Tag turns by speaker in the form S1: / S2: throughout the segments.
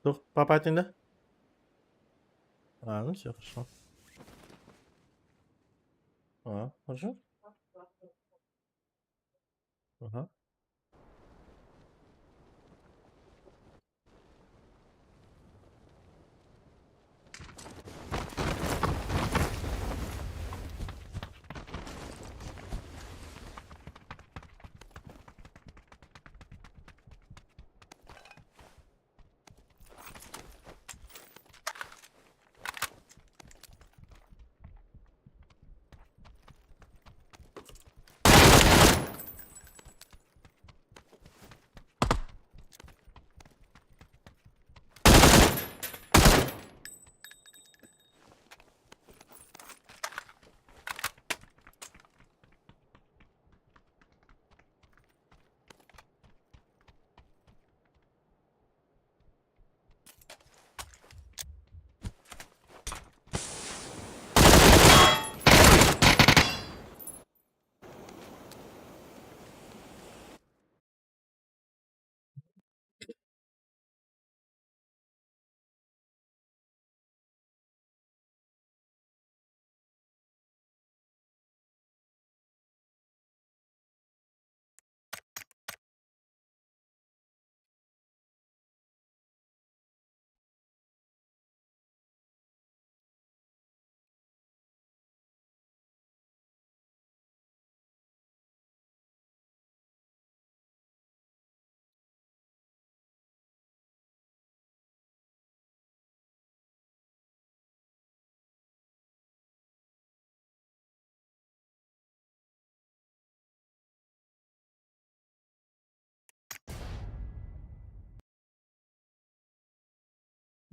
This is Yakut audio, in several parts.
S1: Туох папа этиҥ да? А, ну все, хорошо. А, хорошо. Ага.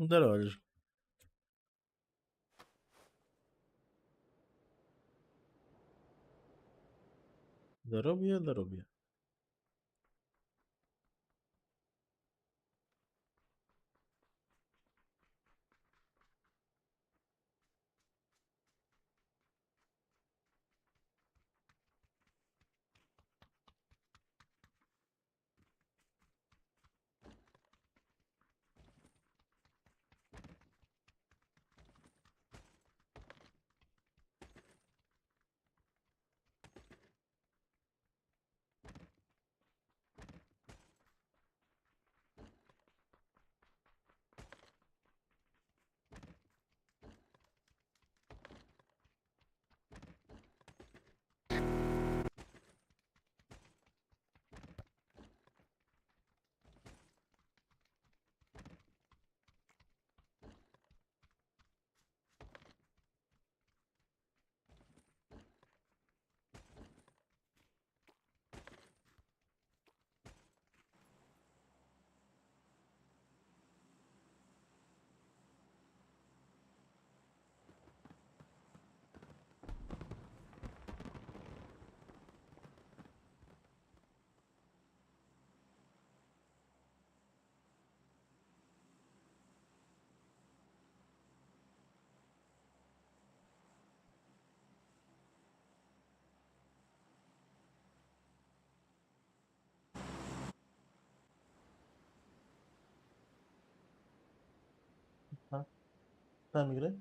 S1: Здорово, Леша. Здоровье, здоровье. Там играй.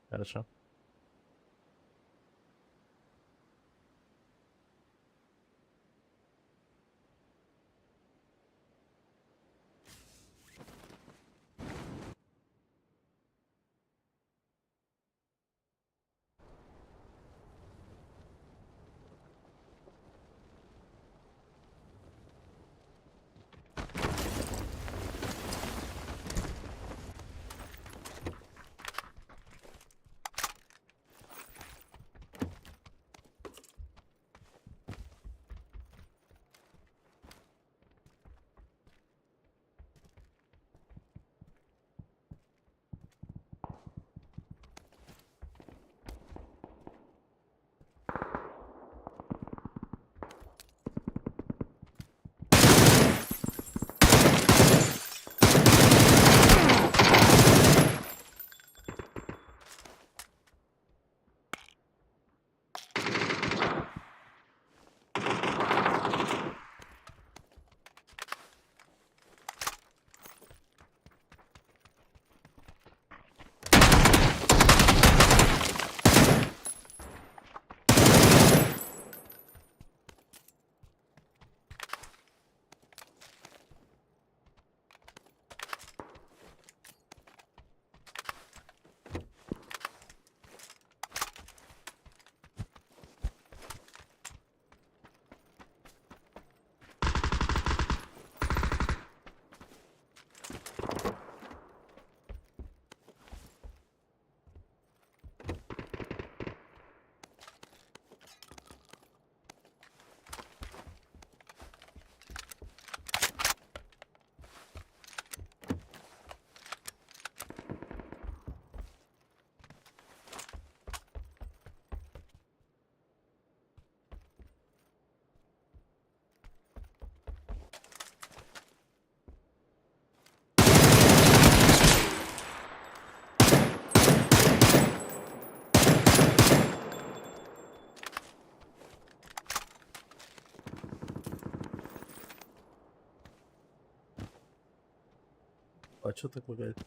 S1: Хорошо. А чё так лагает?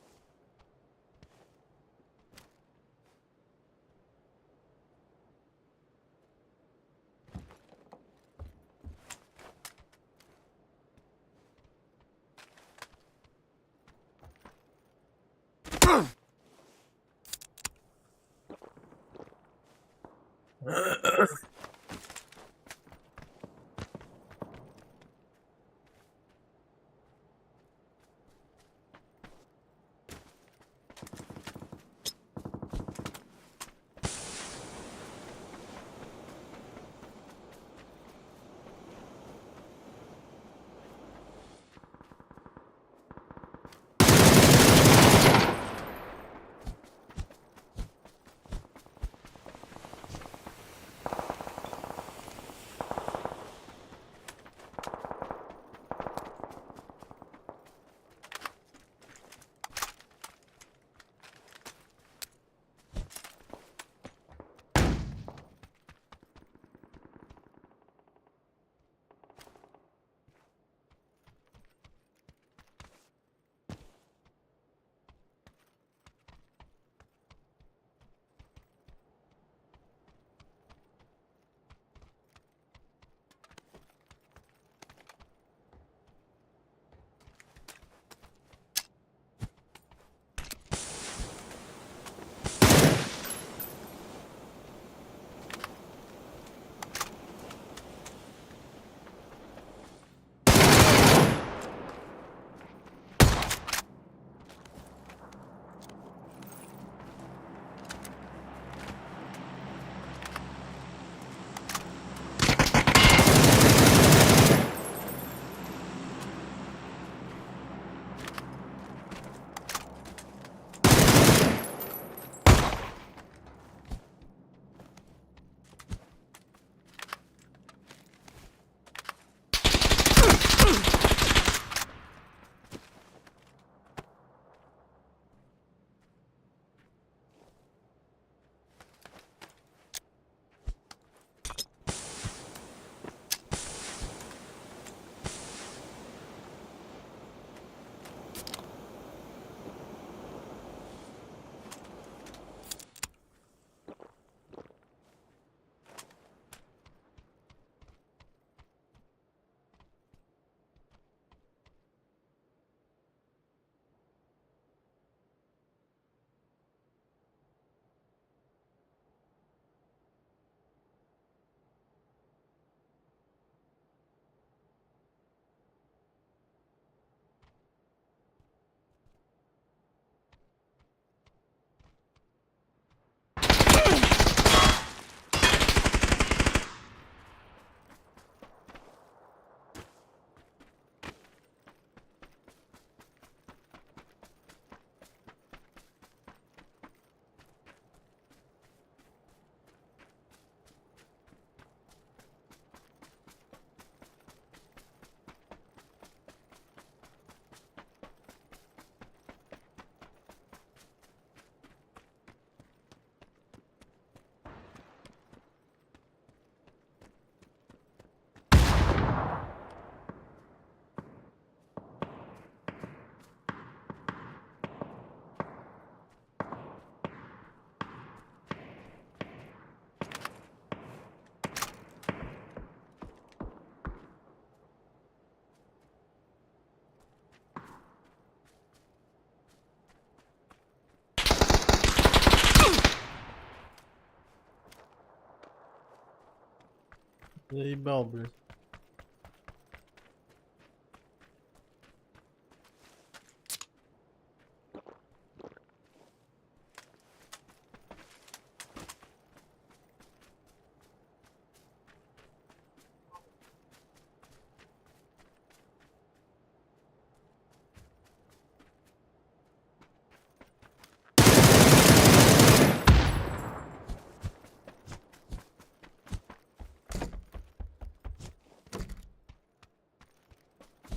S1: Заебал, блядь.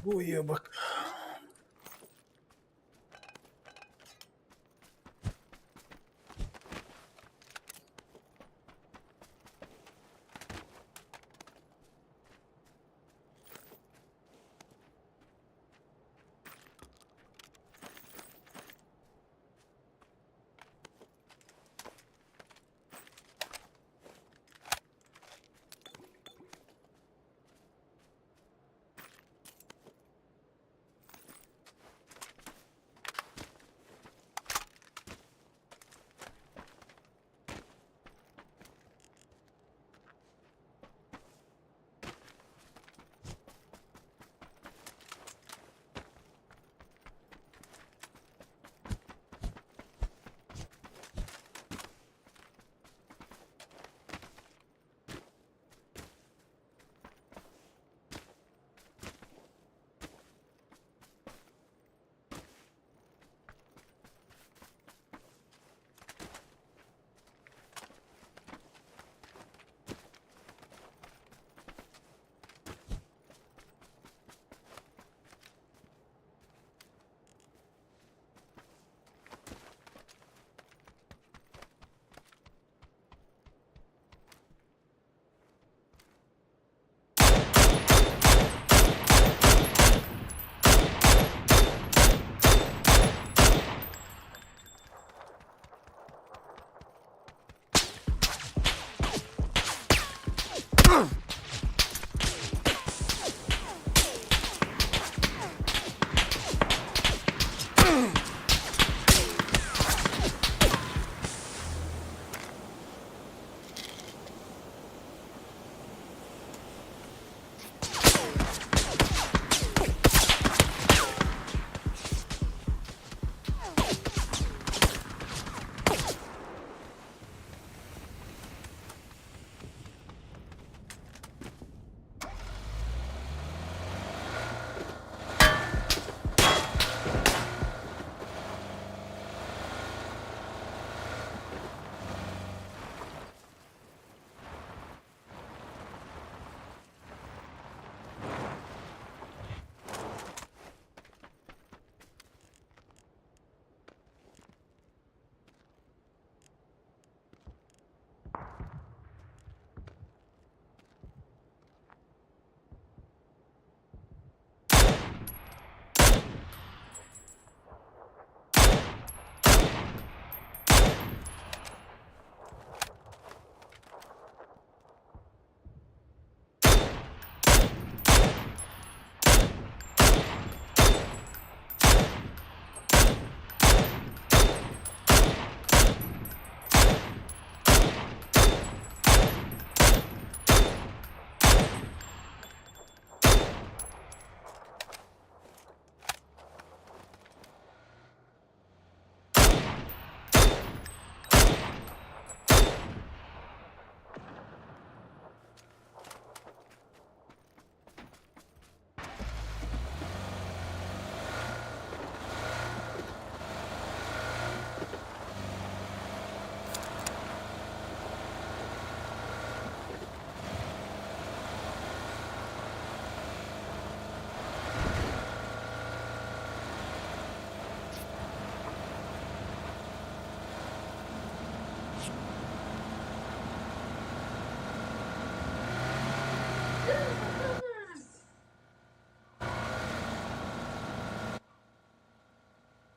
S1: Уебок.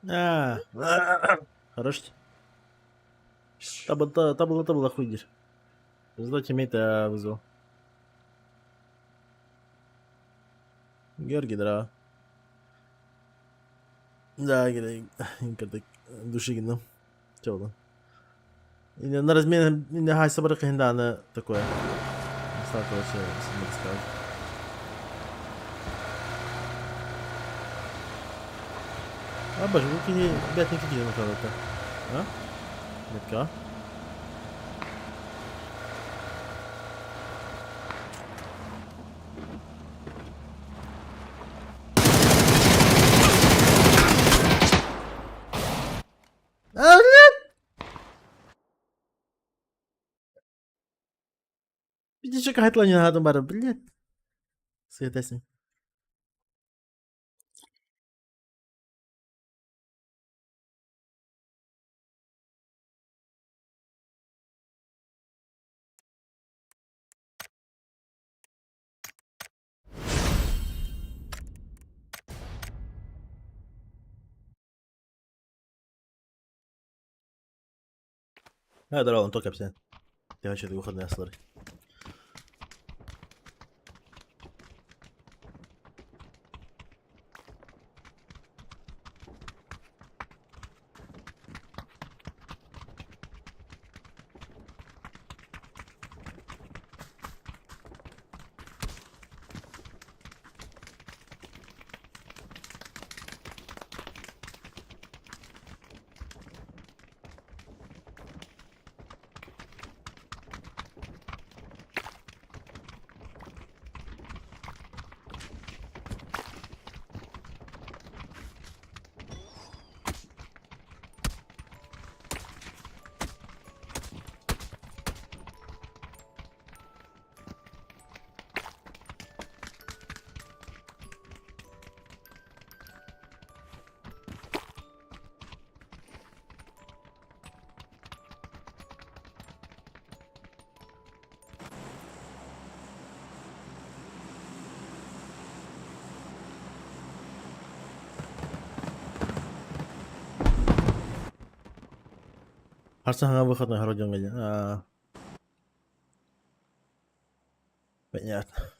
S1: Аа, хорош. Табылла табылла табылла хуй диир. Зато тиммейта вызвал. Георгий, здорово. Да, кырдык души гынным. Чэ буолан. На размен хаайса бары кыһын даҕаны такое. Стартовать сказать. А боже, бу киһи бэт киһи наталата. А? Метка. А, блядь! Видишь, хайтланин бары, блядь. Светесин. Hadi oğlum tok sen. Yavaş hadi выходные аслары. Харса хаҥа выходной хоро дьоҥҥо диэн аа понятно.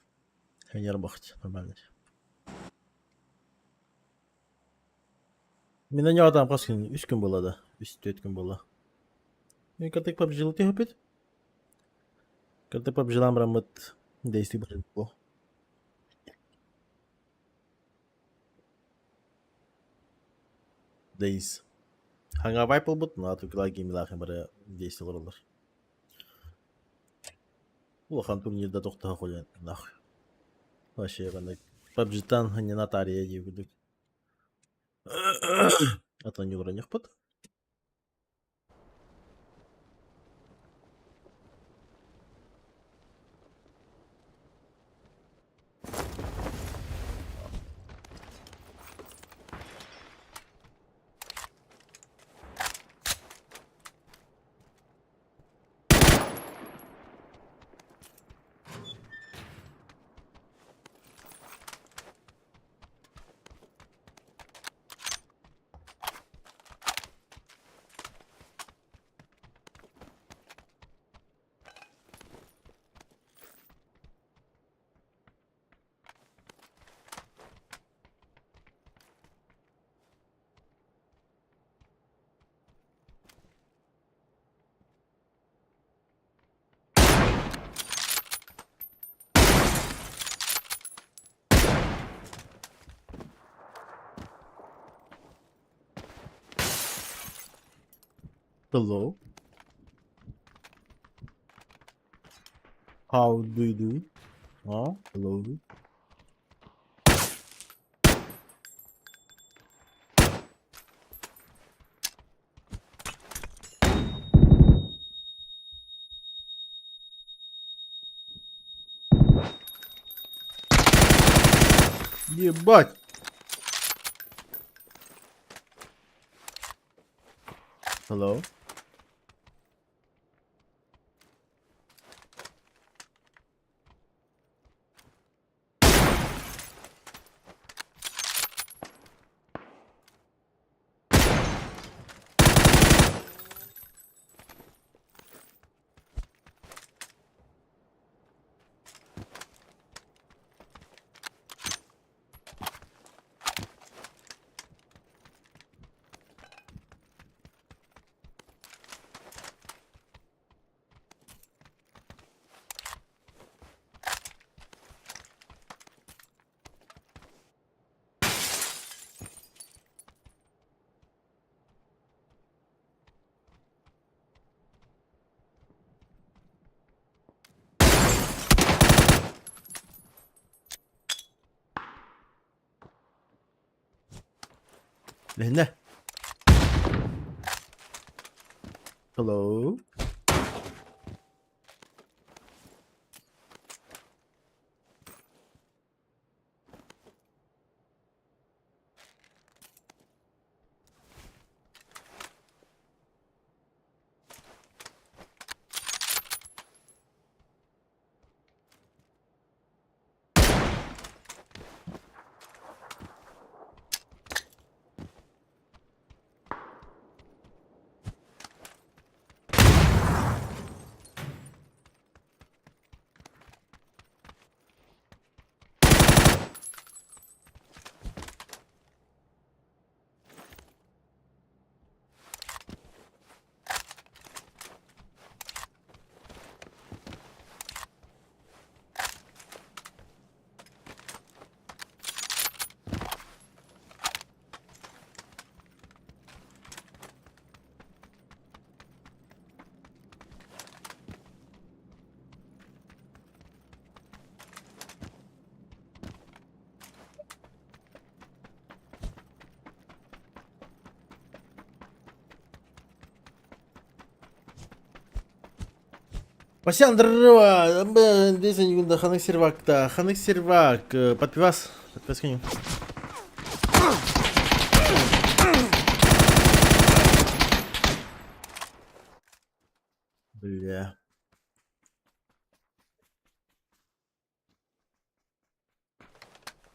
S1: Не работать нормально. Мин онньоҕутаам хас күн үс күн буолла да үс түөрт күн буолла. Мин кырдык PUBG-лыы түһүппүт. Кырдык PUBG-лаан бараммыт действий буо. Days. Хаҥаабай буолбут, но атыылаа геймилаах бары действие олороллор. Улахан турнирда тохтоһо холуйан нахуй. Вообще маннык PUBG-тан ханньана таарыйа дии курдук. Атын ньугуранньахпыт. Hello. How do you do? Oh, hello. Ебать! Hello? Лэһинэ. Hello. Васян, здорово! Ханык сервак-то, ханнык сервак, подпивас, подпивас коню. Бля.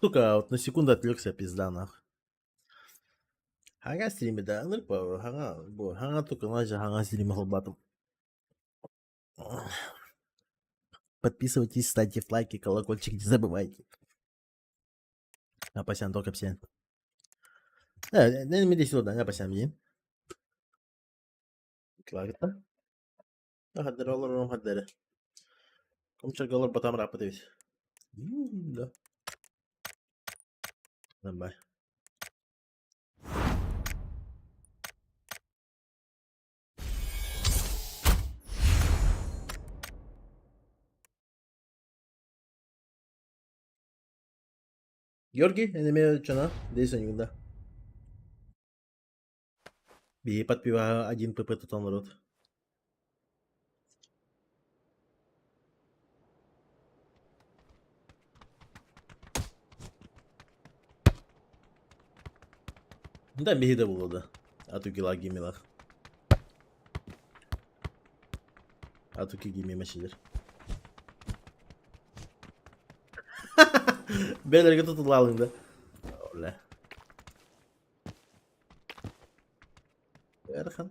S1: Сука, вот на секунду отвлекся, пизда нах. Хаҥа стриме да ынырык хаҥа бу хаҥа тукуна хаҥа стриме холбоотум. Подписывайтесь, ставьте лайки, колокольчик не забывайте. Апасян то кэпсээн. Э, медисилда апасян диин. Клагыта. Хаддара олорорум хаддара. Комчарга олорботам ырааппыт эбит. Да. Давай. Георгий, энеме чана, дейсен юнда. Биһи подпиваһа один ПП тутан олорот. Да, биһи да буолуо да. Атукила гимилах. Атуки гими мәчилер. Бэлэргэ тутулаалыҥ да. Оле. Ыарахан.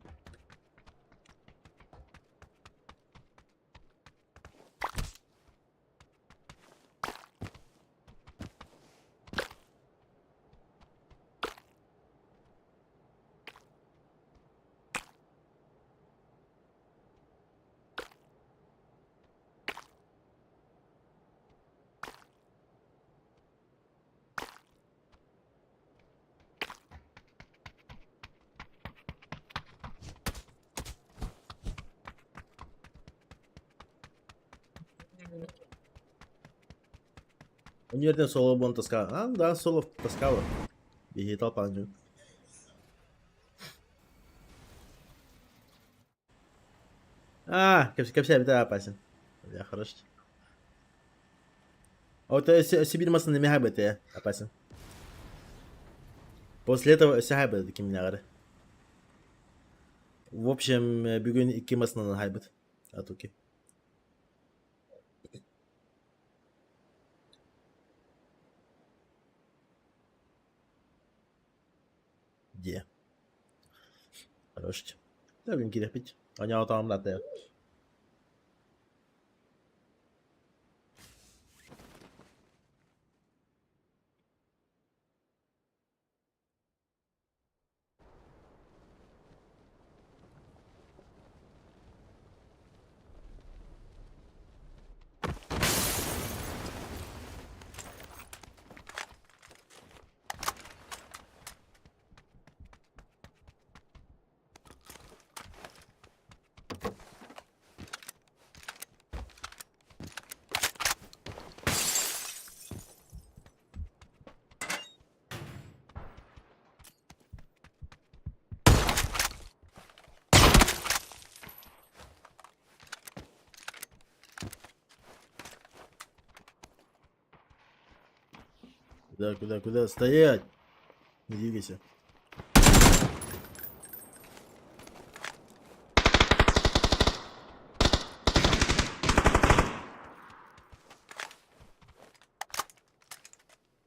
S1: Универден соло буолан таска а да соло таскала биһи талпаан дьон А, кэпсээбитэ аапасын. Я хорош. Вот Сибирь масын неме хайбыт апасын. После этого өссө хайбыт кимнээҕэр. В общем, бүгүн икки масынан хайбыт. Атуки. Диэ. Хорош. Бүгүн киирэхпит. Оонньоотоҕум да Куда, куда, куда? Стоять! Не двигайся.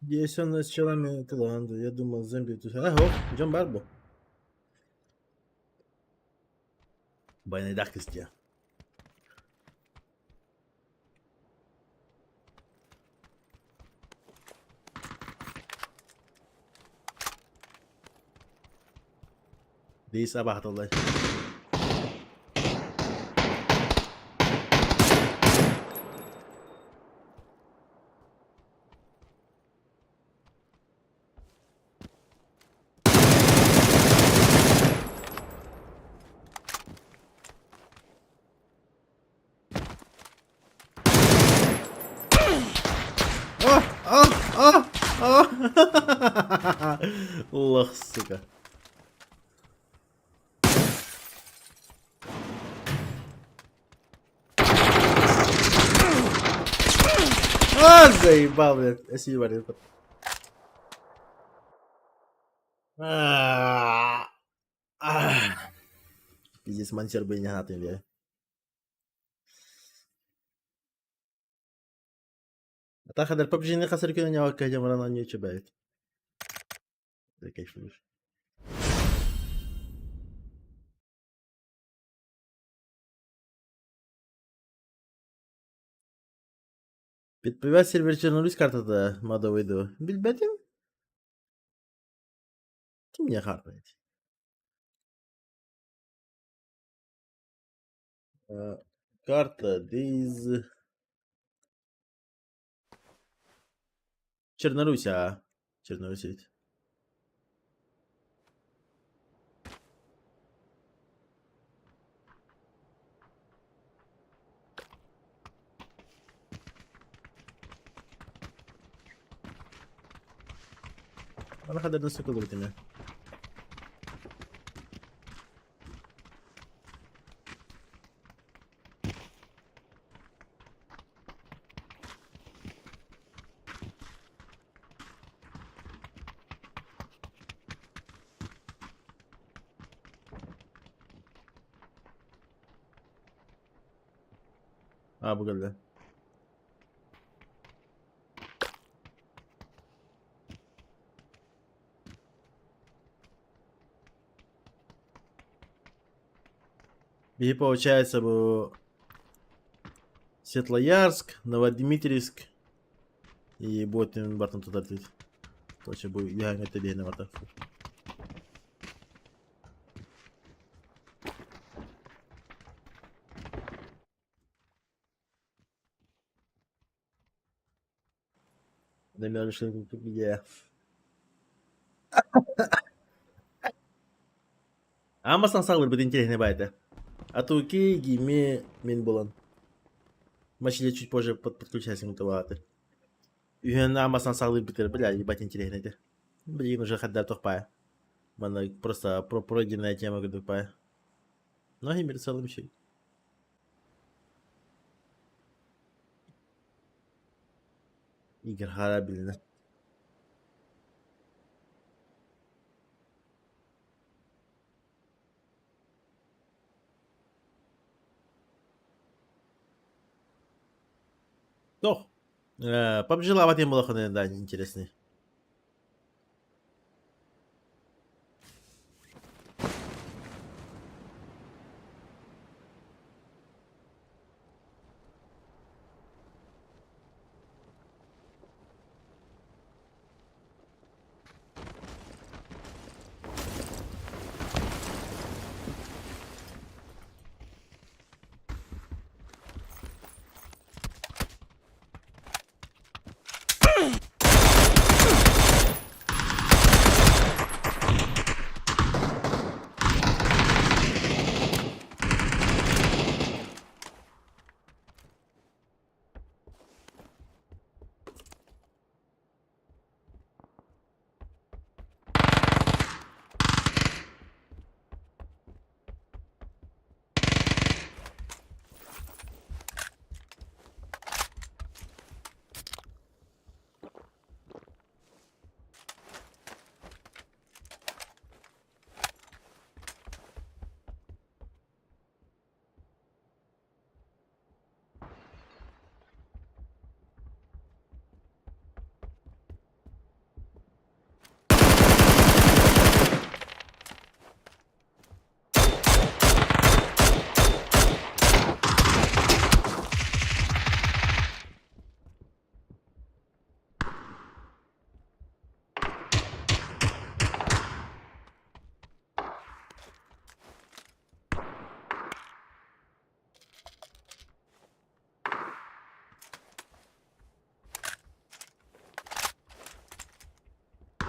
S1: Здесь он с челами Таиланда. Я думал, зомби тут. Ага, дьон баар бу. Байнайдаах кыстия. Дии абаһатыллай. А, а, а, а. Лох, сука. А, заебал, блядь. Спасибо, ребят. А, а. Пиздец, монтер бы не бля. Атаха PUBG-ны хасар күнү ньаҕакка дьамаран оонньуучу бэйэт. Кайфуешь. Підпиве сервер Чернорус картата мадовый дуо. Билбэтим. Кимне хаарбайт. Карта Дейз. Чернорусь, а. Чернорусь ведь. Ана хадерден сокол бит эмэ. А, бу кэллэ. Биһи получается бу Светлоярск, Новодмитриевск и Ботин бартын тутар дейт. Короче, бу үһээҥҥэ тэбиэһинэ барта. Аан бастаан саҕалыырбыт интэриэһинэй баайда. А то окей, гиме мин буолан. Мачиле чуть позже подключайся табааты. Үһүөн аан бастаан саҕалыырбытыгар, бля, ебать интэриэһинэй этэ. Билигин уже хаддар тохпая. Манна просто пройденная тема курдук пая. Но мир целым еще. Игорь Харабилина. Тох. PUBG лаабат буолахына да интересный.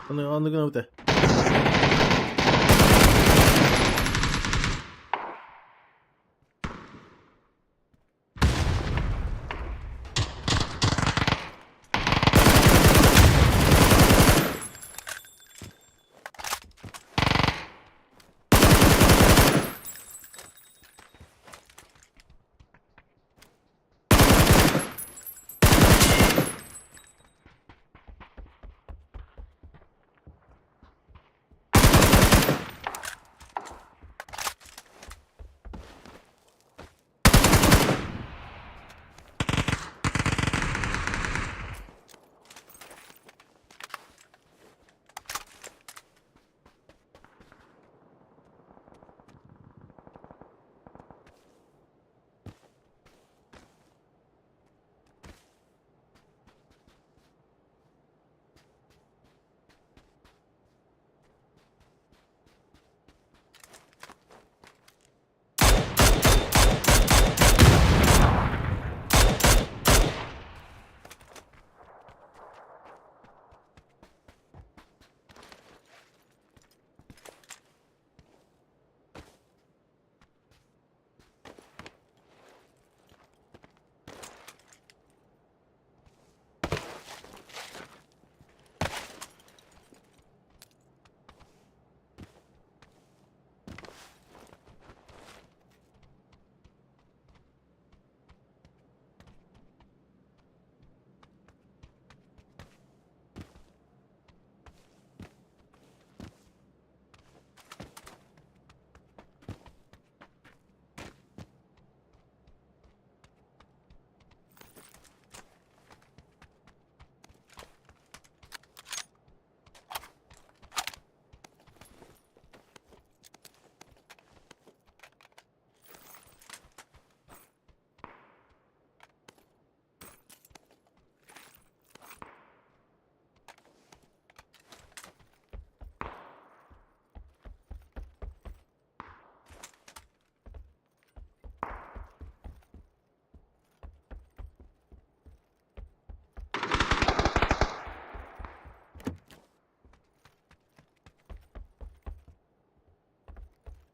S1: Онно гынабыта.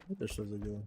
S1: Это что за дело?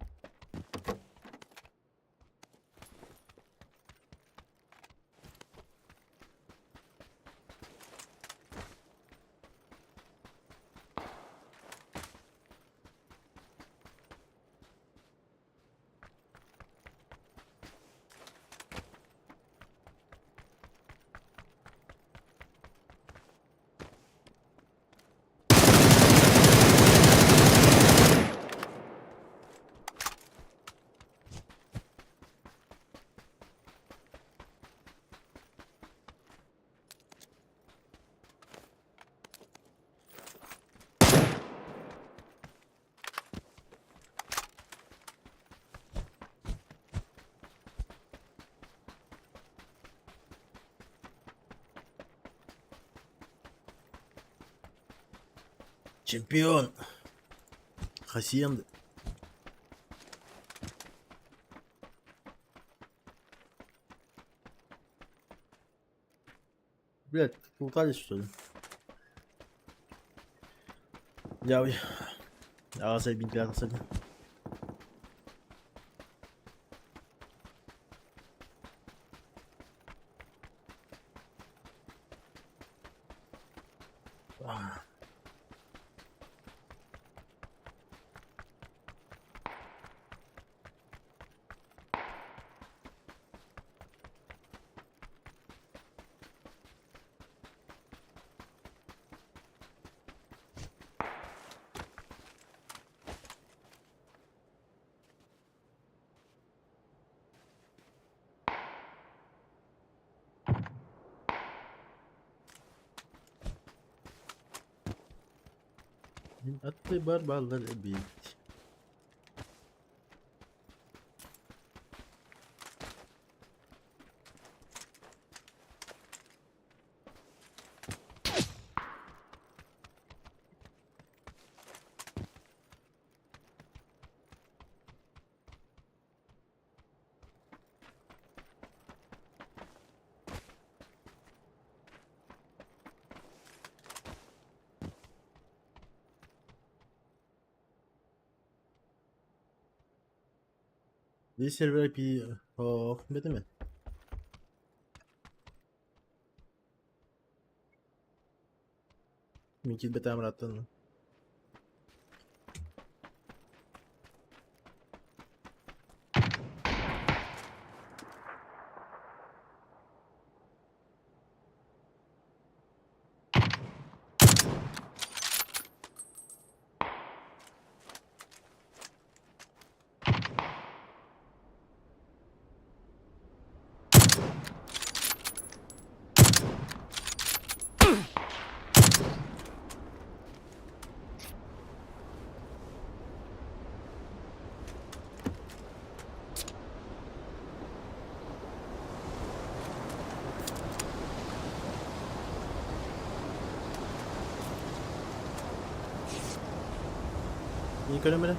S1: Чемпион! Хасиенды. Блядь, лутались что ли? Я... Аҕас эбиитэ тахсабын. Мин аттыбар бааллар эбит. This server IP oh, бэтэ Мин киирбэтэҕим ырааттан. Мин көрөм эрэ.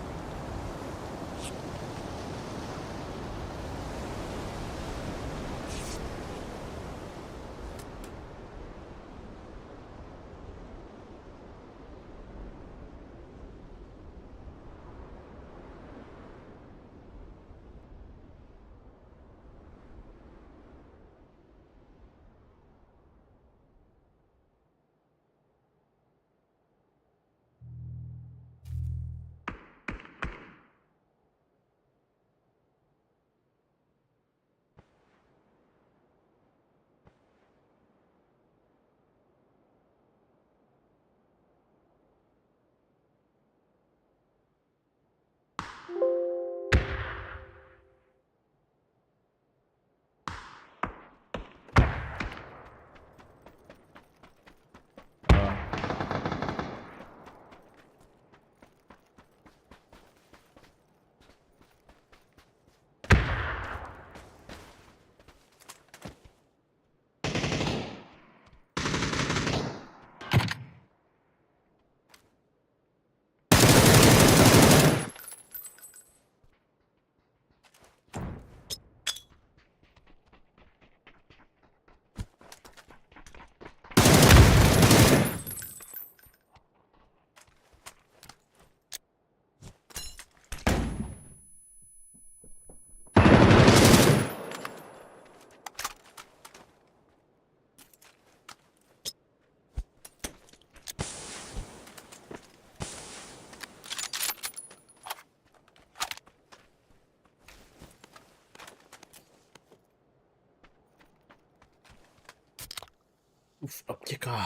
S1: Уф, аптека.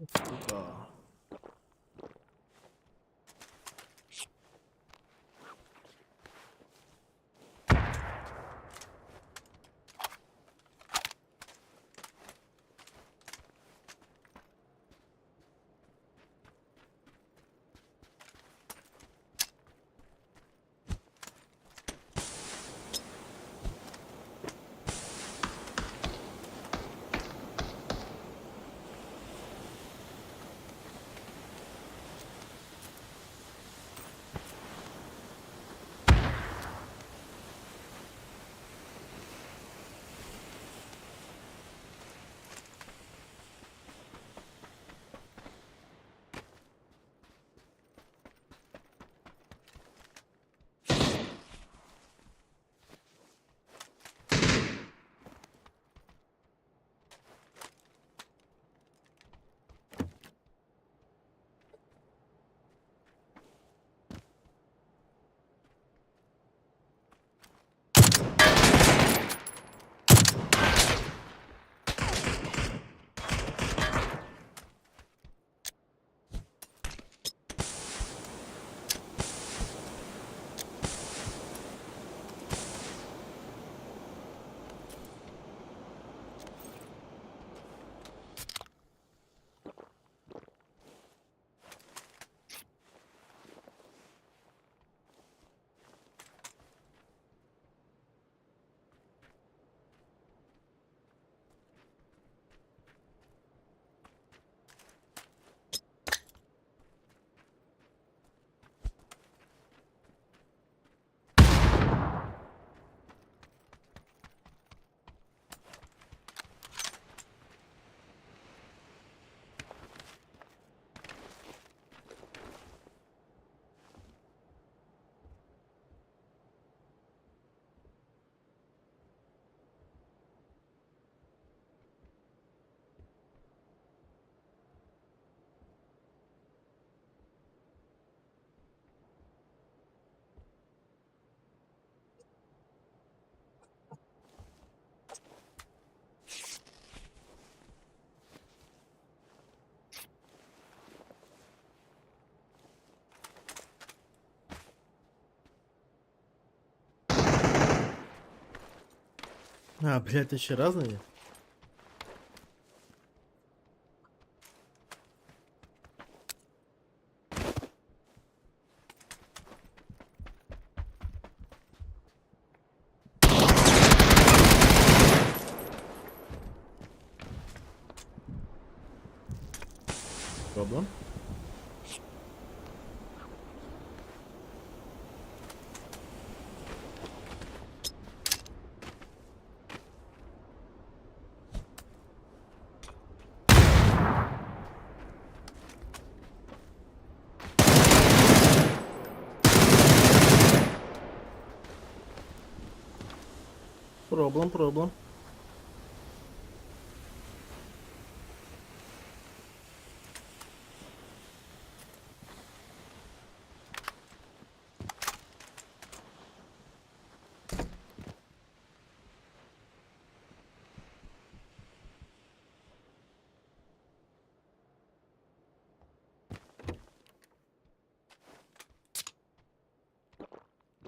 S1: Аптека. А, блядь, еще разные? Problem? Problem, problem.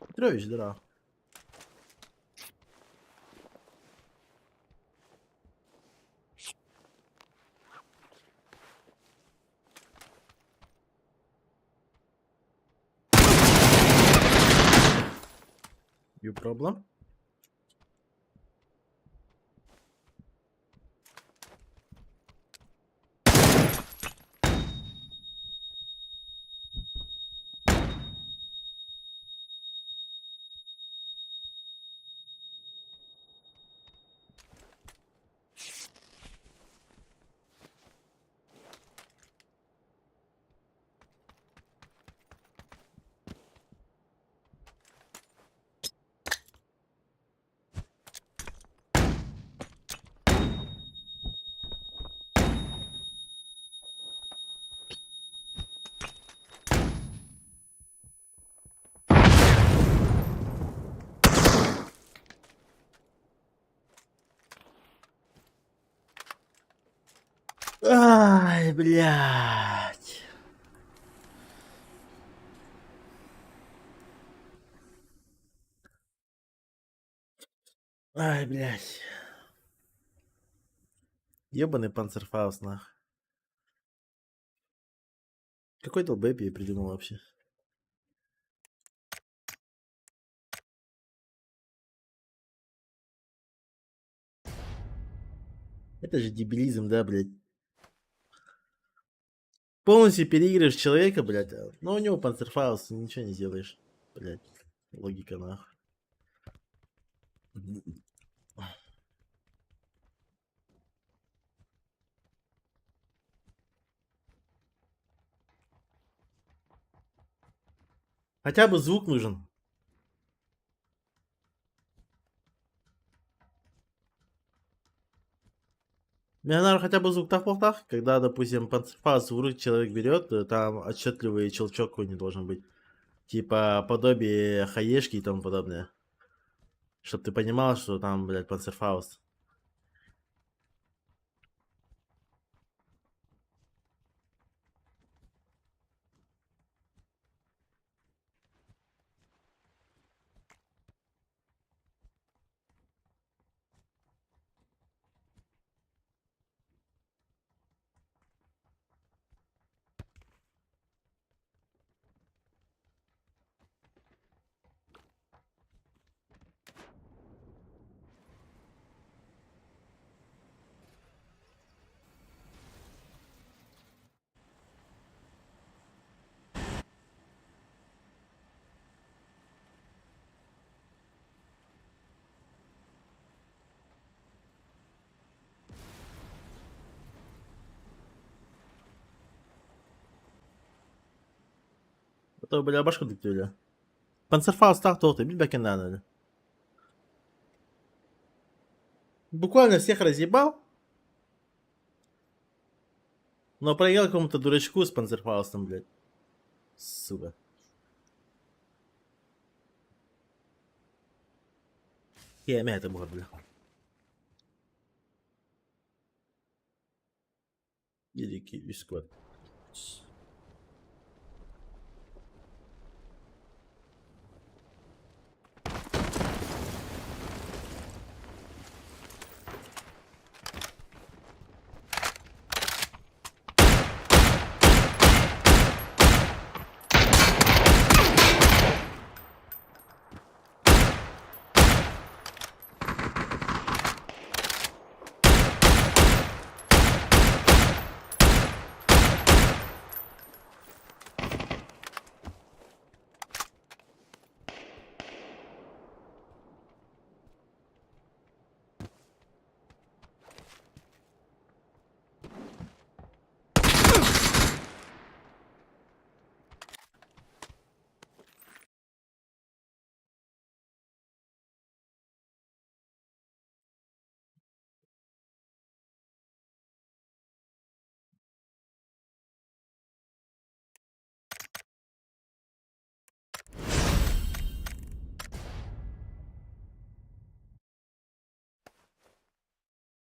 S1: Петрович, здорово. You problem? Ай, блядь. Ай, блядь. Ебаный панцерфауст, нах. Какой долбоеб я придумал вообще? Это же дебилизм, да, блядь? Полностью переигрываешь человека, блядь, но у него панцерфауст, ничего не сделаешь, блядь. Логика, нах. Хотя бы звук нужен. Мне наверное, хотя бы звук так, когда, допустим, панцерфауст в руки человек берет, там отчетливый щелчок какой-нибудь должен быть. Типа подобие хаешки и тому подобное. Чтоб ты понимал, что там, блядь, панцерфауст. А то, бля, башку диктуйля. Панцерфауст так тоты, билбэккин даҕаны. Буквально всех разъебал, но проиграл какому-то дурачку с панцерфаустом, блядь. Сука. Я это бугор, бля. Великий вискот.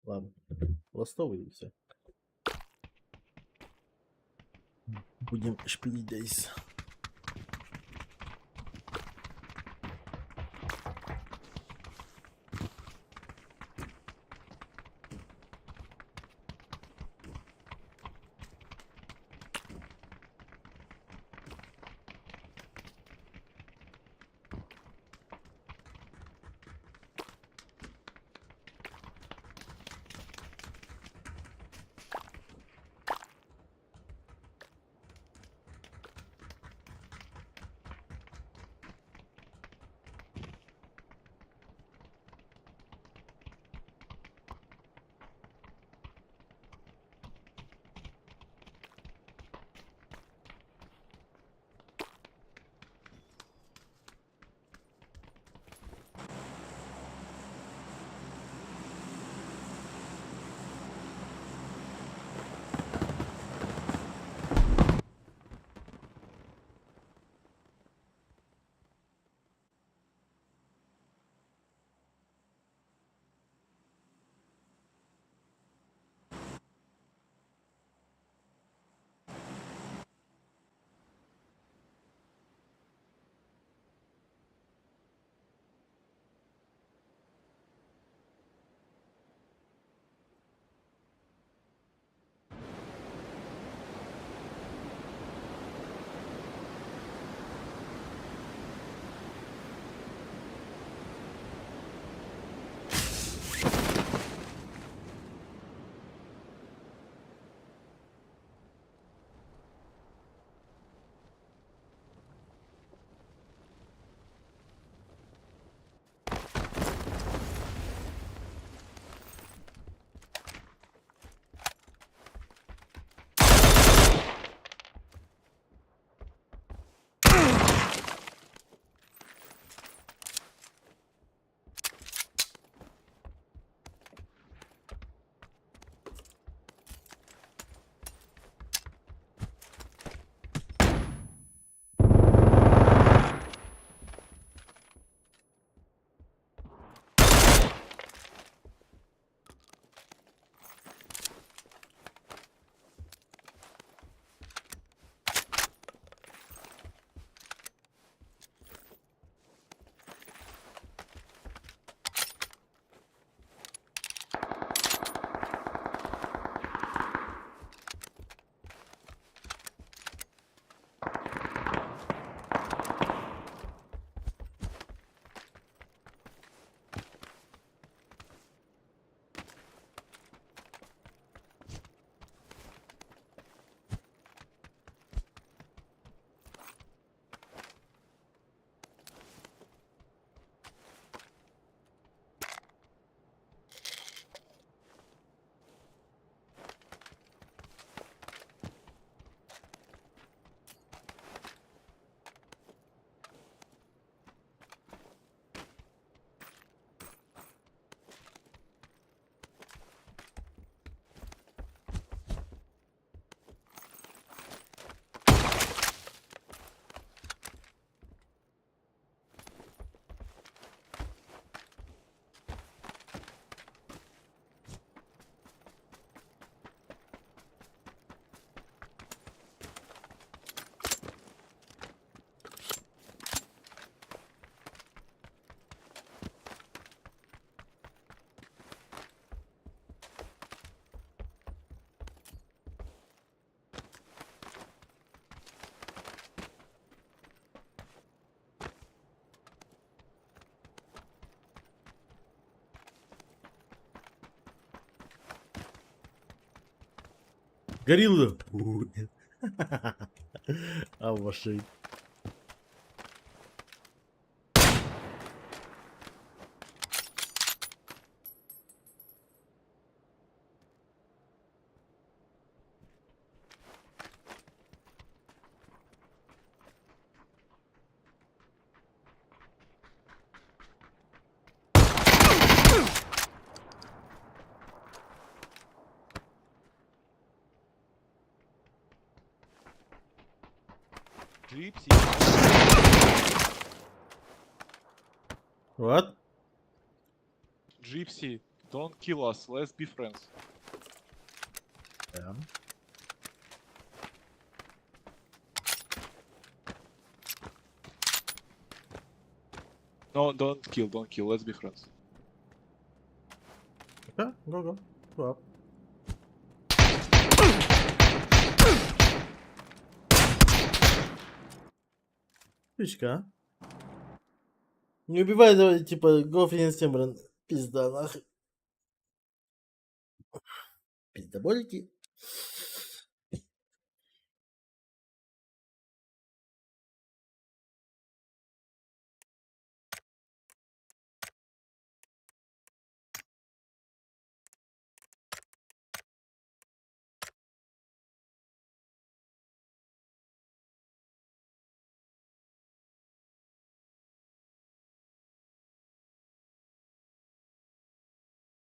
S1: Ладно, ластовый и все. Будем шпилить дейс. Горилла! Аваши.
S2: Gypsy.
S1: What?
S2: Gypsy. Don't kill us, let's be friends.
S1: Yeah.
S2: No, don't kill, let's be friends.
S1: Okay, go, go. Go up. Фишка, а? Не убивай, давай, типа, go финансим, блин. Пизда, нахуй. Пиздоболики.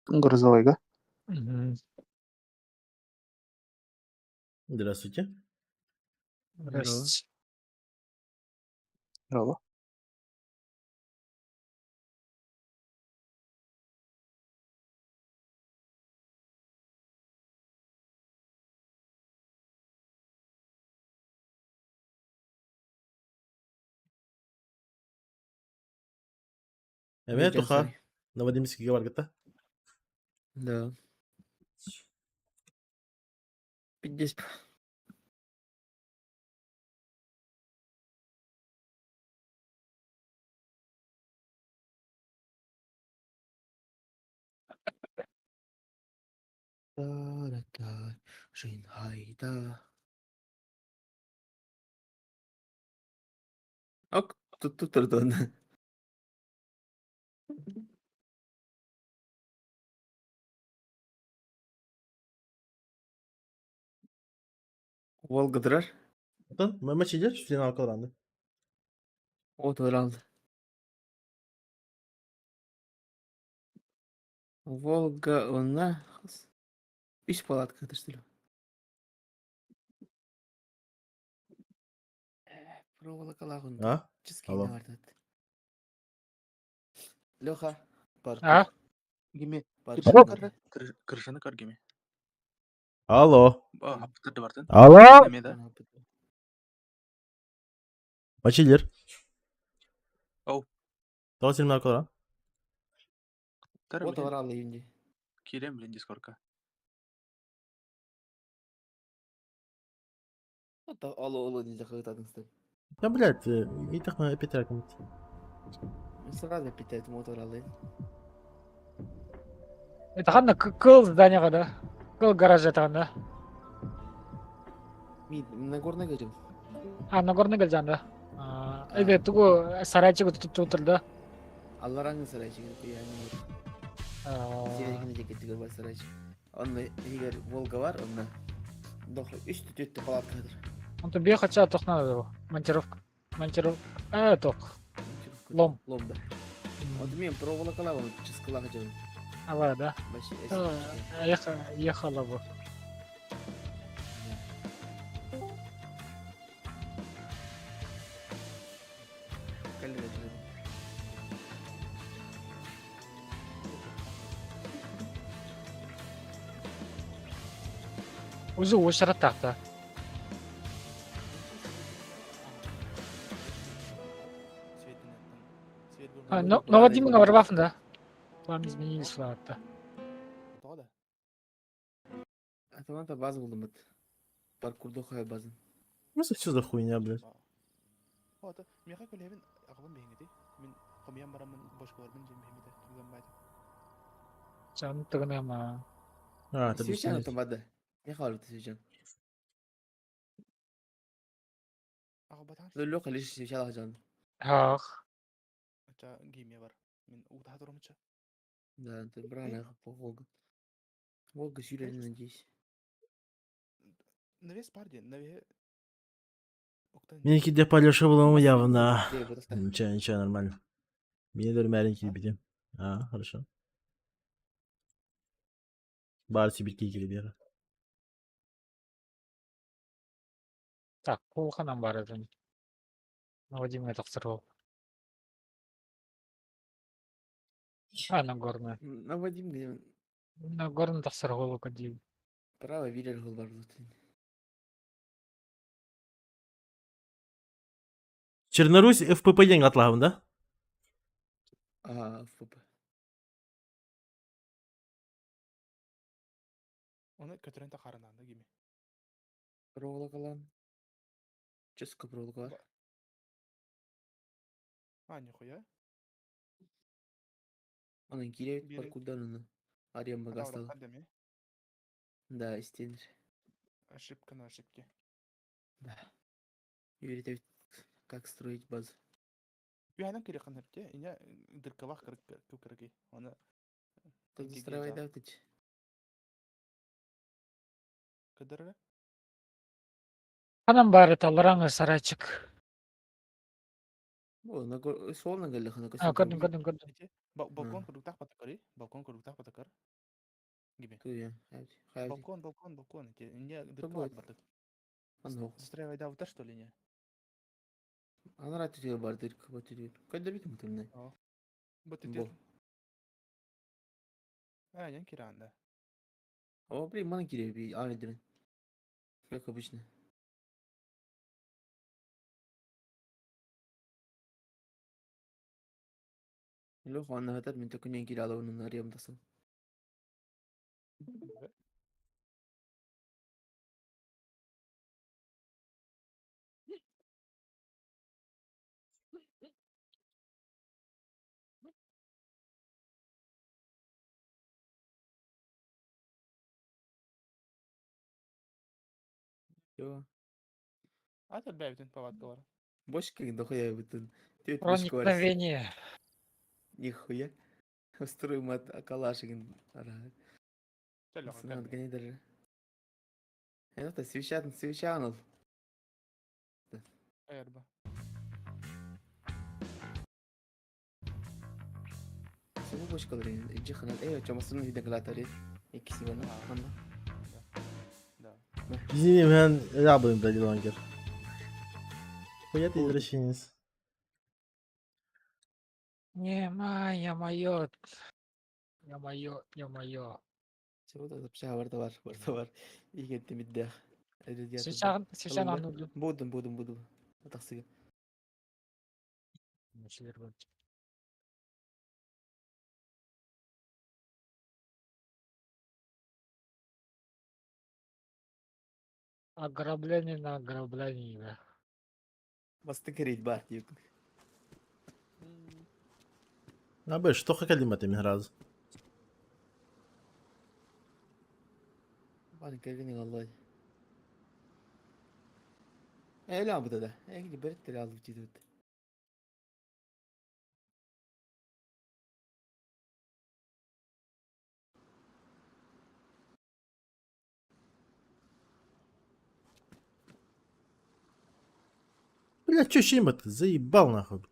S3: Грузовой,
S4: Мгм.
S1: Здравствуйте.
S4: Здрасте.
S3: Здорово.
S1: Эмэ
S5: Видео
S1: туха.
S5: сай.
S1: Новодимскийге баргыта.
S5: Да. 50. Та-да-та, Шинхайда. Ок, тут тут тут. Волга турар.
S1: Оттон мама чидер финал кылранды.
S5: О, туралды. Волга онна үс палатка что ли? Проволокалагын.
S1: А? Алло.
S5: Леха,
S4: А?
S3: Гиме.
S5: паркур.
S3: Крышаны көр гиме.
S1: Алло.
S3: Хаптарды бартын.
S1: Алло.
S3: Эме да.
S1: Мачилер.
S3: Оу.
S1: Тоҕо финал кылран.
S3: Тары
S5: О,
S3: билен.
S5: туралды инде.
S3: Кирем билен дискордка.
S5: Вот алло, алло, не захотадыңсың.
S1: Да, блядь, и так на опять
S5: Сразу питает мотор алды.
S4: Это ханна кыл здание да? Кыл гараж это да?
S5: Ми на горной горим.
S4: А, на горный галжан да? А, это тугу сарайчик тут тут да?
S5: Аллараңы сарайчик yani.
S4: А,
S5: Зеригини жекетти бар сарайчик. Онна егер Волга бар, онна дох үч түтөттү палаткадыр.
S4: Он тебе хотя тох надо его. Монтировка. Монтировка. А, тох. Лом.
S5: Лом да. Вот мен проволокалап, чыскыла жабым.
S4: Ава, да?
S5: Баши.
S4: Ехала, ехала бы. Уже очарат так-то. А, но, но Вадим говорил, да? Вам изменились ладно.
S5: Атаманта база булдум бит. Паркурда хай база.
S1: Ну, что за хуйня, блядь?
S3: Меха көлебин агыбын бэңети. Мин хомиян барамын бошколорбун жем бэңети. Түгөн байт.
S4: Жан тыгынама.
S1: А, это
S5: Свечан
S1: бесполезно.
S5: атамады. Не халыты свечан.
S3: Агыбатан.
S5: Лөлө калиш свечан жан.
S4: Ах.
S3: Ача гиме бар. Мин угда турамыча.
S5: Да, ты брана по Волга. Волга сюрен надеюсь.
S3: Навес парди, наве.
S1: Меники де палеша было явно.
S5: Де, вот так.
S1: Ничего, ничего, нормально. Мне даже маленький беде. А, хорошо. Бар сибирки келе
S4: Так, кулханам бар эдин. Вадим это сырыл. А, Нагорная.
S5: На Вадим где?
S4: Нагорный тахсар холука дии.
S5: Право видер хол бар лутин.
S1: Чернорусь ФПП диэн атлаһабын да?
S5: А, ФПП.
S3: Оны көтөрөн тахарынан да кими.
S5: Проволокалан. Ческа проволока бар.
S3: А, нихуя.
S5: Анан кииребит
S3: Биир-
S5: паркурдан аны. Арыйан багастал. Да, истиэнэр.
S3: Ошибка на ошибке.
S5: Да. Үөрэтэбит как строить базу.
S3: Үһэнэн кириэххин сөп Иня дыркалаах кыргый. Оны
S5: Тут застраивай
S3: Кыдыры?
S4: Ханан баары таллараҥы сарайчык.
S5: Бу на суолна гэллэхына
S4: А, көрдүм, көрдүм, көрдүм.
S3: Балкон курдуктаах батакары, балкон курдуктаах батакар. Гиби. Балкон, балкон, балкон. Иня дыркалаах батык. Застраивай что ли не?
S5: Анара түтүгө бар дырка бу түтүгө. Көдөрбүт мутумна.
S3: Бу түтүр. А, ян киранда.
S5: О, блин, мана кире би аны Как обычно. Лох анна хатар мен төкүнен кире алабын арыям тасан. Йо.
S3: Ата бэбитин палаткалар.
S5: Бочка дохуя бутын. Тет
S4: Проникновение.
S5: Нихуя. Устроим от калашигин. Отгоняй даже. Это свеча, свеча анал.
S3: Эрба.
S5: Субу бочкалар жиханал. Эй, чамасын виде галатари. Икиси бана. Анда.
S3: Да.
S1: Извини, мен рабын, блядь, лонгер. Хуя ты извращенец.
S4: Не, ма, я моё. Я моё, я моё.
S5: Чего-то запча бар да бар, бар да бар. Игетти миддэх.
S4: Свеча, свеча аннулю.
S5: Будум, будум, будум. Атаксыга.
S4: Ограбление на ограблении, да.
S5: Басты керейт бар дип.
S1: Абы, что хакалима ты раз?
S5: Баны келгени аллай. Э, бу да. Э, бер тел алып жетет.
S1: Бля, чё щемба ты? Заебал нахуй.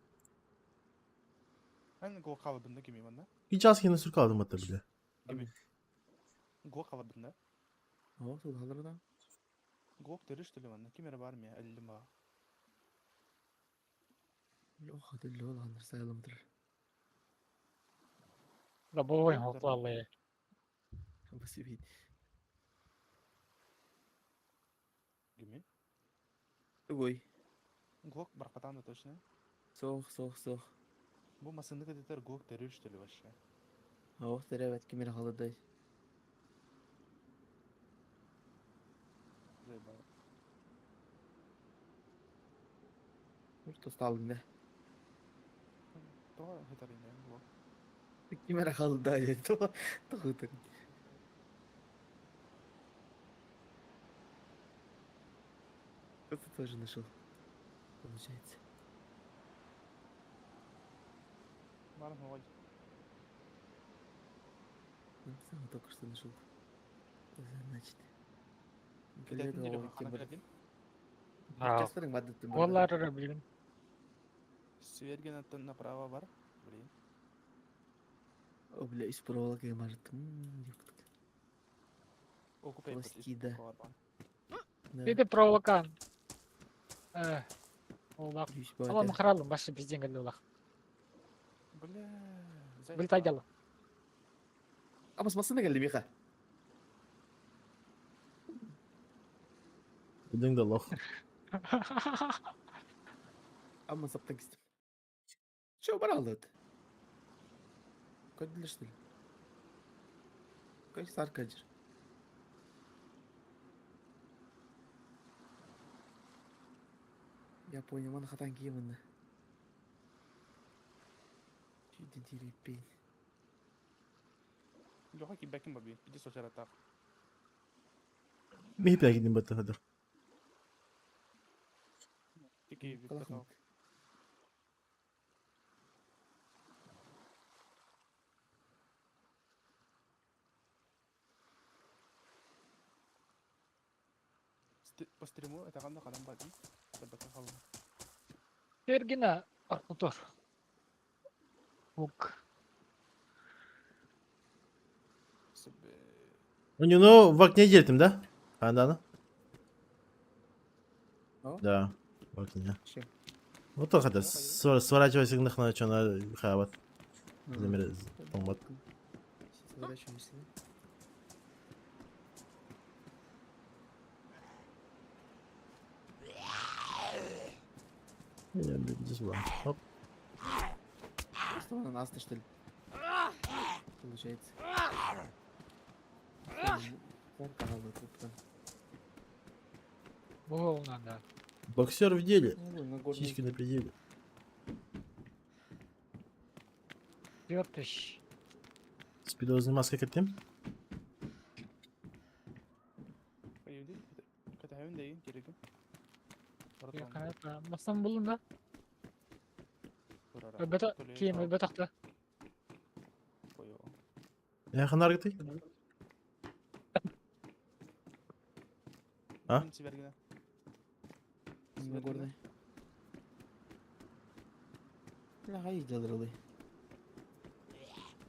S3: Эн го калабында кими манна?
S1: И час хина суркалдым это, бля.
S3: Го калабында.
S5: О, тут халыр да.
S3: Го төрүш төлө манна. Кимер бар ме? Әллима.
S5: Лох, хадыл лох, сайламдыр.
S4: Лобовой хоклалы.
S5: Басыбит.
S3: Гими.
S5: Тугой.
S3: Глок баркатан да точно.
S5: Сох, сох, сох.
S3: Бу масындык эдитер глок төрүш төлө вообще.
S5: О, теребет кимер халыдай.
S3: Заебал.
S5: Что стал да?
S3: То хитарин глок.
S5: Кимер халыдай. То, то хытыр. Кто-то тоже нашел. Получается.
S3: Барым хавай.
S5: Ну, сам только что нашел. Значит.
S3: Кедетин деле хана кедетин.
S4: А, Олар, блин.
S3: Сверген направо бар. Блин.
S5: О, бля, из проволоки может.
S3: Окупай.
S5: Пластида.
S4: Ты проволокан. Э, Олақ. Ала махралым, башы бізден келді олақ.
S3: Бля.
S4: Білт айдалы.
S5: Абас массыына кэлли миэхэ.
S1: Үдүҥ да лох.
S5: Амма саптан кистим. Че баралыт? Көдүлэр что ли? Кой саркажыр. Я понял, маны хатан киемынна. Чүйден тиириппин.
S3: Леха киирбэккин бабин, иди сочаратаах.
S1: Миһи пягидин баттахадыр.
S3: Тики
S5: Калахмыт.
S3: По стриму это ханна ханан бади. Табака хална.
S4: Тергина Артутор. Ук.
S1: У него в окне дертим, да? А, да, да. Да, в окне. Вот так это, сворачивайся на что на хават. Замер, томбат.
S5: Сворачивайся.
S1: Я, блядь, здесь была. Оп.
S5: Что на нас-то, что ли? Получается.
S4: Бугол надо.
S1: Боксер в деле. Сиськи на пределе.
S4: Тётыщ.
S1: Спидозный маска кеттим.
S4: Масан булун да. Өлбөтө киим өлбөтөхтө.
S1: Я ханаргыты? А?
S5: Горный.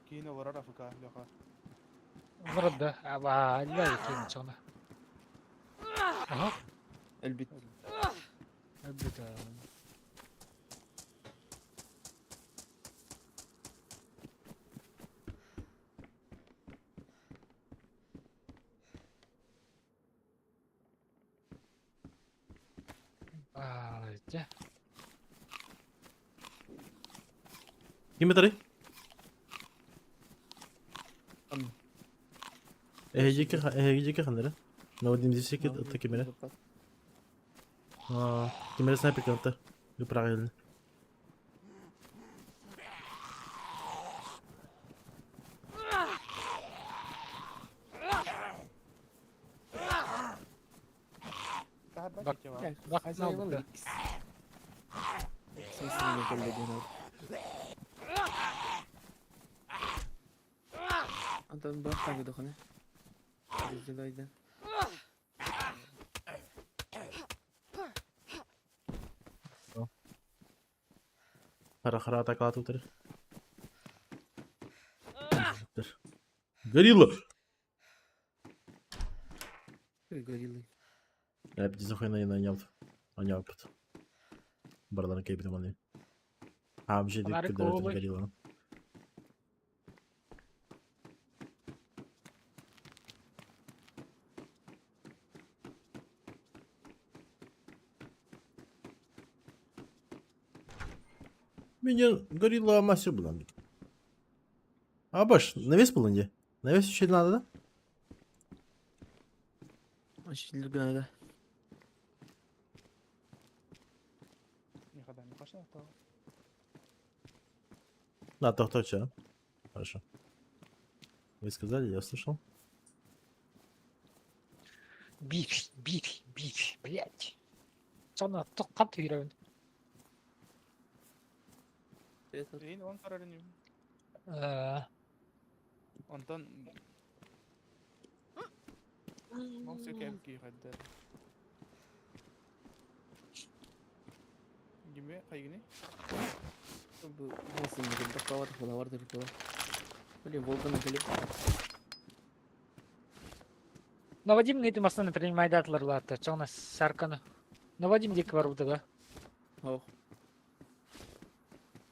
S3: Киин олорор АФК, Леха.
S4: Олорор аба алла киин чона. Аха.
S5: Өлбүт.
S4: Өлбүт. Аа,
S1: Ким бытары? Эһэжики эһэжики ханнары. Наводим здесь это кемере. А, кемере снайпер канта. Вы правильно.
S4: Бак, бак,
S5: Антон бах так дохне. Дойда.
S1: Хара-хара атакалат утыр. Горилла!
S5: Гориллы.
S1: Я бдизохой на нанял. Аняпт. Барларын кейбитим аны. Амжи дип
S4: Фонарик
S1: кидердим
S4: олы.
S1: горилланы. Меня горилла мастер булан. А баш, навес булан де? Навес еще надо, да?
S5: Очень надо.
S1: На, то, то, чё? Хорошо. Вы сказали, я услышал.
S4: Бир, бир, бир, блядь. Чона тоққап түйрөбүн.
S3: Эйин он карарын
S4: Э,
S3: Онтон Ол сөкәп кийхадда. Гиме хайгини?
S5: Бу Блин, Волга на голе.
S4: Но Вадим эти машины принимает атларлата. Чона сарканы. Но Вадим дик бар да.
S5: Ох.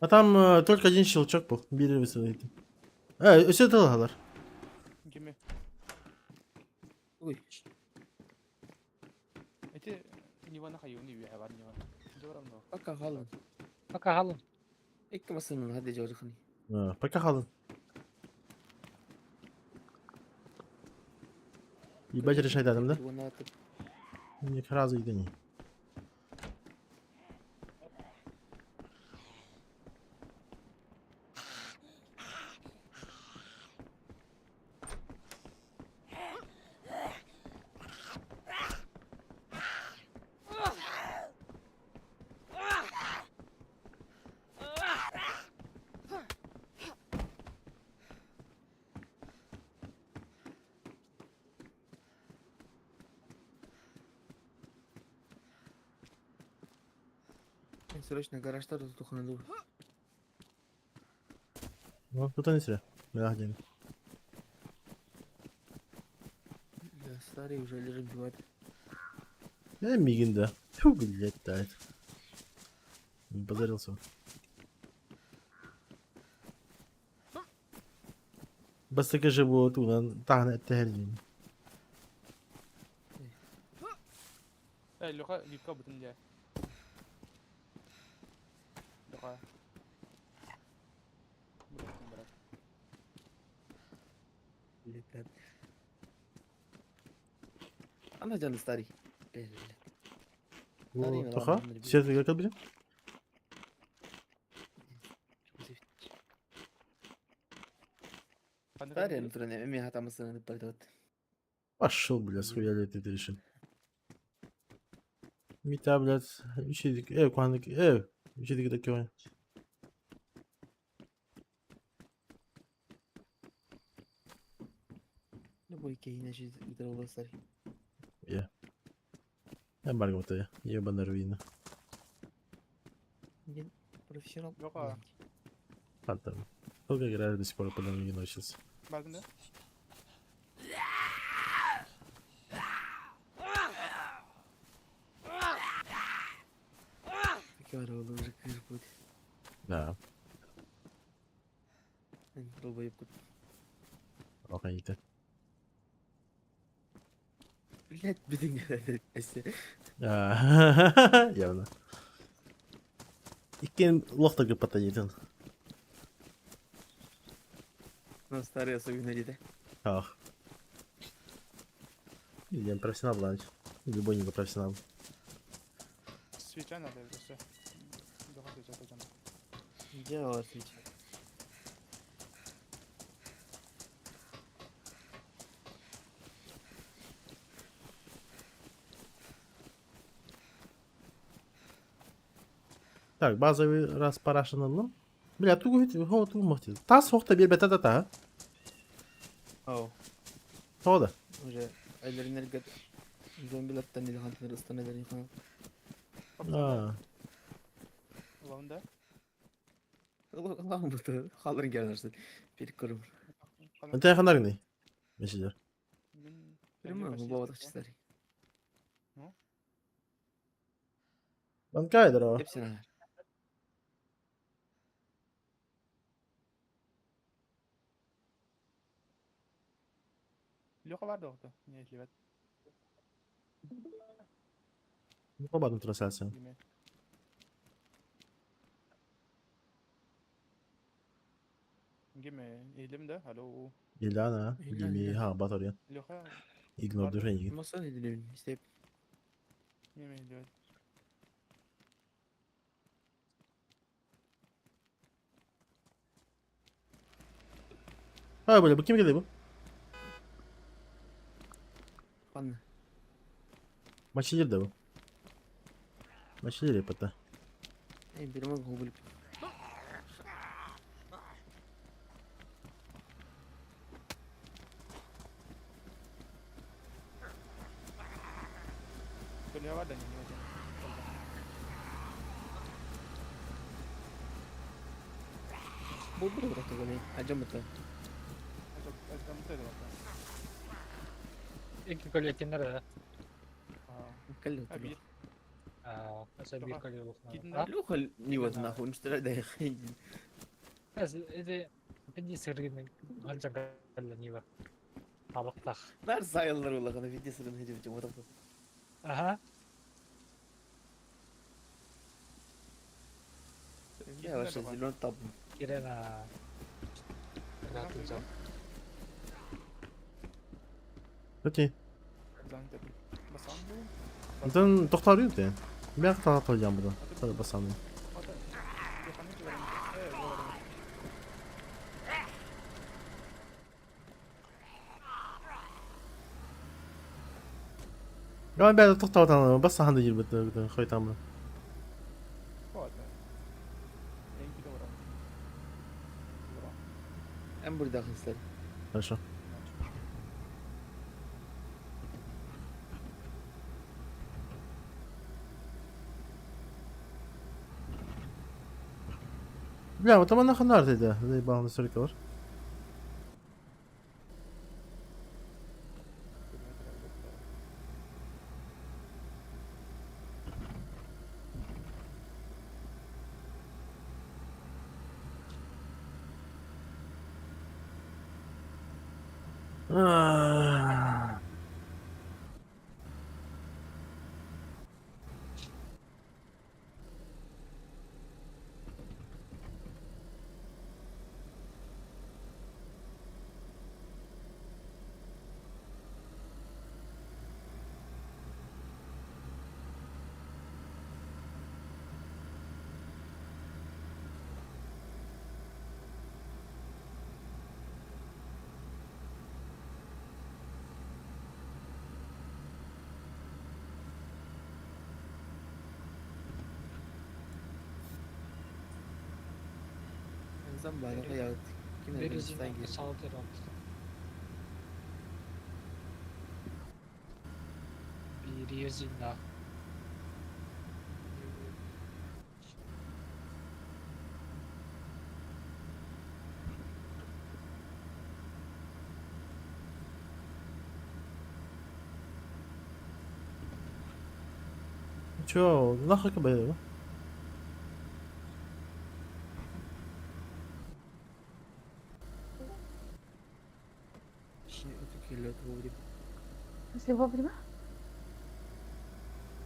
S1: А там только один щелчок был. Бери высадите. Э, все это лагалар.
S5: Ой.
S3: Эти Нивана хайыуны үөһэ бар Нива. Дьорамно.
S5: Пока халын.
S4: Пока халын.
S5: Икки массыынан хадды жорыхны.
S1: Пока халын. Ебать решайдадым да? Не сразу иди.
S5: Срочно гаражда туханы.
S1: Ну, тут они сре. Мягдин.
S5: Да, старый уже лежит бывает.
S1: Я мигин, да. Фу, блядь, да. Позарился. Бастакы же было туна тахна эттердин.
S3: Э, Леха, випка бутын дьэ. Леха. Брат.
S5: Летят. Ана жаны старый. Блядь.
S1: Тоха, сетвиге кэлбитин?
S5: Старый, ну туран эми хатамысын пойдет.
S1: Пошел, блядь, схуяли ты решил. Мита, блядь, үчедик, куанык, үчедик такой.
S5: Любой кейне же гидрола старый.
S1: Я. Я баргота, ебаная руина.
S5: Я профессионал.
S3: Леха.
S1: Фантом. Долго играю, до сих пор подо не научился.
S3: Бардын да?
S5: Такие уже кырпут.
S1: Да.
S5: Долбоеб.
S1: Охренеть.
S5: Блять, беден.
S1: Явно. Иккен лохта гыппата диэтин.
S5: Ну, старый особенно диде.
S1: Ах. Я профессионал, блядь. Любой не профессионал.
S3: Свеча надо это все. Леха, свеча тоже.
S5: Делала свеча.
S1: Так, базовый раз парашын алым. Бля, тугу хо тугу мохти. Тас хохта бир бета та.
S5: Ау.
S1: Тода.
S5: Уже айлеринер зомбилерден илхантыныр ыстанелер илхан.
S1: А.
S3: Лавында.
S5: Allah'ım bu халырын келнерсин. Bir kurum.
S1: Антон ханаргны. Мессенджер.
S5: Bilmiyorum bu babadaki çizler.
S1: Банкайдер.
S5: Hepsine.
S3: Леха бар да оқты. Не итлебет.
S1: Побадым трансляция.
S3: Деме. Геме, илим да? Алло.
S1: Иляна,
S5: Иляна.
S1: Гими, ха, Батория.
S3: Леха,
S1: Игнор движение.
S5: Masa ne dilim işte
S3: неме илебет.
S1: А, бля, бу ким келди бу?
S5: Ханна.
S1: Мачилер да бу. Мачилер епата.
S5: Ey bir mag hobul.
S3: Леха бар да не не
S5: Bu bir bıraktı golü. Acamata.
S4: Икки коллективнер да.
S5: Kallo.
S3: Bir.
S4: Аса бир коллектив.
S3: Китин-
S5: Лухал не вот нахуй мштра да.
S4: Эти эти сыргин алжа калла нива. Балыктах.
S5: Нар сайыллар улахана видео сырын хыдьыбычым отопту.
S4: Аха.
S5: Я вообще зелен табым.
S4: Кирена. Ратуза.
S1: Окей. Онтон тохтоору те. Бэйэх таҕа бұда. Басаны. Я бэйэ тохтоотан басахан да жирбит хойтамын.
S5: Эн бурдахын сэр.
S1: Хорошо. Бля, вот там нахуй нарты, да. Заебал на сорок var. Ah.
S5: Зам бары ягыт. Ким
S4: Березина
S5: Эрменистанге.
S4: салдырат. Березина.
S1: Чё, нахуй кабель?
S6: Если вовремя?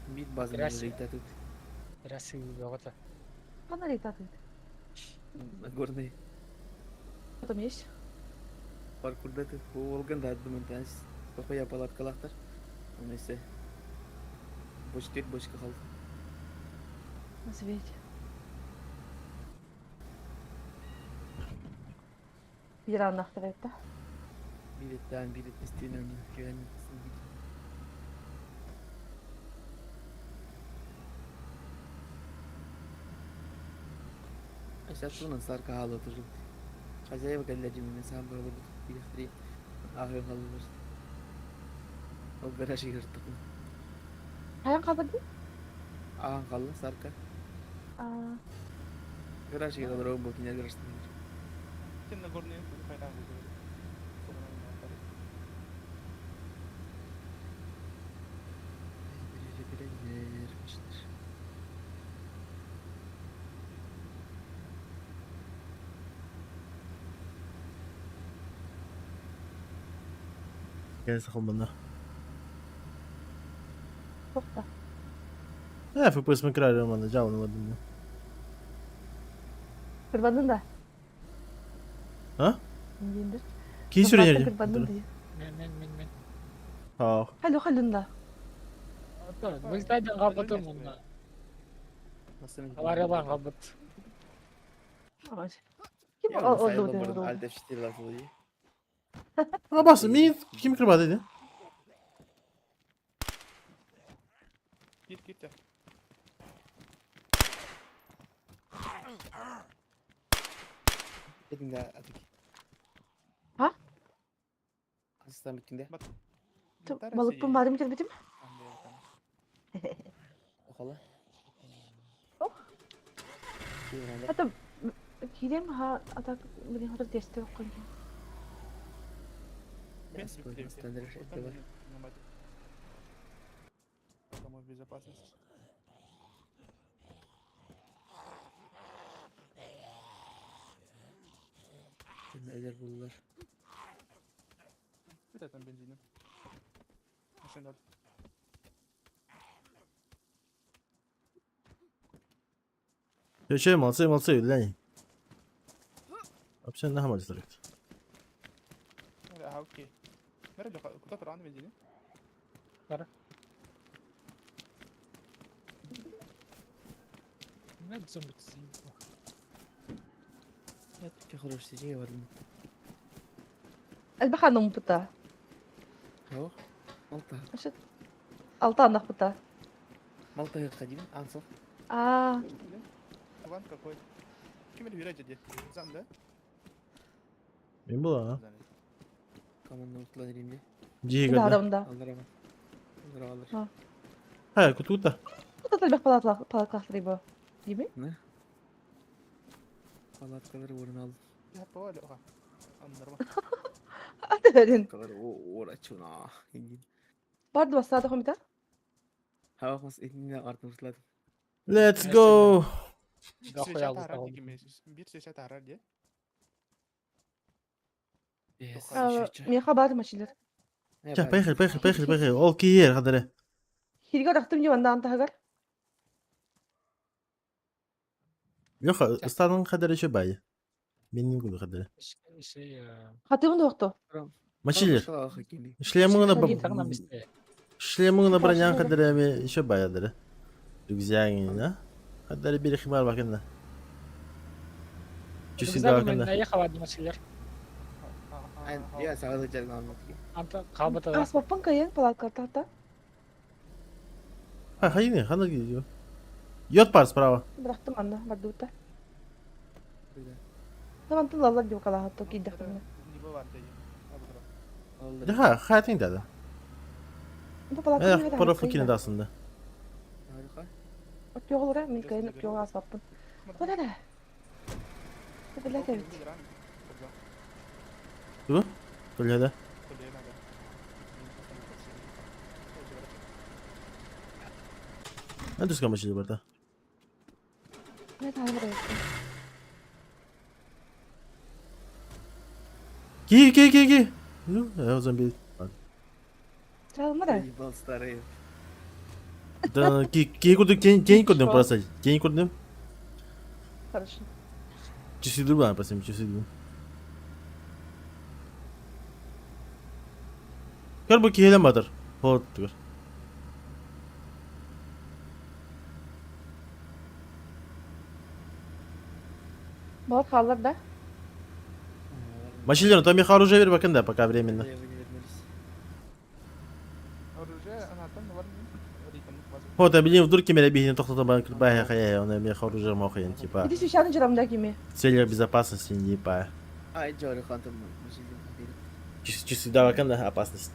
S5: Бит база
S4: Красиво.
S5: летают.
S4: Красивый это.
S6: Фонари летают.
S5: Нагорный
S6: Что там есть?
S5: паркурда тут Волган да думаю, похуя палаткалахтар. Несе. Бочка бочка қалды.
S6: На свете. Иран да?
S5: Билеттен билет истейін güvenlik. Aşağıdan sarka halı oturdu. Хозяева кэллэ дьиммин саан барылыбыт билэхтери ааһын халлыбыт. Ол гараж игыртык.
S6: Хайан қалбады?
S5: Ааһын халла сарка. Гараж игыралар бу кинер гаражтан.
S1: Кәлесі қалмана.
S6: Тоқта.
S1: Э, FPS мен мана, жауын ладым.
S6: Кырбадың да.
S1: А?
S6: Енді.
S1: Кей сүренер.
S6: Кырбадың да.
S4: Мен мен мен мен.
S1: Ау.
S6: Халю халюнда.
S4: Мылтайдан қабытым онда. Авариялан қабыт.
S6: Ким олду?
S1: А бас, мен ким кырбады ди?
S3: Git git de.
S5: Dedim de атык.
S6: Ha?
S5: Aslan bittinde.
S6: Балыкпын барым келбитим.
S5: Окала.
S6: Ох. Ата кирем ха ата блин хотор тесте оккон.
S3: Домой в безопасности.
S5: Эдер буллар.
S3: Бүппүт этим бензиним. Машина.
S1: Че, молодцы, молодцы, глянь. Вообще нахамали старик.
S3: Ага, окей. Куда туран бензини?
S4: Нет, зомби заебал.
S5: Я хороший сиденье в одном.
S6: Элбэх анумпута.
S5: Ох, Малта.
S6: Алта анахпыта.
S5: Малта ходим, Ансов.
S6: А,
S3: Ван какой? Ким это верить где? Зам, да?
S1: Мен була, а?
S5: Команда утлан римли.
S1: Жига,
S6: да, да.
S5: Алдар Алдар алдар.
S1: Ха, кутута.
S6: Кутата элбэх палатлах бу. Дими?
S5: Не? Палаткалар орын алды.
S3: Я понял. Аннарма.
S6: Атырын.
S5: Калар орачуна.
S6: Барды басады хомита?
S5: Хава хос этинне артын уртладым.
S1: Let's go.
S4: Да хуя алды.
S3: Bir свеча тарар де.
S6: Меха бар машилер.
S1: Ча, поехали, поехали, поехали, поехали. Ол киер, хадары.
S6: Хирге рахтым жеванда антагар.
S1: Леха, станың хадары еще бай. Мен не буду хадары.
S6: Хатымын доқты.
S1: Машилер. Шлемыңны Шлемыңны бронян хадары еще бай хадары. Рюкзагың, да? Хадары бери химар бакында. Чүсү бакында.
S4: Наехал один машилер.
S5: Я сағат жалған.
S4: Анта калбата.
S6: Аспаппын кайын палатка тарта.
S1: Ха, хайны, хана gidiyor. Йот пар справа.
S6: Бырахтым анна бардута. Даван тылалар деп калахатты кийдехтим.
S1: Да, хатың деді.
S6: Бу палатка.
S1: Э, порофу кине дасында.
S6: Өтөголора мен кайын өтөг аспаппын. Куда да? Билет эбит.
S1: Бу? Төлөдө. Мен түскөн машина бар да.
S6: Не тайбыр.
S1: Ки, ки, ки, ки. Ну, я зомби.
S6: Чалма да.
S5: Ебал старый.
S1: Да, ки, ки көрдүм, тень, тень көрдүм просто. Тень көрдүм.
S6: Хорошо.
S1: Часы друга, просто часы друга. Көр бу киһилен батыр. Вот түгөр.
S6: Бар халар да.
S1: Машилер, там их оружие бер бакында пока временно.
S3: Оружие, она там бар.
S1: Вот, а блин, вдруг кемере бихин тоқтата бан кырбай хая, он мех оружие мохын, типа.
S6: Иди свечаны жарамда кеме.
S1: В целях безопасности, не по.
S5: Ай, жоры хантым машилер.
S1: Часы да бакында опасность.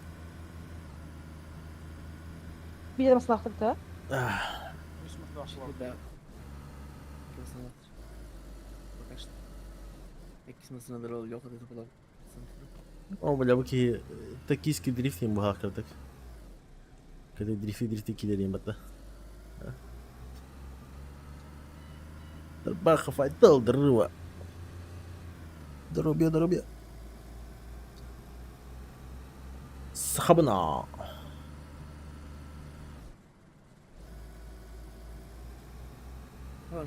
S6: Бир маслахтыр.
S5: Да. Пока что.
S1: О, бля, бу ки токийский дрифтинг бу хакырдык. Когда дрифти дрифти килерин бата. Дарбаха файтал дрыва. Дорубья, дорубья. Сахабна.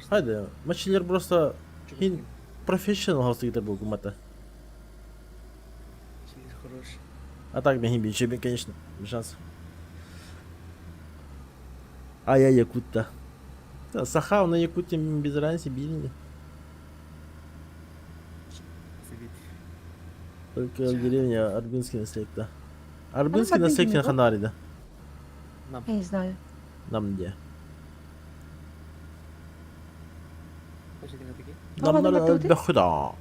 S1: Хайде, машилер просто хин профессионал хостигдер был гумата.
S5: Хорош.
S1: А так бен хин конечно, без шансов. А я якут-то. Да, Саха, на Якутии без разницы, били. Только в деревне Арбинский наследник, да. Арбинский наследник на Ханаре, да.
S6: Я не знаю.
S1: Нам где? Нам надо бехуда.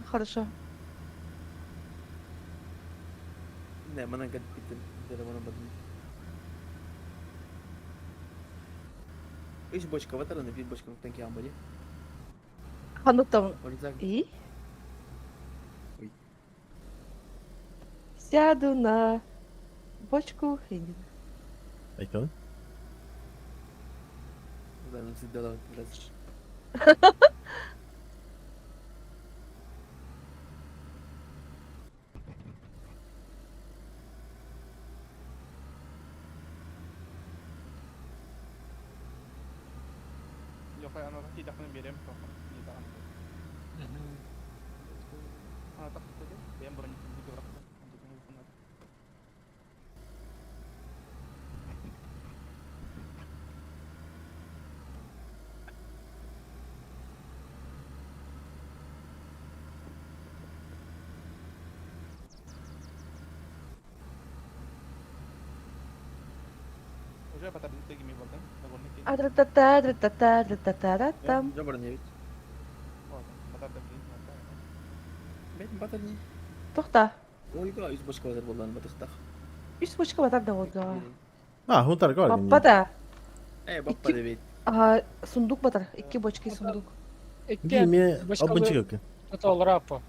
S6: Хорошо.
S5: Не, манан кеттим. Манан Үч бочка бар, аны бир бочка танки амбали.
S6: Хануктам. И? Сяду на бочку Хенин.
S1: Айкон?
S5: Да, нам всегда раз.
S6: Атра-та-та-та-та-та-та-та-там. Тоқта.
S5: Ольга үс бочка батар буоллаан батыхтах.
S6: Үс бочка батар да Ольгаҕа.
S1: А, хунтар көр.
S6: Баппа да.
S5: Э, баппа да бит.
S6: А, сундук батар. Икки бочки сундук.
S4: Икки
S1: Гиме
S4: бочкалы
S1: обынчык өкө.
S4: тотолора по.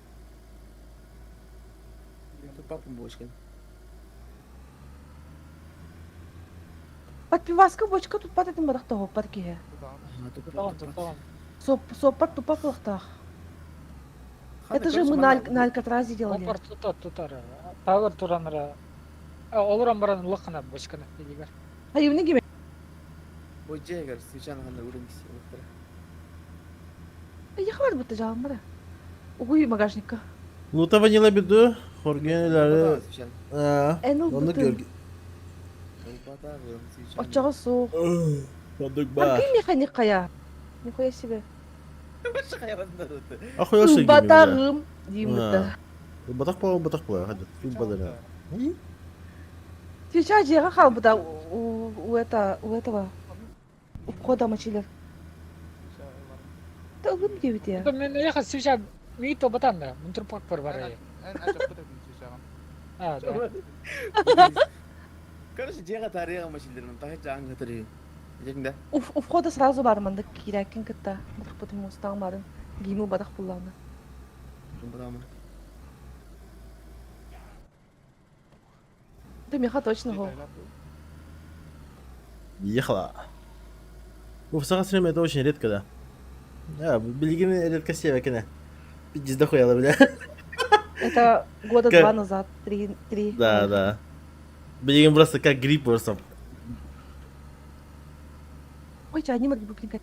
S5: Папам бочка.
S6: Подпиваска бочка тут пат этим батах тоһоппар киһи.
S4: Тотоон, тотоон.
S6: Соп, соппар тупа кылахтаах. Это же мы на, на Алькатразе делали.
S4: Опар тутар, тутар. Тавыр туранара. Олорон баран лықына бочканы дигер.
S6: А евне кеме?
S5: Бу жегер свечан ханна урын киси улықтара.
S6: Я хвар бутта жалым бара. Угуй багажникка.
S1: Лута ванила биду, хоргенлары.
S5: Свечан.
S6: Эн
S1: Оны
S6: ылбытын.
S1: көрг.
S5: Ылбата урын свечан.
S6: Оччоҕо суох.
S1: Ондук ба.
S6: Аргы механик кая. Нихуя себе.
S1: Ахуя шыгы.
S6: Ылбатагым дейм бутта.
S1: Батах па, батах па, хады. Ылбадара.
S6: Свеча жеға қалбыда у, у, это, у этого у входа мочили. Да ылым дебит я.
S4: Мен яха свеча мито батан да. Мунтур пак бар бар. А, да.
S5: Короче, жега тарыга машилдерин, тахы жаңга тарыга. Жегинде.
S6: У, у входа сразу бар манда кирәкин кытта. Батах бутым устаң барын. Гиму батах булланы.
S5: Бадамы.
S6: Да меха точно го.
S1: Ехала. Уф, сага это очень редко, да. Да, билигин редко севекене. Пиздец дохуяла, бля.
S6: Это года
S1: Как-
S6: два назад, три, три.
S1: Да, да. Билигин просто как грипп просто.
S6: Ой, ча, не могу блин.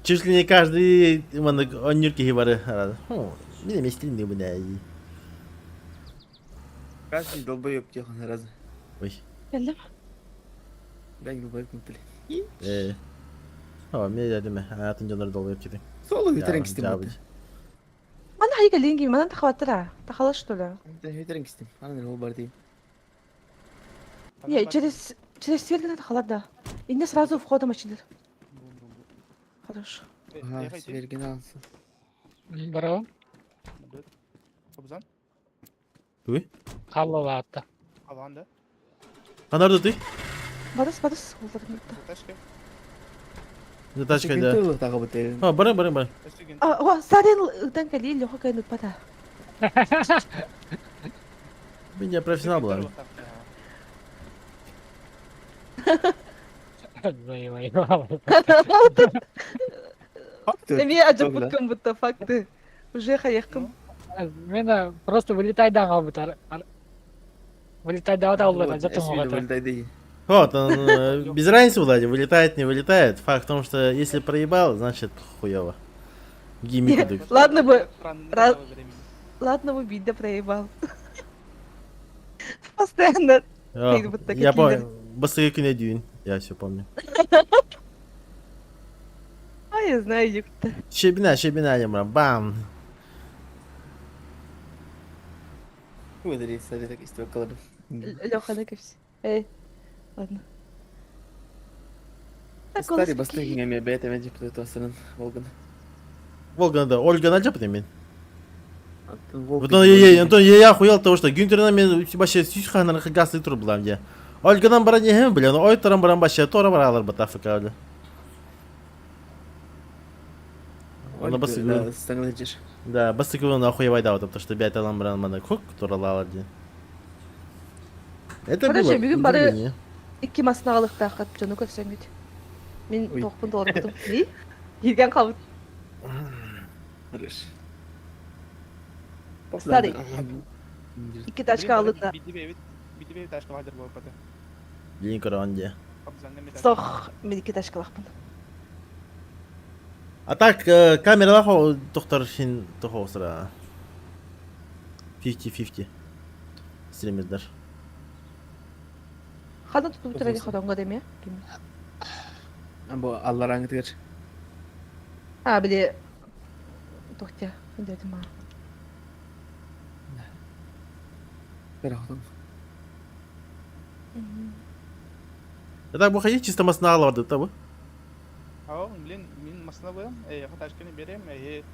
S1: Чуть ли не каждый онюрки хибары. Меня местильный, бля.
S5: Каждый долбоеб тихо раз.
S1: Ой.
S6: Келдим.
S5: Бәң долбоеб мөптүле.
S1: Э. О, мен дедим, атын жонор долбоеб кети.
S5: Соло хүтерен кистим.
S6: Ана хайга ленги, манан тахватыра. Тахала что ли?
S5: Хүтерен кистим. Анан ол бар дейм.
S6: Не, через через свет надо халат, да. И не сразу входом очилер. Хорошо.
S5: Ага, сверген алсын.
S4: Браво.
S1: Туй?
S4: Халла атта.
S1: Канарды ты?
S6: Барыс, барыс, олдырым бутта.
S1: За тачкой, да.
S5: Тагы бутер.
S1: А, бары, бары, бары.
S6: А, о, сарен ыдан кали, лёха кайнут пата.
S1: Меня профессионал была.
S5: Факты.
S6: Эми ажапуткан будто факты. Уже хаяқым.
S4: Мен просто вылетай да бутар. Вылетай да алла, жатын
S5: Вылетай
S1: Вот, он, без разницы, Влади, вылетает, не вылетает. Факт в том, что если проебал, значит хуево. Гимми кудык.
S6: Ладно бы, ладно бы бидда проебал. Постоянно.
S1: О,
S6: Ты вот так
S1: Я
S6: как
S1: помню. Быстрее күнә дүйін. Я все помню.
S6: А, я знаю, юкта.
S1: Щебина, щебина, я бам.
S5: Выдали, сари так истек калады.
S6: Лёха, на все. Эй, ладно. Так,
S5: Старый бастык неме бәйт әмән жеп тосын Волган.
S1: Волга да, Ольга на мен.
S5: Волган.
S1: Вот он, я, Антон, я охуел того, что Гюнтерна мен вообще сүүс ханар газ тур булам я. Ольгадан бара не бля, но ой тарам барам баша тора баралар бата фка бля. Она бас
S5: Да, стаңлы жер.
S1: Да, бас он охуевай да, потому что бят алам баран мана кок торалалар ди. Это
S6: Короче,
S1: было.
S6: бүгін бары-
S1: удивление.
S6: Икки масыналықта қат жону көрсөңүт. Мен
S5: Ой.
S6: тоқпын толырдым. Не? Елген қалып.
S5: Хорош.
S6: Старый. Икки тачка алды да.
S1: Блин, корон ди.
S6: Сох, мен икки тачка лақпын.
S1: А так камералаах тохтор син тохоосра 50-50 стримердар.
S6: Ханна тутубуттар эри хотонго деме?
S5: Бу алларааҥытыгар.
S6: А, били тохтя, дедим а.
S5: Кыра хотон.
S1: Это бу хайы чисто масна аларды та бу?
S3: Ау, блин, мин масына быам, эйэхэ тачканы берем, эһи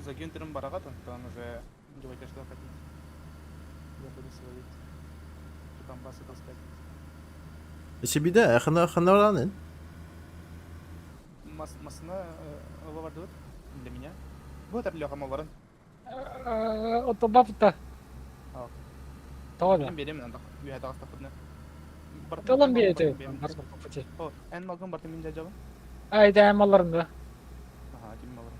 S3: за Гюнтером бараҕат, онтон уже делайте что хотите. Я буду свалить. Донбасса таскать.
S1: Себиде хана хана
S3: Мас масына ыла бардыбыт для меня. Бу это Леха маларын.
S4: Отобапта. Тоҕо
S3: Мен берем анда үһэ таҕыстахпытына.
S4: Талан биэте по пути.
S3: О, эн малгын бартын мин дьадьабын.
S4: Ай, да малларын да.
S3: Аха, ким маларын.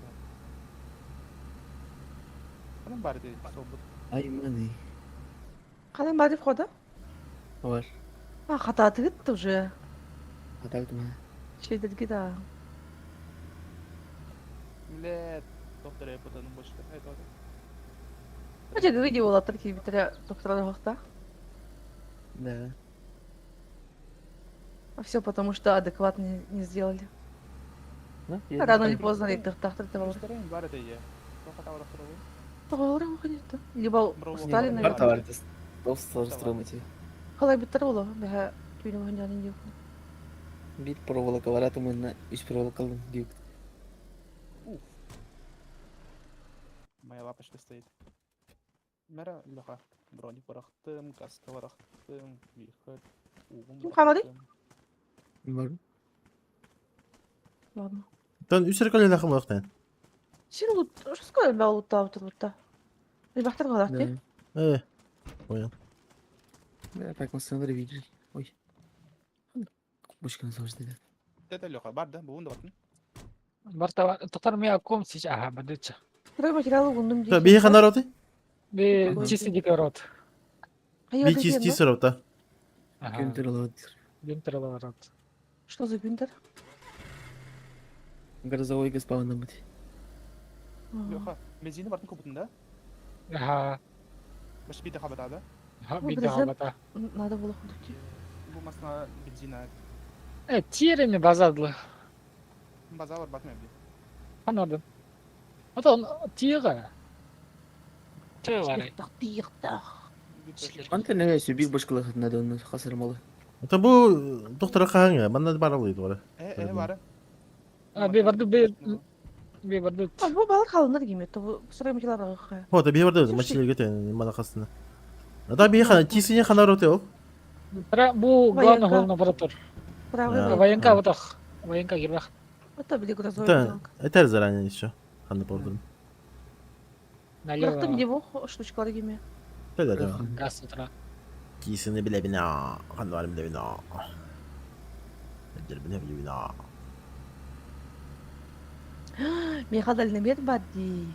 S3: Ханан бар ди солбут.
S5: Ай, маны.
S6: Ханан бар деп хода?
S5: Бар.
S6: А, хатаатыгыт уже.
S5: Хатаабытым ha.
S6: Şeyдерги да.
S3: Блэ, доктор я потом больше. Это
S6: Мача гыги болаттар кийбиттере доктора хохта.
S5: Да.
S6: А все потому, что адекватно не сделали.
S5: Ну,
S6: Рано или поздно тахтар
S3: Бар это я.
S6: Либо устали,
S5: Бар
S6: наверное.
S5: товар Достар
S6: Халай биттер боло, бэхэ түйүнү ханьянын дип.
S5: Bir проволока бар атымына үч проволока алдым дүйүк.
S3: Уф. Моя лапочка стоит. Мэра Леха. Броник барахтым, каска барахтым, вихрь, угум
S6: Ким хамады?
S5: Бар.
S6: Ладно.
S1: Тон үсер коле лахым лахтан.
S6: Син лут, что сказали, бә лутта лутта. Ребахтар галакты.
S5: Да.
S1: Понял.
S5: Да, так машиналар видели. Ой. Бочканы сложно.
S3: Это Леха, бар да, буун да батын.
S4: Барта тоқтар ми аком сич аха бадыча.
S6: Строй материалы угундум
S1: Та би хана роты?
S4: Би чисто дикий рот.
S1: Би чис чис рота.
S5: Гюнтер алады.
S4: Гюнтер алады.
S6: Что за Гюнтер?
S5: Грозовой госпауна быть.
S3: Леха, бензини бартын көбүтүн да?
S4: Аха.
S3: Баш биде хабата да?
S4: Биде хабата.
S6: Надо было худуть.
S3: Бу масна бензина.
S4: Э, тиреми базадлы.
S3: База бар батмай би.
S4: Анадым. Ата тире. Тире.
S6: Тире.
S5: Анта не сөй бир башкалык надо оны хасырмалы.
S1: Та бу доктора каһаңа, манна бар алый дура.
S3: Э, бары.
S4: А, би барды би би барды.
S6: А бу балык алыныр кеме, то строй материалы га.
S1: Хо, та би барды мачилер гете мана кастына. Та би хана чисине хана роты ол.
S4: Бу главный головной лаборатор.
S6: Правый.
S4: Военка вот ах. Военка гирбах.
S6: Это били грозовой.
S1: Та, это заранее еще. Хана пордым.
S4: Налево.
S6: Рахтым его штучкалар кеме.
S1: Да, да, да.
S4: Газ утра.
S1: Кисini bile bina. Хана bile bina. Bile bile bina.
S6: Меха дальномер бадди.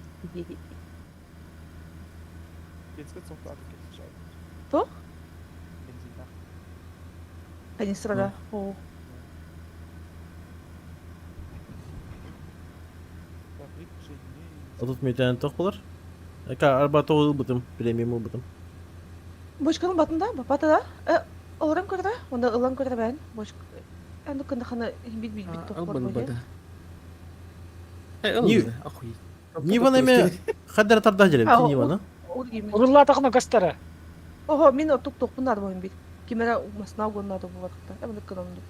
S3: Бензин соқты атып кетті жай.
S6: Тоқ?
S3: Бензин да.
S6: Канистрада. О.
S1: Отут мүйтән тоқ болар. Эка арба тоғыл бутым, премиум бутым.
S6: Бочканың батында, батада. Э, оларым көрді, онда ылан көрді бән. Бочка. Әнді күнді хана бит бит бит тоқ
S5: Албан
S6: бар.
S5: бада.
S1: Не-
S5: Охуеть.
S1: Ниваны ме хаддар тарда жерем,
S6: А,
S1: Ниваны.
S4: Урулла тахна гастара.
S6: Ого, мен отук тоқпын надо бойын бит. Кемера масна угон надо бу вакытта. Э, мында кынымды.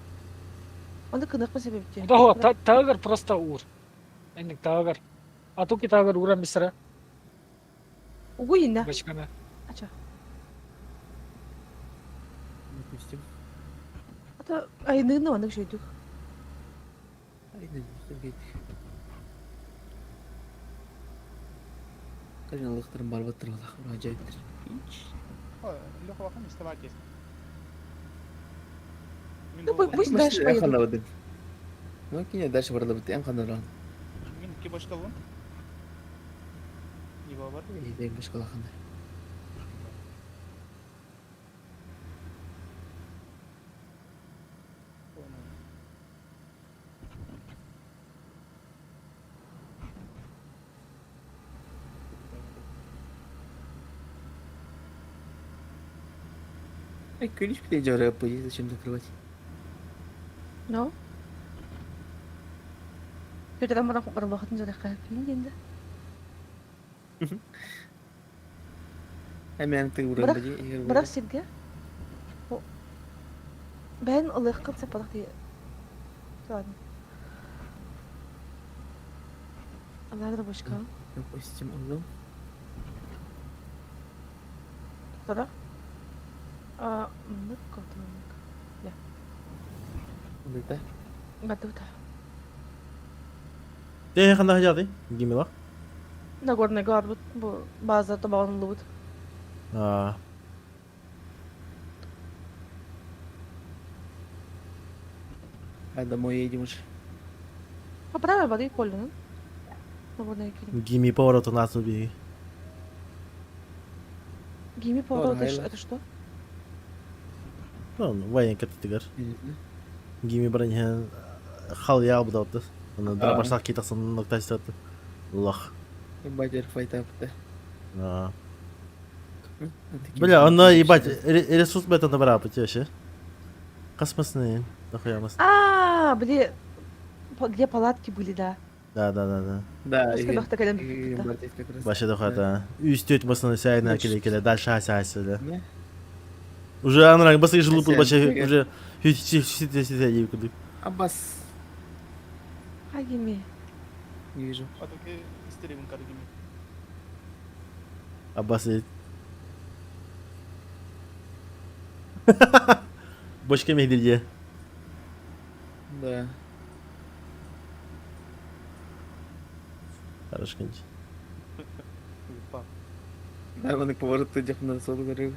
S6: Анда кынық па себепте.
S4: Да, тагыр просто ур. Эндик тагыр. Атуки тагыр ура мисра.
S6: Угу инна.
S4: Бачкана.
S6: Ача.
S5: Допустим.
S6: Ата айныгны андык шөйдүк.
S5: Ай, допустим, Кажаналыктарын бар баттыралах, ажайыптыр.
S3: Леха бакын исте бар кес.
S6: Ну, пусть дальше поедут.
S5: Ну, кине дальше барда бит, эм ханаран.
S3: Мин ки башка алым. Нива бар.
S5: Эй, башка лаханда. Эй, ключ блядь, зачем закрывать?
S6: No. Көтөрөн баран барбахатын дьарыхха диэн да.
S5: Эмээн тыгыран
S6: Бырах,
S5: бадьи иһэр
S6: бырах
S5: буолла.
S6: сиргэ. Бэйэн ылыаххын саппатах дии. Ладно. Аллаа бочка.
S5: Допустим, ыллым.
S6: Тоқтара. А, мынык, котымынык. Я.
S5: Ылыта.
S6: Батута.
S1: Те ханда хажады? Гимила.
S6: Нагорный гарбут. Бу база табағын лубут.
S1: А.
S5: А домой едем уже.
S6: Поправил бары полюнун. Нагорный кирим.
S1: Гими повороту нас убей.
S6: Гими поворот,
S5: Ор,
S6: это что?
S1: Ну, военка тыгар. Гими броньен хал я обдалты. Аны драбашсак китасын ноктастаты. Лох.
S5: Ебать, файтапты.
S1: А. Бля, онно ебать, ресурс бета набрал вообще. Космосные, нахуя
S6: А, блин, где палатки были, да.
S1: Да, да, да, да.
S5: Да,
S6: Пускай бахта кэлэн бүппүт
S5: как раз.
S1: Баша дохата. Үстөт басын сайна келе келе дальше ася ася да.
S5: Да.
S1: Уже анрак басы жылып
S5: Ася,
S1: баша
S5: ага.
S1: уже сите сите еб кудук.
S5: Аббас.
S6: Агими.
S5: Не вижу.
S3: Атуки истерибин каргими.
S1: Аббас Бочка мехдирге.
S5: Да.
S1: Хорош конч.
S3: Па.
S5: Да, он поворот дехна сол говорил.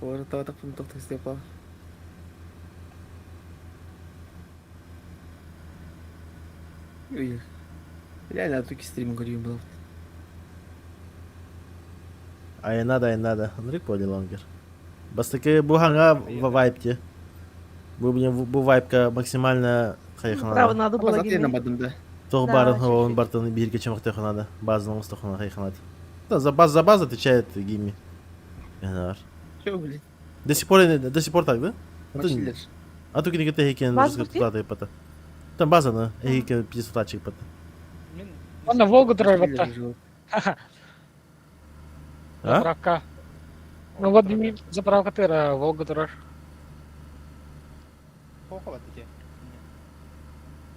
S5: Поворот так пунктов степа. Ой. Реально, а стрим говорил был.
S1: Ай надо, ай надо. Андрей поли лонгер. Бастаки бу ханга вайпте. Бу блин бу вайпка максимально
S6: Право
S1: хайханада.
S6: надо было
S5: Аббас,
S6: гими.
S5: бадым, да.
S1: Тох
S6: Да,
S1: барын
S6: чуть-чуть.
S1: он бартын бирге чемакты ханада. Базаның устахана хайханада. Да, за баз за баз отвечает Гимми. Янар.
S5: Чё, блин?
S1: До сих пор до сих пор так, да? А то
S5: Мачилер.
S1: а то кине хекен
S6: База где?
S1: туда пата. Там база на хекен пятисотачик пата.
S3: Мин
S4: Он на Волгу турар батта.
S1: А?
S4: Заправка. Ну вот дими заправка тыра Волга турар.
S3: Хохо батыке.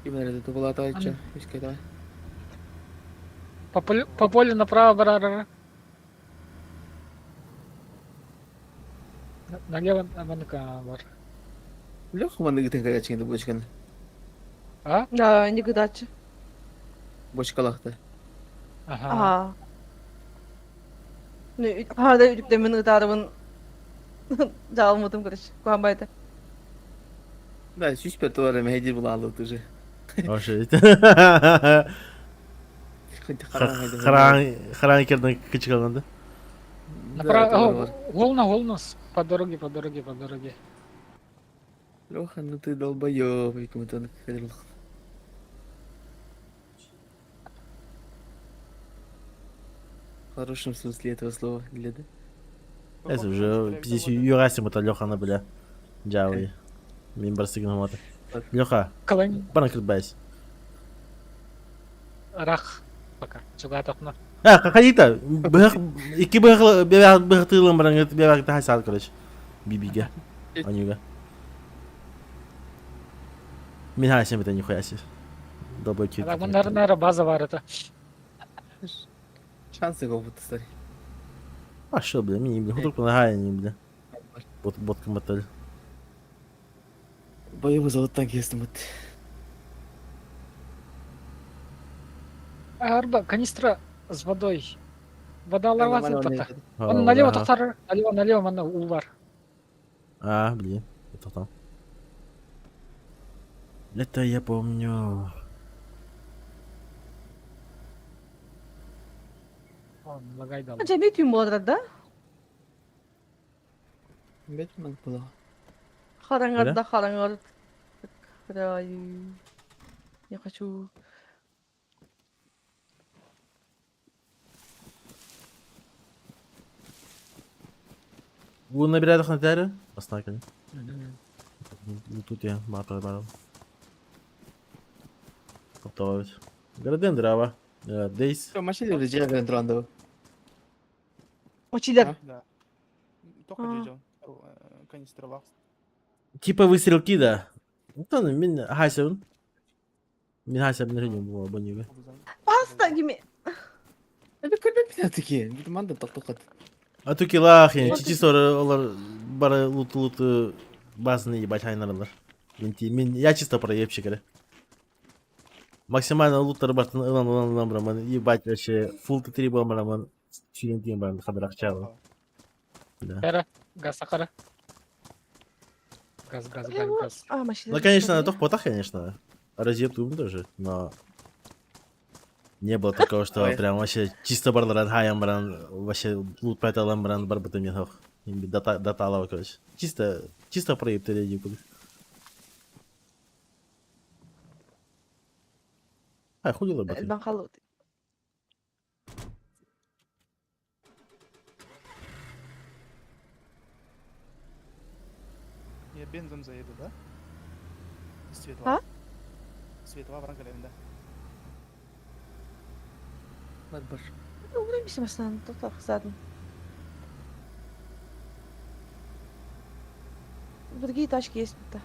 S5: Именно это была та чё? Пускай давай.
S4: По полю направо барара. Налево манка бар.
S5: Леха маны гытын кагачын бочканы.
S4: А?
S6: Да, не гыдачы.
S5: Бочкалахта.
S4: Ага.
S6: А. Ну, а, да, үтүктемин ытаарыбын жаалмытым, короче, куанбайта.
S5: Да, сүүс туара мехедир була алып уже.
S1: Вообще.
S5: Хоть харан
S1: Харан харан керден кычкалганда.
S4: Направо. Гол на гол нас. По дороге, по дороге, по дороге.
S5: Леха, ну ты долбоёб, кому-то В хорошем смысле этого слова, для да?
S1: Это уже пиздец юрасим это Леха на бля. Джауи. Мин барсыгын мата. Леха,
S4: Калань
S1: бана кырбайс.
S4: рах. Пока. Чугатахна.
S1: А, каканита. Бэх ики бэх бэх бэх тылым баран бэх та короче. Бибиге. Анюга. Мин хасим это нихуя себе. Добрый кит.
S4: Так, наверное, база бар это.
S5: Шансы его будто старый.
S1: А что, бля, мини, бля, худрук на не, бля. Бот ботка мотель.
S5: Боевой золот танк есть вот.
S4: Арба, канистра с водой. Вода ларватын пата. Он налево тохтар, налево, налево, манна улвар.
S1: А, блин, это там. Это я помню.
S4: Он лагай дал.
S6: Жами түйін болар да?
S5: Бет ман была.
S6: Хараңарда хараңар. Бля, я хочу.
S1: Уонна бирээдэх нэтээри бастаан кэлин. Тут я баатар барам. Топтообут. Граден драва. Дейс.
S5: Машина дьиэ кэлэн туран доо.
S6: Мочилер.
S3: Да. Только дьон. Канистралах.
S1: Типа вы стрелки, да. Ну, мин хасебын. Мин хасебын ренем була бонюга.
S6: Паста гими.
S5: Это көрбөт бит атыки. Бит манда тоқтоқат.
S1: А ту килах, чисто олар бары луту-луту базаны ебать хайнаралар. Мин я чисто проебщик, эрэ. Максимально луттар бартын ылан ылан ылан бараман ебать вообще full Т3 буолан бараман сүүрэн тиийэн баран хадырахчаалым. Да.
S4: Кара, газ сахара. Газ, газ, газ, газ.
S6: А, машина.
S1: Ну, конечно, на топ потах, конечно. Разъебтуем тоже, но не было такого, что
S5: Ой.
S1: прям вообще чисто барларан хаян баран, вообще лут пэталан баран барбытым не хох. Даталова, короче. Чисто, чисто проеб ты А, хуй лабаты.
S6: Элбан халут.
S3: Я бензом заеду, да? Светла.
S6: А?
S3: Светла баран кэлэбин да.
S5: Бар бар.
S6: Угрым бисим астан тоқтар задын. Другие тачки есть будто.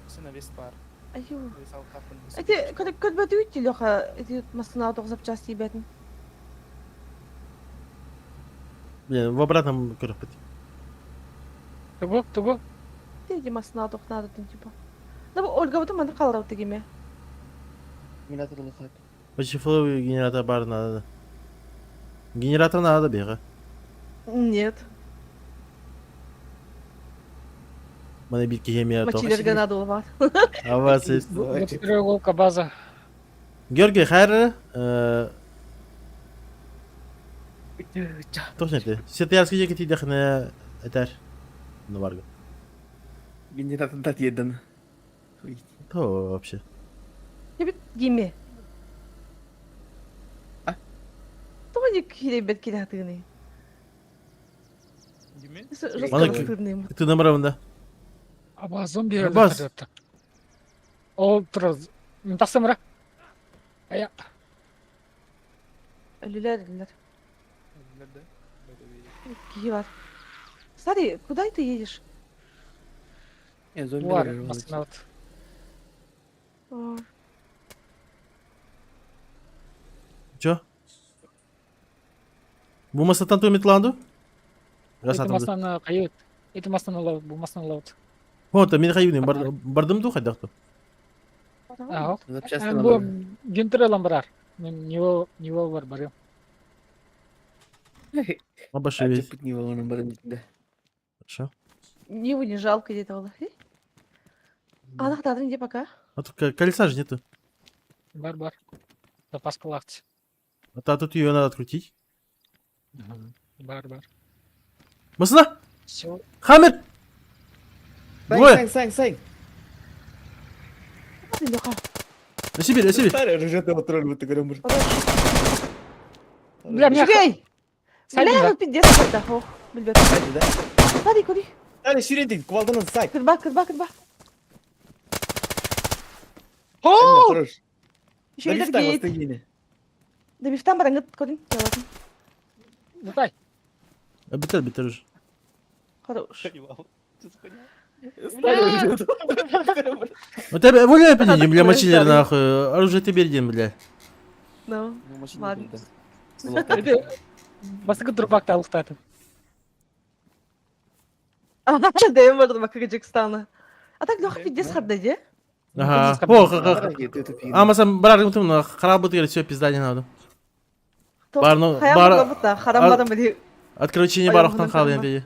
S3: Сына вес бар.
S6: Аю.
S3: Вес алкапын.
S6: Эти көрбөтү Леха, эти машина тоқ запчасти бәтін.
S1: Блин, в обратном көрөппүт.
S4: Тугу, тугу.
S6: Эти машина тоқ надо тын типа. Да бу Ольга бутын маны қалырау тегеме.
S5: Генератор лохат.
S1: Почему генератор бар надо? Генератор надо бега.
S6: Нет.
S1: Маны бир кихемия тоқ.
S6: Мачилерге надо болмады.
S1: А вас есть.
S4: Вот треуголка база.
S1: Георгий Хайр, тоқ нет. Сетярский жеке тидехне этер. Ну варга.
S5: Генератор дат еден.
S1: То вообще.
S6: Ебет гиме.
S5: А?
S6: Тони киребет кирятыны.
S3: Гиме?
S6: Жестко растырным.
S1: Ты номер да?
S4: Аба зомби
S1: Абаз.
S4: өлтүрөттө. Ол тур. Тасымра. Ая.
S6: Өлүлөр, өлүлөр.
S3: Да?
S6: Киһи бар. Смотри, куда ты едешь?
S5: Я зомби.
S4: Бар, машина.
S6: А,
S1: Чё? Бу масатан туйметланду?
S4: Эти машина кайыт. Эти машина лаут, бу машина лаут.
S1: Вот, мен хайюнем бардым ду хайдахту.
S4: Ага.
S5: Запчасти
S4: Бу
S5: надо.
S4: гентерелан барар. Мен него него бар барым.
S1: Абашы весь.
S5: Ачып не волнам бар да.
S1: Хорошо.
S6: Ниву не жалко где-то было. А нахтадын где пока?
S1: А тут колеса же нету.
S4: Бар бар. Запаска лакт.
S1: А тут ее надо открутить.
S4: Бар бар.
S1: Масына!
S4: Все.
S1: Хаммер! Двое!
S5: Сань, сань, сань.
S6: Леха.
S1: На Сибирь, на Сибирь!
S5: Старый ружет его тролль будто говорю.
S4: Бля, меня
S6: Үчүгэй! Бля, пиздец какой-то. Ох, билбет.
S5: Да?
S6: Смотри, куди.
S5: Старый сюрентик, кувалданан сай.
S6: Кырба, кырба, кырба.
S5: О! Хорош.
S6: Еще и другие. Да бифтан барангыт кодин.
S4: Бутай.
S1: Битер, битер уже.
S6: Хорош.
S1: У тебя воля опять, бля, мочили нахуй. Оружие тебе бердим, бля.
S6: Ну, ладно.
S4: Бастыкы турбакта алыктады.
S6: Дэм бар Кыргызстана. А так Леха пиздец хадда де?
S1: Ага. О, А, масам барар гымтым, харал бутыр, все, пизда не надо. Бар, ну, бар-
S6: Харам барам били.
S1: Отключение барахтан хал енді.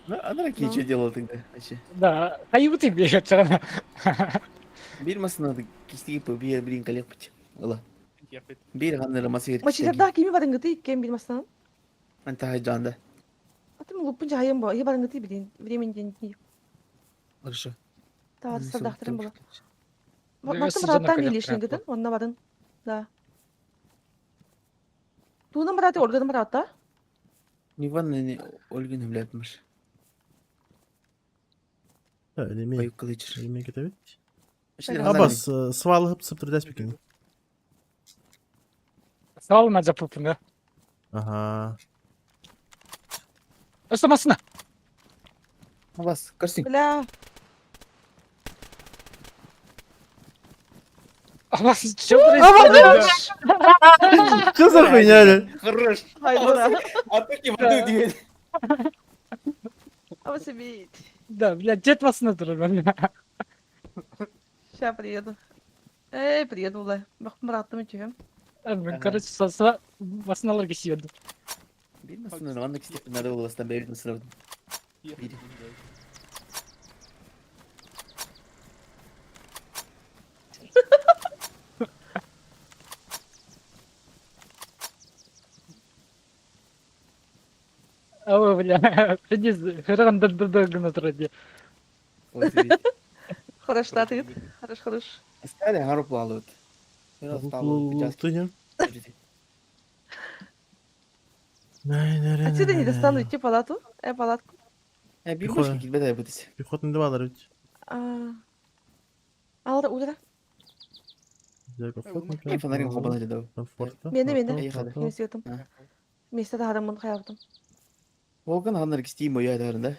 S5: Она что делал тогда вообще?
S4: Да, кайыбыты бежет чагана.
S5: Бир масына кистиги по бир блин коллег пить. Ла. Бир ганнера масыр.
S6: Мачилерда кими барангыты кем билмастан.
S5: Анта хайджанда.
S6: А ты лупун жайым бо. Я барангыты билин. Времени день не.
S5: Хорошо.
S6: Та сардахтырым була.
S4: Да,
S6: Мартын
S4: сезонна
S6: браттан
S4: коллег
S6: милишнингитин, онна барын. Да. Туунан браты, Ольгадан брат, да?
S5: Иван Ольгин хүлээпмэр.
S1: Эми
S5: Кылычыр.
S1: эми кетебит. Абас свалыһып сыптырдас бикин.
S4: Свал на жапыпына.
S1: Ага.
S4: Өстө масына.
S5: Абас, көрсүң.
S6: Бля.
S4: Абас, что происходит?
S1: Что за хуйня, бля?
S5: Хорош.
S6: Хайдара.
S5: А ты не буду диэн.
S6: Абас эбит.
S4: Да, блядь, дед масына турар бля.
S6: Сейчас приеду. Эй, приеду, бля. Бахтым үтүөм.
S4: Короче, саса масыналар кесиерді.
S5: Бир масына маннык степеннары боластан бэйбит масына. Бир.
S4: Ау, бля, Денис, хырган ды гына турар ди.
S6: Хорош, ты. Хорош, хорош.
S5: Искали харуп лалут.
S1: Тыня.
S6: Отсюда не достану идти палату. Палатку.
S5: Бир башка килбет айбытыс.
S1: Пехотный два ведь.
S6: Алра, удара.
S5: Фонарик хобана деді.
S6: Мені, мені. Мен сүйетім. Месте тағарамын қаябдым.
S5: Волган ханнар кистим оя дарында.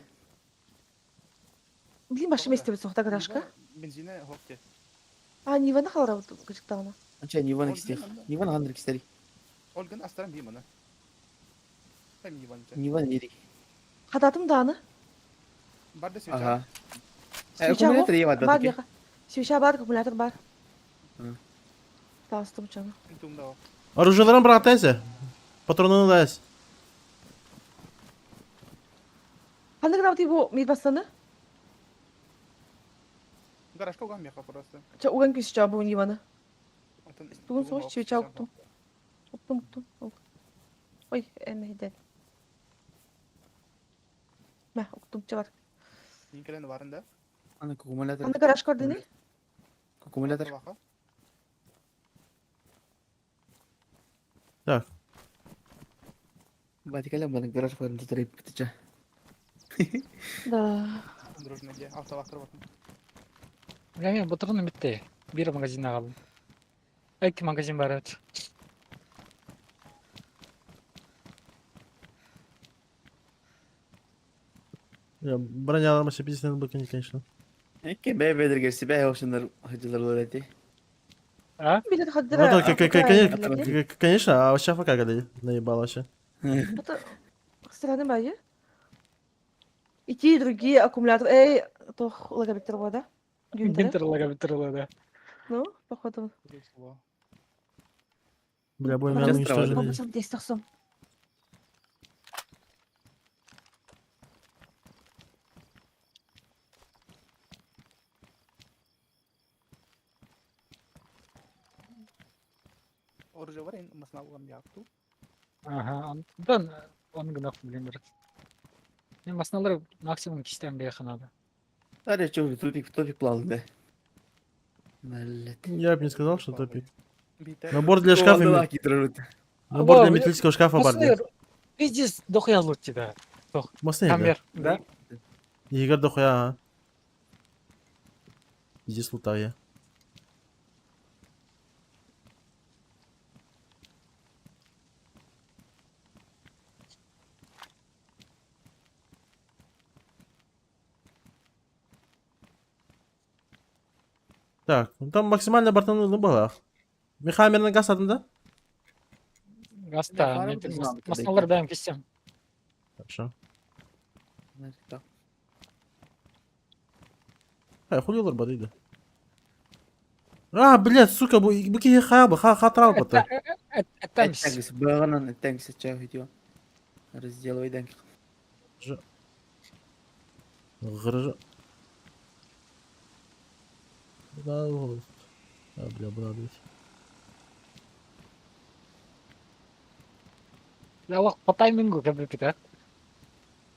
S6: Блин, башы месте бит соқта гаражка.
S3: Бензине хокте.
S6: А, Ниваны қалара кычыктағына.
S5: Анча Ниван кистих. Ниван ханнар кистери.
S3: Ольган астарам бимана. Там Ниван.
S5: Ниван нери.
S6: Хататым даны.
S3: Бар да свеча.
S5: Ага.
S6: Свеча
S5: Аккумулятор ева
S6: Бар
S5: да.
S6: бияқа. Свеча бар, аккумулятор бар. Тастым чаны.
S3: Тумда.
S1: Оружиеларын братайся. Патроны дайся.
S6: Қандай грамм бу мид бастаны?
S3: Гаражка уган меха просто.
S6: Ча уган күс ча бу Ниваны. Тугун соғыш свеча уктум. Уктум, уктум. Ой, әмәйден. Мә, уктум ча бар.
S3: Никелен барында.
S5: Аны аккумулятор.
S6: Аны гараж көрдүнү?
S5: Аккумулятор.
S1: Так.
S5: Батикалям баны гараж барында турып битча.
S6: Да.
S3: Дружно де. Автовактор батын.
S4: Бля, мен бұтырыны бітті. Бір магазин алдым. Екі магазин бар еді.
S1: Броня вообще пиздец надо было, конечно.
S5: Эке бэ бэдер керси бэ ошондар хыжылар болот эти.
S4: А?
S6: Билет
S1: Ну,
S6: хаддыра.
S1: да, конечно, а вообще АФК когда наебал вообще.
S6: Это странно байы. И те, и другие аккумуляторы. Эй, тох, лагабиттер да?
S4: Гюнтер лагабиттер да.
S6: Ну, походу.
S1: Бля, бой меня уничтожили.
S3: Оружие бар, масна угам якту.
S4: Ага, онтон он гына блин брат. Мен масналар максимум кистен бейханады.
S5: Аре чё, тупик, тупик план, да. Блядь.
S1: Я бы не сказал, что тупик. Набор для шкафа. Набор для металлического шкафа бар.
S4: Пиздец, дохуя лут тебя.
S1: Масны,
S4: да?
S1: Игорь дохуя, а. Пиздец лута я. Так, ну там максимально бартану было. Мехамерный газ адам, да?
S4: Гаста, масналар даем кестем.
S1: Хорошо. Ай, хули олар бар дейді. А, блядь, сука, бу бу ки хаба, ха хатрал бата.
S4: Аттамс.
S5: Баганан аттамс ча видео. Разделывай данки.
S1: Гаража. Да, вот. А, бля, брат.
S4: Бля, по таймингу как бы да?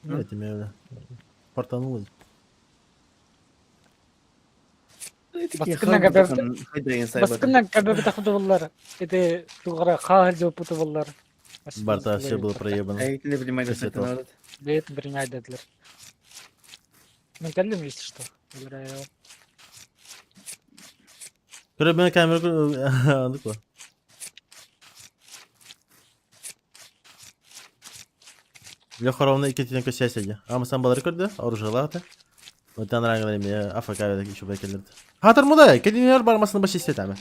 S1: Блядь, меня, бля. Портануло.
S4: Баскыннан кәбе тахты буллар. Эте тугара хал жопуты буллар.
S1: Барта все было проебано.
S5: Эйгитин принимай
S1: Все
S5: десетин.
S4: Бэйэтин принимай дедилер. Мен кэллим, если что.
S1: Көрө мен камера андык ба. Леха ровно иккитинен көсө сәдя. Амасан балары көрдө, оружиялаата. Оттан раңгылар эме АФК еще бекелерди. Хатыр муда, кединер бармасын баш истетаме.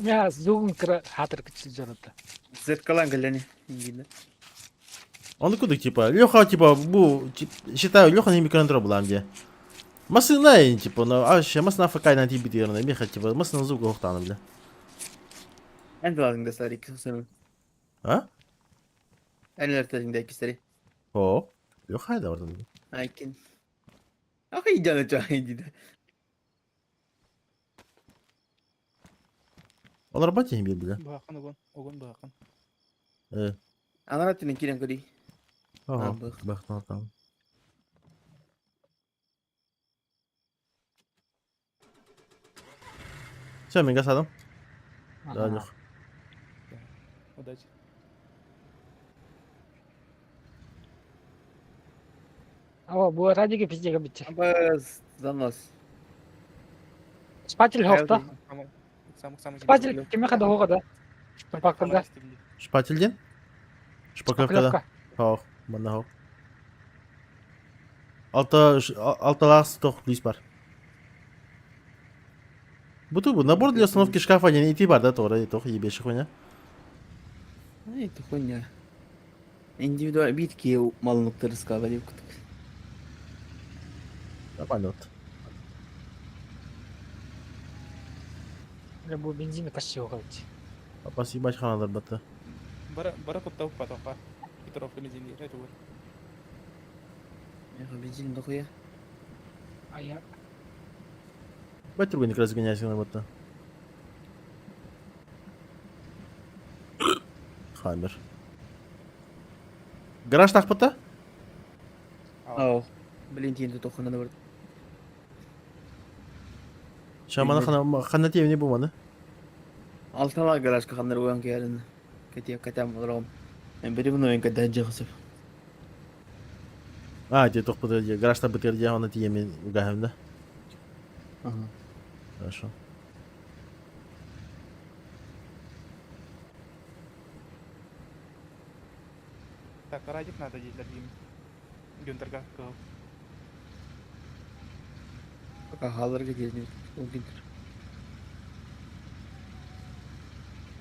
S4: Я зугун кыра хатыр күчү жонотто.
S5: Зеркалан кэллени. Ингинде.
S1: Оны кудук типа, Леха типа бу считаю Леха не микронтро булам де. Масына типа, но а ще масына АФК на типа тигерне, меха типа, масына звук охтаны бля.
S5: Эн таладың да сари кисен.
S1: А?
S5: Эн лертелиң да кисери.
S1: О, Леха да ордан.
S5: Айкин. Ах идяны чай диде.
S1: Олар бати бир бля.
S3: Бахан огон, огон бахан.
S1: Э.
S5: Анара түнен кирен көри.
S1: Ага,
S5: бах.
S1: бахтан там. Все, мен гасадым. Да, Лех.
S3: Удачи.
S4: Ава, бу радиге пиздеге битче.
S5: Абыз занос.
S4: Шпатель хохта.
S3: Самых самых
S4: Шпатель киме хада хога да. Пакында.
S1: Шпательден? Шпаклевкада. Хох, манна хох. Алта алталах тох лис бар. Буту бу набор для установки шкафа не идти бар да тора тох ебеши хуйня.
S5: Ай, это хуйня. Индивидуал битки малынуктары скабали кутук.
S1: Нормально вот.
S4: Бу бензин почти угалды.
S1: Апас ебать ханалар баты.
S3: Бара бара куттау патоха. Петровка бензин это вот.
S5: Эх, бензин дохуя.
S4: А я
S1: Бать другой не разгоняйся на бата. Хаммер. Гараж тахпыта?
S5: Ау. Блин, тиен тут охана бар.
S1: Шамана хана хана тиевне буманы.
S5: Алтала гаражка хандар уян киярын. Катя катям олором. Мен бири буну мен катя жахсып.
S1: А, те тохпыта гараж тахпыта я она тиеме угахамда.
S5: Ага.
S1: Хорошо.
S3: Так, радик надо для Дим. Гюнтерга.
S5: Пока халарга дезни. Ол гинтер.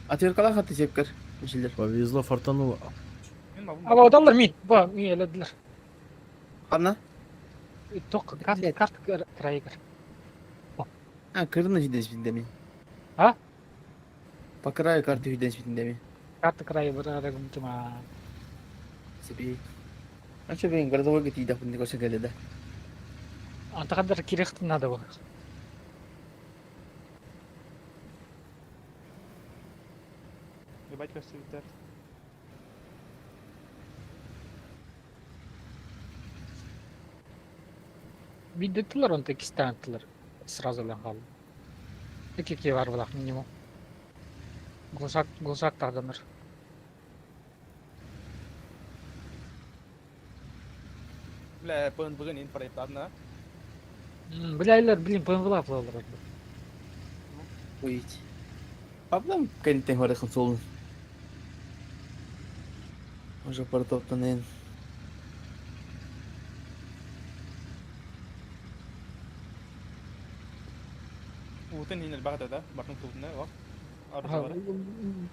S5: Отверкала хаты сепкер. Мишелер.
S1: Повезло, фартануло.
S4: Ава одаллар ми. Ба, ми эледилер.
S5: Ханна?
S4: Ток карт карт крайгер.
S5: А, кырны жидес биндеми.
S4: А?
S5: По краю карты жидес биндеми.
S4: Карт край бар арагымтыма.
S5: Себе. А что блин, городовой гати да хуйня коша да.
S4: Антахандар кирехтин надо было.
S3: Ебать, кажется, Витер.
S4: Видетилер он таки стантлер. Сразу лягал. Эки бар булак минимум. Глушак глушак тагданыр.
S3: Бля, ПНВ не проектадна.
S4: Бля, блин, ПНВ лаплалар.
S5: Уйти. Паблам кентен хоре консолун. Уже портоптанын.
S3: Утын хин элбагда да, бартын тутуна, вак.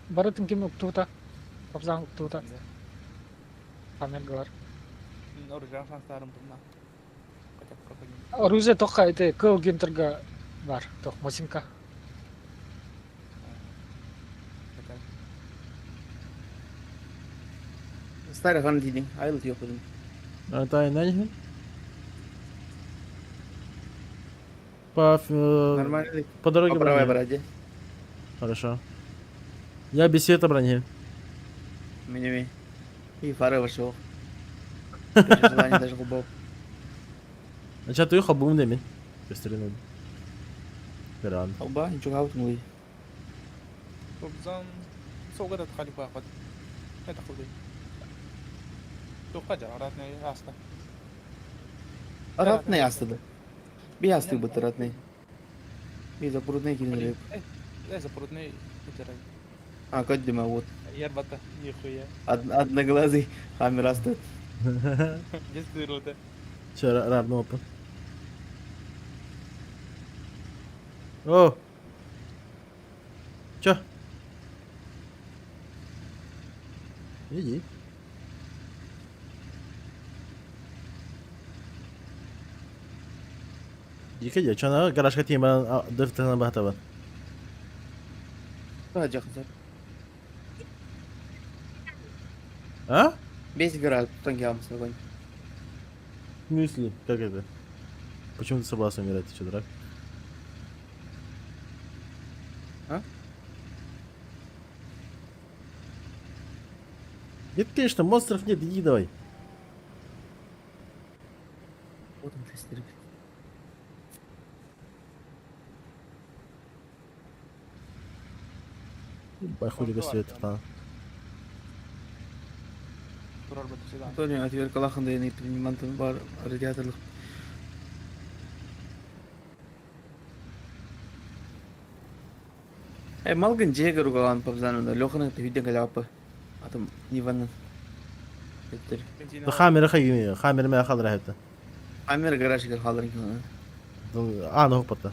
S4: Барытын ким уктута. Капзан уктута. Камергалар.
S3: Оружие шанстарым тумна. Хотя бы какой-нибудь.
S4: Оружие тока это кыл гюнтерга бар. Тох мосинка.
S3: Хотя бы.
S5: Старый хан дидин, айыл тиё кудум.
S1: А, та и По,
S5: Нормально.
S1: по дороге
S5: По правой
S1: брони.
S5: бороде.
S1: Хорошо. Я без света брони.
S5: Меня И фары вошел. Желание даже губов.
S1: Значит, ты хабум деми. Көстөрүн. Беран.
S5: Алба, ничего хаут муй.
S3: Кобзан. Суолга да халипаахпат. Это худой. Туохха дьа, ратный аста.
S5: Ратный астыды. Би асты быт ратный. Би запрудный килинер.
S3: Э, запрудный ветеран.
S5: А, көддүм вот.
S3: Ярбата, нихуя.
S5: Одноглазый хаммер асты.
S3: Детский рода.
S1: Все, равно опыт. О! Чё? Иди. Дике дьэ, чана гаражка тиийэн баран дыртынан баһатабын.
S5: Дьахсар.
S1: А?
S5: Весь гараж тутан киамыс огонь.
S1: В смысле? Как это? Почему ты собрался умирать, ты что, дурак?
S5: А?
S1: Нет, конечно, монстров нет, иди давай.
S5: Вот он тестер.
S1: Хули свет там.
S5: Антонио, отверкалахан да принимантын бар радиаторлык. Э, малгын жегер угалан пабзанында Леханы хүден калапы. Атым Ниванын.
S1: Да хамера хайгини, хамера мэ халдыра хэтэ.
S5: Хамера гаражыгар халдырын.
S1: А, ну хопата.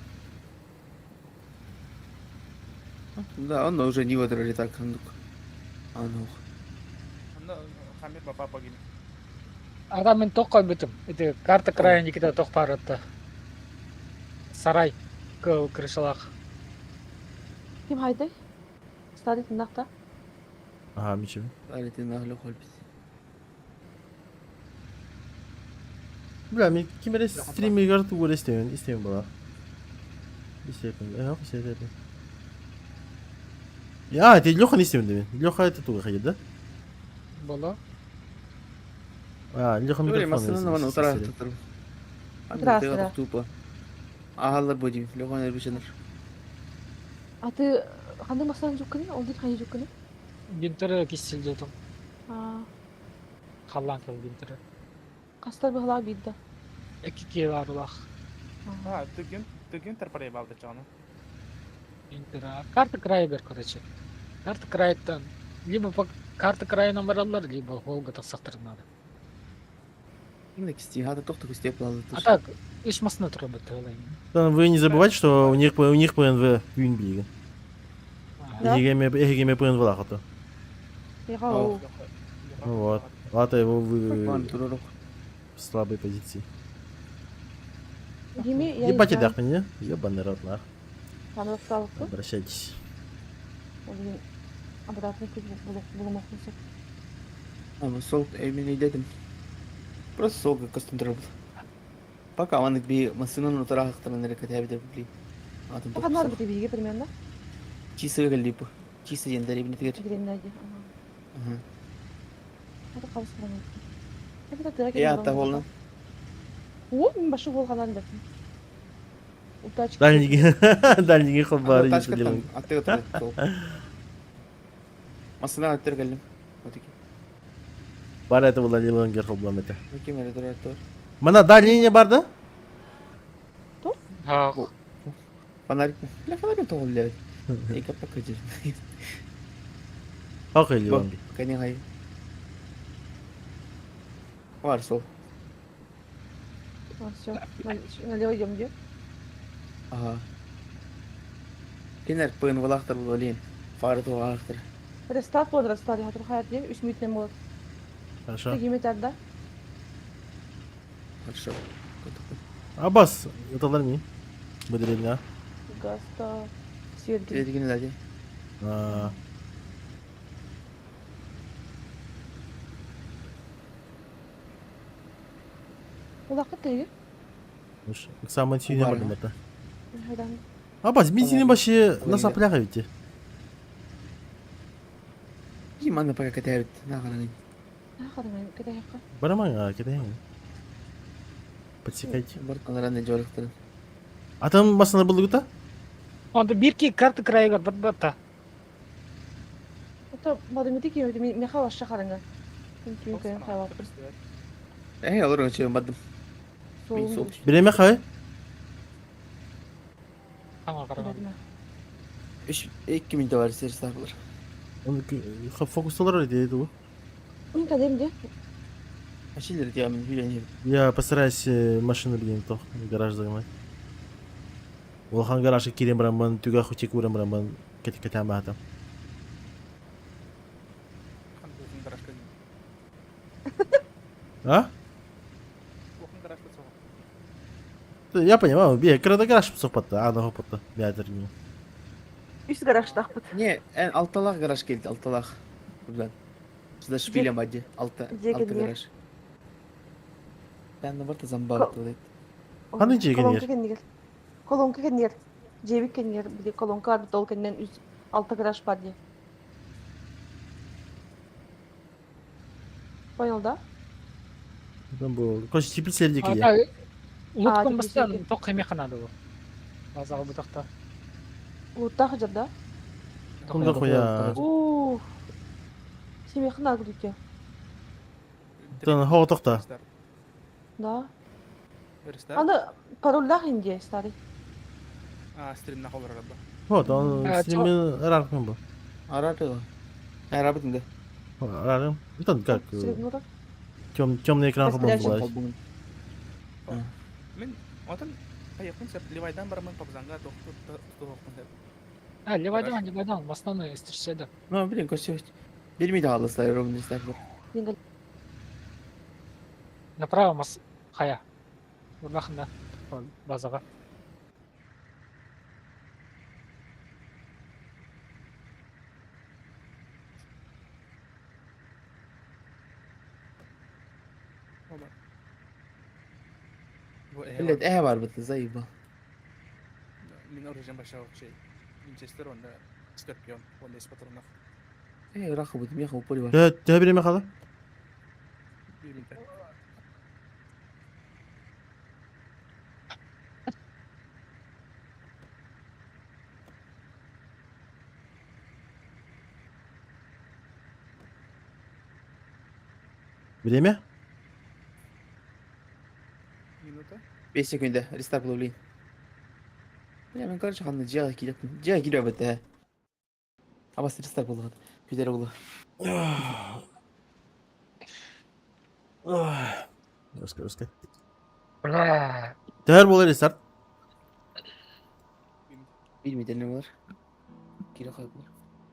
S5: Да, он уже не выдрали так хандук. А ну.
S3: Хамер папа погиб.
S4: Ата мен тоқ қойбытым. Ити карта края Никита тоқ барытты. Сарай кыл крышалах.
S6: Ким хайдай? Стадик тыннахта.
S1: Ага, мичем.
S5: Стадик тыннах лөхөлбит.
S1: Бля, мен ким эрэ стримигэр тугу эрэ истэбин, истэбин буолар. Истэбин, э, истэбин. А, это Леха не истэбин дебин. Леха это туга ходит, да?
S4: Было.
S1: А, Леха
S5: Туре
S1: микрофон.
S5: массыны маны утара тутар.
S6: Здравствуй.
S5: Тупо. Аһаллар будем, Леха нервишенер.
S6: А ты ханды массаны жукканы? Ол дит хайы жукканы?
S4: Гинтер киселдетим.
S6: А,
S4: Халлан кыл гинтер.
S6: кастар быһылаа биирдэ.
S4: Эки киелар улах.
S3: А, ты ген, ты гентер проебал до чего?
S4: Гинтер. Карта края бер, короче. Карта крайттан либо по карта крайынан бараллар, либо Волга тахсахтарын надо.
S5: Инде кисти, хата тохту кисти плалы.
S4: А так, үс масына турар бит
S1: Вы не забывайте, что у них у них ПНВ күн билиги.
S6: Да?
S1: Эһиги эһиги ПНВ лахата.
S6: Яха
S1: Вот. Лата его
S5: План
S1: вы
S5: туророк.
S1: в слабой позиции.
S6: Гими, я не
S1: Ебать
S6: знаю.
S1: я не? Ебаный рот, нах.
S6: Панросталыкпы.
S1: Обращайтесь.
S6: Ол деген обратный путь булумохун сөп.
S5: А, сол, мен дедим. Просто сол костюм был. Пока он би массыны утара хактырын рекет хәбидә бли. Атым
S6: Ханнар бит биге примерно.
S5: Чисто галипы. Чисто дендер ибн тегер.
S6: Деревня
S5: Ага.
S6: Это кабыс баран. Это тыра
S5: Я та волна.
S6: О, мен башы болганан деп. Утачка.
S1: Дальний дальний хабар.
S5: Тачка там, а ты вот сол. Массына аттыр галим. Вот таки.
S1: Бар это была Лилонгер хоблам это.
S5: Кем это турар тур.
S1: Мана дальний не бар да?
S4: А,
S5: Фонарик. Бля, фонарик то блядь. Эй, как покажи.
S1: Хакый Лилонгер.
S5: Кани хай. Бар сол.
S6: А, все. Налево идем где?
S5: Ага. Кинер пын валахтар булолин. Фары тугахтар.
S6: Рестат болады, рестат. Я хаят дем, 3 минут болады.
S1: Хорошо.
S6: Кеме да?
S5: Хорошо.
S1: Абас, это ми. Быдырина.
S6: Гаста. Сверги.
S5: Сверги дати.
S1: А.
S6: Улакыт теги.
S1: Самый сильный бардым это.
S6: Хайдан.
S1: Абас, бензин вообще на соплях ведь.
S5: Ким пока катают на гараны.
S6: Ахарман, кете яка.
S1: Бараман, а, кете. Подсекайте.
S5: Бартан жолықтыр.
S1: А там басына был гута?
S4: Онда бирки карта крайга бат бата.
S6: Это Просто бадымыты киһи меха вообще хараҥа. Мин түүн көрөн хаалбаппын.
S5: Э, олорон өчөйөн бардым. Мин
S6: Суолум
S5: суол.
S1: Бириэмэ хай?
S4: Аңа караган.
S6: билбэтим.
S5: Үч, 2 минут бар сер булар.
S1: Фокусталар дейді bu.
S6: Мин кадем де.
S5: Машинер диye мен хүлен
S1: Я постараюсь машину блин то гараж загнать. Улахан гаражга кирен бараммын, түгә хутик урын бараммын, кэтэн баатам.
S3: Хан гаражка дейм.
S1: А?
S3: Улахан гаражка соҕо.
S1: Я понимаю, бе, кырада гараж сохпатта, ана хопатта, бәдер не.
S6: Үс гаражтаахпыт.
S5: Не, en алталах гараж келdi, алталах. Buradan. Сюда шпилем бади. Алты,
S6: Где
S5: алты
S6: кеннер?
S5: гараж. Ben de var da zamba
S6: Ко-
S5: dedi.
S1: Ханны дьиэ
S6: Колонка
S1: кэннигэр?
S6: кэннигэр. Колонка кэннигэр. Дьиэбит кэннигэр били колонка арбыт ол кэннинэн үс алта гараж бар дии. Понял, да?
S1: Там был. Короче, теплица дики я.
S4: А, Улуткан
S6: А,
S4: бастан
S6: теплица.
S4: тоқ хеме ханады бу. Базага бутакта.
S6: Луттаах дьар да?
S1: Кунда хуя.
S6: Ух. Семейхин агрите.
S1: Тон хоо тохта.
S6: Да.
S3: Рестарт.
S6: Аны парольдаах инде старый.
S3: А, стримна холор ба.
S1: Вот, он
S4: А,
S1: стримен раркын был.
S5: Арады. Арабы да.
S1: Рарым. Ну там как,
S6: Среднуров.
S1: тем, темный экран
S6: Распределяющий.
S1: был.
S3: Мин отон айыкпын сеп Левайдан барамын Пабзанга тоқтуқпын деп.
S4: А, левайдан, левайдан, основной истерседе.
S5: Ну, блин, короче, Bir mi daha alırlar Robin ister.
S6: Деньги.
S4: Направо мас хая. Урлахында базага.
S3: Оба. Бу
S5: Millet e var bu zayıf.
S3: Мин оружием башау шей. Винчестер онда Скорпион, онда из патронов.
S5: E rakı bu diye kapı var.
S1: Тө тө биреме хала?
S3: Bir минут.
S1: Время?
S3: Минута.
S5: 5 sekünde restart bulabilin. Ya ben karşı kanlı ciha gidiyor. Ciha gidiyor bette. Ama restart buldu. Güzel oldu.
S1: Русская, русская.
S4: Бля.
S1: Төр болар рестарт.
S5: Bir mi ne var? Geri kalkıyor.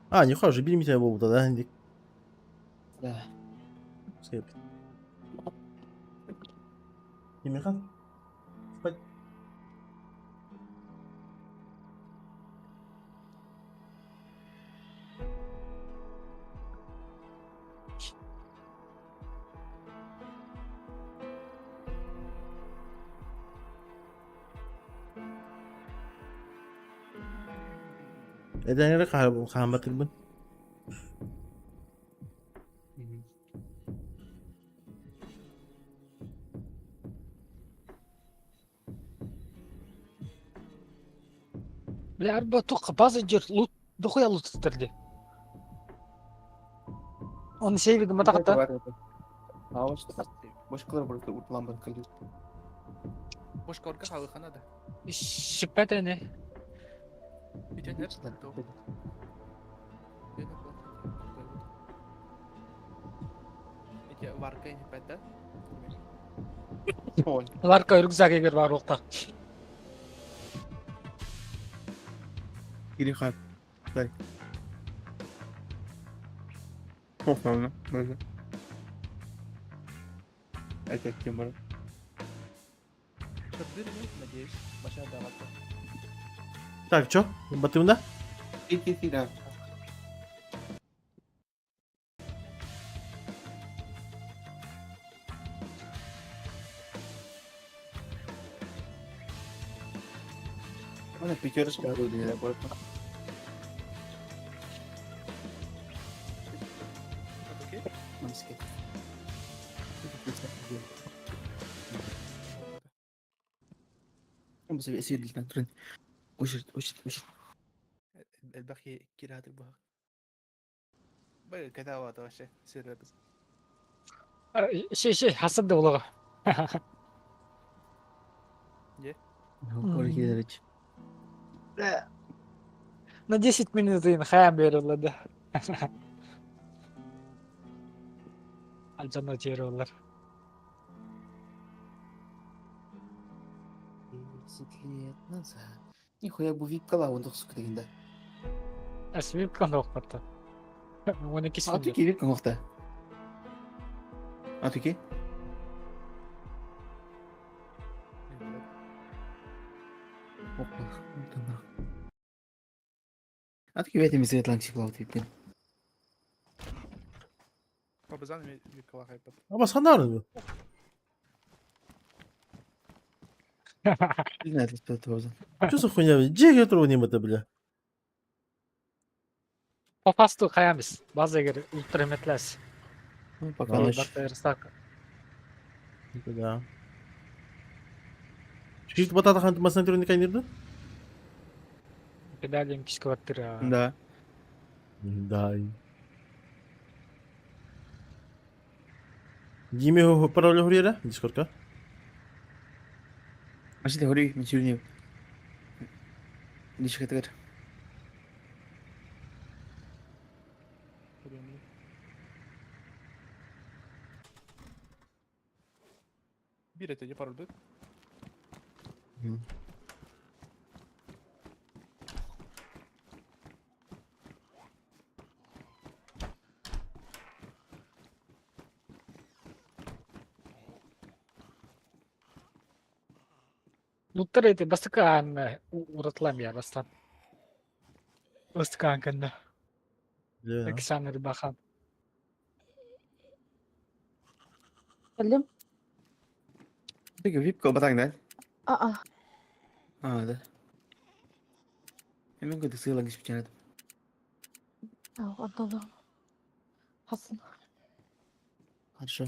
S1: А, не хожу, бир митя болду да, инди.
S5: Да.
S1: Русская. Емехан? Спать. Эденere хааматырбын.
S4: Бля, арба тоқ база жер лут дохуя лут истерди. Он сейвиги матакта.
S5: Başkaları burada ulan bakılıyor.
S3: Бошка орка халыхана да.
S4: Шиппетени.
S3: Бүтәннәр. Эти варка не пәтә.
S4: Ларка рюкзак егер бар оқта.
S5: Geri kalk. Dai. Korkmam böyle. Erkek kim var?
S3: Чөптөр, надеюсь, баша даватты.
S1: Так, чё? Батымда?
S5: İki silah. Она пятерочка орудия, я понял.
S3: Окей.
S5: Мамский. Bu sefer esir lan durun. Uçur, uçur, uçur.
S3: Элбахи киратыр бу. Кэтээбата вообще сервер.
S4: Ши ши хасыр да олоҕо.
S3: Где?
S5: Оргилович.
S4: На 10 минут ин хаям берилди. Альжана жері
S5: 30 лет назад. Нихуя бу випкала он тохсук дегенде.
S4: Эс випканы оқпатты. 12
S5: А түке випкан оқта. А түке? А түке бәтеміз атлантик лау типпен.
S3: Бабызан випкала хайпат.
S1: Аба санаар бу.
S5: Не знаю, что это бабызан.
S1: Что за хуйня? Дьиэ туру нема бля.
S4: Попасту хаямыз. База егер ультраметлес.
S5: Ну, пока ночь.
S1: Да. Чуть батата хан масына түрүн кайнырды?
S4: Педалем квартира.
S5: Да.
S1: Да. Диме пароля хурьера? Дискордка?
S5: Машина хори, мен сүрүнүп. Дишке тегер.
S3: Бир это не пароль будет?
S4: Луттар эти бастыкаан уратлам я бастан. Бастыкаан кэннэ. Александр Бахан.
S6: Кэллим.
S5: Теге випка батаң да?
S6: Аа.
S5: А, да. Мен көтө сыйлан кишип жанадым.
S6: Антон. Хасын.
S5: Хорошо.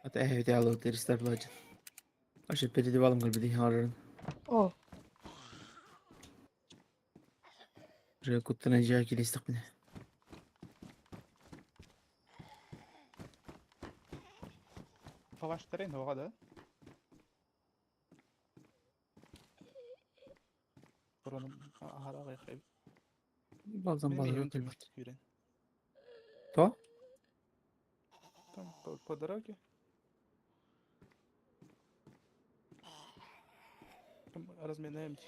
S5: Ата эһэбити алып терстер булачын. Ошо передевалым көрбүдү хаңарын.
S6: О.
S5: Уже куттана жаа келестик мине.
S3: По ваш терен оға, да? Бұрыным араға қайып.
S5: Балзан балзан келбет.
S3: То?
S5: То?
S3: Там по, по дороге. Там разминаемся.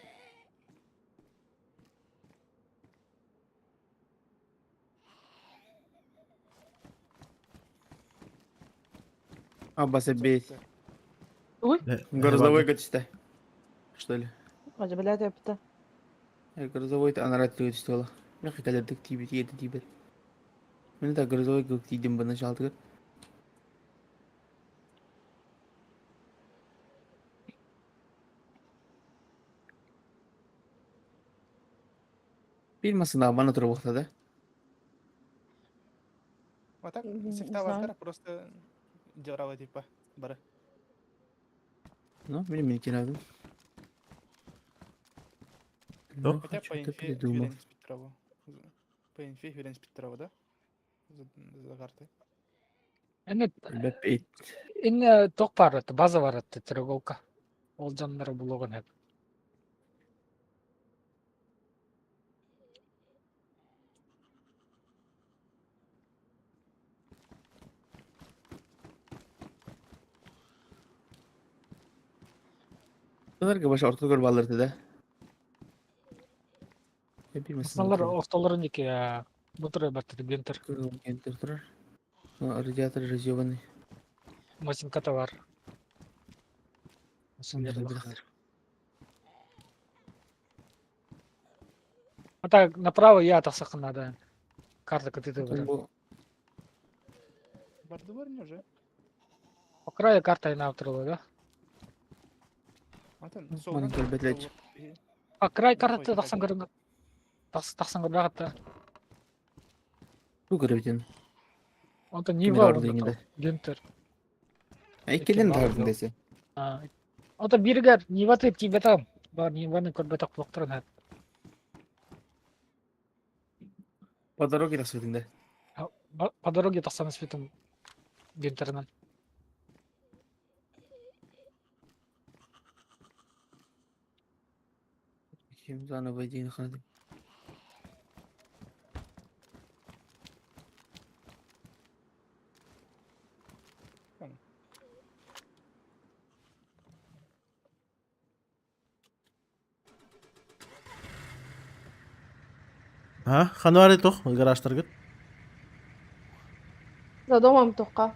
S5: Аббас бейт.
S6: Ой.
S5: Грузовой көтүстэ. Что ли?
S6: Ажа билет yaptı.
S5: Грузовой анарат көтүстэ ола. Мен калердик тибит еди тибет. Мен да грузовой көк тидим бына жалдыгыр. Бир масына бана туруп да.
S3: А так,
S6: Не
S3: сефта
S6: знаю.
S3: вартара просто дёрала типа бары.
S5: Ну, мен мен кинадым.
S1: Да?
S3: Хотя по
S5: Что-то
S3: инфе
S5: придумал.
S3: Хюрен Петрову. По инфе Хюрен Петрова, да? За, за картой.
S4: Эне
S5: Бэп
S4: инне ток бар это база бар это треуголка. Ол жаннары булугун хеп.
S5: Буларга баш орто көр балдырды да. Бир
S4: Масыналар ортолорун эки бутур бар гентер.
S5: Гентер турар. Радиатор разъебанный.
S4: Масинката бар. А так направо я тахсакын надо. Карта кытыты бар.
S3: Барды бар не уже?
S4: По краю карта и наутырылы, да?
S3: Антон,
S5: Ну,
S3: солдан.
S5: маленький бэтлэч.
S4: А край
S3: Ну,
S4: карта
S3: ой,
S4: тахсан
S3: хотя.
S4: көрүнгө. Тахсан көрбөгөттө.
S5: Бу көрөбүтен.
S4: Онто Нива
S5: Кемер
S4: онда Гентер.
S5: Иккилин таһырдын десе.
S4: Ото биригэр Ниваты тиийбэтэх. Бар Ниваны көрбөтөх буолуохтарын сөп.
S5: По дороге тахсыбытыҥ да?
S4: По дороге тахсан испитим Гюнтерынан.
S5: Ким заново диэн ханнык.
S1: А, ханвари тух гаражтаргыт.
S6: За домом тухха.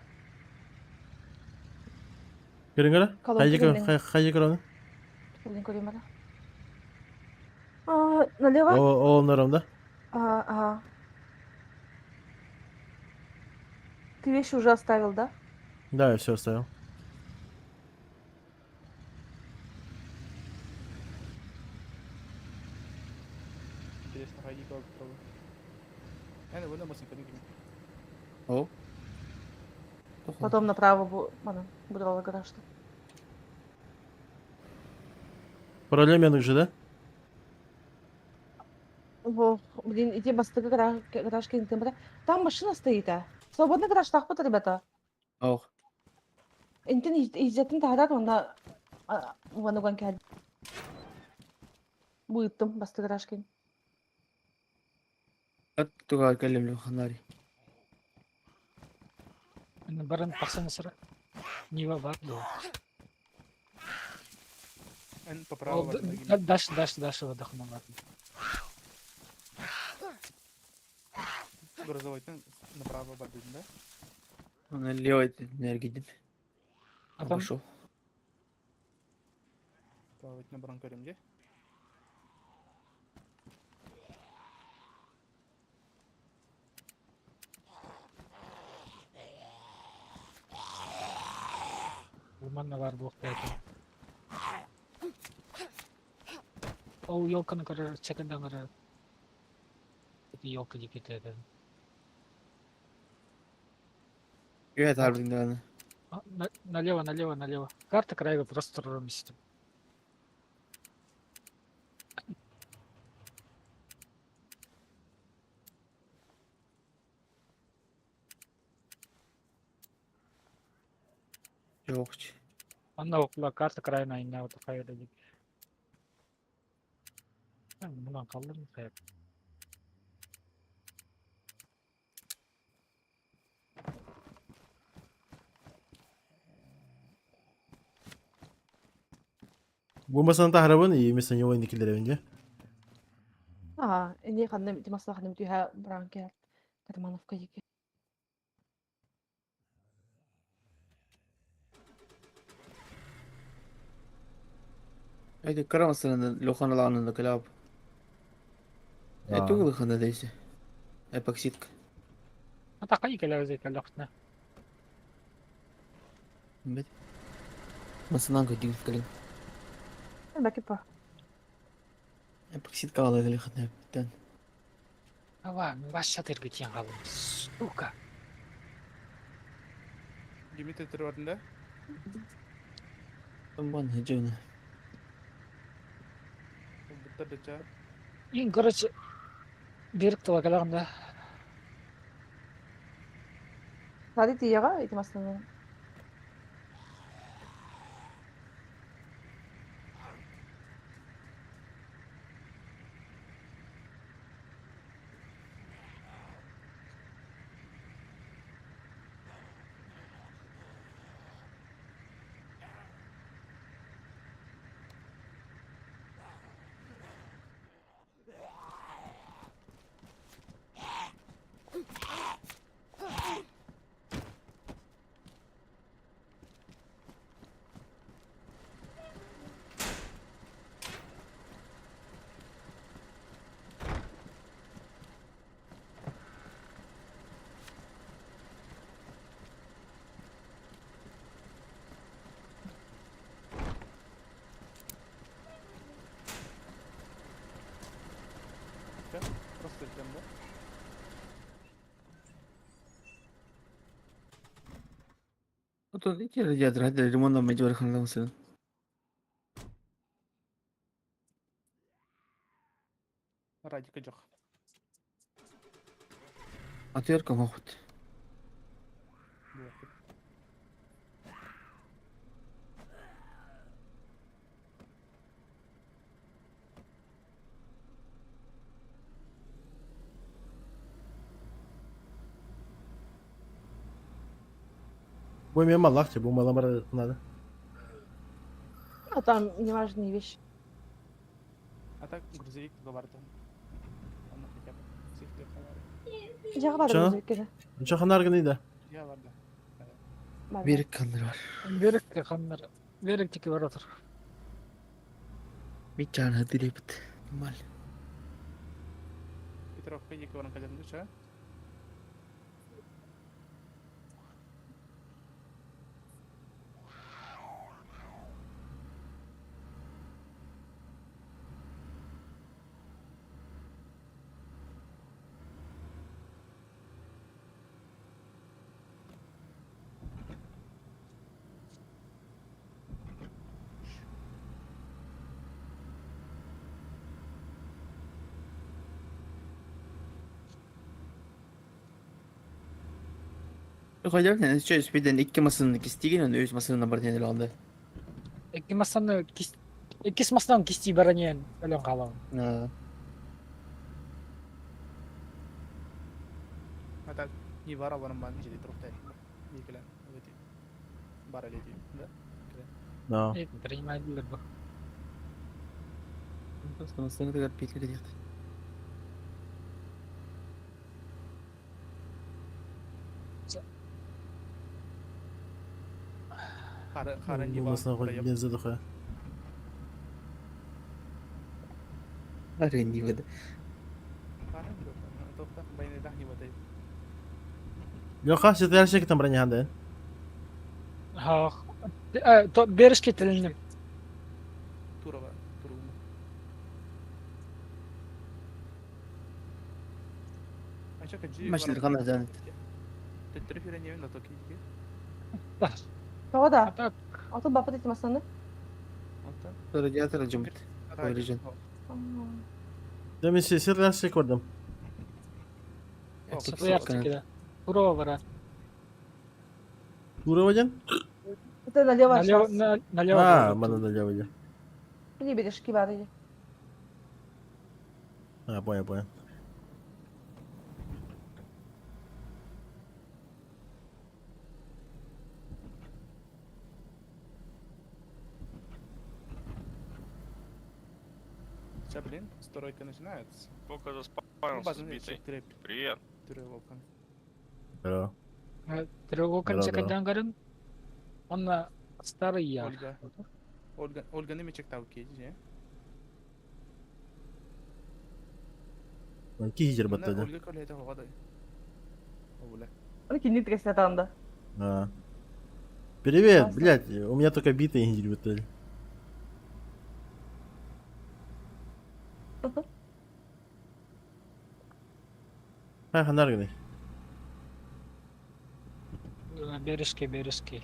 S1: Көрүҥ эрэ.
S6: Колонка
S1: Хайдьы
S6: кэллиҥ.
S1: хайдьы көрөҥ.
S6: Кэллиҥ көрүм эрэ. А, налево?
S1: О, о, да?
S6: А, ага. Ты вещи уже оставил, да?
S1: Да, я все оставил.
S3: Интересно, хайди как попробуй. Я на басын кәдімгі.
S5: О.
S6: Потом направо бу мана будрала гаражта.
S1: Параллельно же, да?
S6: Во, блин, иди бастыгы гараж, гараж кентембре. Там машина стоит, а. Свободный гараж тахпыт, ребята.
S5: Ох.
S6: Интен изятын тахарар, онна уануган кәл. Бу ыттым бастыгы гараж кен.
S5: Туга кэллим ханари.
S4: Баран тахсан сыра. Нива бар дуо.
S3: Эн по праву
S4: Дальше, дальше, дальше выдохнул.
S3: Грузовойтан направо бардын, да?
S5: Налево энергидин.
S4: А там
S5: Пошел.
S3: Правойтна баран көрем де.
S4: Уманна бар буолуохтаах. Ол елканы көрөр, чекенден көрөр. Ити елка диэки этэ.
S5: Үһэ таһырдын даҕаны.
S4: Налево, налево, налево. Карта крайга просто турар истим.
S5: Yok.
S4: Онно окула карта крайна инна вот хайда диэки. Мунан калдым хайа.
S1: Бу масаны таһарабын и вместо него инники киллэрэбин дии.
S6: А, ини ханна димасла ханна түһэ баран кэл. Кармановка диэки.
S5: Эти кыра масынан лоханалаанын кылаап. Э тугу хана дейсе. Эпоксидка.
S4: Атака икелер кэллэхтинэ.
S5: Бет. Масынан көдүг кэлин.
S6: Бакипа.
S5: Эпоксидка ала кэлин хана битен.
S4: Ава, вообще тергетен калдым. Сука.
S3: Димитр бардын, да?
S5: Бан хежүнэ.
S3: Буттар деча.
S4: Ин, короче, берик тыла кэлэҕин да.
S6: Сади тияга ити масланы.
S5: Отон ити радиатор хата ремонт мадьуар ханламсın.
S3: Радика жоқ.
S5: Atıyor kamu.
S1: Бу эмиэ маллаах бу мала барар надо.
S6: А там неважные вещи.
S3: А так грузовик туга барды. Аны хотя бы сейфте қалар.
S6: Жағы бар
S1: Чё?
S6: грузовикке.
S1: Нчо ханар гыны да.
S3: Я барды.
S6: Бар.
S5: Bir kanır var.
S4: Беректе ханнар. Беректики бар отыр.
S5: Bir tane dilip. Mal.
S3: Петровка екі баран кәлемді ша.
S5: Hocam sen şöyle birden iki masanın ikisi değil, onu üç masanın бар diye aldı.
S4: Икки масаны иккис масынан кисти бараньян өлөн хаалабын.
S5: Ha.
S3: А так не бар аларым бар жерде тұрып Екілен. Өте. Бар әлі деймін, да?
S1: Да.
S4: Принимай бу.
S5: Просто masanı kadar bekledik.
S3: Қары, қары не
S1: Бу
S3: бар.
S1: масына хоть бензин дохуя.
S5: Var ni vada.
S3: Қары тоқта, байнайдақ не бар.
S1: Леха, сетляшек там броня да.
S4: Ха. Беришке тилиним.
S3: Тура бар, тура. Анча каджи.
S5: Maçları kanlar zaten.
S3: Төттірі фирен да токи.
S6: Тоға да.
S4: А так
S6: Атын бапа дети масаны.
S3: Онта.
S5: Радиатор cımbıt. Origin.
S1: Да мен сетляшек көрдім.
S4: светлоярские. Курова бара.
S1: Курова ден?
S6: Это налево
S4: Налево
S6: сейчас.
S4: на- налево.
S1: А,
S4: бар.
S1: мана налево ден.
S6: Или бережки бар или.
S1: А, понял, понял.
S3: Сейчас, блин, стройка начинается.
S7: Сколько
S3: Ну,
S7: заспавнился
S3: база,
S7: сбитый.
S3: три,
S7: Привет.
S3: треуголка.
S1: Здорово.
S4: Треуголка
S1: Да, да.
S4: чекадангарын. Он на старый яр.
S3: Ольга. Ольга, Ольга немечек тау кейди,
S1: Кихи жер батты да.
S3: Ольга коле это ходай. Оля.
S6: Оны киндик тігесіне атағында.
S1: А. Привет,
S6: Классно.
S1: блядь, у меня только битые гидр батты. Ха, ханар гыны.
S4: Беришке, беришке.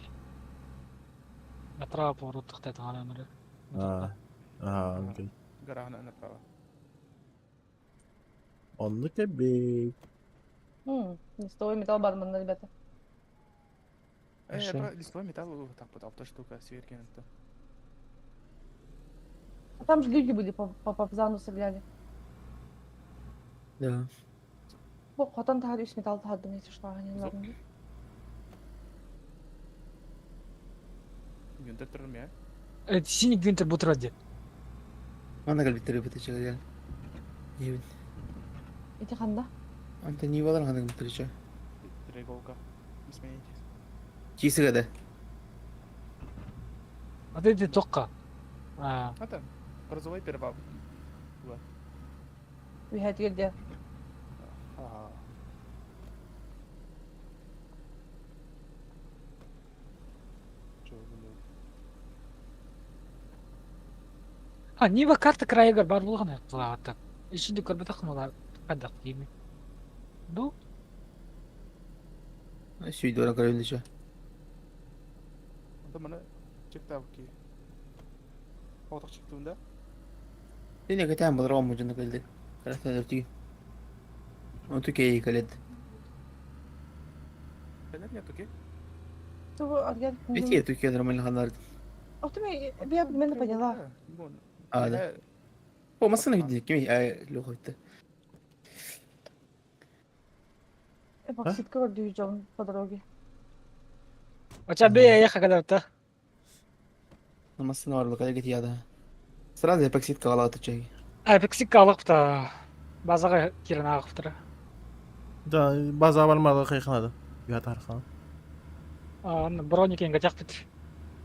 S4: Направо поворот тахтат
S1: А. А, окей.
S3: Гора направо.
S1: Он кебек.
S6: Листовой металл бар мында, ребята.
S3: Э,
S5: Хорошо.
S3: про листовой металл вот так вот, авто штука сверкин то.
S6: А там же люди были по Пзану стреляли.
S5: Да.
S6: Бо хотан тахар үс металл тахардым, если что, они ладно.
S3: Гюнтер тұрмя.
S4: Синий Гюнтер Бутради.
S5: Bana kalbi terapide gel. Yemin.
S6: Эти ханда.
S5: Anta niye var hangi bitirici?
S3: Треуголка. Измените.
S5: Чиси када.
S4: Вот эти тоққа. А,
S3: А там, розовый первал.
S6: Үйхәт келді.
S3: Ага. Чё, блядь?
S4: а Нива карта крайгар бар болған так. Ішінде көрбе тақым олар қандақ деймін. Ну,
S5: Сүйді ора карабин дичи.
S3: Маны чектаабыт Оҕотох чектуун да?
S5: Син кэтээн былыр оммужуну кэлди. Красный тиги. Оту кей кэлет.
S3: Кэлэр не туки?
S6: Тугу арган.
S5: Эти туки нормально ханар.
S6: Оту я мен поняла.
S5: А, да. О, масына види, кими лохойты.
S6: Эпоксидка көрдүү по дороге.
S4: Оча бе я хагалата.
S5: Масына бар бакада гит яда. Сразу эпоксидка алаты чай.
S4: Эпоксидка алыпта. Базага кирен агыптыр.
S1: Да, база бармады кайханады. Уят архан.
S4: Броникен гатяхпит.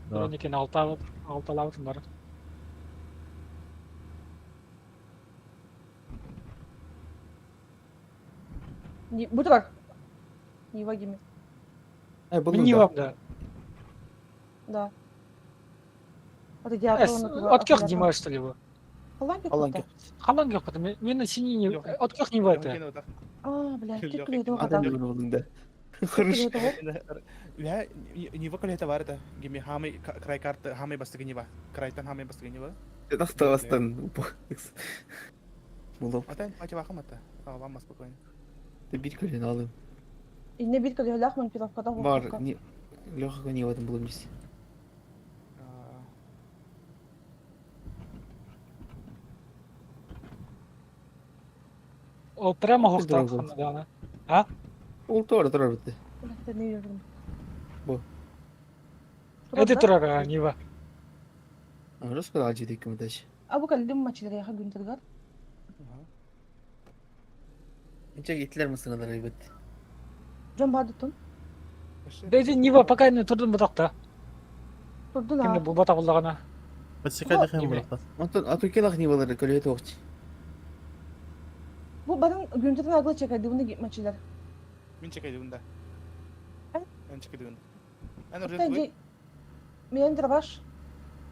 S4: Броникен алталап, алталап бар.
S6: Не, бу турар. Нива гими.
S5: Ай, бұл
S4: Нива да.
S6: Да.
S4: Откех Дима, что ли, вы?
S5: Алан кеп.
S4: Халан кеп, мен синий не... Откех Нива это?
S6: А, блядь, ты кледу
S5: Адам болдың да. Хорош.
S3: Я Нива колета бар это. Гими хамай край карты, хамай бастыгы Нива. Крайтан хамай бастыгы Нива.
S5: Тахтавастан. Булып.
S3: Ата пати вахам ата. Алам спокойно.
S5: Ты бит колен алдым.
S6: Инне бит колен лахман пиловкада.
S5: Бар, не Леха не в этом было месте.
S4: О, прямо хохта. А?
S5: Ол тура тура бітті. Бу.
S4: Это тура Нива.
S5: Русского алжиде ким даш.
S6: А бу калдым мачилер яха гүнтергар.
S5: Нче итлер мısınlar elbet.
S6: Жон бадытын.
S4: Бейди Нива пока не турдун бутакта.
S6: Турдун
S4: Кимде бу бата боллагана.
S1: Подсекай дыхаем бутакта.
S5: Антон, а то келах Нивалар көлөт окч.
S6: Бу барын гүнтерден агла чекайды буны мачилер.
S3: Мен чекайды бunda. Мен чекайды бunda. Эн оржет
S6: Мен дробаш.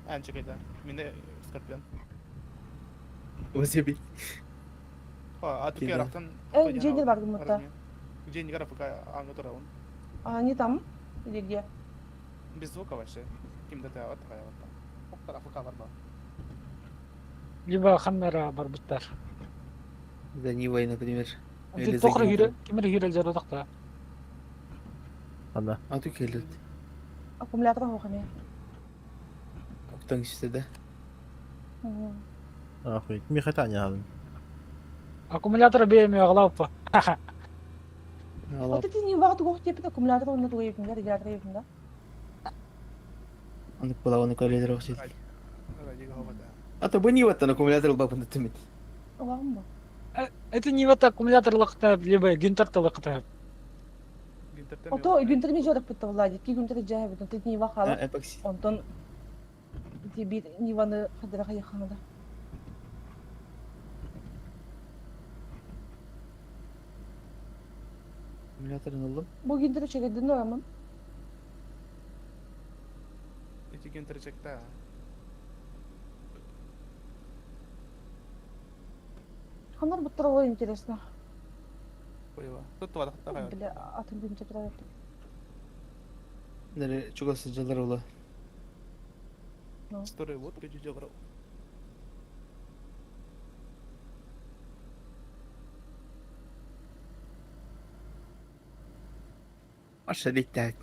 S3: Эн чекайды. Менде скорпион.
S5: Озеби.
S3: А туки арактан.
S6: Эн жеңер бар гумутта.
S3: Жеңер афка аңы тура он.
S6: А они там или где?
S3: Без звука вообще. Кимде та вот такая вот. Октар афка бар ба.
S4: Либо хаммера бар буттар.
S5: За Нивой, например.
S4: Тохра хире, кимер хире жарадакта.
S1: Анда.
S5: А ту келет.
S6: Аккумулятор хохами.
S5: Октан кишсе да.
S1: Охуеть, Михата не алдым.
S4: Аккумулятор бейме аглаппа.
S6: Вот это не вакыт гох тепит аккумулятор оны туйып, да, регулятор ебин, да.
S5: Аны була оны колледер окшойт. А то бу Ниваттан аккумулятор бабында түмет.
S6: Улагым бу.
S4: Это Нивата аккумуляторлыкта, либо гүнтарталыкта.
S6: Ото Гүнтер ми жорық бітті Владик, ки Гүнтер жай бітті, ты Нива хала. Онтон ти бир Ниваны хадыра хайханада.
S5: Аккумуляторын алдым.
S6: Бу Гүнтер чегедин орамын.
S3: Эти Гүнтер чекта.
S6: Ханар буттар интересно.
S3: Тут туа
S6: Бля, атын Гүнтер турар.
S5: Нере чугасы жылдар ола.
S3: Story вот көжү жогору.
S5: Аша бетте.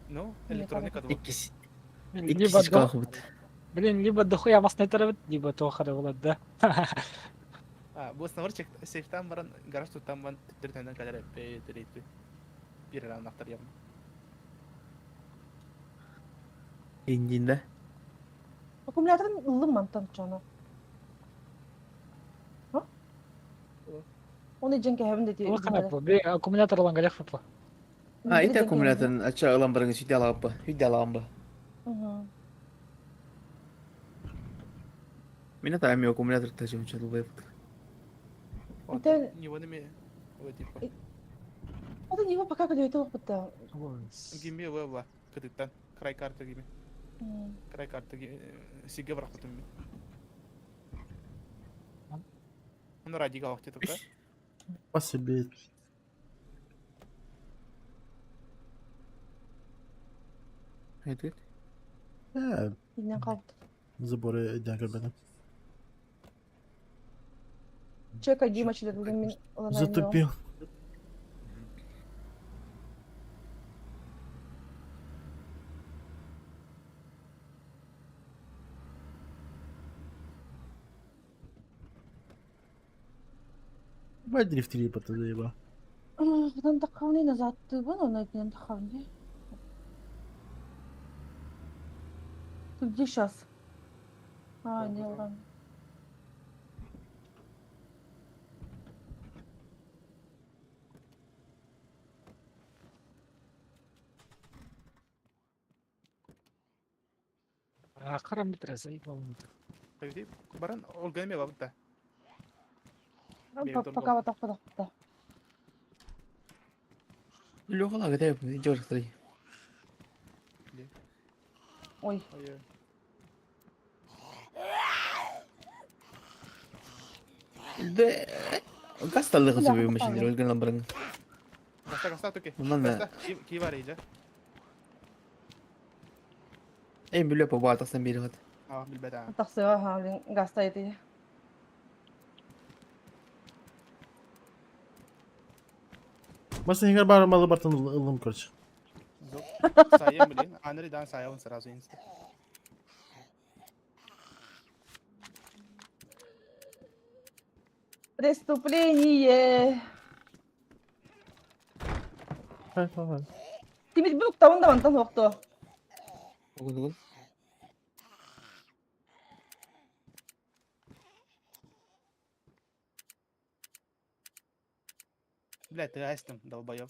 S3: Ну, электроника два.
S5: Иккис.
S4: Либо до... Блин, либо дохуя масны тарабыт, либо тохара болот да.
S3: А, бу снавар чек сейфтан баран гараж туттан баран түттүртенен калер эппе бир анахтар явно.
S5: Индинде.
S6: Аккумуляторын ыллым мантан чоно. А? Оны жеңке хәбин дети.
S4: Бе аккумулятор алан галях фапа.
S5: А, ите аккумуляторын ача ылан барыңы сүйтә алаганбы. Үйдә алаганбы. Мине та аккумулятор тажым чалбай.
S6: Это
S3: Него неме вот типа.
S6: Это него пока когда это опыта.
S3: Гиме вела кытыттан край карты гиме. Край карты сиге барахтым. Ну радига вакыт только.
S1: Спасибо.
S5: Haydi.
S1: Ээ,
S6: Иннен қалды.
S1: заборы өйдөөн көрбөтүм.
S6: Чека Дима чилер бүгін мен ыланайын.
S1: Затупил. Бай дрифтили потом заебал.
S6: Одан таққауны назад тыбын, оны өтінен таққауны. Ты где сейчас? А, не уран.
S4: Харам битре заебал.
S3: Пойди, баран Ольга бабыта.
S6: Пока вот так вот.
S5: Лёха кете жорықтырай.
S6: Ой,
S3: Ой.
S5: Да гасталыгы
S6: Бля,
S5: сөбү
S6: попала.
S5: машина өлгөн ламбарың.
S3: Гаста гаста туки.
S5: Мындан да
S3: Гаста ки бар иже.
S5: эң билеп баа тахсан бери хат.
S3: А, билбет а.
S6: тақсыға ха, блин, гаста еді.
S1: Басын егер бар малы бартын ылым, короче.
S3: Сайын блин. Анри дан сайын сразу инста.
S6: Преступление.
S1: Хай, хай, хай.
S6: Тимир бұл тавын да мантан оқты.
S5: Огун огун.
S3: Бля, ты айстым, долбоёб.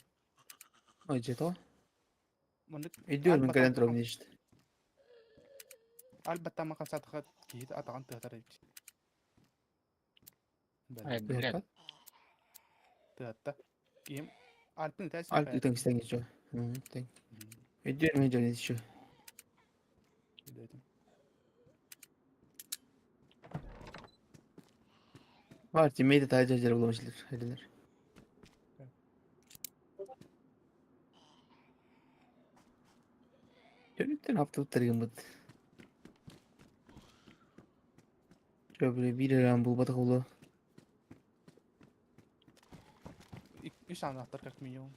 S5: Ой, жето.
S3: Мындык
S5: Үйдө мен кален турам дешти.
S3: Албатта мақан сатыға кейт атаған тыгатар эбит.
S4: Ай, блядь.
S3: Тыгатта. Ким Альпин тәс.
S5: Алп үтең истен жо. Тең. Үйдө мен жо дешти. Бар тимейди тайжа жер буламышлар. Хайдылар. Жөнүттен haftalık тарыгын бут. Жо бир эрен булбатак болу.
S3: Үч анахтар как минимум.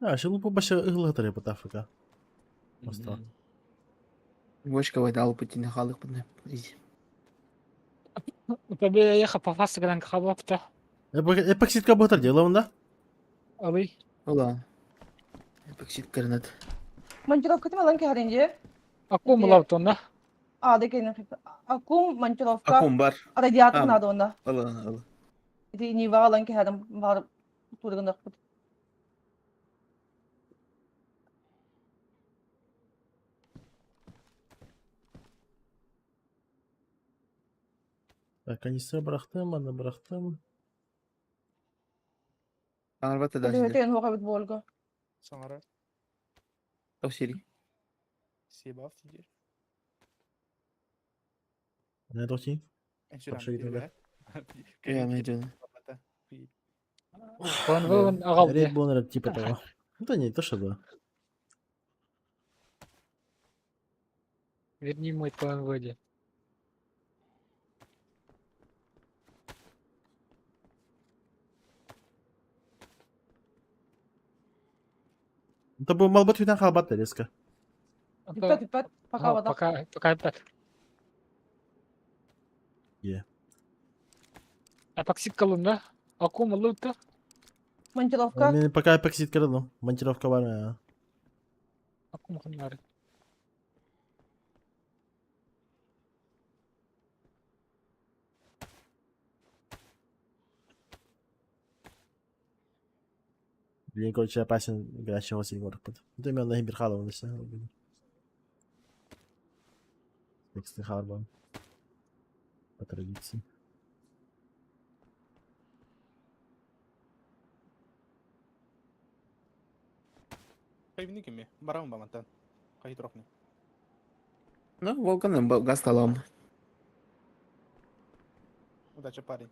S1: А, шылупа баша ылгатар бут Африка. Оста.
S5: Бошка вайда алып бутин халык буны. Изи.
S4: Тебе еха по фасу гранк хабапта.
S1: Эпоксидка бутар дело да?
S4: Алы.
S5: Ола. Эпоксид гранат.
S6: Монтировка тем алан кәренде.
S4: Акум лаутонда.
S6: А, деген акум монтировка.
S5: Акум бар.
S6: Радиатор
S5: А.
S6: надо онда.
S5: Ола, ола.
S6: Ити нива алан кәрем бар тургындак.
S1: Так, канистр бырахтым, аны бырахтым.
S5: Аңарбатта да.
S6: Өтен хоға бит болго.
S3: Саңара
S5: Токсири.
S3: себаф тигер.
S1: Не дохи?
S3: Эншурам.
S5: Я мен жо.
S4: Вон агал.
S1: Рейд бонер типа того. Ну да не, то что да.
S4: Верни мой ПМВД.
S1: Это был малбат хүнэн халбат резко.
S6: Пипет, пипет, пока вода.
S4: Пока, пока опять.
S1: Е.
S4: Эпоксид колумна. Акум лута.
S6: Монтировка.
S1: Мен пока эпоксид кырдым. Монтировка бар. ә.
S4: Акум ханнары.
S1: Блин, короче, опасен горячего сильгород. Да мен на бир халавын десе. Тексты харбан. По традиции.
S3: Хайвини кими? Барам ба мантан. Хай турохни.
S5: Ну, Волкан газ талам.
S3: Удача, парень.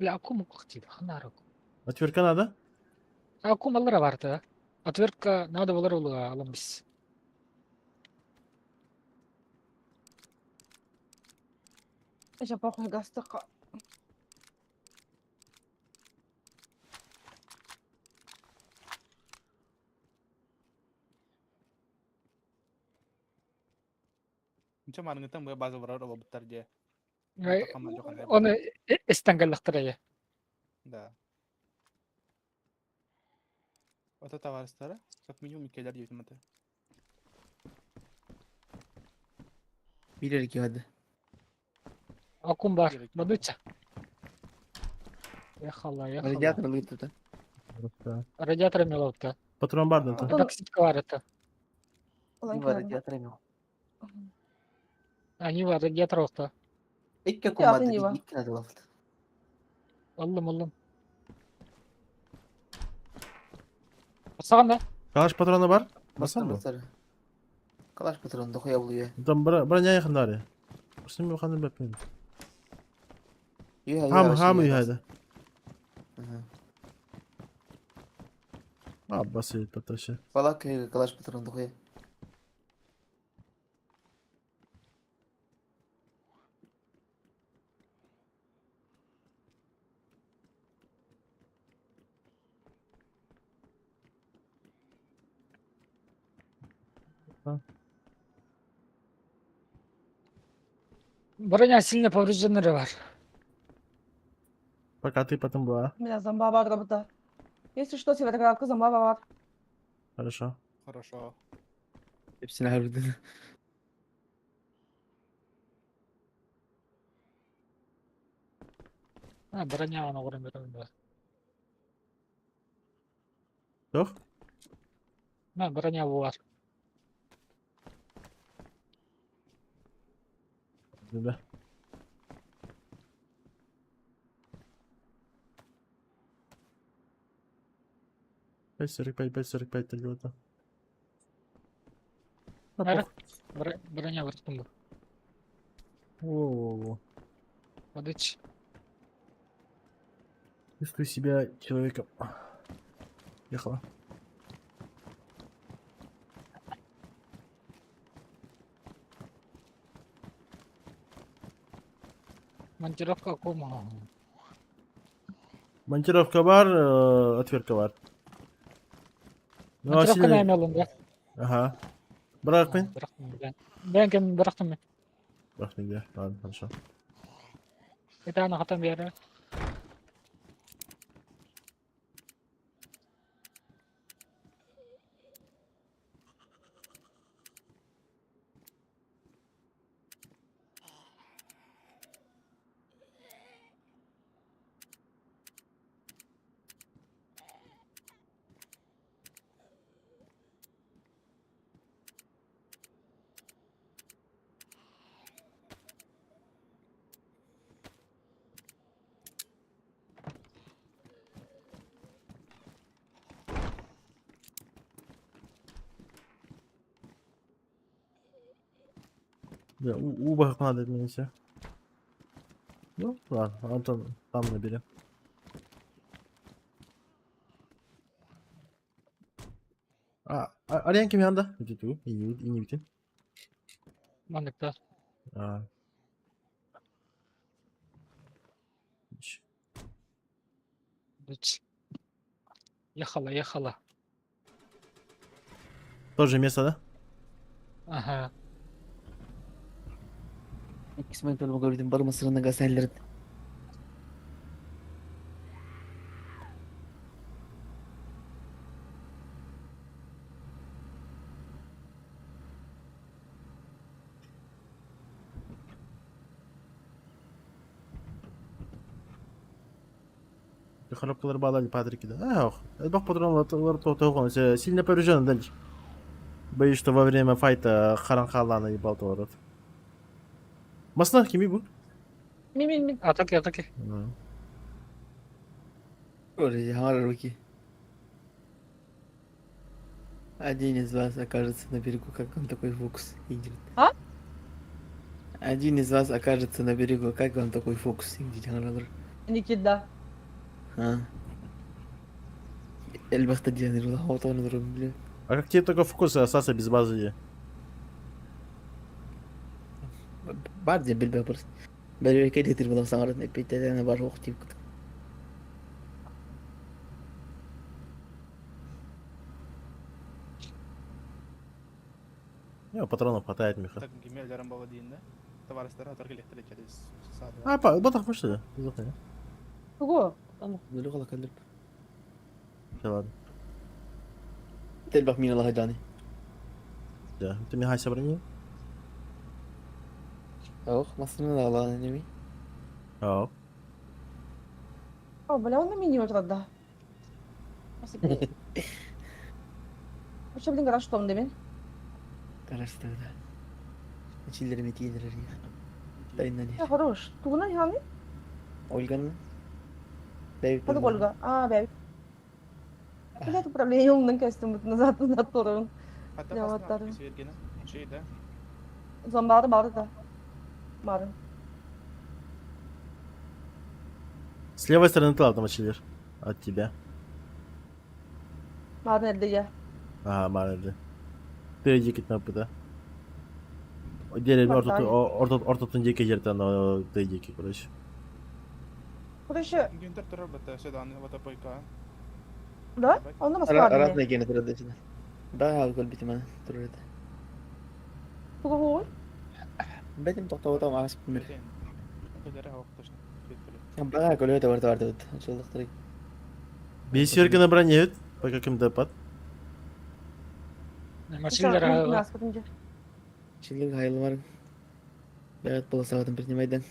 S4: Бля, акум укхтип, ханарок.
S1: Отвертка надо?
S4: Акум аллара барта. Отвертка надо болар олуга алам бис.
S6: Эче похуй гастык.
S3: Нче марыңыттан бу база барар олобуттар дии.
S4: Оны эстен
S3: Да. Ото товарыстара, как минимум иккилэр диэбитим этэ.
S5: Билер hadi.
S4: Акум бар. Мадыча. Ехала, ехала.
S5: Радиатор лыйты.
S4: Радиатор меловта.
S1: Патрон бар да.
S4: Токсичка бар это.
S5: Нива радиатор мел.
S4: А, Нива радиатор оқта.
S5: Икки кумады, икки надо лафт.
S4: Аллым, аллым. Саған да?
S1: Калаш патрона бар? Басан бу?
S5: Калаш патрон дохуя булуя.
S1: Там броня якындары. Сен бу бәпмен. Хам хам үйәді. Аббасы паташы.
S5: Балак калаш патрон дохуя.
S4: Броня сильно поврежденный бар.
S1: Пока ты потом была.
S6: У меня зомба бар работа. Если что, североградка зомба бар.
S1: Хорошо.
S3: Хорошо.
S5: Hepsini harbiden.
S4: А, броня оны көрем берем.
S1: Жоқ?
S4: На, броня бар.
S1: Да. 5.45, 5.45 триглота.
S4: Броня бар бу.
S1: Во-во-во.
S4: Мадыч.
S1: Чувствую себя человеком. Ехала.
S4: Монтировка кума.
S1: Монтировка бар, отвертка бар. Ну,
S4: Монтировка наймелым, да?
S1: Ага. Бірақ мен?
S4: Бірақ мен. Кем бірақтым мен.
S1: Бірақ мен де. Ладно, хорошо.
S4: Это ана хатан бері.
S1: Да, у надо изменить. Ну, ладно, Антон там набери. А, Ариан ким янда? Иди ту, и не битин.
S4: Мандыкта.
S1: А.
S4: Ехала, ехала.
S1: Тоже место, да?
S4: Ага.
S5: İkisi ben gördüm. Бар mısırını gazellerin.
S1: Коробкалар баалар Патрики да. Эх, элбэх патрон сильно поврежден дальше. Боюсь, что во время файта харан халана ебал ворот. Масна кими бу?
S6: Мин мин мин.
S4: Атаки, атаки.
S5: Ой, руки. Один из вас окажется на берегу, как вам такой фокус, Ингрид?
S6: А?
S5: Один из вас окажется на берегу, как вам такой фокус, Ингрид Ханалар?
S6: Никита.
S5: А? Эльбахта диэн бля.
S1: А как тебе такой фокус остаться без базы?
S5: Бар диэн билбэ просто. Бәрүөкэ диэтир буолан саҥаран эппиттэрэ бар ох дип
S1: Не, патронов хватает, Миха.
S3: Так, гимель была диэн да? Товарыстара атар келехтер через
S1: А, па, ботах что ли?
S6: Тугу?
S1: Да ладно.
S5: Тэлбэх мин алаһа
S1: Да, ты Михася брони?
S5: Ох, массыына алаһа неми.
S1: А.
S6: О, бля, он на мини отырды. Вообще, блин, гараж том демен.
S5: Гараж да. Içillerimi тиелер Дайнан.
S6: Я хорош. Тугунан яны?
S5: Ольганы. Бэйбит.
S6: Хады Ольга. А, бэйбит. Блядь, управление умным костюм назад назад торын.
S3: Жаваттары.
S6: Зомбары бары да. Бары.
S1: С левой стороны тыла там очилер. От тебя.
S6: Бары nerede я?
S1: Ага, бары Ты дикит на пыта. Деревня ортотун дикий жертен, ты дикий, короче.
S6: Короче.
S3: Гюнтер турар бата сюда, вот ПК.
S6: Да? Онно Москва.
S5: Разные гены турар сюда. Да, алкоголь битима турар.
S6: Тугу
S5: Бетим токтоботом аас мир. Бага көлөтө барты барты бит. Чулдыктыры.
S1: Бесерка на броне, по каким допад?
S4: Машиналар
S5: Чилдер хайлы бар. Бәгәт була сагатын принимайдан.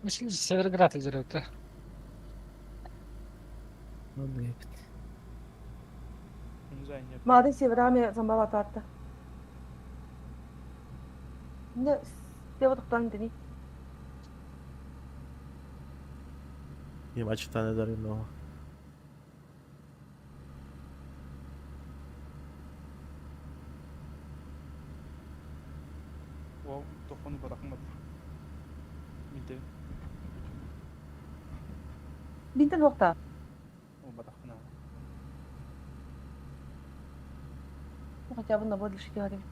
S4: Машина Североград илдерет.
S6: Maden Severame замбала тартты. Не, сева тоқтан дени.
S1: Им ачтаны дары много.
S3: О, тохону барахмат. Билде.
S6: Бинтен тоқта.
S3: О, барахна.
S6: Хотя бы на воду шикарим.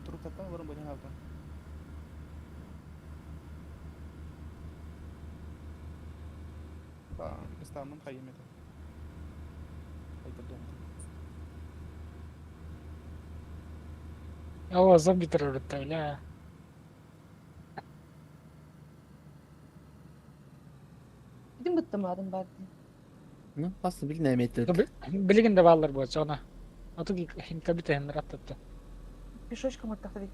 S3: Туруктаттан барым баден автон. Истамын хайым это. Айтырдым.
S4: О, зомби террорист, бля.
S6: Бидин бітті мадым бар.
S5: Ну, аслы билин әметтер.
S4: Билигин да баллар бу, чона. Ату хинка бите хин раттатты.
S6: Пешочком аттақты.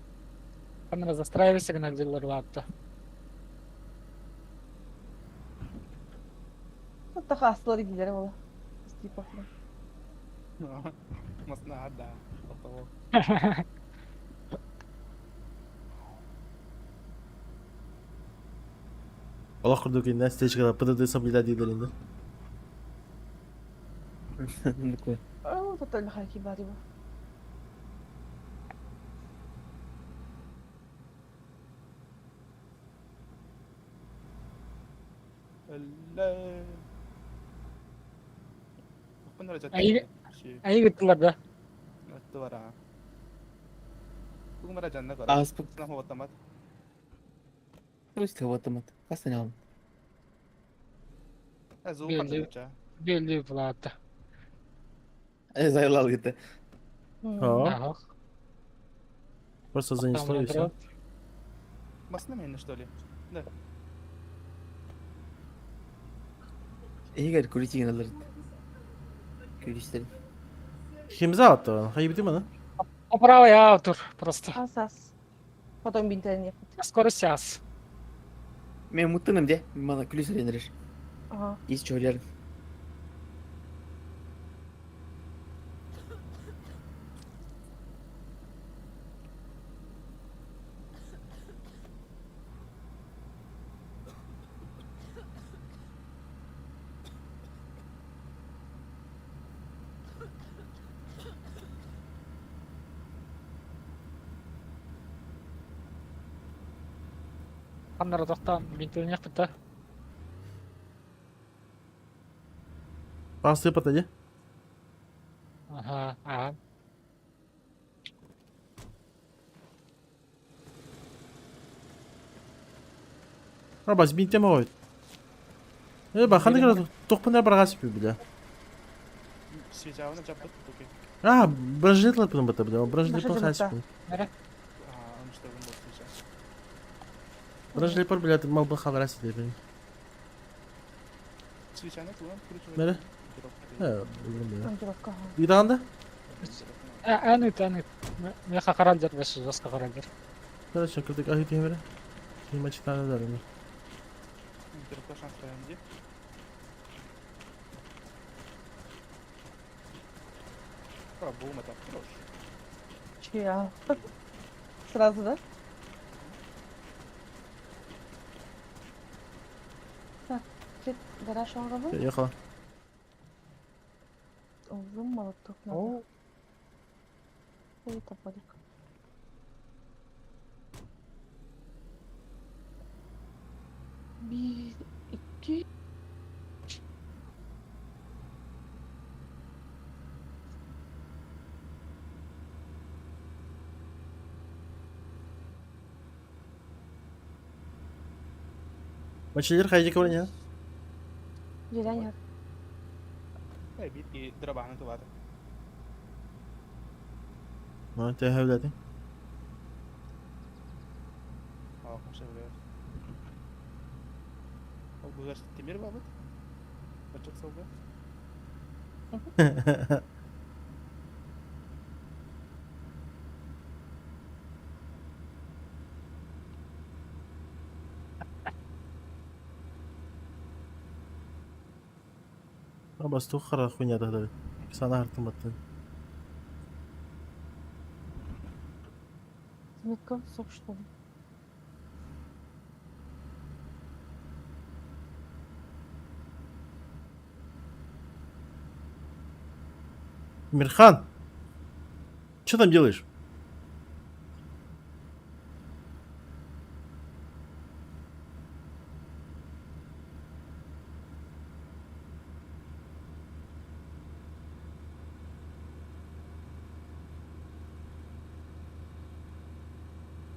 S4: Камера застраивайся гына дилер латты.
S6: Аттақа астылар гилер бола. Типа.
S3: Масна да. Токтоо.
S1: Аллах курдук инде стечкада ПДД соблюдать диделинде.
S6: О, тут только хаки бари бу.
S4: Айы гыттылар да.
S5: Аспык.
S4: Белли плата.
S5: Зайлал гитте.
S1: О. Просто занесло и все.
S3: Масна что ли? Да.
S5: Игорь куритигин алыр. Күрүстер.
S1: Химза атты. Хайы битим аны.
S4: Правый автор просто.
S6: Ас ас. Потом бинтелениэхпит.
S4: Скорость ас.
S5: Мен муттаным де. Мана күлүс эренерер.
S6: Ага.
S5: Ис чойларым.
S4: Ханнара тохтоон бинтилэниэхпит да.
S1: Паҕас сыыппата дии.
S4: Аха, аа.
S1: Рабас бинтем оҕойт. Э, ба ханнык эрэ тохпун эрэ бараҕас бля.
S3: Свечаваны жаппыт туки.
S1: А, бронежилет лаппын бата бля, бронежилет
S6: Бронежилет,
S1: хасиппын.
S4: Эрэ.
S3: А, уничтожен был свеча.
S1: Бронежилет бля, малбын халара сидебин.
S3: Свечаны кулан кручивать.
S1: Нере? Э, бля.
S6: Монтировка. ага.
S1: Ыйдаҕын да?
S4: Эн ыт, эн ыт. Миэхэ харалдьар бэс жестко харалдьар.
S1: Хорошо, кырдык аһыы түһэмэрэ. Киһи мачтааны дарыны.
S3: Монтировка шанс где? А, бум, это хорош.
S6: Чья? Сразу, да? Так, чет, гараж оҥоробун?
S1: Ехала.
S6: Ыллым молоток надо.
S4: Оо,
S6: Ой, топорик. Биир, икки.
S1: Мачилер хайдик не?
S6: Дьиэлээн иһэр.
S3: Э, битки дробаны тулата.
S1: Ну, тебя блядь.
S3: О, вообще, блядь. Ол быгар тимир бабыт. Бачок салга.
S1: Абас тух хара хуйня тогда. Сана хартым баттын.
S6: Сметка сок что ли?
S1: Мирхан! Что там делаешь?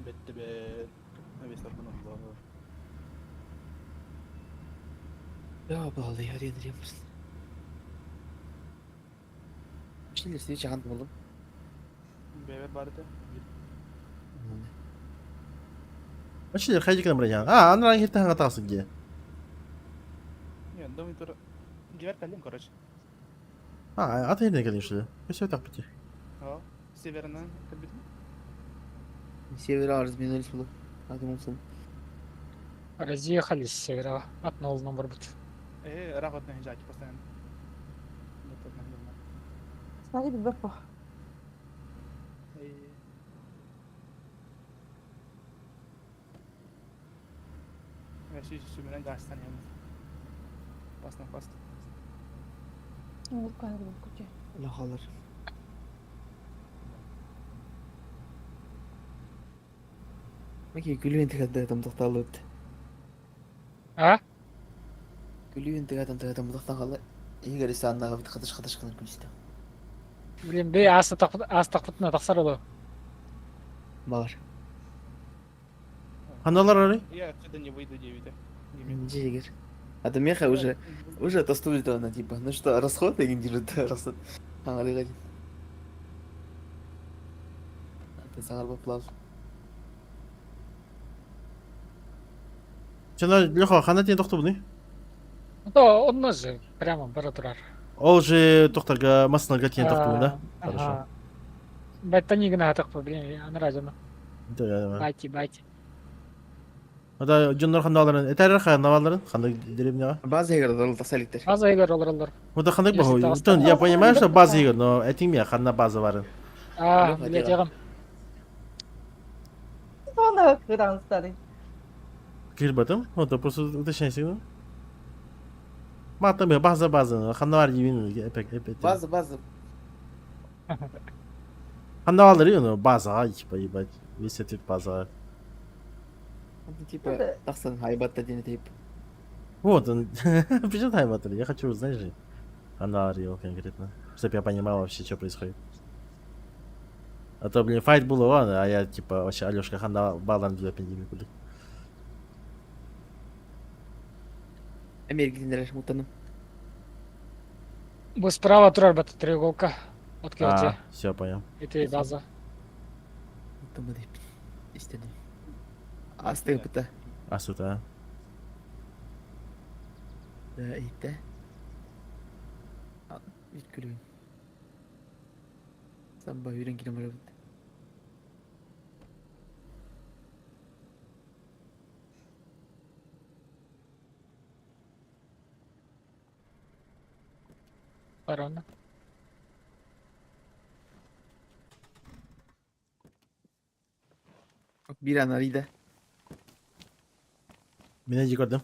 S3: Бетте бе. Весарбын Allah.
S5: Я bağlı yer yedireyim. Şimdi sizi çağırdım oğlum.
S3: Бебе барды.
S1: Мачилер хайдик нам броня. А, ана херте ханга тасың ге.
S3: Не, думаю, тур. Гивер калим, короче.
S1: А, ата херте конечно. Все так пути.
S3: О, северна кабит.
S5: Север разминулись было. Адам olsun.
S4: Разъехались с севера. От нол номер бут.
S3: Э, рахот на хиджаки постоянно. Нет, одна херня.
S6: Смотри, Беппо.
S3: Э, Вообще, сүмүрэн гаастан ямын. Басна баста.
S6: Мурка кути.
S5: Allah alır. Peki gülüyor intikadda tohtalı öttü.
S4: А?
S5: Gülüyor intikadda tohtalı. İyi gelirse anlağı bir katış katış kılır gülüstü.
S4: Блин, бей астақпытына тақсар олы.
S5: Bağır.
S1: Ханалар ары?
S3: Я отсюда не выйду, девять.
S5: Джигер. А то меха уже уже тостулит она типа. Ну что, расход или не расход? Аңғали один. Ата саңар баплал.
S1: Чана Леха, хана тен тохты буны?
S4: Ну то онно же прямо бара турар.
S1: Ол же тохтарга масыналга тен тохты да? Хорошо.
S4: Ага. Бэттэн гына хатыкпы, блин, анара дьоно. Байти, байти.
S1: Ата дьоннор ханналарын, этэрэр ханналарын, ханнык деревняҕа?
S5: База игр олорол тахса иликтер.
S4: База игр олороллор.
S1: Вот ханнык баһой. Я понимаю, что база игр, но этиң мия ханна база барын.
S4: А, блядь, ягым.
S6: Sonra кыран старый.
S1: Кирбатым, вот просто уточняйся. Матым база база, ханна бар дибин эпек эпек.
S5: База, база.
S1: Ханна бар ну база, типа ебать. Весь этот база.
S5: Типа, тахсан хайбатта диэн тип.
S1: Вот он. Причем хайбаттер? Я хочу узнать же. Ханна его конкретно. Чтоб я понимал вообще, что происходит. А то, блин, файт был ладно, а я типа вообще Алешка ханна балан диэпин куда.
S5: Американнар мутаным.
S4: Бу справа турар бата треуголка. От
S1: А, все, понял.
S4: Это база.
S5: Мутамы деп. Истедим. Асты быта.
S1: А сюда.
S5: Да, итте. Үткүлүн. Самба үйрен кирем барабыт.
S4: Барона.
S5: Bir anarıydı.
S1: Меня не көрдüm.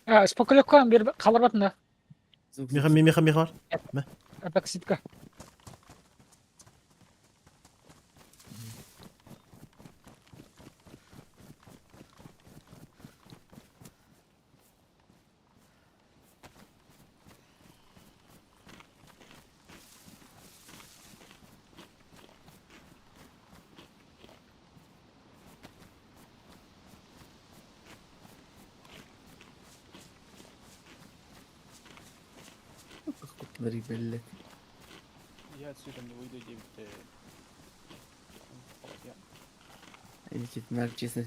S4: А, спокойно bir kalır batında.
S1: Миха, миха, миха бар.
S4: Эпоксидка.
S5: Кутлары belli.
S3: Я отсюда не выйду, 9.
S5: Этитинер честно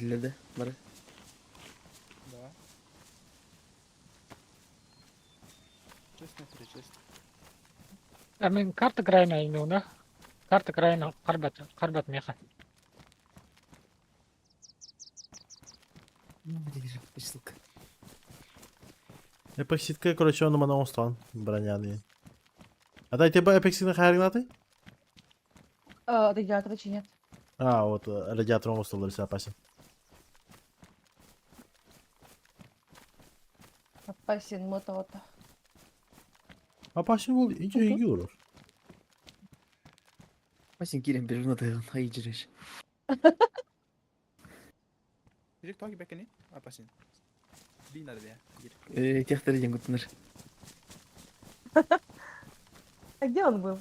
S5: Бары.
S3: Да. Честно, честно.
S4: А мен карта крайна инуна. Карта крайна карбат, карбат меха.
S5: Ссылка.
S1: Эпоксидка, короче, он мана остан броняны. А дай тебе эпоксидны хайргнаты?
S6: Радиатор чинят.
S1: А, вот радиатором осталось опасен.
S6: Опасен мото.
S1: Опасен был, иди юр.
S5: Басин кирем bir una dayan hayıcırış.
S3: Direkt takip ekini. Опасен. Динар да.
S5: Техтер ден кутныр.
S6: А где он был?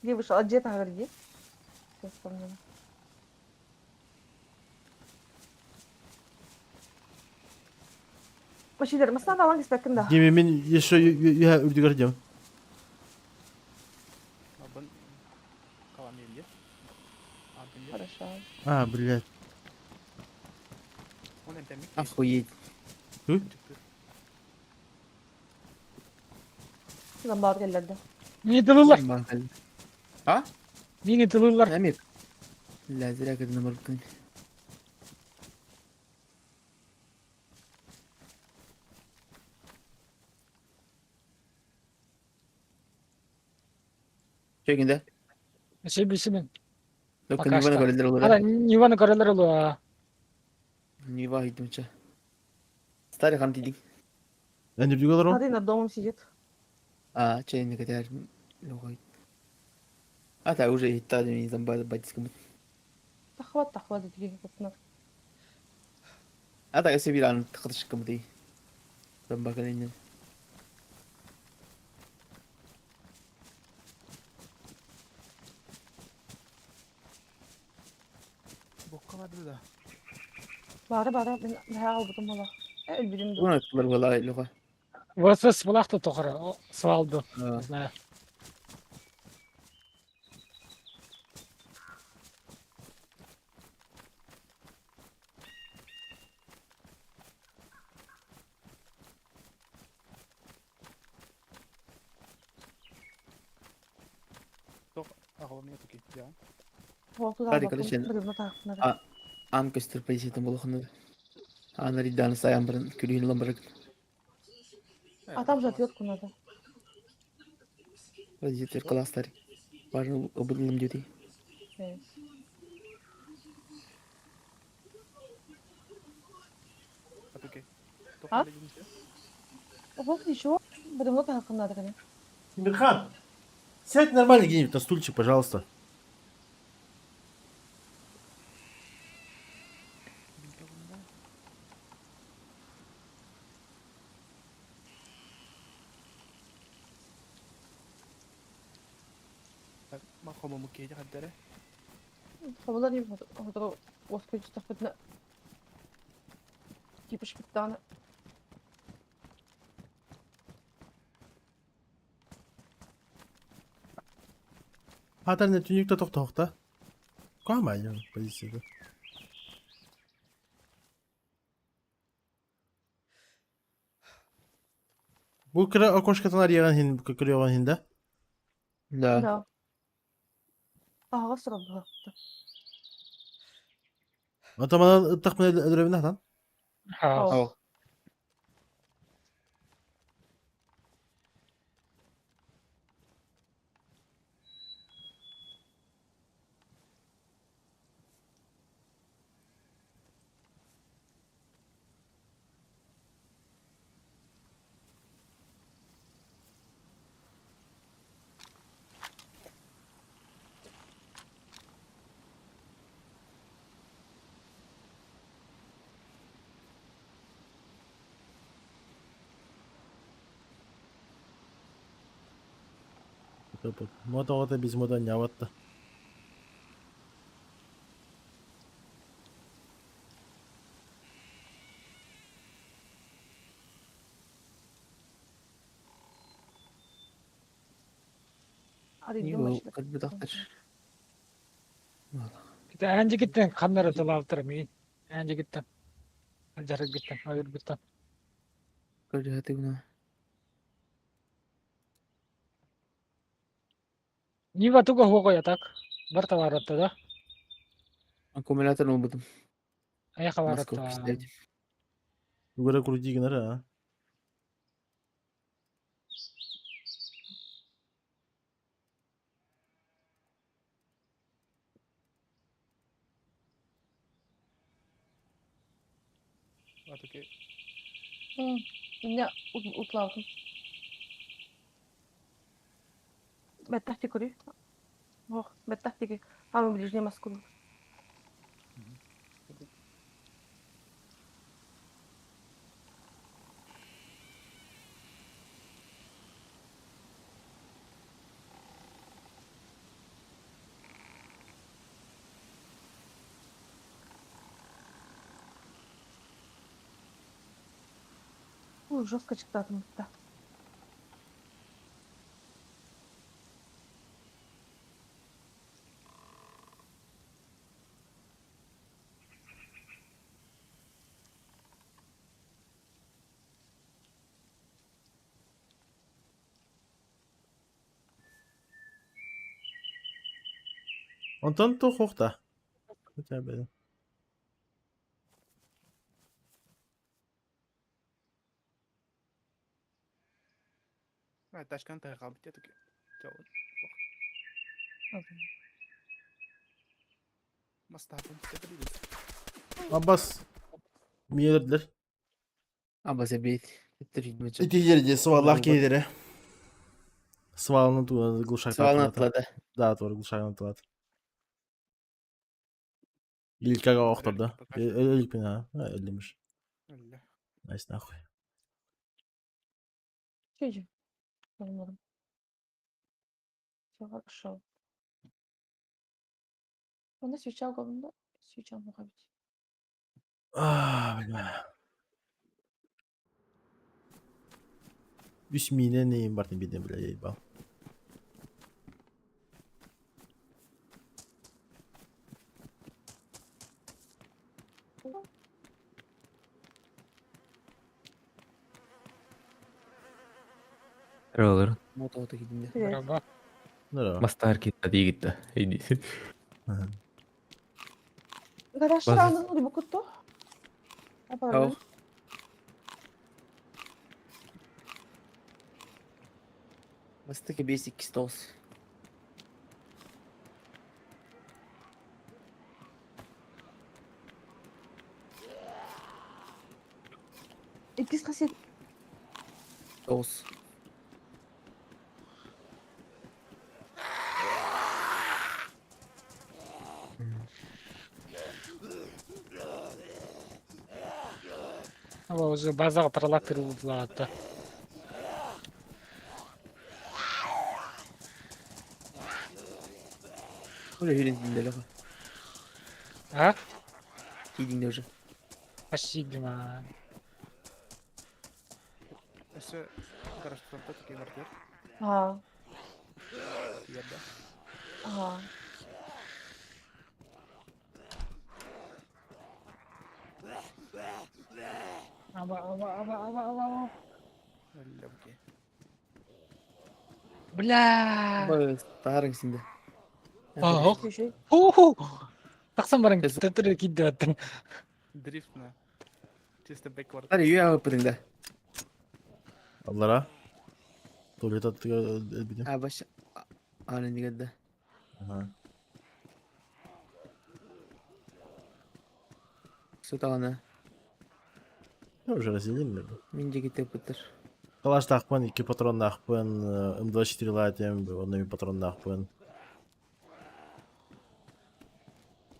S6: Где вышел? А где там где? Сейчас вспомнила. Машилер, масна алан киспекин да.
S1: Деме мен еще я үрдүгөр дем.
S3: Абын калам елде.
S6: Хорошо.
S1: А, блядь.
S5: Охуеть.
S6: Замбар келлерди.
S4: Мини тылылар.
S5: А?
S4: Мини тылылар.
S5: Амир. Ла зря когда барып Чөгүндө.
S4: Себисимен.
S5: Лөккөн Ниваны көрөлөр олар.
S4: Ана Ниваны көрөлөр олар.
S5: Нива идимче. Старый хан дидиң.
S1: Эми үрдүгөр олар.
S6: Смотри, над домом сидит.
S5: А, чейин кетер. Логой. А та уже иттады мен замбар батискым.
S6: Тахват, тахват деген кутнар.
S5: А та эсе бир аны тыкытышкым дей. Замба келенен.
S3: Бокка барды да.
S6: Бары бары мен баа албытым бола. Өлбүдүм ду.
S5: Буна тылар бола лога.
S4: ВСС булакты тохора. Свалды. Не знаю.
S3: Аҕалым ийэ я.
S5: Hadi короче, а аан көстөр позициятын болохуна. Аан риданы сайан баран күлүүн ылан баран.
S6: А там же отвертку надо.
S5: Позиция класстар. Барын ыбыдлым диэти.
S6: А? Вот еще. Будем надо, конечно.
S1: Тимирхан, сядь нормально где-нибудь на стульчик, пожалуйста.
S6: Типа.
S1: Хатар не түнүктө тохтоохта. Куамайын позицияда. Бу кыра окошкотон арыйган хин көрүөгөн хин да.
S5: Да.
S6: Да. Ага, сұрап.
S1: Атаманан ыттак менен өлөрөбүн атан.
S4: Ha.
S5: Ау.
S1: Мода ота биз мода няватта.
S5: Йо, кырбыдактыр.
S4: Аан жигиттен каннара тылаалтыр миин. Аан жигиттен. Жарык биттен, ойыр биттен.
S5: Көрдөтү гына.
S4: Нива туга хуго ятак. Бар товаратта да.
S5: Аккумулятор убудум.
S4: Аяка
S5: Москва
S4: баратта.
S5: кистеди.
S1: Угара крути гынара, а.
S6: Не, утлаутым. Беттахти кури. Ох, беттахти. Ама ближний Москву. Ой, жестко читатым да.
S1: Онтон тухухта. Хотя бы.
S3: Ташкан тайга бит таки.
S1: Аббас. Миелердилер.
S5: Абас эбит. Иттер
S1: Ити жерде сваллах кейдере. Свалны туна глушак.
S5: Свалны атлады.
S1: Да, тур глушак атлады. Илкага охторду. Өлүк мен а. Өлдүмүш. Найс нахуй.
S6: Чуть. Нормально. Все хорошо. Оны свеча говно. Свеча мога быть.
S1: А, бля. Үс мине нейм бар биден бля ебал.
S7: Роллер.
S5: Мото кидинде.
S6: Привет.
S4: Браво.
S1: Здорово.
S7: Мастар киtta дии gitti.
S6: Гаражтар
S7: База-
S6: анын урбукутtu.
S5: Ау. Мастаки basic stores.
S6: Иккис хасет.
S5: Stores.
S4: Aba уже базаға пролактыр булды.
S5: Уже үйрендім де леға.
S4: А?
S5: Кейдіңде уже.
S4: Почти дима.
S3: Өссө гаражтан такие мартер.
S6: Ага.
S3: Тиерда.
S6: Ага.
S4: Аба, аба, аба, аба, аба.
S3: Легкие.
S4: Бля.
S5: Таарың синде.
S4: Ох.
S6: Еще.
S4: Ху-ху. Тақсан барың
S5: Без-
S4: төтірі кидді аттың.
S3: Дрифт на. Чисто backward.
S5: Тары үй алып бітіңді.
S1: Аллара. Туалет аттыга элбитим.
S5: А баш. Аны дегенде.
S1: Ага.
S5: Сутағана.
S1: Я уже разделили.
S5: Мен де кетіп бітір.
S1: Калаш тахпын, 2 патрон нахпын, М24 латем, онны патрон нахпын.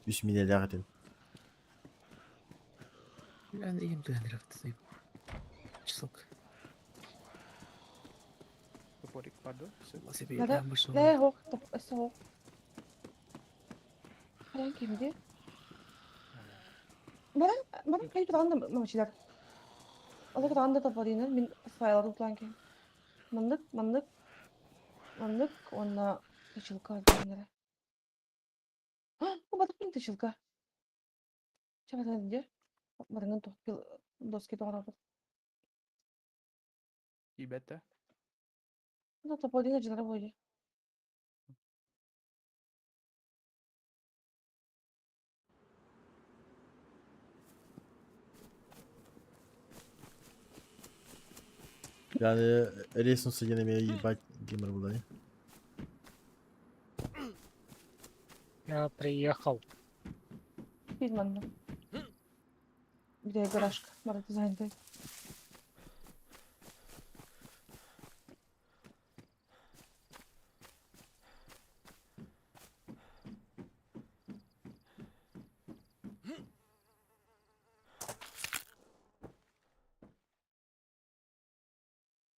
S1: Үс минелягатын.
S5: Мен ем туған рафты. Числок.
S3: Топорик паду. Все.
S6: Надо- Да, хок, топ, өссө хок. Харан кимди? Баран, баран кайып турганда мамачилар. Алар турганда топорины мин файларды утулан ки. Мындык, мындык. Мындык, онна точилка дегенлere. А, бу батып мин точилка. Чабатан де. Барыңын топ доски тоғырады.
S3: Ибетте.
S6: Ну, топорина жылары бойы.
S1: Yani рейснулся yine меня ебать геймер был, да?
S4: Я приехал.
S6: Bilmem. Bir de garajka. Бара дизайнда.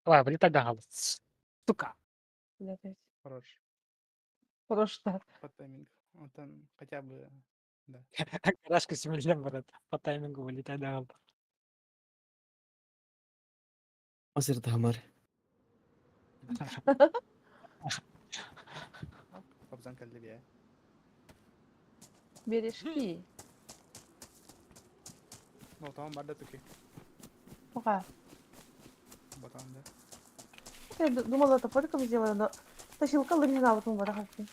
S4: Ла, вылетай да Сука.
S6: Блядь.
S3: Хорош.
S6: Просто.
S3: По таймингу. Вот там хотя бы. Да.
S4: Гаражка семелден барат. По таймингу вылетай да
S5: Масыр тамар.
S3: Кобзан каллебе.
S6: Берешки.
S3: Ну, там барда таки.
S6: Пока.
S3: Батан, да.
S6: Я думала, топориком сделаю, но точилка лымина вот бара хапты.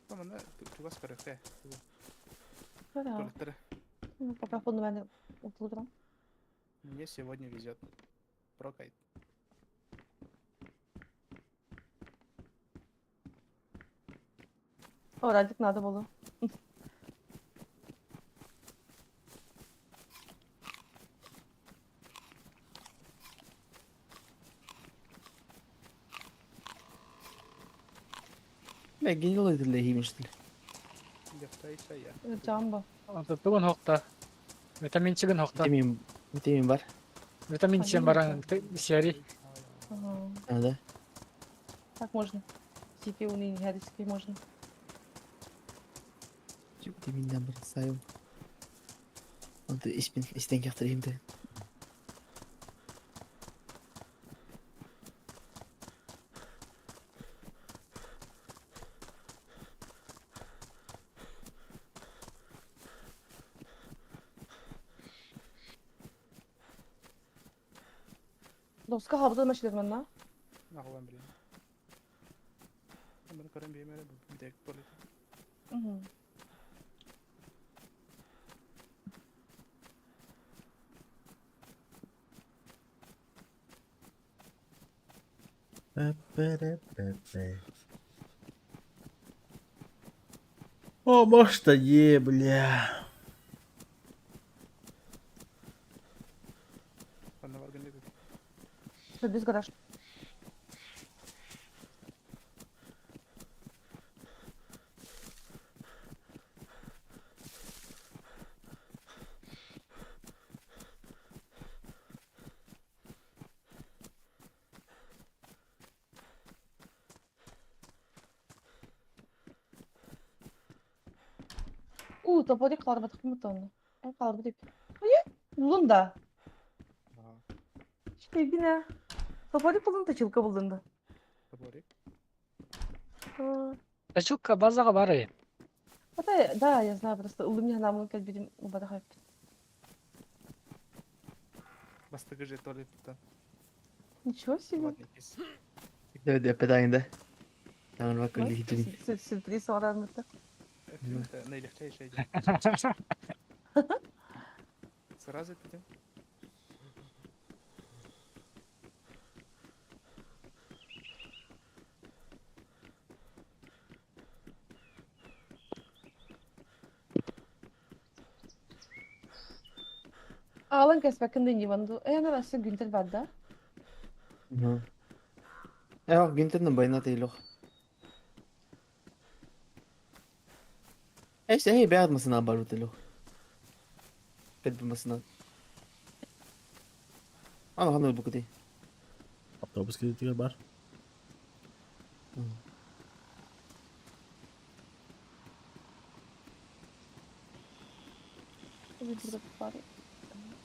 S3: Там она чугас көрөктө.
S6: Да.
S3: Туалеттер.
S6: Ну, пока фону мен утулдурам.
S3: Мне сегодня везет. Прокайт.
S6: О, радик надо было.
S5: Мен генерал етілді химиштіл.
S3: Яптайша я.
S6: Джамбо.
S4: Тугун хокта. Витаминчигин хокта.
S5: Витамин, витамин бар.
S4: Витамин сен баран сери.
S6: Ага.
S5: А, да.
S6: Так можно. Сити уни хадиски можно.
S5: Витаминден бір сайым. Онды испин, истен кяқтыр емді.
S6: Доска хабда мәшлер манна.
S3: Нахуй, блин. Бары көрөн биэм эрэ бүтэк болит.
S1: О, может, е, бля.
S3: Ханна баргын диэбит.
S6: Без гараж. Уу, топорик хаалбатахпын онно. Эн хаалбыт эбит. Хайа, буллун да. Үчүгэйбин ээ. Топорик буллун да чилка буллун да.
S3: Топорик.
S4: Точилка базаҕа бар ээ.
S6: Это, да, я знаю, просто ыллым не кэлбитим убатах эппит.
S3: Бастакы же туалеттан.
S6: Ничего себе.
S3: Ладно, кис.
S5: Опять да.
S6: Сюрприз оҥорорбут.
S3: Это наилегчайшая идея. Сразу пойдем.
S6: Аалан кэспэккин да иннибэн дуу. Ээ, аны өссө Гюнтер бар да?
S5: Ээ, Гюнтернен байнат илох. Эйс, эй, бэйэҕит массыынаҕа барбыт илох. Кэлбит массыына. Аны ханна ылбыккытый?
S1: Автобус кэлиитигэр бар.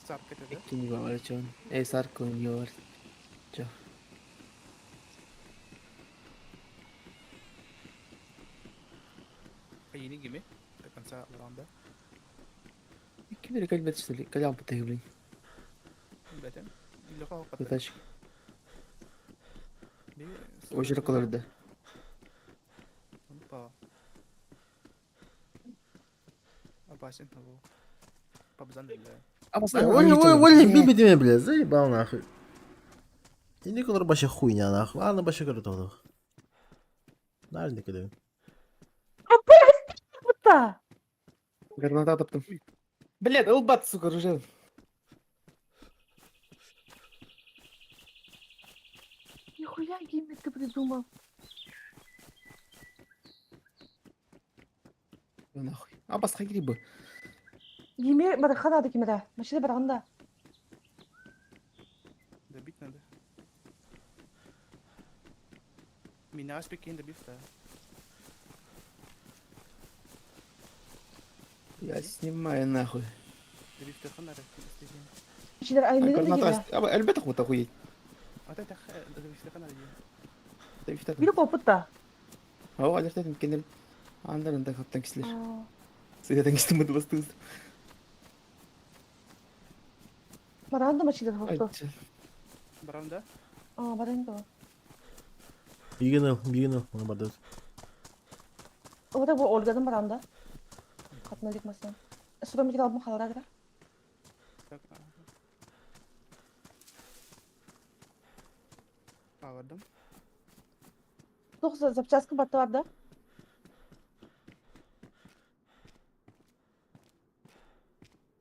S3: Сарка это, да?
S5: Икки бар чон. Эй, сарка бар. Чо.
S3: Хайыны гими до конца раунда.
S5: Икки бери кэлбэт что ли? Кэлэ албыта блин.
S3: Бэтем. Леха хоппата.
S5: Тачка. Ожер колорда.
S3: Опа. Опасен того. Пабзан для.
S1: Ой, ой, ой, бибидиме, бля, заебал нахуй. Инник олор баша хуйня нахуй. Ладно, баша көрө Наар инник
S6: Та!
S5: Граната таптым. Блядь, ылбат, сука, уже.
S6: Нихуя гиммик ты придумал.
S5: Ну нахуй. А басқа грибы.
S6: Гиммер барахха надо кимера. Машина бараханда.
S3: Добить надо. Меня аспекин добив да.
S5: Я снимаю нахуй.
S3: Добив таханара.
S6: Ичилер айнырын да
S5: Граната.
S6: кимера.
S5: Элбет хуй охуеть.
S3: А ты тах добив таханара.
S6: Бири коппут да.
S5: Ау, алертетим кенер. Андарында хаптан кислер. Сыйдан кистим бу бастыңыз.
S6: Баранда машина хотту.
S3: Баранда?
S6: А, баранда.
S1: Бигин бигин ыл, барды.
S6: Ода бу Ольгадан баранда. Катналик масына. Судан бир албым халара да.
S3: Так. Алардым.
S6: Тох запчастка батты бар да.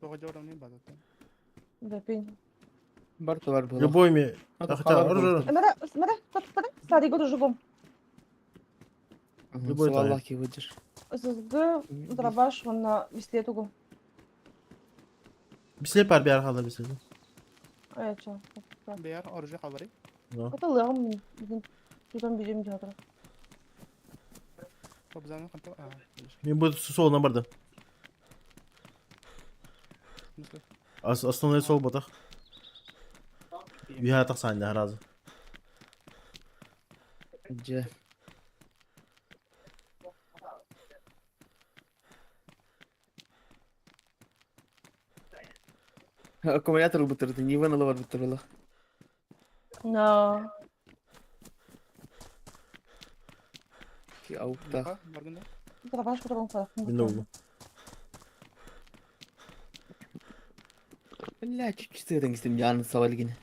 S3: Тоға жаурамын базаттан.
S6: Бепин.
S5: Бар товар было.
S1: Любой ми. Хотя, оружие.
S6: Мара, мара, тот пара, сари году жугом.
S1: Любой
S5: Аллах выйдешь.
S6: ССГ, дробаш, он на висле тугу.
S1: Бисле пар биар хала бисле.
S6: Ай, чо.
S3: Биар оружие хабары.
S6: Это лыгым мин. Тутан бижем жадыр.
S3: Пабзаны ханта. А.
S1: Мен бу сол на барды. Основной сол ботах. Биха тахсан да разы.
S5: Же. Аккумулятор бутырды, не вынылы бар бутырды.
S6: Но.
S5: Ауктах.
S3: Леха, баргын да?
S6: Дробаш которым
S1: Мин угу.
S5: Бля, чуть-чуть сыгытан кистим яны савалгин.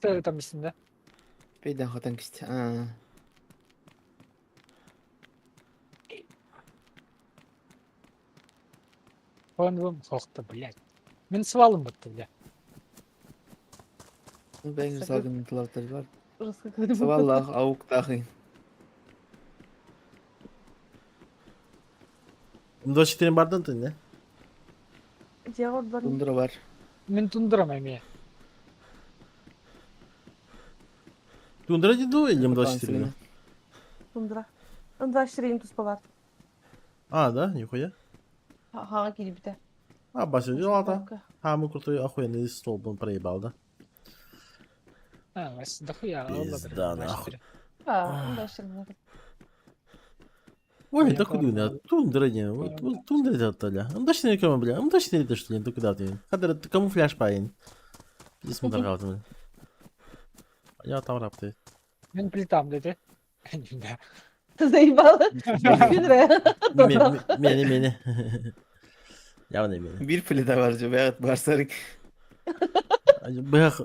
S4: Там истинде.
S5: Бейден хатан кисти. А.
S4: ПНВ сохты, блядь. Мен свалым бітті, бля.
S5: Бәйгін салгын тылаптар бар.
S6: Жестко
S5: Саваллах ауктах.
S1: М24 бардын ты, не?
S6: Дьявол бар.
S5: Тундра бар.
S4: Мен тундырам эме.
S1: Тундра деду или М24?
S6: Тундра. М24 туспа бар.
S1: А, да, нихуя.
S6: Ага, кирибите.
S1: А, бася, дела Самый крутой охуенный столб он проебал, да?
S4: А, вас дохуя.
S1: Пизда, нахуй.
S6: А, М24.
S1: Ой,
S4: Я
S1: да куда
S4: понял.
S1: тундра не, вот вот тундра это толя. Он точно не кому, бля, он точно не это что ли, ты куда ты? Хадер камуфляж парень. Здесь мы торгал Я там рапты.
S4: Мен плитам, деді. Да.
S6: Ты заебала. Күнре.
S1: Мени, мени. Явно мени.
S5: Bir плита бар же, бәгат барсарың.
S1: Бэх,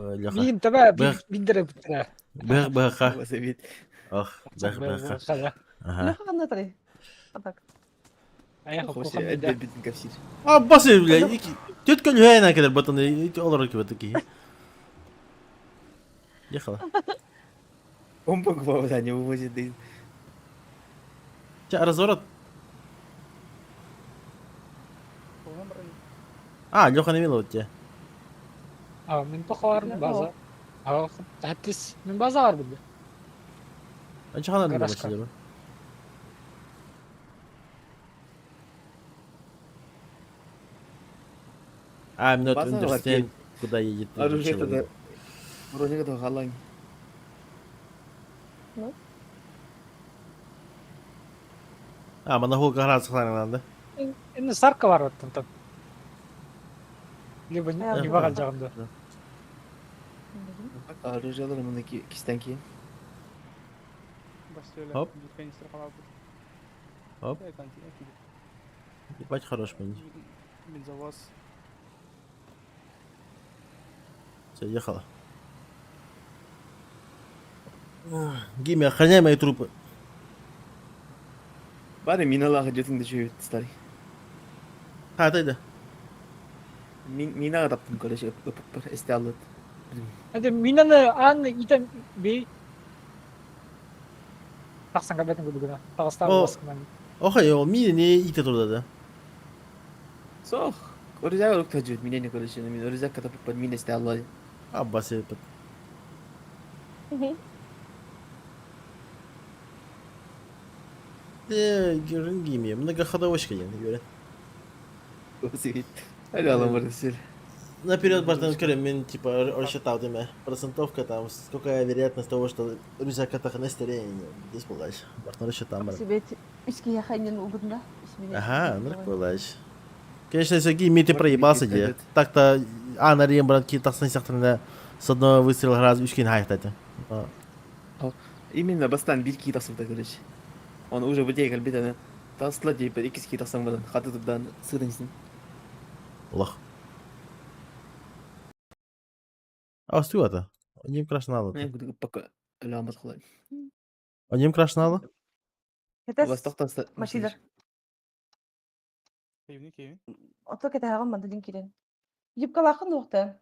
S1: Леха.
S4: Мин таба
S1: Бэх.
S4: биндере бітті.
S1: Бэх, бэха.
S5: Баса бит.
S1: Ох, бэх, бэха. Ага.
S6: Леха қандай тарай? А так.
S4: Аяқ
S5: Хош,
S4: қоқан
S5: әлбет битин капсир.
S1: А, басы, бля, тетка лүхәйна кедер батаны, олар кебе такие. Ехала.
S5: Помпа квабда не вывозит. да.
S1: Ча, разворот.
S3: Оған бар.
S1: А, Леха не миловать тебя.
S4: А, мен тоқаларым база. А, хаттис мен база бар білді.
S1: Анча хана
S4: Гаражка.
S1: машина. I'm not
S5: База бар
S1: understand, куда едет этот
S5: Оружие
S1: человек.
S5: тогда. Вроде как халань.
S1: А, моноголка град сохранена, да?
S4: Енді сарка бар оттан там. Либо
S6: Аяқ
S4: не бағал жағында.
S5: Оружие алырым мындaki кистен кейін.
S3: Бастөйлі.
S1: Хоп.
S3: Bir канистр қалады.
S1: Хоп. Ебать хорош мне.
S3: Бензовоз.
S1: Все, ехала. Гимми, охраняй мои трупы.
S5: Бары миналағы жетіңді жүйет, старый.
S1: А, ты да.
S5: Минаға таптым, короче, өпіп бар, эсте алды.
S4: Әде минаны аны итем бей. Тақсан кабетін күдігіна. Тағыстар
S1: О.
S4: басқынан.
S1: Охай, ол мини не ите турда да.
S5: Соқ, оружие алып та жүйет, минені, короче, мен оружие тапып бар, мин эсте алды.
S1: А, басы, Гимми, многоходовочка, я говорю.
S5: Әлі алам бар десел.
S1: Наперед бартан көрем, мен типа рассчитал деме. Процентовка там, сколько вероятность того, что рюкзак на здесь была. Бартан рассчитал. брат.
S6: Себе үске яхайнен улдында.
S1: Ага, ну была. Конечно, если Гимми ты
S5: Может,
S1: проебался
S5: Микки
S1: где.
S5: пойдет.
S1: Так-то, а, на Рембрандт ки тақсан сияқтырында с одного выстрела раз үшкен хайықтайды.
S5: Именно бастан bir кий тақсым короче. Он уже бітей кәлбет аны. Тасла дейіп, екі кий тақсам бардан, хаты тұпдан сырдың сін.
S1: Лох. А, Стюарта. Нем крашнало.
S5: Мен күдігі пока әлі алмат қалай.
S1: Нем крашнало?
S5: Бас тоқтаса.
S6: Машилер.
S3: Кевин, Кевин.
S6: Ото кетәгән мандалин кирен. Юбкалахын уқты.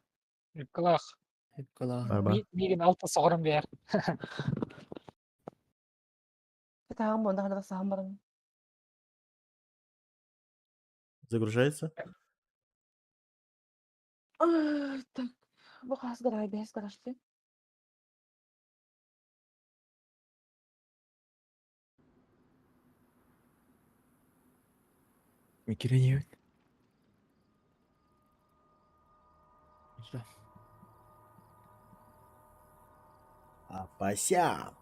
S4: Юбкалах.
S5: Кала.
S1: Барба.
S4: Мигін алты соғырым бер.
S6: Кетәгән бонда ханада саһам барым.
S1: Загружается?
S6: Ай, Так, бу хас гарай бес гарашты.
S7: Микеле
S1: Апася.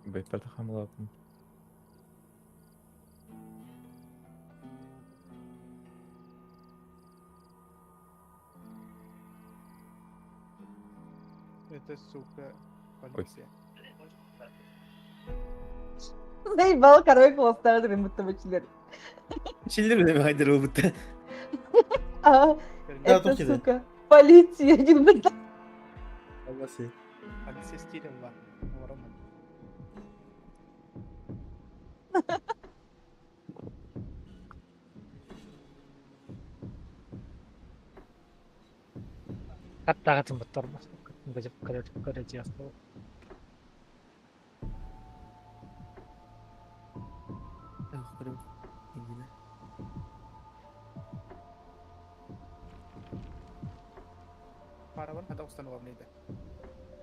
S7: Бэйпер хамлапын.
S3: Это, сука, полиция.
S6: Заебал, король класстар ремонтовачилер.
S5: Чиллер бile хайдер болбут.
S6: А,
S1: Да,
S6: это,
S1: тут
S6: сука, полиция один быта.
S1: Алласы.
S3: Полиция стилем бар. Ворона.
S4: Хаттаҕытын буттарбат. Көрө
S3: Парабар хата установленный.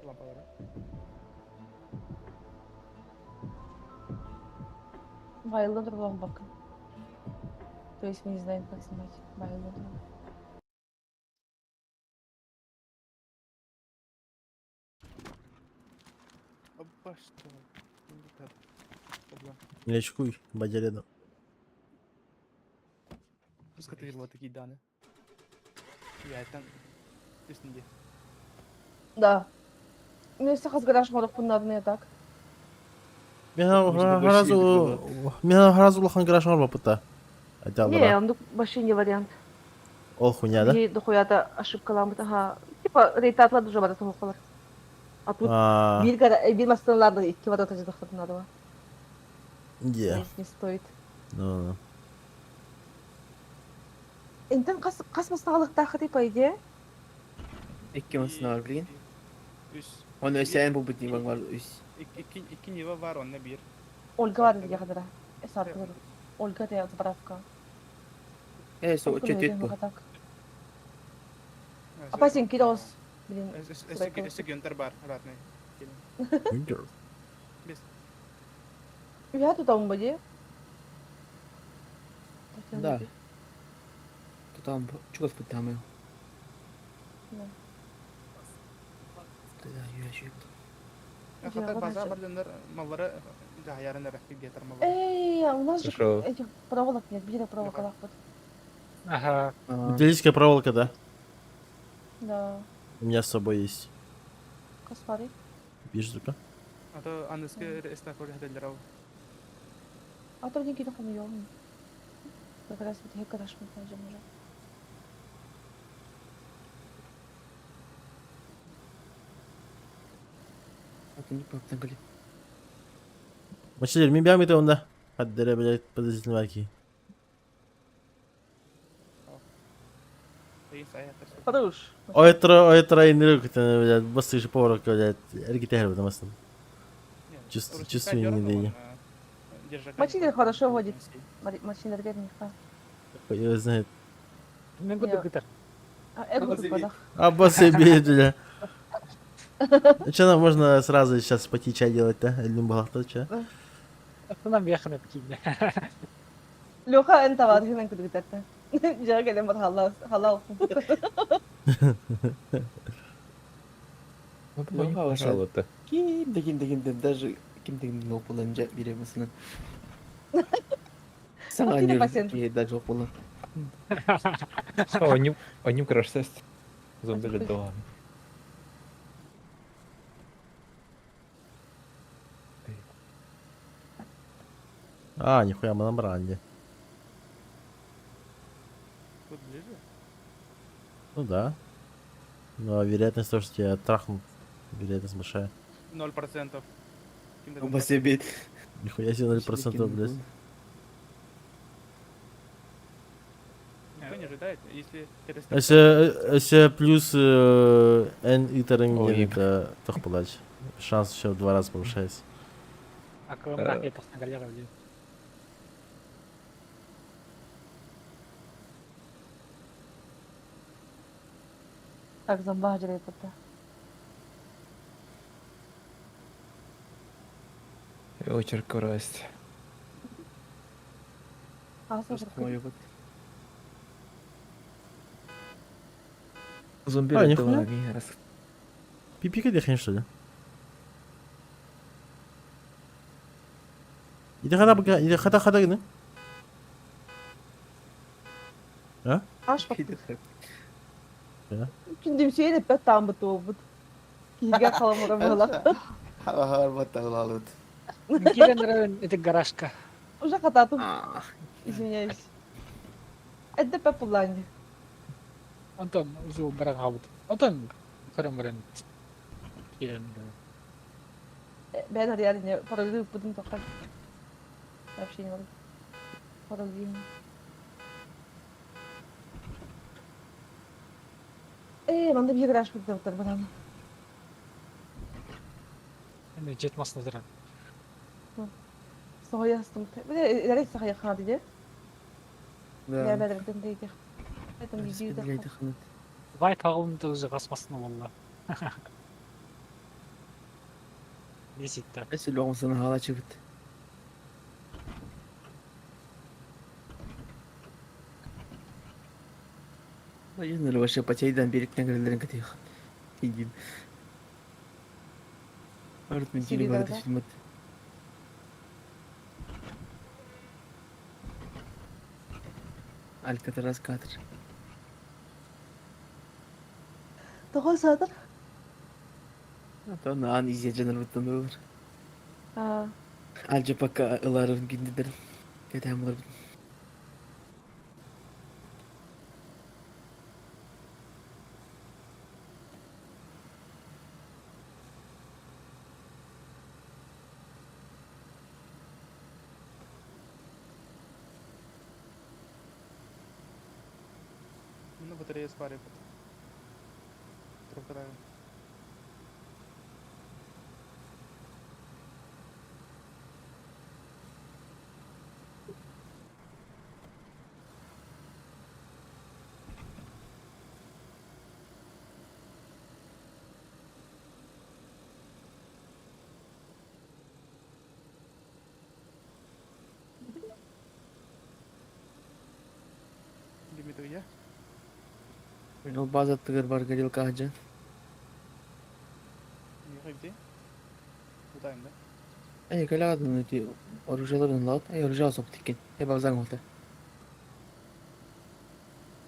S3: Лампалары.
S6: Вайлден другом бакын. То есть мы не знаем, как снимать. Вайлден другом.
S3: Опа, что? Обла.
S1: Не очкуй, бадя рядом.
S3: Пускай ты вот такие данные. Я там. Ты с ним
S6: Да. Ну, если хас гараж морок пуннадны так.
S1: Мен харазу мен харазу улахан гараж бар бапыта.
S6: Не,
S1: Айта
S6: он вообще не вариант.
S1: Ол хуйня, да?
S6: И дохуя-то ошибка лампы. Ага. Типа, рейтатлар уже барат оққалар. А тут
S1: А,
S6: bir gara bir masalalarda iki ворота жидахтырнады.
S1: Где?
S6: Здесь не стоит.
S1: Ну, ну.
S6: Энтен қас қас масалықтағы по идее.
S5: Икки масына бар билген.
S3: Үс.
S5: Оны сен бу бит бар үс.
S3: Икки икки нива бар, онна бир.
S6: Ольга бар дия қадыра. Эсар Ольга да заправка.
S5: Э, со чөтөт бу.
S6: Апасин кидос. Блин.
S3: Өссө Гюнтер бар, ратный.
S1: Гюнтер.
S3: Без.
S6: Я тут там боди.
S5: Да. Тут чугас бит там.
S6: Да.
S5: Да, я еще.
S3: Хата база бар дөнөр маллары жаһаярын эрэ гетер маллары.
S6: Эй, у нас же
S7: Хорошо.
S6: этих проволок нет, где проволока лахпыт.
S4: Ага.
S1: Металлическая проволока, да?
S6: Да.
S1: У меня с собой есть.
S6: Каспари.
S1: Видишь, сука?
S3: А то аныскы эстафор хәдәләр ау.
S6: А то деньги там ём. Как раз вот я гараж мы пойдем уже.
S5: Атын паптан кали.
S1: Мачилер, мен бямы онда. Хаддere, блядь, подозрительно марки.
S6: Хорош.
S1: Ойтра, ойтра, инрик, блядь, басты же поворот, блядь, эргитер, потому что. Чувствую, чувствую, не дыня.
S6: Мачилер хорошо водит. Мачилер верника.
S1: Хуй его знает.
S4: Мен кудук гытар.
S6: А, это тут подах.
S1: Аббасы бей, бля. Че нам можно сразу сейчас пойти чай делать, да? Или не было, че?
S4: Аттынан бияхын эткийде.
S6: Леха انت بعد هنا كنت قلت جا قال لما خلاص خلاص
S7: Ну,
S5: Ну,
S7: пожалуйста.
S5: Ким да ким да ким да даже ким да ким жоқ болан жа бере масынан. Саңа
S6: Ким
S5: не
S6: пасен?
S5: да жоқ болан.
S7: Они краш-тест. Зомби дома.
S1: А, нихуя, мы на бранде.
S3: Тут ближе?
S1: Ну да. Но вероятность того, что тебя трахнут, вероятность большая.
S3: 0%.
S5: Аббасы бет.
S1: Нихуя себе 0%, блядь.
S3: Никто не ожидает, если
S1: Если, если плюс N итеринг
S7: Ой.
S1: это тохпалач. Шанс еще в два раза повышается.
S4: Акылымда кетасына галера биле.
S6: Так, зомба жрет это.
S7: Очерк красть.
S6: А, слушай,
S7: Зомби
S1: А, нихуя.
S7: дома.
S1: Пипика дехен, что ли? Иди хата пока, иди хата хата гны.
S6: аш бак. Күндүм сүйен эппет таамбыт буолбут. Киһигэ халамыра быһалах.
S5: Харбат тағылалыт.
S4: Кирен район это гаражка.
S6: Уже хататым. Извиняюсь. Это по плане.
S4: Антон уже баран хаалбыт. Антон көрөн баран киирэн
S6: Бэйэн арыйар параллы ыппытын тоқта. Сообщение бар. Параллы. Ээ, манна биир гараж быттар баран.
S4: Эми жет масына туран.
S6: Соһуйастым. Бile сахая ханады де.
S5: Да.
S6: Бәбәдерден дейdi. Этом видео
S4: Вай тағылымды уже қасмасына болла. Десетті.
S5: Эсил оғымсыны хала чыбыт. Военный вообще потейдан беректен кірілерін кітех. Идин. Арт мен теле барды фильмат. Алькатрас кадр.
S6: Тоғыз сатыр.
S5: Ата наан изя жанар буттан olur.
S6: А,
S5: Алжа пока ыларым гиндидер. Кетем олар.
S3: Ну, батарея сваривает. Трубка Дмитрий, я?
S5: Ол база тыгыр бар горелка ажа.
S3: Где? Куда им, да?
S5: Эй, каладын эти оружияларын лат. Эй, оружие соп тикен. Эй, базан олты.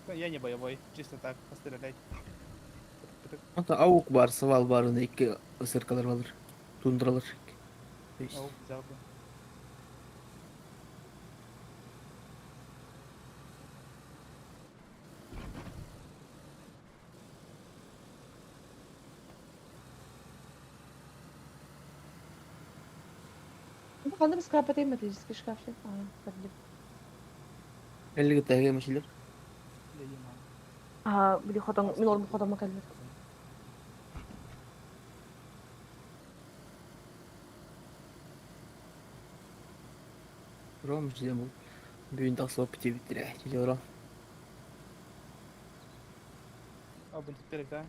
S3: Ну, я не боевой, чисто так, пострелять.
S5: Ата аук бар, сывал бар, оны екі ысыркалар бар. Тундралар.
S3: Аук взял бы.
S6: Ханна біз скрап атайын металлический шкаф. А, көрдüm.
S5: Әлігі тәге мәшелер.
S6: А, били хотон, мен орын хотома келдим.
S5: Ром ждем бұл. Бүгін тақсылап бите биттіре. Желе ора.
S3: А, бұны керек, да?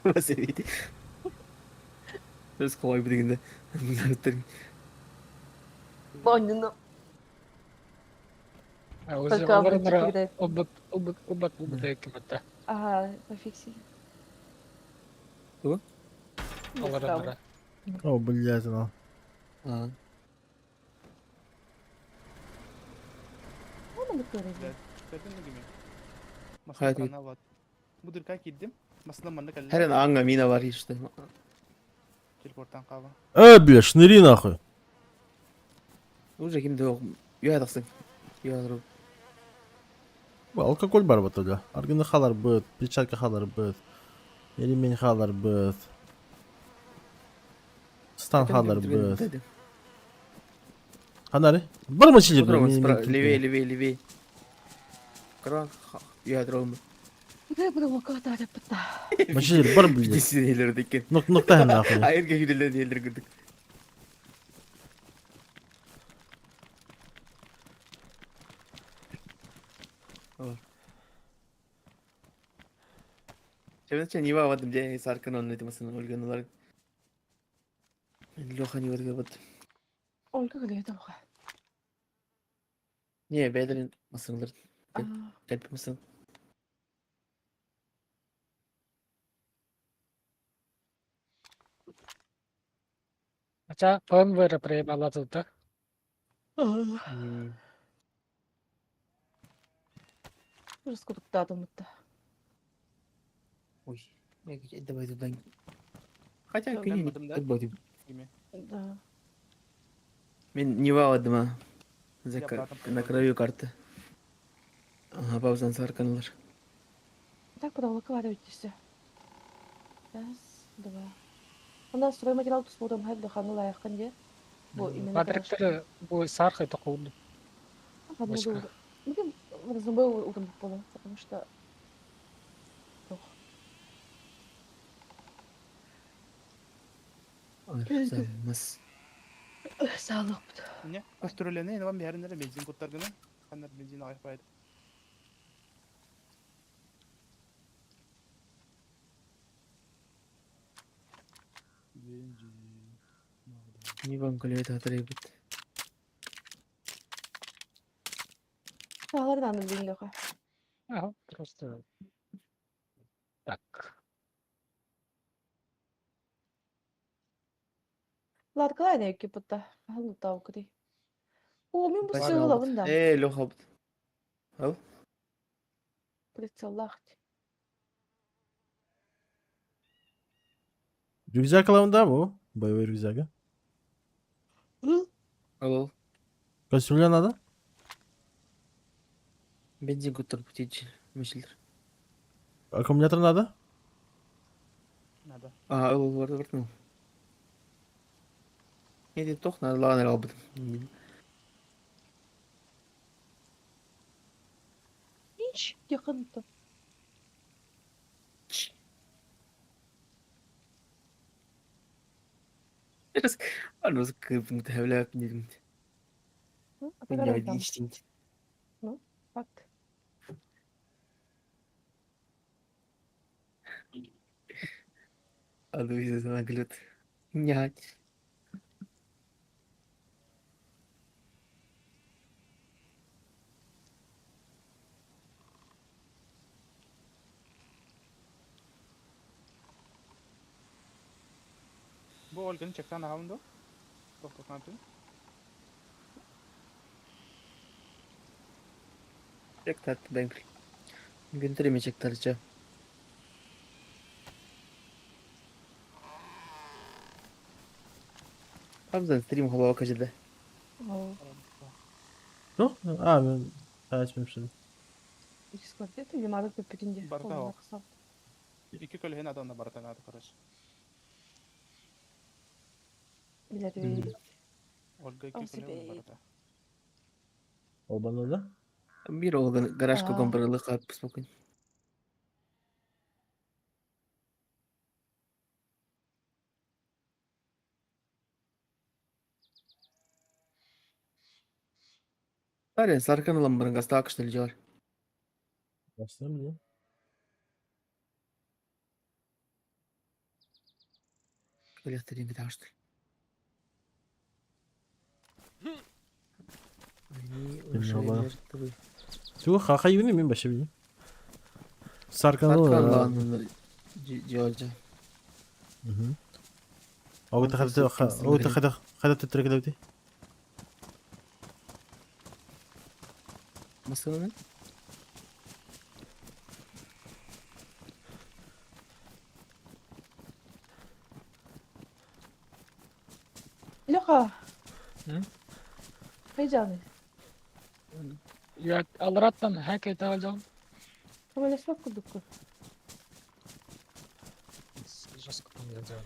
S5: Басебейді. Өз қалай бітігінде.
S6: Боннюну.
S4: Уже
S6: Только
S4: олар
S6: обычно играет.
S4: Обыт, обыт, обыт, обыт кеметте.
S6: Ага, пофиксили.
S5: Что?
S4: Олар ара.
S1: О, блядь, она.
S5: А,
S6: Оны бітті.
S5: Hayat
S3: Будырка киддим. Масына манна калли.
S5: Her an аңа мина бар işte.
S3: Телепорттан қаба.
S1: Э, бля, шныри нахуй.
S5: Уже кимде yok. Юя тақсың. Юя
S1: Алкоголь бар вот тогда. Аргыны халар быт, перчатка халар быт. Ремень халар быт. Стан халар быт. Ханари? Бар ма чили, бля?
S5: Левее, левее, левее. Кран, юя дром.
S6: Кудай буду локата бітті.
S1: Мачилер бар, блядь.
S5: Десин декен.
S1: Нок, нокта нахуй.
S5: Айырга күделер елдер күдік. Чебенче нива вадым же саркын onun etmasını өлгөн олар. Лоха нива бат.
S6: Ольга келеді оға.
S5: Не, бәдерин масыңлар. Кәлп масын.
S4: Ача ПМВ проебала тут.
S6: Ужас кудуктадым бітті.
S5: Ой, давай туда. Хотя
S6: Всё,
S5: кини
S3: Бардым, да?
S5: не
S3: Ими.
S6: Да.
S5: Мин не валадыма. За
S3: Я братом
S5: на
S3: пойду.
S5: краю карты. Ага, паузан сарканалар.
S6: Так проволока бар өттүсө. Раз, два. Онда стройматериал туспутум хайд доханы лайыққын де. Бу именно
S4: Патриктеры бу сархай тоқуды.
S6: гаражка. Бүгін разумбай угын болу, потому что
S5: Мас.
S6: Саалык бут.
S3: Не? Кастрюляны инвам бәрінері бензин куттаргыны. Ханнар бензин ағайып Бензин.
S5: Не вам колет атрибут.
S6: Саалар даным дейін лөқа.
S4: Ага, просто так.
S6: Ларкалай не кипытта. Ханны тау кри. О, мен бу сыгыла бunda.
S5: Э, Леха. Ал?
S6: Прицеллахт.
S1: Рюкзак аламын bu. Боевой рюкзак.
S5: Ал.
S1: Кастрюля надо?
S5: Бензин куттар путич. Мишелдер.
S1: Аккумулятор надо?
S3: Надо.
S5: А, ал бар бар ну. Не тох надо лаганер албыт.
S6: Hiç yakın.
S5: Арбыз кырпын тәвләп дидем.
S6: Факт.
S5: Аду наглют. Нять.
S3: Бу Ольганы чектан ағамды. Тоқтатқан түн.
S5: Чек тартты ben. Günter mi çek tartacağım? Hamza стрим голова кажется.
S6: О,
S1: Yok. А, мен açmamışım.
S6: Икс квартета или мадық көппетінде.
S3: Барда о. Екі көлген адамда баратан ады, короче.
S6: Билер.
S3: Ольга
S6: О,
S3: екі көлген
S6: себе.
S3: барата.
S1: Оба надо?
S5: Bir olgan garaj
S6: А.
S5: kogan bir kalp спокойно. Парень, саркан ламбарын гаста акышты жар.
S1: Başlayalım mı?
S5: Электр таашты. Они уже
S1: Bilmiyorum.
S5: мертвы.
S1: Şu хаха юни мен баша билим. Саркан
S5: Саркан лан жоржа.
S1: О, это хада, о, это хада, хада тетре
S5: Масылны?
S6: Леха.
S4: М?
S6: Хайжаны.
S4: Я алраттан хәкәй тагалжам.
S6: Көмөлөспөк курдукку.
S4: Жестко там я делаю.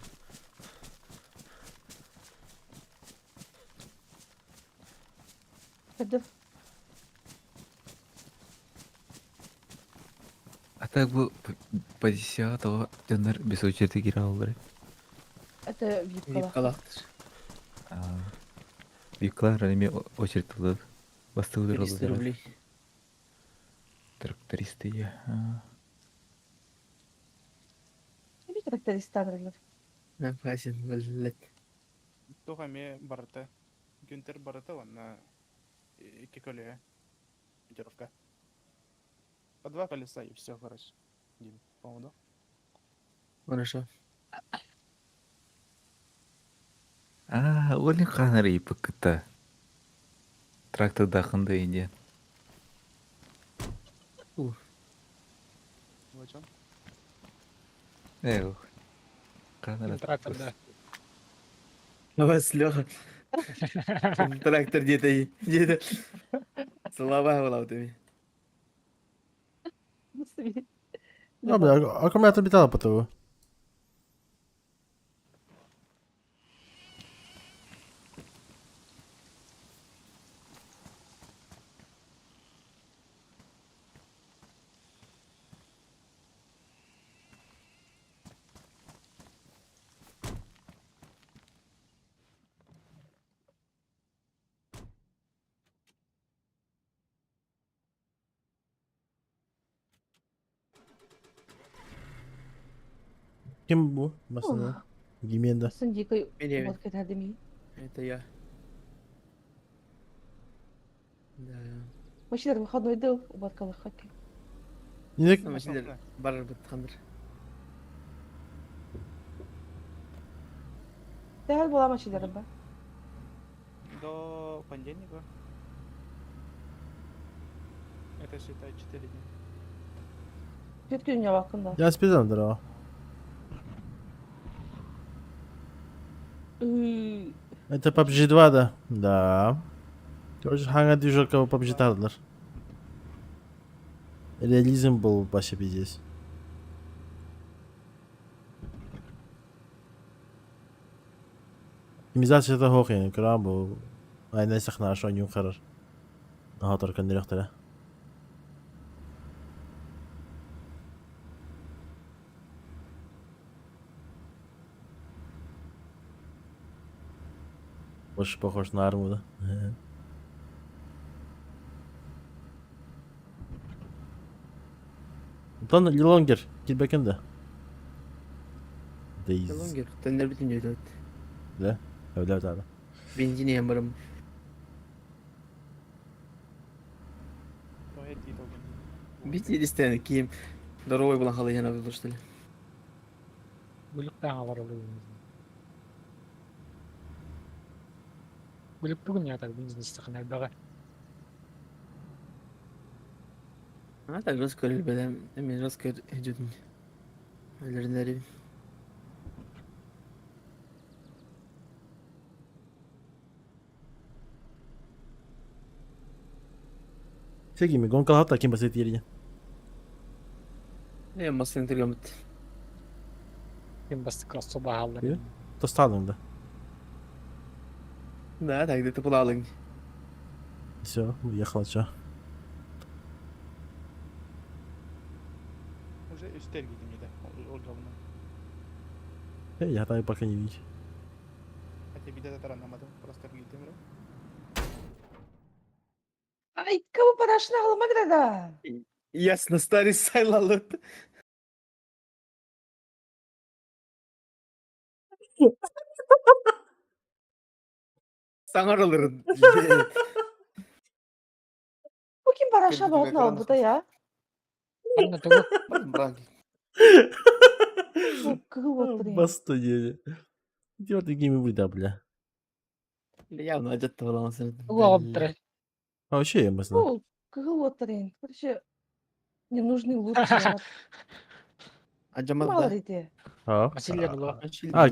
S6: Кырдым.
S7: А так бу позицияға того дьоннор без очереди киирэн оллар.
S6: Это випкала.
S5: Випкалактыр.
S7: Випкалар эми очередь тылып. Бастылыр
S5: 300 рублей.
S7: Трактористы я.
S6: Не бит трактористтар.
S5: Нәфәсен блядь.
S3: Тоға ме барата. Гюнтер барата, ладно. Екі көле. Пятеровка. По два колеса и все, короче. Дим, по-моему, да?
S5: Хорошо.
S7: А, олин ханар ипыкыта. Трактор дахында инде.
S3: Вот чем?
S7: Эх. Камера.
S4: Трактор, да.
S5: Вас, Леха. Трактор где-то, где-то. Слова была у тебя.
S1: А, бля, аккумулятор металла по того. Ким бу? Масына. Гименда.
S6: Сын дикой
S5: Беременна.
S6: вот кэтэрдим.
S5: Это я. Да.
S6: Машина выходной дыл убаткалык хоккей.
S1: Инек
S5: Машиналар бар быткандыр.
S6: Дәл була машиналар ба.
S3: До понедельника. Это считай 4 дня.
S6: Түт күн вакында.
S1: Я спизандыр а. Это PUBG 2 да? Да. Короче, хаңа движок PUBG тардылар. Реализм был вообще пиздец. Оптимизацията суох ини, кыраан бу айна сахнаа оонньуун харар. Наһаа көннөрүөхтэрэ. Больше похож на арму, да? Онтон Лилонгер килбэкин да? Дейз.
S5: Лонгер, төннөр бүтүн жөйдөт.
S1: Да? Эвлэбит аада.
S5: Бензин иһэн барым.
S3: То эти итоги.
S5: Бит истен киим здоровый булан халы яна булыр что ли.
S4: Гүлүк таҥалар олуйун. Гүлүк бүгүн ятар бензин истэхин элбэҕэ.
S5: А так роскөр белем, мен роскөр жүдүн. Өлөрүнәри.
S1: Сегими гонкалахата ким басет иерия.
S5: Э, масын тергемит.
S4: Ким бастык особа
S1: Иә? Тостадың да.
S5: Да, так где-то пулалың.
S1: Все, уехала, чё.
S3: Уже үстер кидим да, ол говно.
S1: Э, я там пока не видел.
S3: Хотя биде да таранамадым, просто кидим бро.
S6: Ай, кого парашна аламаграда?
S5: Ясно, старый сайлалыт. Саңарылырын.
S6: Бу ким парашна
S3: Кирдик
S6: багытын
S3: экран
S6: албыта я?
S4: Анна тугу
S5: Бран.
S6: Бу кыгыл оттырын.
S1: Басты деді. Дёрты гейми выда, бля.
S5: Явно ажатты буламасын.
S4: тугу аҕалбыттара.
S1: А вообще я масна.
S6: Бу кыгыл оттырын. Короче, ненужный лут.
S5: Ажамат
S6: Мало
S5: да.
S6: ити.
S1: А?
S4: Василий было.
S1: А,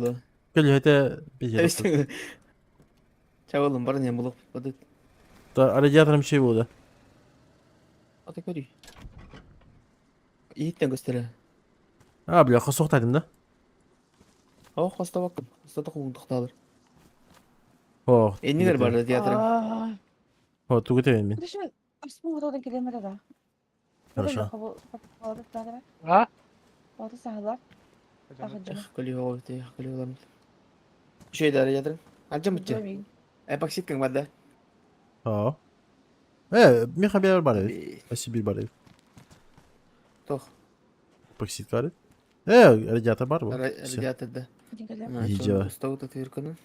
S1: Көл это пиздец.
S5: Чабылым бар не булып. Вот
S1: Та радиатором чей был, да?
S5: Ата көрүй. Иттен көстөрө.
S1: А, бля, хосох тадым, да?
S5: О, хоста бакым. Хоста куңдукталыр.
S1: О,
S5: Эннилер бар радиаторым.
S6: Аа.
S1: О, тугуте мен.
S6: Короче, асмын отодан келемер да.
S1: Хорошо.
S4: А?
S6: Алты сахалар.
S5: Көлү көлү Шөй да радиаторым. Ажам бутчы. Эпоксидкаң бар да.
S1: О. Э, меха бер бар. Спасибо бар.
S5: Тох.
S1: Эпоксид бар. Э, радиатор бар. бу. Всё.
S5: Радиаторда.
S1: Видео.
S5: Уста тырканы.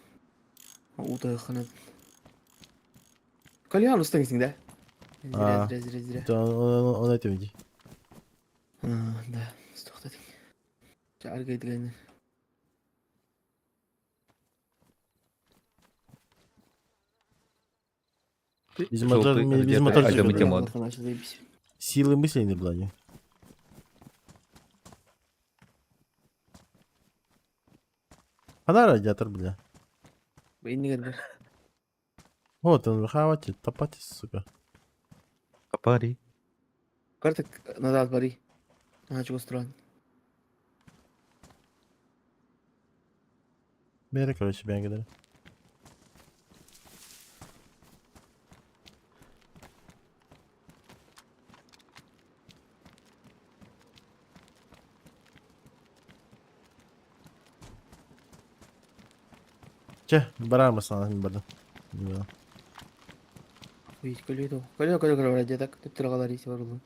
S5: Ута ханы. Кальян устан кисиң да.
S1: А.
S5: Зря, зря, зря.
S1: Да, Он это види.
S5: Да, тоқтадың. Аргай дегенде.
S1: Без мотор,
S7: Желтый
S1: без
S7: радиатор,
S1: мотор.
S7: Ажамыт мод.
S1: Силы мысли не было. Хана радиатор, бля.
S5: Иннигэр бар.
S1: Вот он, хавати, топати, сука.
S7: Капари.
S5: Картак назад бари. Ага, чего странно.
S1: Бери, короче, бегали. Чэ, бараар массаана мин бардым.
S5: Көлүө көлүө көлүө көлүө дьэ так туттаргалар ис барылы.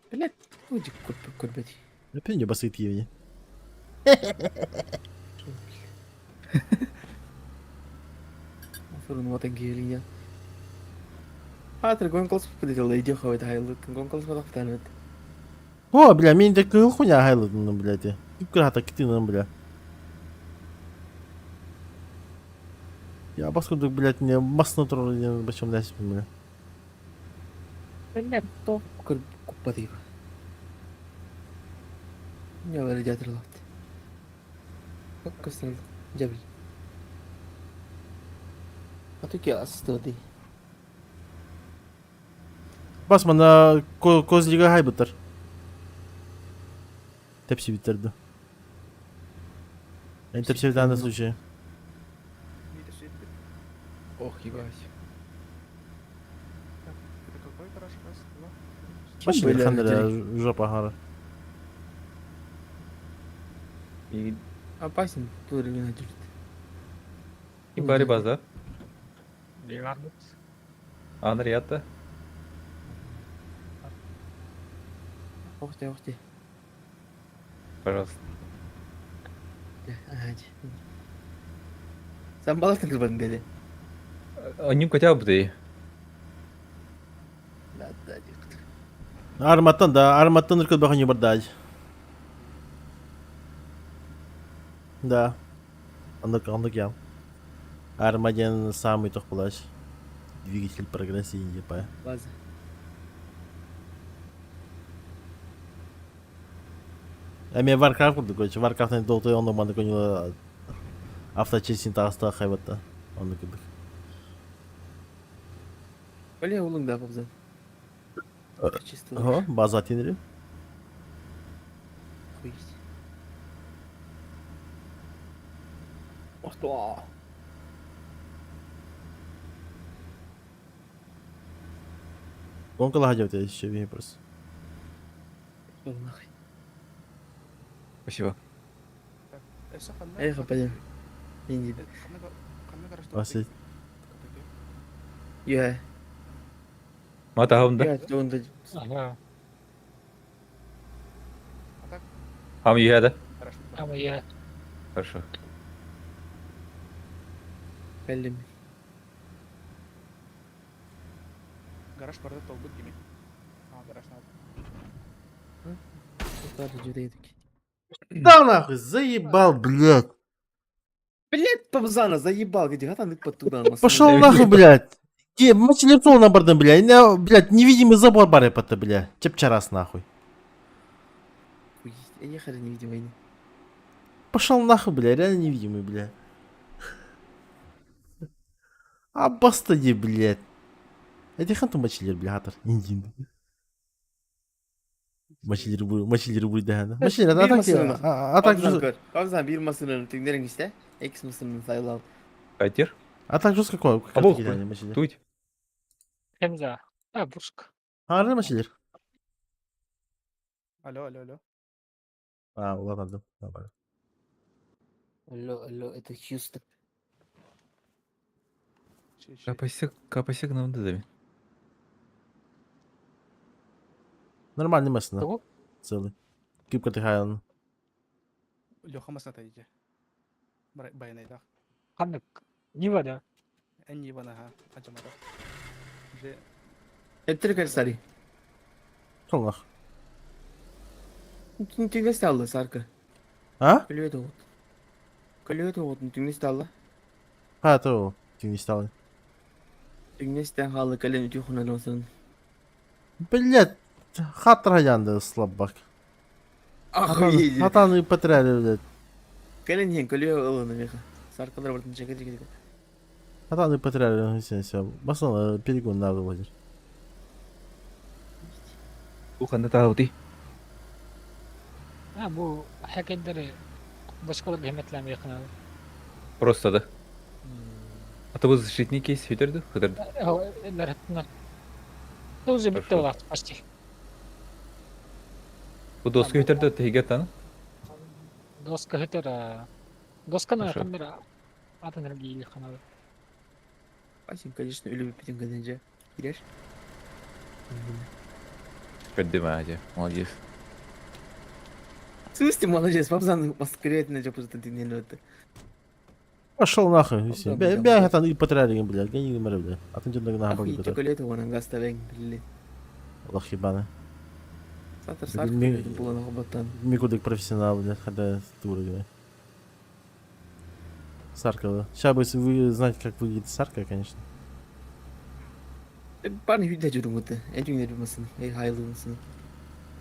S5: Блядь, уйди көрбөт.
S1: Опять басыт евни.
S5: Фурун вот гелия. Хатыр гон колс подел иди хавит хайлык. Гон колс подахтанет.
S1: О, бля, мин де кыл хуйня хайлыдым, блядь. Кып кытыным, бля. Я баскудук, блядь, не масны турар диэн бачым дэспин, бля.
S5: Блядь, то куппатыйба. Не радиатор лат. Как костер жабил. А то ки астыды.
S1: Бас мана козлига хайбытар. Тепси биттерді. Мен тепси в случае.
S7: Ох, ебать.
S3: Это какой гараж? Раз, два, три,
S1: Баш
S5: Бля,
S1: хандра жопа хара.
S7: И
S5: Опасен, тур вина держит.
S7: и бари база.
S4: Леонардо.
S7: Анриата.
S5: Ох ты, ох ты.
S7: Пожалуйста.
S5: Ага. Сам баластын кылбадың деди.
S7: Они хотя бы ты.
S5: Да, да, да.
S1: Арматтан да, арматтан үркөт бахан юбардаж. Да. Андык, андык ям. Арма диэн самый тох булаш. Двигатель прогресса типа.
S5: База.
S1: Эми Warcraft курдук, короче, Warcraft долтой онно маны конюла авточистинг таста хайбатта. Онно курдук.
S5: Бля, улың да бабзан. Чисто.
S1: Ага, база тенери.
S5: Хуй. Ох ты.
S1: Гонка лагадя еще ве просто.
S5: Пошел нахуй.
S7: Спасибо.
S5: Эх, пойдем. Инди.
S1: Василь.
S5: Я.
S7: Мата хавында.
S5: Я, онда.
S4: Ага.
S7: Хам юхада.
S4: Ама я.
S7: Хорошо.
S5: Кэллим.
S3: Гараж барда толбут гими. А, гараж надо.
S1: Да нахуй, заебал, блядь.
S5: Блядь, Пабзана, заебал, где гатан подтуда.
S1: Пошел нахуй, блядь. Ке, мачелецол на бардам, блядь. На, блядь, невидимый забор бары пата, блядь. Чепчарас нахуй.
S5: Я хер невидимый.
S1: Пошел нахуй, бля, реально невидимый, бля. А бастади, блядь. Эти ханту мачилер, бля, хатар. Индин. Мачилер бу, мачилер бу да. Мачилер,
S5: Bir
S1: атак,
S5: masının.
S1: атак,
S5: Пабзан bir masının теңдерин işte. X masının sayılan.
S7: Кайтер.
S1: атак жестко какой?
S7: Абол,
S1: мачилер.
S7: Тут.
S4: Хемза. А, бушка.
S1: Ары мачилер.
S3: Алло, алло, алло.
S1: А, ладно, да.
S5: Алло, алло, это Хьюстон.
S7: Капасек, капасек нам дадами.
S1: Нормальный машина.
S4: Того?
S1: Целый. Кипка ты хайан.
S3: Леха масната иди. Байнайдах.
S4: Ханнык. Нива да.
S3: Энни банаха. Аджамара. Же
S5: Эптер кәрсари.
S1: Солнах.
S5: Түңгес алды, саркы.
S1: А?
S5: Көлөт оғыт. Көлөт оғыт, түңгес алды.
S1: А, то, ты не стал.
S5: Түңгес халы кәлен үті хунан olsun.
S1: Блядь, хатыр хаянды слабак.
S5: Охуеть.
S1: Хатан ыппатырары, блядь.
S5: Кэлин иһин көлүө ылын миэхэ. Саркалар бартын чэкэ чэкэ чэкэ.
S1: Хатан ыппатырары, все, все. Басын перегон надо владер.
S7: Бу ханна таабытый?
S4: А, бу хакердери башкалар хеметләмей кына.
S7: Просто да. А то защитник есть, хитерді? Хитерді.
S4: Ләрхетнер. Тоже битте
S7: Хорошо.
S4: улар почти.
S7: Бу доска хитерді тегет аны.
S4: Доска хитер. Досканы
S7: Хорошо.
S4: камера атын энергия ханады.
S5: Васим, конечно, үлүбү бүтүн гынынжа. Кирер.
S7: Көддүм аja. Молодец.
S5: В смысле, молодец, папзан маскарет на жопу тинен өтті.
S1: Пошел нахуй, и все.
S5: Да,
S1: Бя,
S5: бля,
S1: бя,
S5: бля.
S1: хатан ыппатырары, блядь. Гони гымары, блядь. Атын жондаг нахуй
S5: Охуеть,
S1: бак
S5: чоколет вон гаста вен, блин.
S1: Лох ебаный.
S5: Сатыр сарк
S1: Ми-
S5: булан хоботан.
S1: Микудык профессионал, блядь, когда туры, блядь. Сарка, да. Сейчас бы вы знать, как выглядит Сарка, конечно.
S5: Парни видя журмуты. Этим не рюмасын, эй хайлымсын.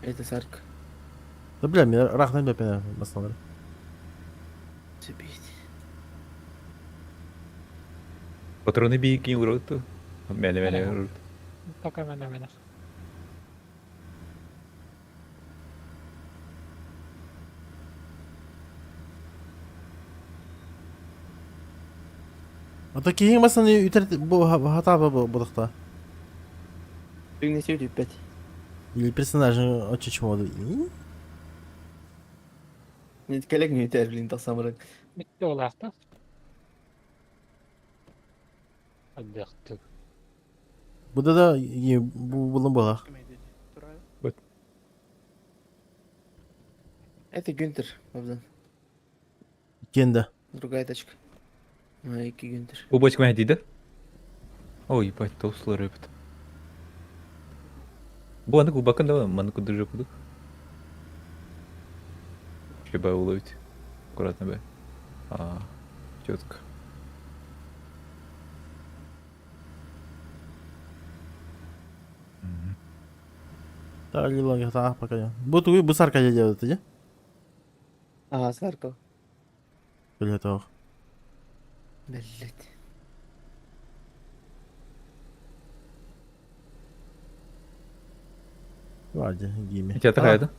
S5: Это сарк.
S1: Да, бля, мне рахна бля, пена, басналар.
S5: Себить.
S7: Патроны бийки уроту. Мәне мәне
S4: Ага.
S7: урот.
S4: Пока менә менә.
S1: А такие масаны үтер бу хата бу будыкта.
S5: Бүгүн сөйлөп бет.
S1: Или персонажи очень чмо.
S5: Не келек не өтер, блин, тасамырак.
S4: Битте улар да. Аддыктык.
S1: Буда да бу булын була.
S3: Турай.
S5: Это Гюнтер, папзан.
S1: Кенде.
S5: Другая тачка. Ай, Гюнтер.
S7: Бу бочка мәне дейді. Ой, ебать, толстый рыб. Бу аны кубакын да маны кудыр кудук. Хиба уловить. Аккуратно бе. А, четко.
S1: Да, лилонги та пока. Бу тугу бу Сарка делают, иди.
S5: Ага, сарка.
S1: Бля, того.
S5: Блять.
S1: Вади, гиме.
S7: Театр қайда?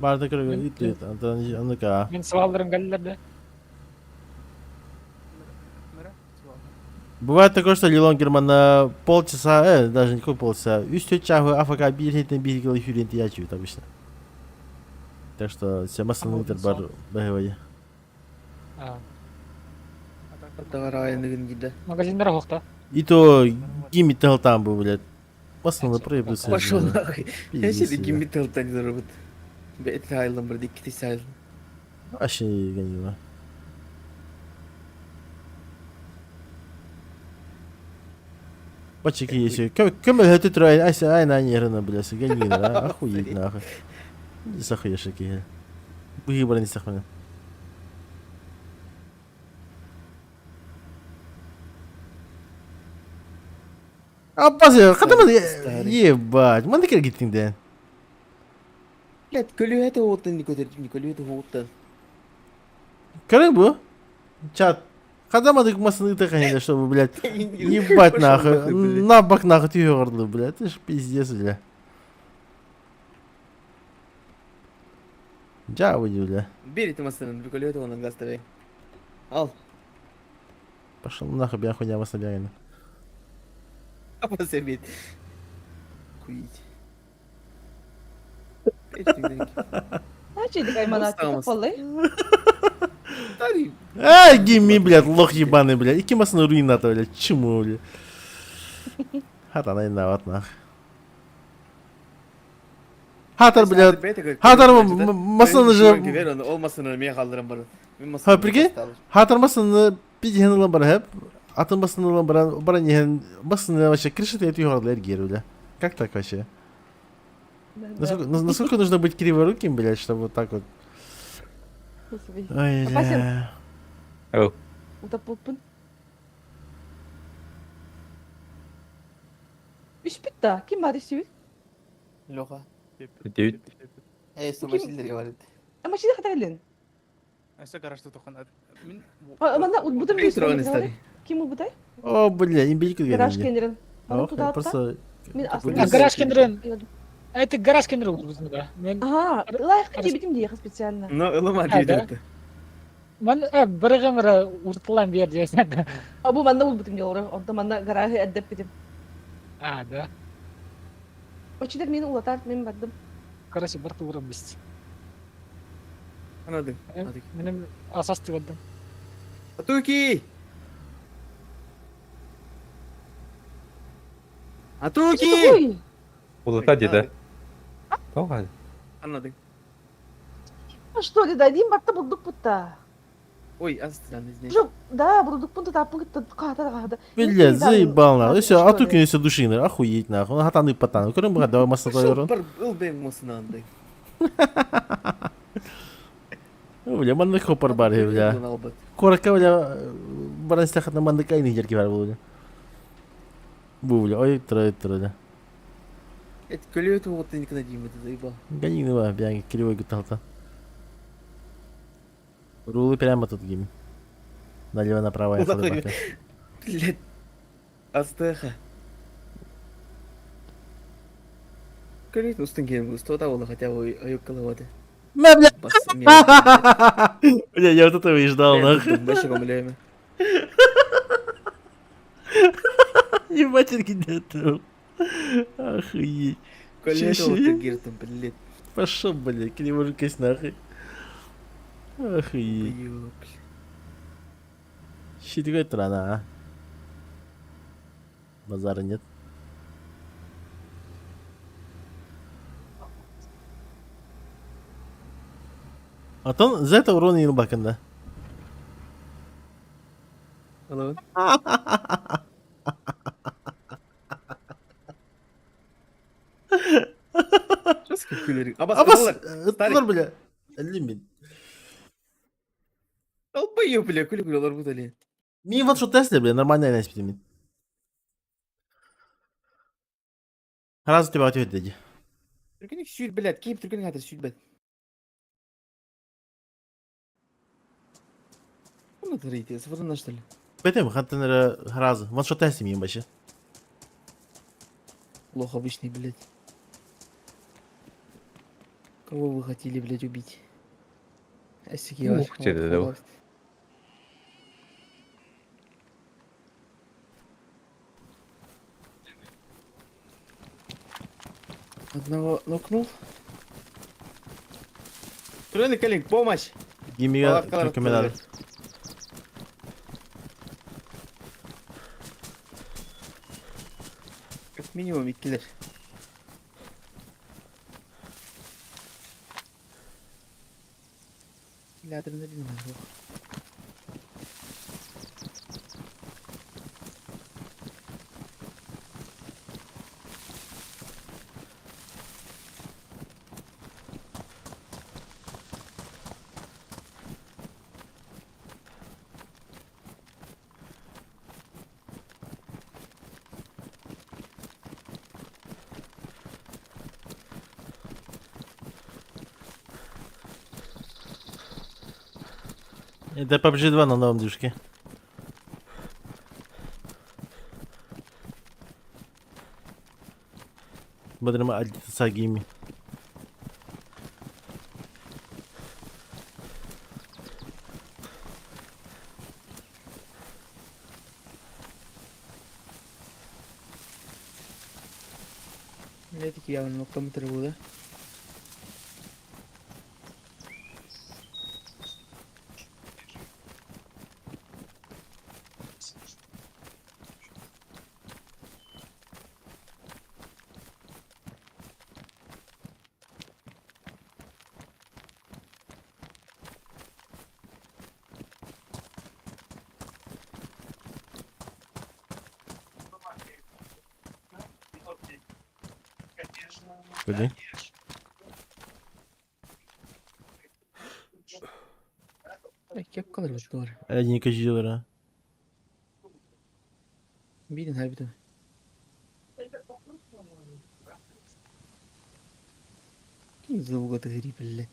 S1: Барда көргө итлет, антан анныка.
S4: Мен свалдырым галлерде.
S1: Бывает такое, что Лилон Герман на полчаса, даже не какой полчаса, үстө чаху АФК бир хетен бир кило хюрент ячуют обычно. Так что все масса
S4: А,
S1: бар бэгэвэе.
S4: А,
S5: Тагара айныгын гиде.
S4: Магазиндар хокта.
S1: И то гимми тел там был, блядь. Масса проебался.
S5: Пошел нахуй. Я себе гимми тел не заработал. Бет хайлым бір дикки сайлым.
S1: Вообще не Бачики есть. Кем это трой, ася ай на нервно, блядь, гони, охуеть нахуй. Не сахуешь какие. Выбор не сахуя. Аппа, кадам ебать, манда кер гиттиң ден.
S5: Блять, көлү это оттан не көтөрдүм, не көлү это оттан.
S1: Көрөң бу? Чат. Кадам адык масыны таханили, чтобы, блядь, ебать нахуй. На бок нахуй ты горло, блядь. Это ж пиздец, бля. Жа выйди, бля.
S5: Бери ты масыны, көлү это онан гаставай. Ал.
S1: Пошел нахуй, бля, хуйня масна бягайна.
S5: Апа себет. Куить.
S6: Начали кайманат,
S5: Осталось.
S6: полы.
S1: Ай, гимми, блядь, лох ебаный, блядь. Ики масны руината, блядь. Чему, блядь. Хата на нахуй. Хатар, блядь. Хатар масыны же...
S5: Olmasını niye kaldırın bana?
S1: Ha, прикинь? Хатар масыны пидихен ылан бар хеп. Атын масыны ылан баран, баран ехен масыны вообще крыши ты эту гордо бля. Как так вообще? Насколько, насколько нужно быть криворуким, блядь, чтобы вот так вот. Ой,
S6: Опасен?
S1: бля.
S7: Ау.
S6: Утаппын. бутта. Ким бар истибит?
S5: Леха.
S7: Дэвид.
S5: Эй, самашиллер бар edi.
S6: Машина хатарлын.
S3: Өссө гаражда тохон. Мин
S6: Манна утбутум
S5: Эй, тураган истари.
S6: Ким улбутай?
S1: О, бля, имбирик
S6: Гараж
S1: кергенде.
S6: кенерин. Мана
S1: Ох,
S6: туда
S1: просто...
S6: Мин
S4: А гараж кенерин. Это гараж кенерин улбутум да. Мен
S6: Ага, лайк дебитим диye специально.
S5: Но ылыма
S4: А, да?
S5: диэбит.
S4: Мен биргемре уртылан бер диэсен.
S6: А бу манна улбутум диyor. Онда манна гаражы әддеп битим.
S4: А, да.
S6: Очилер мени улатар, мен бардым.
S4: Короче, бір туырым біз.
S5: Anladım.
S4: Менің асас тыгылдым.
S5: Атуки! Атуки!
S6: Ой,
S7: Улата деді. Тоға.
S5: Anladım.
S6: что ли, дадим батта бурдук бутта.
S5: Ой, аз не
S6: Жоқ, да, бурдук бунта тапын гытта ката ката.
S1: Бля, заебал нахуй. Все, а тут все души, охуеть нахуй. Он хатаны патаны. Көрін бұға, давай масса тойырын.
S5: Бар ыл бен мосынан.
S1: Бля, манны хопар бар, бля. Корака, бля, баран стахат на манны кайны жерки бар бу, бля. Бу, бля, ой, трой, трой, бля.
S5: Эт көлөт тугуттан никына дейм это заебал.
S1: Гони, ну, бля, кривой гуталта. Рулы прямо тут гимн. Налево направо я
S5: Улатай.
S1: ходу.
S5: Блядь. Астыха. Көлөт устун келем густо да ола хотя бы аюккалавады.
S1: Мә, бля.
S5: Бас мен.
S1: Бля, я вот этого и ждал, нахуй.
S5: Башы гомлеме.
S1: Ебать, где-то. Охуеть.
S5: Көлөт
S1: Чеши.
S5: тугуттан киртим, блядь.
S1: Пошел, бля, криворукость нахуй. Охуеть.
S5: Ё, блядь.
S1: Щит рано, а? Базара нет. Антон, за это урон не бакында.
S5: Алло. Жестко күлер. Абас,
S1: Абас,
S5: Абас.
S1: ыттылар, бля. Лимит.
S5: Албай, бля, күлі күлі олар бұдали.
S1: Мен вот что Тесле, бля, нормально айнас бітемін. Сразу тебя ответ деді.
S5: Түркінің сүйір, блядь, кейіп түркінің аты сүйір, блядь. Bunu taraydı, sıfırdan что ли?
S1: Бетем, хантенера разы. Вон что Тесле мен башы.
S5: Лох обычный, блядь. Кого вы хотели, блядь, убить?
S7: Ух ты, да, да.
S5: Одного нокнул. Тройный коллег, помощь!
S1: Гимига
S5: Палаткалар
S1: түркімен
S5: тұр. Как минимум иккилер. Адреналин бар, ох.
S1: Это PUBG 2 на новом движке. Бодрым Сагими.
S5: Блядь, явно ноктометр был, да?
S1: Куди?
S5: Кеп kalır bu
S1: Один каждый
S5: Bilin harbiden. Звук от игры, блядь.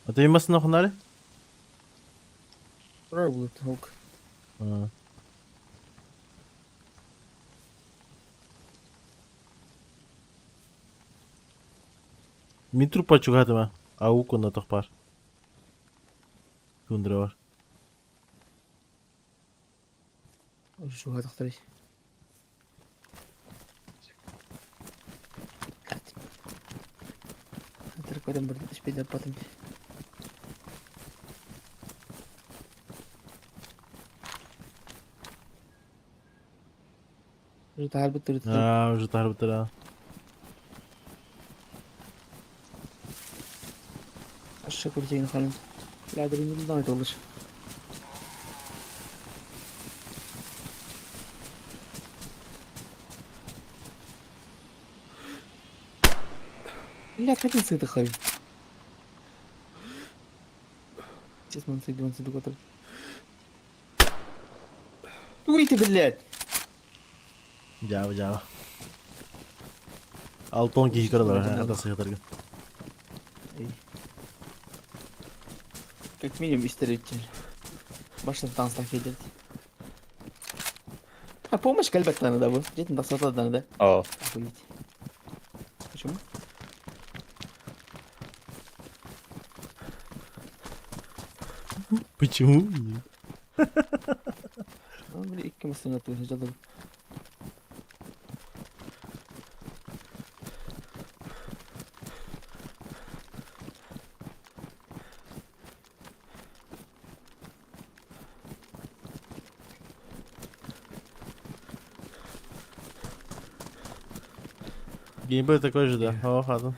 S1: А ты массына хунары?
S5: Пробует звук.
S1: А. Мин трупа чугаһатыма. Аук онно тохпар. Тундра бар.
S5: Чугаһатахтарый. Көтөн бардым, испейдер батым. Уже таһарбыт турутун.
S1: Аа, уже таһарбыттара.
S5: Ашша көрсейін ханым. Ладырын дан olur. Бля, как он сыты хай? Сейчас ман сыйды, ман сыйды котыр. Уйти, блядь!
S1: Дьаабы дьаабы. Алтон киһи көрөлөр, ата сыһытарга.
S5: Как минимум истеричен. Башын таҥастаах киирдэ. А помощь кэлбэт да бу. Дьиэтин тахсыбата да.
S7: О,
S5: Охуеть. Почему?
S1: Почему?
S5: Ну, били икки массыына туһа дьаллыбыт.
S1: Геймплей такой же, да. Ох, ладно.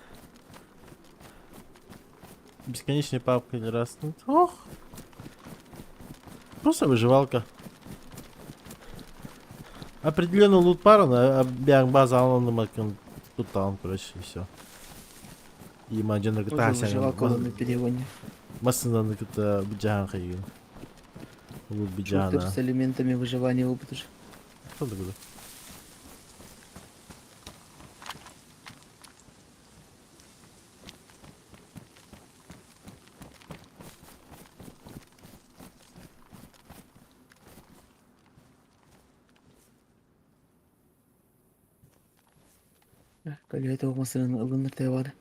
S1: Бесконечная папка или раз. Ну, Ох. Просто выживалка. Определенно лут пара, на база он тут там, короче, и все. И мадьон
S5: Тоже выживалка на перегоне.
S1: Массыынаны кытта быдьаан хайыгын. Лут
S5: Шутер
S1: быдьаана.
S5: с элементами выживания опыт уже.
S1: Что такое?
S5: Көлүөтэ массыынаны ылыннар тыа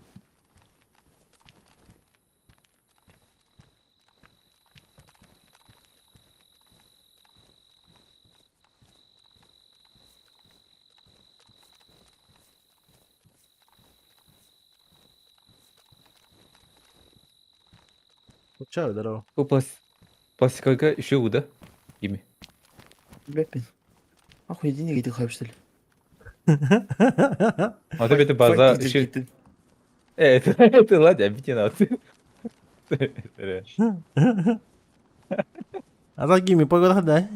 S1: Чао, здорово.
S7: бу пластиковка еще да? Ими.
S5: Билбэппин. Охуй денег иди хап что ли?
S7: А то это база еще... Это ладно, обидно надо.
S1: А так гими погода, да?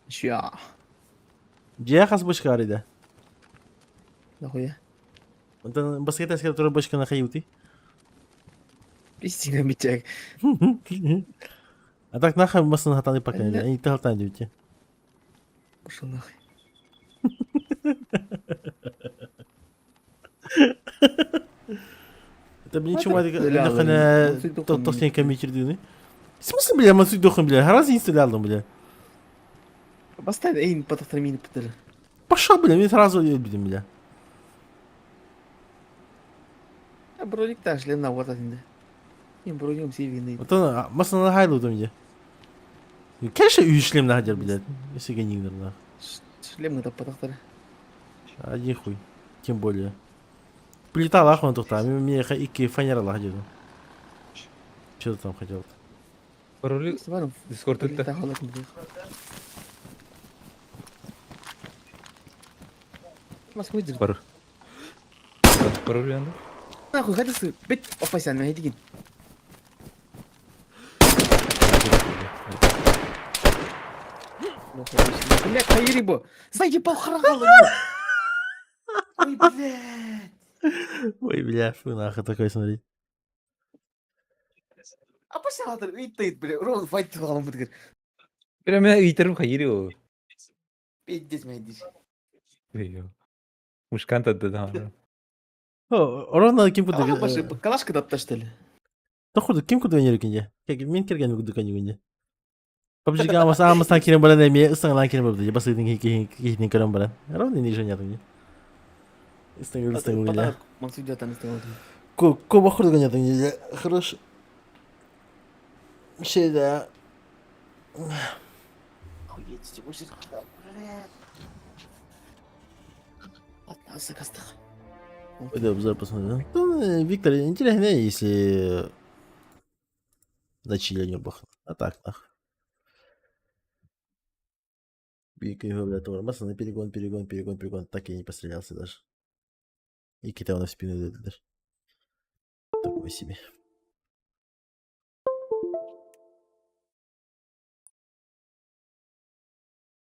S5: Ща.
S1: Дьиэ хас бочка да?
S5: Нахуя?
S1: Онтон баскета турар бочканы хайыутый.
S5: Истинно битяг.
S1: А так нахуй массыына хатаны пока не. И ты хатан дивите.
S5: Пошел нахуй.
S1: Это блин, чему
S5: Стрелял,
S1: это тохтен компьютер дыны? В смысле, бля, мансуй дохын, бля, раз не стрелял, бля.
S5: Поставь эйн потахтар мини пытыр.
S1: Пошел, бля, мне сразу блин, бля.
S5: А броник та шлем на вот один. Им броником все вины.
S1: Вот он, массыына хайлу там где. Конечно, шлем нахер, блядь. Если генигнер, нах.
S5: Шлем это потахтар.
S1: Один хуй. Тем более. Плита лах он тут, а мне икки фанера лах где-то. Что ты там хотел-то?
S7: Пароли Дискорд это. Пароль. Пароль анда.
S5: Нахуй, хадисы, бит, опасян, мен хайдигин. Бля, хайрибо. Заебал харагал. Ой, блядь.
S1: Ой, бля, фу нахуй такой смотреть.
S5: Апа саатар ыйыттайыт бля, рол файт халаммытыгар.
S7: Бля, мен ыйтарым хайыри ол.
S5: Пиздец мэйдир.
S7: Мушкан тадды
S1: Орон ким курдук
S5: Башы калашка тапташтылы.
S1: Тохурду ким курдук өнеркинде? Мин керген курдук өнеркинде. PUBG амаса амасан кирен баран эми ыстаңалан кирен барды. Басыдын кихитин көрөн баран. Ровно не женятын. Ыстаңыл ыстаңыл эле.
S5: Мансудятан ыстаңыл.
S1: Ко ко бахурду гонятын. Хорош. Şey да.
S5: Охуеть,
S1: Пойду обзор посмотрю. Ну, Виктор, интересно, если на чили не бах. А так, нах. Бика бля, тормоз, на перегон, перегон, перегон, перегон. Так я не пострелялся даже. И кита в спину дают даже. Такой себе.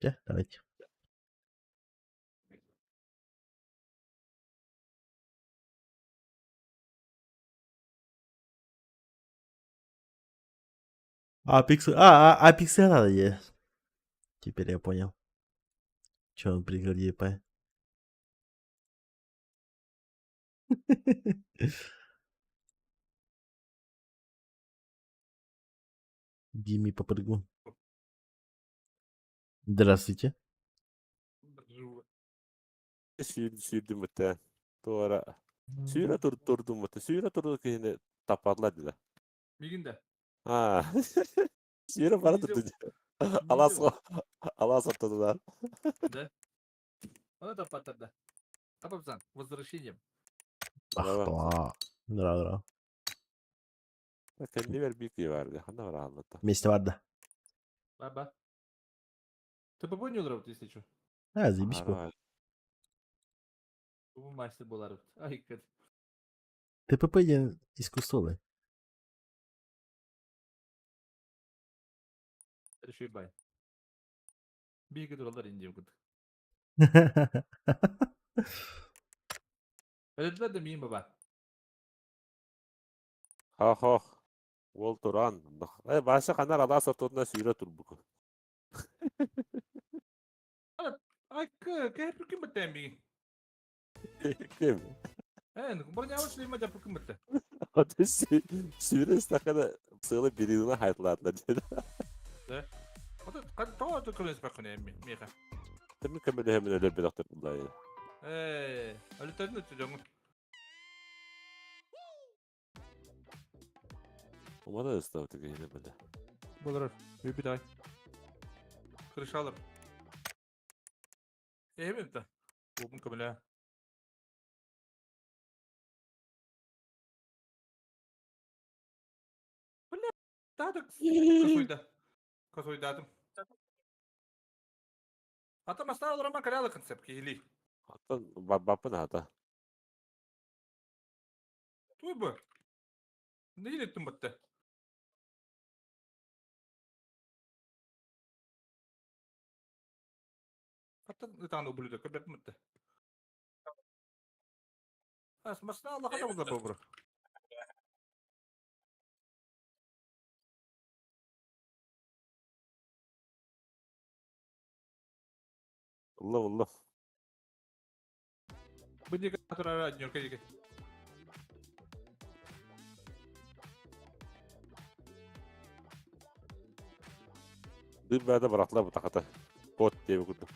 S1: Да, давайте. А, пиксел... А, пиксел надо есть. Теперь я понял. Че он прыгал, епа. Дими попрыгу. Здравствуйте.
S8: Сүүрдүм бытта. Туора. Сүүрэ тур турдум бытта. Сүүрэ турду киһини таппатылар диле.
S3: Мигин да.
S8: А. Сүүрэ бара турду. Алас алас оттодулар.
S3: Да. Оны таппаттар да. Тапапсан, возвращением.
S1: Ах, Здраво, здраво.
S8: Кэннибэр биир киһи баар дии. Ханна барааллата.
S1: Вместе бар да.
S3: Баба. Ты по не удрал, если что?
S1: А, заебись по.
S3: Бу мастер болар. Ай, кэт.
S1: ТПП диэн искусство.
S3: Реши бай. Биги туралар инди кут. Өлөдүлэр да миин баба.
S8: Хах-хах. Уол туран. Э, баша ханар алаас ортотунан сүүрэ турбуку.
S3: Ай, кэ ким баттаан биги.
S8: Ким?
S3: Эн, броня шлема жапы ким батта.
S8: Ота сүүрэ истэххинэ сыалы бириына хайтлаатылар диэн.
S3: Ота кан тоо көмөс бакын эми миха.
S8: Тэмми көмөлөһөмүн өлөр бөлөхтөр буллайы.
S3: Э, өлөтөрүн өтүлөңү.
S8: Умана ыстабыты киһини биле.
S3: Болор. Бүпү дай. Крышалар. Эми да. Бу көмөлө. Бля, да косойда. Косойдадым. Ата масна олорама каралы концепт киһили.
S8: Оттон баппын аата.
S3: Туй бу. Не илеттим батта. Ата ытааны ублюдок көбөп мытты. Ас масна Аллаха да булар бу.
S8: Улла улла.
S3: Бу диэки турара дьөркө диэки.
S8: Дым бэдэ барахла бутахата. Кот диэби курдук.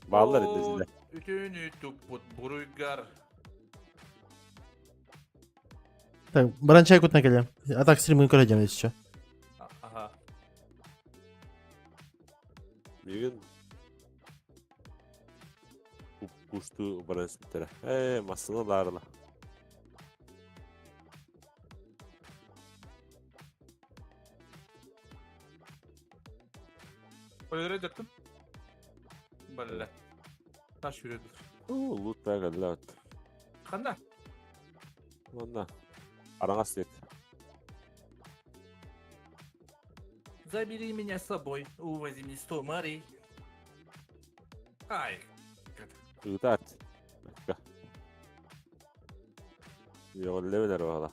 S8: Бааллар инде
S3: Үтүнү туппут буруйгар.
S1: Так, баран чай кутна келем. А так стримын көрөдем если что.
S3: Ага.
S8: Мигин кушту баран испиттере. Э, массына лаарыла.
S3: Өлөрө жаттым. Балла. Таш жүрөдүр.
S8: Уу, лут бага лут.
S3: Ханна?
S8: Манна. Араҥас диэк.
S3: Забери меня с собой, увози мне 100 морей. Ай.
S8: Ыытаат. Акка. Йоҕоллебин эрэ баҕала.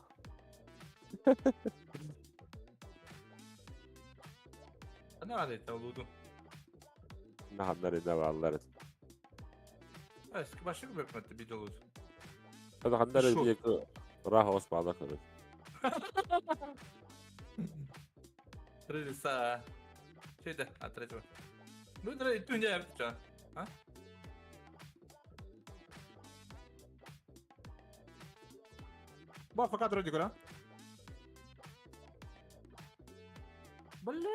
S9: Ана это луду.
S8: Наханнар инна бааллар.
S9: Başka bir bakmadı bir dolu.
S8: Ханнар
S9: Шо?
S8: ыраах оҕус баалар көрөр.
S9: Трелиса. Şeyde, atreci var. Bu da dünya yaptı. Ha? Bu fakat rodi kora. Блин!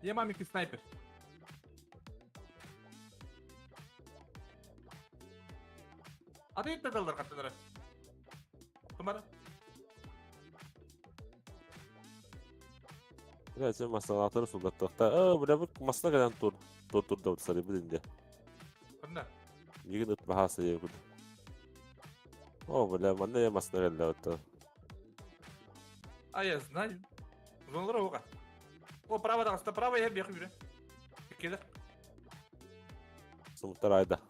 S9: Я мамики снайпер. Аты еттедалдар каттылары. Тумара.
S8: Бля, сен масалаатары суллаттахта. Э, бля, бу масла кэлэн тур тур турда сарыбыт инде.
S9: Кында?
S8: Мигин ыт баха сайы куд. О, бля, манна я масла кэллэ отто.
S9: А я знаю. Зоналар оға. О, право да, право я беху жүре. Келе.
S8: Сумтар айда.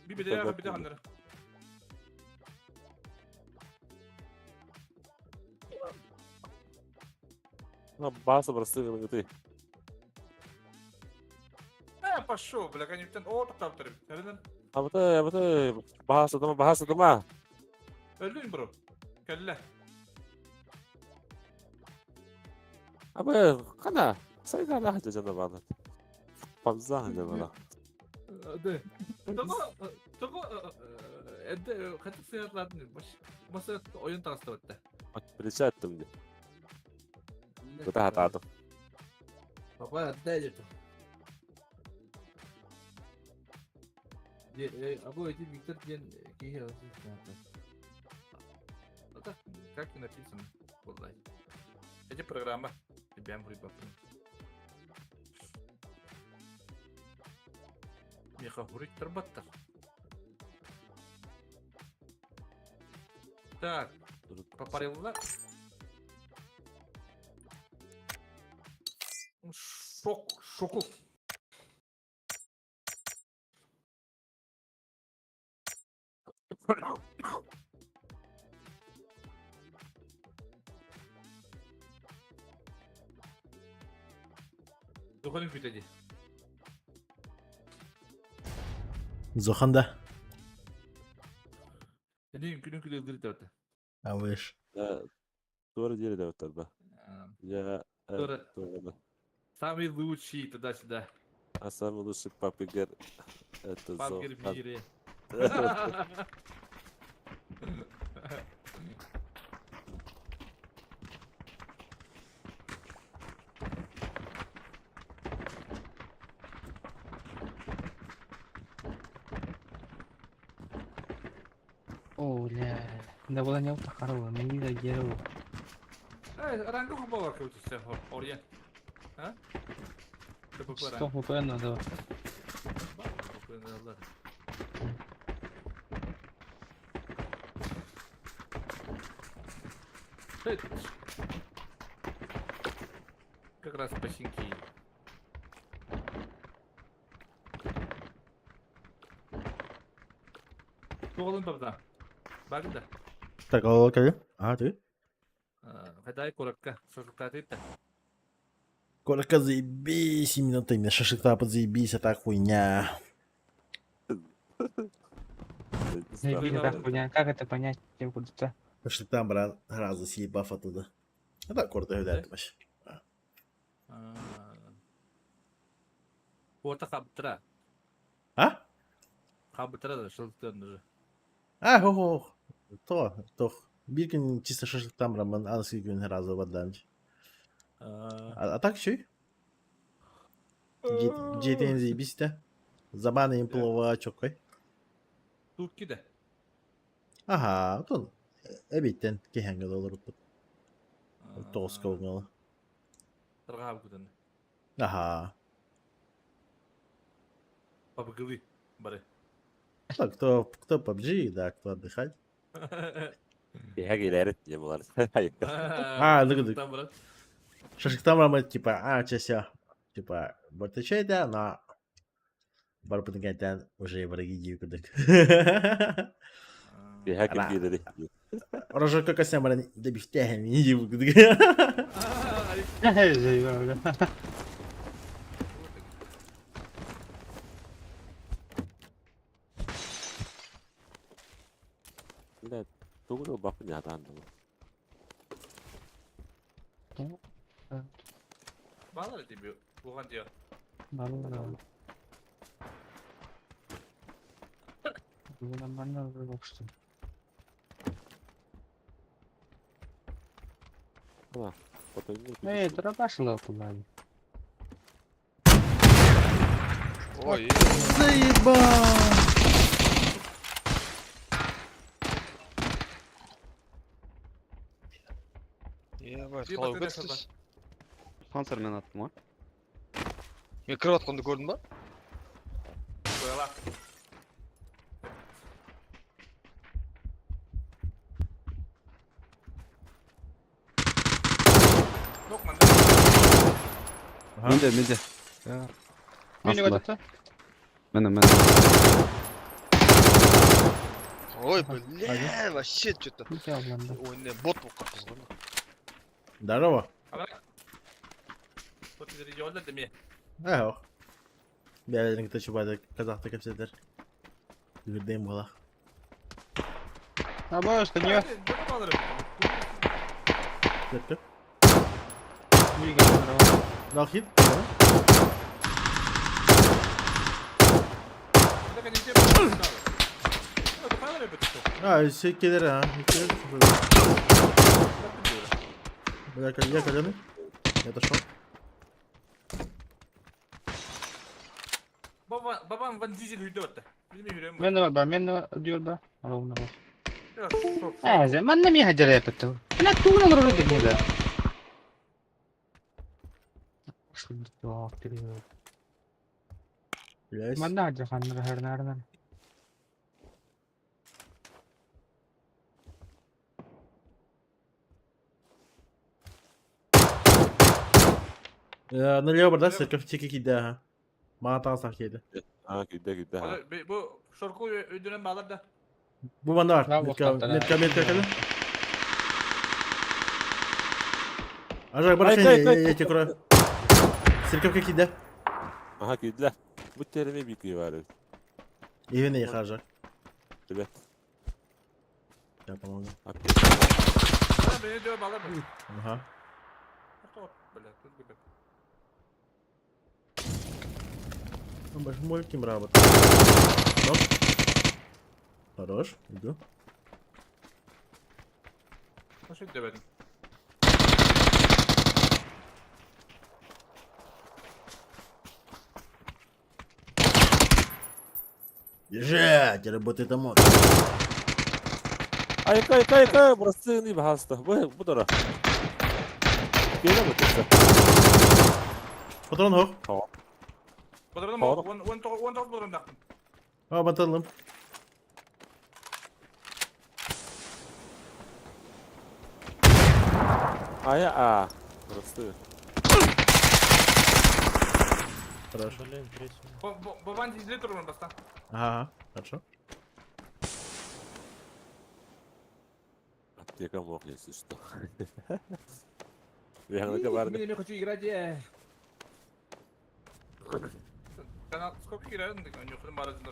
S9: Би беде беде ханнары.
S8: Баса бырсы гыныгыты.
S9: Э, пошел, бля, конечно, о, тоқтап тұрып. Нәрден?
S8: Абыты, абыты, баха садыма, баха садыма.
S9: Өлдің, бро. Кәллә.
S8: Абы, қана, сайда лахта жана бала. Памза жана бала.
S9: Тоғы, тоғы, әді, қатық сыятлардың, басы ойын тағысты өтті.
S8: Плече аттым де. Бұта хатадым.
S9: Папа, әдді әдді. Абу эти Виктор ден кихи Это как и написано. Вот Эти программа. Тебя Меха хурит тарбаттар. Так, попарилла. Шок, шоку. Духаным күтеді.
S1: Зохан да.
S9: Күнүн күнүн күнүн күнүн
S1: А виш.
S8: Тура деле да оттар Я
S9: Тура. Самый лучший туда-сюда.
S8: А самый лучший папигер это
S9: Папигер в мире.
S5: О, бля. Да была не утахарова, мне да геру.
S9: Ранга хубала крутится, Орья. А?
S5: Что ХП надо?
S9: Как раз починки. Тоғылын бабда. Багда.
S1: Так, окей. А, ты?
S9: Қайдай коракка, шашлыкта етті.
S1: Коротко заебись, именно ты мне шашлыка подзаебись, а так хуйня.
S5: Заебись, это хуйня. Как это понять? Я буду-то.
S1: Шашлыктан брат, сразу съебав оттуда. А так коротко говорят вообще.
S9: Орта қабыттыра.
S1: А?
S9: Қабыттыра да шашлыктан уже.
S1: А, хо хо То, то. Биркин чисто шашлыктан брат, мен анасы күн сразу бадан. А, а так чүй? Жетен заебись да. Забаны им плова чокой.
S9: Турки да.
S1: Ага, тон эбиттен кехенге доллар уппут. Тоска угнала.
S9: Тұрға күтін.
S1: Ага.
S9: Папгылы бары.
S1: Так, кто, кто PUBG, да, кто отдыхать.
S8: Я гелерит не булар.
S1: А, ну, ну.
S9: Там, брат.
S1: Шашлыктан брат, типа, а, чася. Типа, бартачай, да, но... Барбытын кэнтэн уже враги дии курдук.
S8: Киэһэ ким киирэрий?
S1: Рожокко көсөн баран да бифтээһин дии курдук.
S8: Бля, тугу да ылбаппын дьаһатаан дылы.
S9: Балар тебе, буған диyor.
S4: Балар. Нормально общество. Эй, дробашила куда?
S2: Ой,
S1: Заебал!
S10: Ебать,
S9: Bir
S10: қалай
S9: patates
S10: өтсіз?
S11: Панцирмен аттым ғой.
S10: Мен кіріп жатқанды көрдің ба?
S9: Қойла. Yok man.
S11: Менде, менде.
S3: Мені
S11: Астында.
S3: өтті.
S11: Міне, міне.
S10: Ой, бля, вообще что-то.
S4: Ой,
S10: Ой, не, бот болып қалыппыз ғой.
S1: Здорово.
S9: Yolda demi.
S1: Э, ох. Бәрін кітті чубады қазақты кепседер. Үрдейм бола.
S3: Абаш, ты не.
S1: Кетті.
S3: Үйге
S1: Дал хит. А, все келер, а. Келер. Бля, я коленый. Я отошел.
S9: Baba, babam Van Diesel hüydü ötte. Bizim yürüyorum.
S3: Мен de var, мен de diyor da. Alın da.
S9: Çok.
S3: Э, манна ми хаджара япты. Мына тугна роль дегенде.
S1: Блядь.
S3: Манна хаджа ханнар харнарнар.
S1: Налево бар да, церковь тики киде, ага. Маған тағы сақ келді.
S8: А, күйді, күйді. ха.
S9: Bu şorku ödünen bağlar da.
S1: Бұл манда бар.
S3: Да,
S1: Метка,
S3: боқтап та,
S1: метка, метка келді. Ажак, бар,
S8: Ай, ай, ай,
S1: я тебе крою. Церковь киде.
S8: Аха, күйділер. Бұл тереме бикүй бар.
S1: Ивен не ажак.
S8: Ребят.
S1: Я помогу.
S9: Beni diyor bağlar mı?
S1: Ага.
S9: Бля, тут бля.
S1: Больше работает. Стоп. Хорош, иду.
S9: Nasıl dövedim?
S1: Бежать, работает ОМОН.
S8: Ай, кай, кай, кай, бұрастығын бахаста. Бұл, бұл дара. Келе бұтырса.
S1: Патрон хоқ.
S9: Bodrum'da 19 Bodrum'da.
S1: А, баталым.
S8: Ай, а. Бұрасты.
S1: Хорош.
S9: Baban dizili turun basta.
S1: Ага, хорошо.
S8: Аптека мог, если что. Яғны бар.
S9: Я хочу играть. Канал сколько играю, нюхным баразында.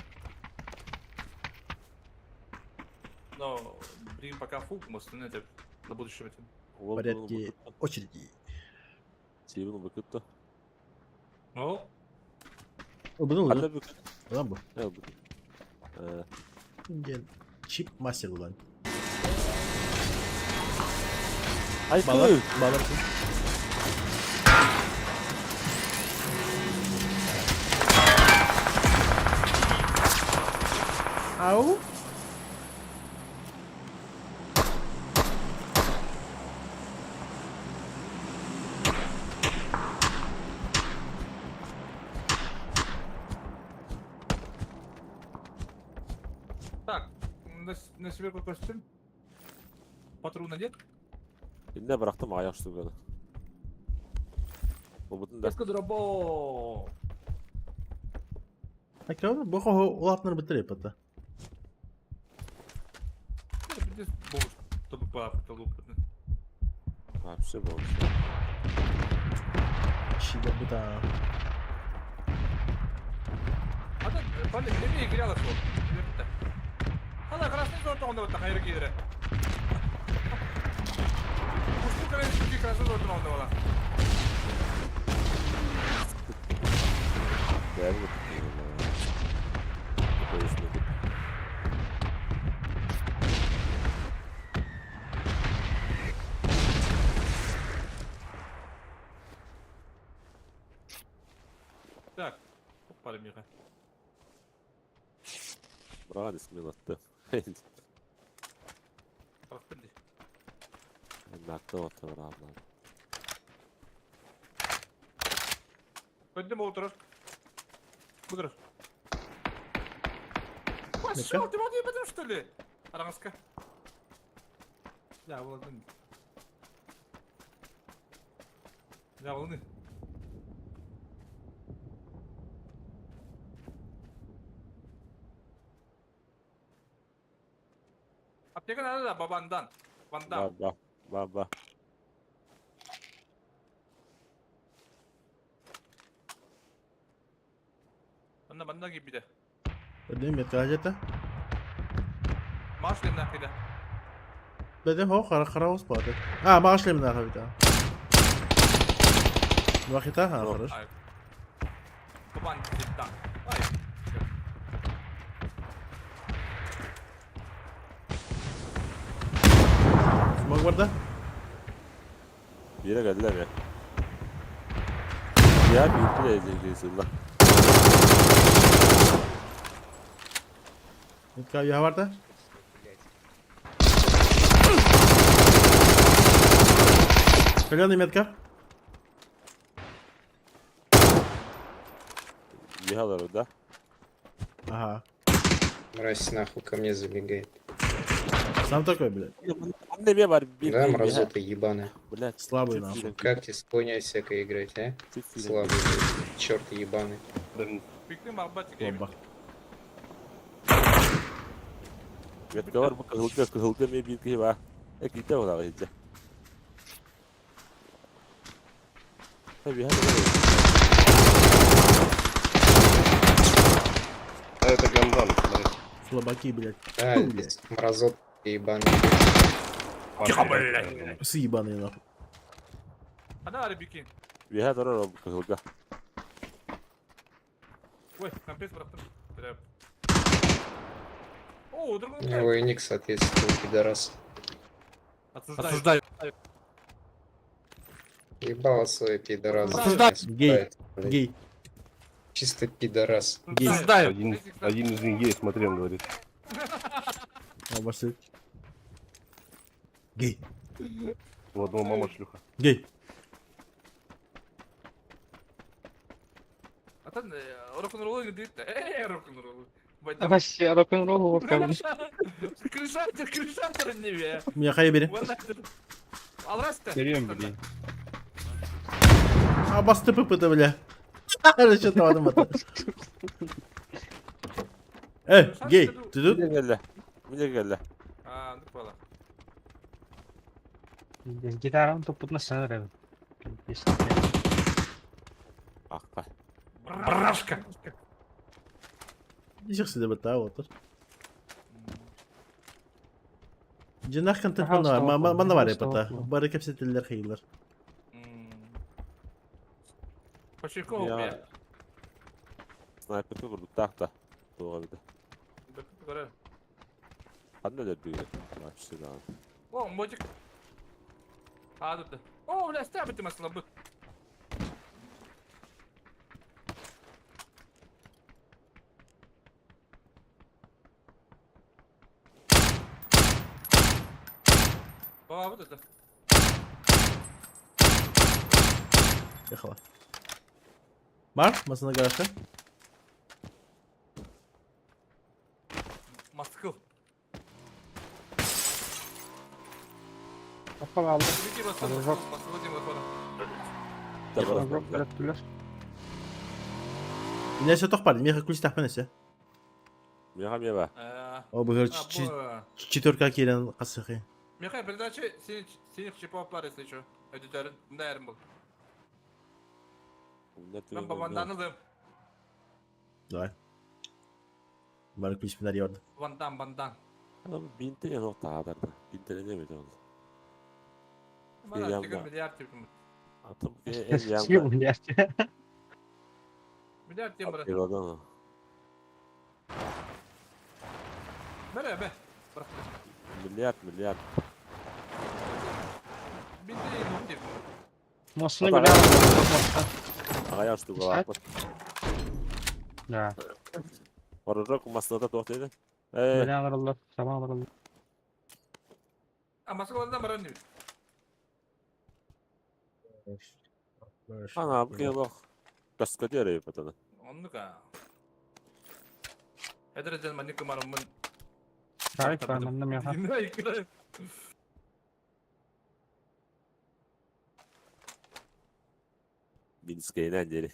S9: Но, блин, пока фу, может, ну, это на будущее. это.
S1: В порядке очереди.
S8: Себін бүкітті.
S9: Ну,
S1: О, бұны
S8: Ата
S1: ұлы.
S8: бүкіт.
S1: Бұдан бұл.
S8: Ә, бүкіт. Ә,
S1: Ден чип мастер бұдан.
S8: Ай,
S1: Балар,
S8: күй!
S1: балар. Ау.
S9: так, на себе какой костюм? Патрона нет?
S8: Инде бырақтым аяқ штуканы. Бұл бұтын да.
S9: Эска дробо.
S1: Акка бу хоһу улаатынар быттар эппата.
S8: Вообще бомж.
S1: Щида бута.
S9: Ата пали неме играла сол. Ана красный зон тоғында бата хайыр кире. Пусту красный красный зон тоғында бала.
S8: Бәрі бітті.
S9: Так. Оппа, Миха.
S8: Брали смело атты.
S9: Көндім отырыр. Бұдыр. Пошел, ты мог ебать, что ли? Аранска. Я волны. Я волны. Аптека надо, да, бабандан. Вандам.
S8: Ба, ба, ба.
S9: Онна бандан кибиде.
S1: Бәдем метка
S9: Маш лемна киде.
S1: Бәдем хо қара қара оспады. А, маш лемна хавита. Вахита ха, хорош.
S9: Бабан кибиде. Ай.
S1: Смог бар да?
S8: Bire geldiler ya. Ya bir bile edeceksin lan.
S1: Метка я бар да? Каленый метка.
S8: Ехал да?
S1: Ага.
S12: Мразь нахуй ко мне забегает.
S1: Сам такой, блядь.
S8: Anne var bir
S12: Да, мразота ебаная.
S8: Блядь.
S1: Слабый нахуй.
S12: Как тебе с хуйней всякой играть, а? Слабый, блядь. Черт ебаный.
S1: Оба.
S8: Метка var bu kızılga kızılga me bir kişi var. E gitti o da gitti. Tabii hadi
S13: А это Гандан, смотри.
S1: Слабаки, блядь.
S12: Да,
S1: Фу, блядь.
S12: мразота ебаный.
S9: Тихо, блядь.
S1: Псы ебаные, нахуй.
S9: Ана арбики.
S8: Bir hadi oraya kızılga.
S9: Ой, компресс бырақтым. Бля. О, другой.
S12: У него и ник соответствует, пидорас.
S9: Осуждаю.
S12: Ебало свой пидорас.
S9: Осуждаю.
S1: Гей. Гей.
S12: Чисто пидорас.
S1: Гей.
S13: Один из них гей, смотри, он говорит.
S1: Абасы. Гей.
S13: У одного мама шлюха.
S1: Гей.
S9: Atan рок-н-ролл дейді. Эй, рок-н-ролл.
S4: Вообще, рок-н-ролл
S9: Крышатер, крышатер не
S1: Меня хай бери.
S9: Алрасты.
S11: Берем, блин.
S1: Абас ТПП-то, бля. Расчет это. Эй, гей, ты тут?
S8: Mine geldi. Mine geldi.
S9: А, ну поняла.
S4: Гитарам топутна сенер.
S8: Акка.
S9: Брашка.
S1: Ничего себе бата отыр. Жинах контент мана мана бар эпата. Бары кепсетелер хейлер.
S9: Почерков, бля.
S8: Снайперге vurduk tak da. Doğru bir de. Anne de büyüyor. Вообще да.
S9: О, мотик. А, тут. О, бля, стябы масла быт. О, вот это.
S1: Ехала. Бар, масына гаражда.
S9: Москва.
S4: Апа алды.
S1: Инесе тох бар, меха ключ тахпын эсе.
S8: Меха меба.
S1: О, быһыр четверка киирэн хасыхы.
S9: Михай, передачи синих чипов бар, если что. Өдүтөрүн, мында эрим был. Мен бабандан ылым.
S1: Давай. Бар ключ пинар yordu.
S9: Бандан, бандан.
S8: Adam бинте yok tağdarda. Бинтелене бит ол.
S9: Мана тигер миллиард типим.
S8: Атым эн янда.
S4: Миллиард.
S9: Миллиард тем брат.
S8: Пиродан.
S9: Бере, бе.
S8: Миллиард, миллиард.
S9: Бинте yok тип.
S4: Мосны бля.
S8: Ага, что было.
S4: Да.
S8: Оророк маслата тоқтайды.
S4: Бля, алар, сама алар.
S9: А Москвадан баран не.
S8: Ана, бу Каскадер епатана.
S9: Оннука. Эдер манник марымын.
S4: Кайф, манна меха.
S8: Минскейнен дери.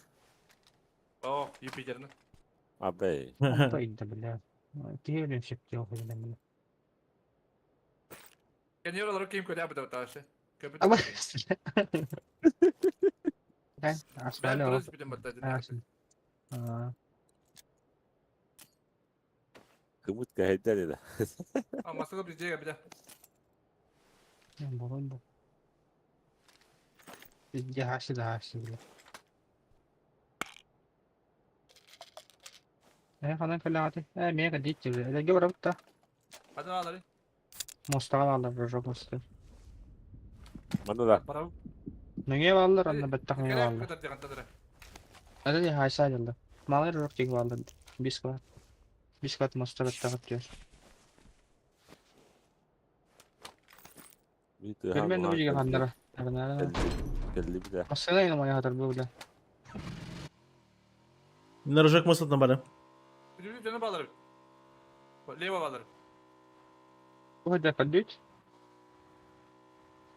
S9: О, Юпитерны.
S8: Абей.
S4: Инде бля. Киһи шепте бля.
S9: Кенер ким көдә бит ташы.
S4: Ама. Асмале.
S8: Кымыт кәһәйдән иде.
S9: А масыгы бизгә бит.
S4: Болон бу. Бизге хашы да хашы бля. Ханан кэлэҕити. Миэхэ дииччи бля. Элэргэ барабыт да.
S9: Хады алары.
S4: Мостаҕа бааллар рожок мосты.
S8: Манна да.
S9: Барабыт.
S4: Нөҥүө бааллар, онно бэттэх нөҥүө бааллар. Ата хайса дьалла. Малай рожок тиги бааллар. Бис квад. Бис квад моста бэттэх өттүөр. Көрмөн да бу ханнара.
S8: Келли бит.
S4: Массына иномая хатар бу бля.
S1: На рожок мостатан бары.
S9: Жана балар. Лево балар.
S4: Бу да калдыч.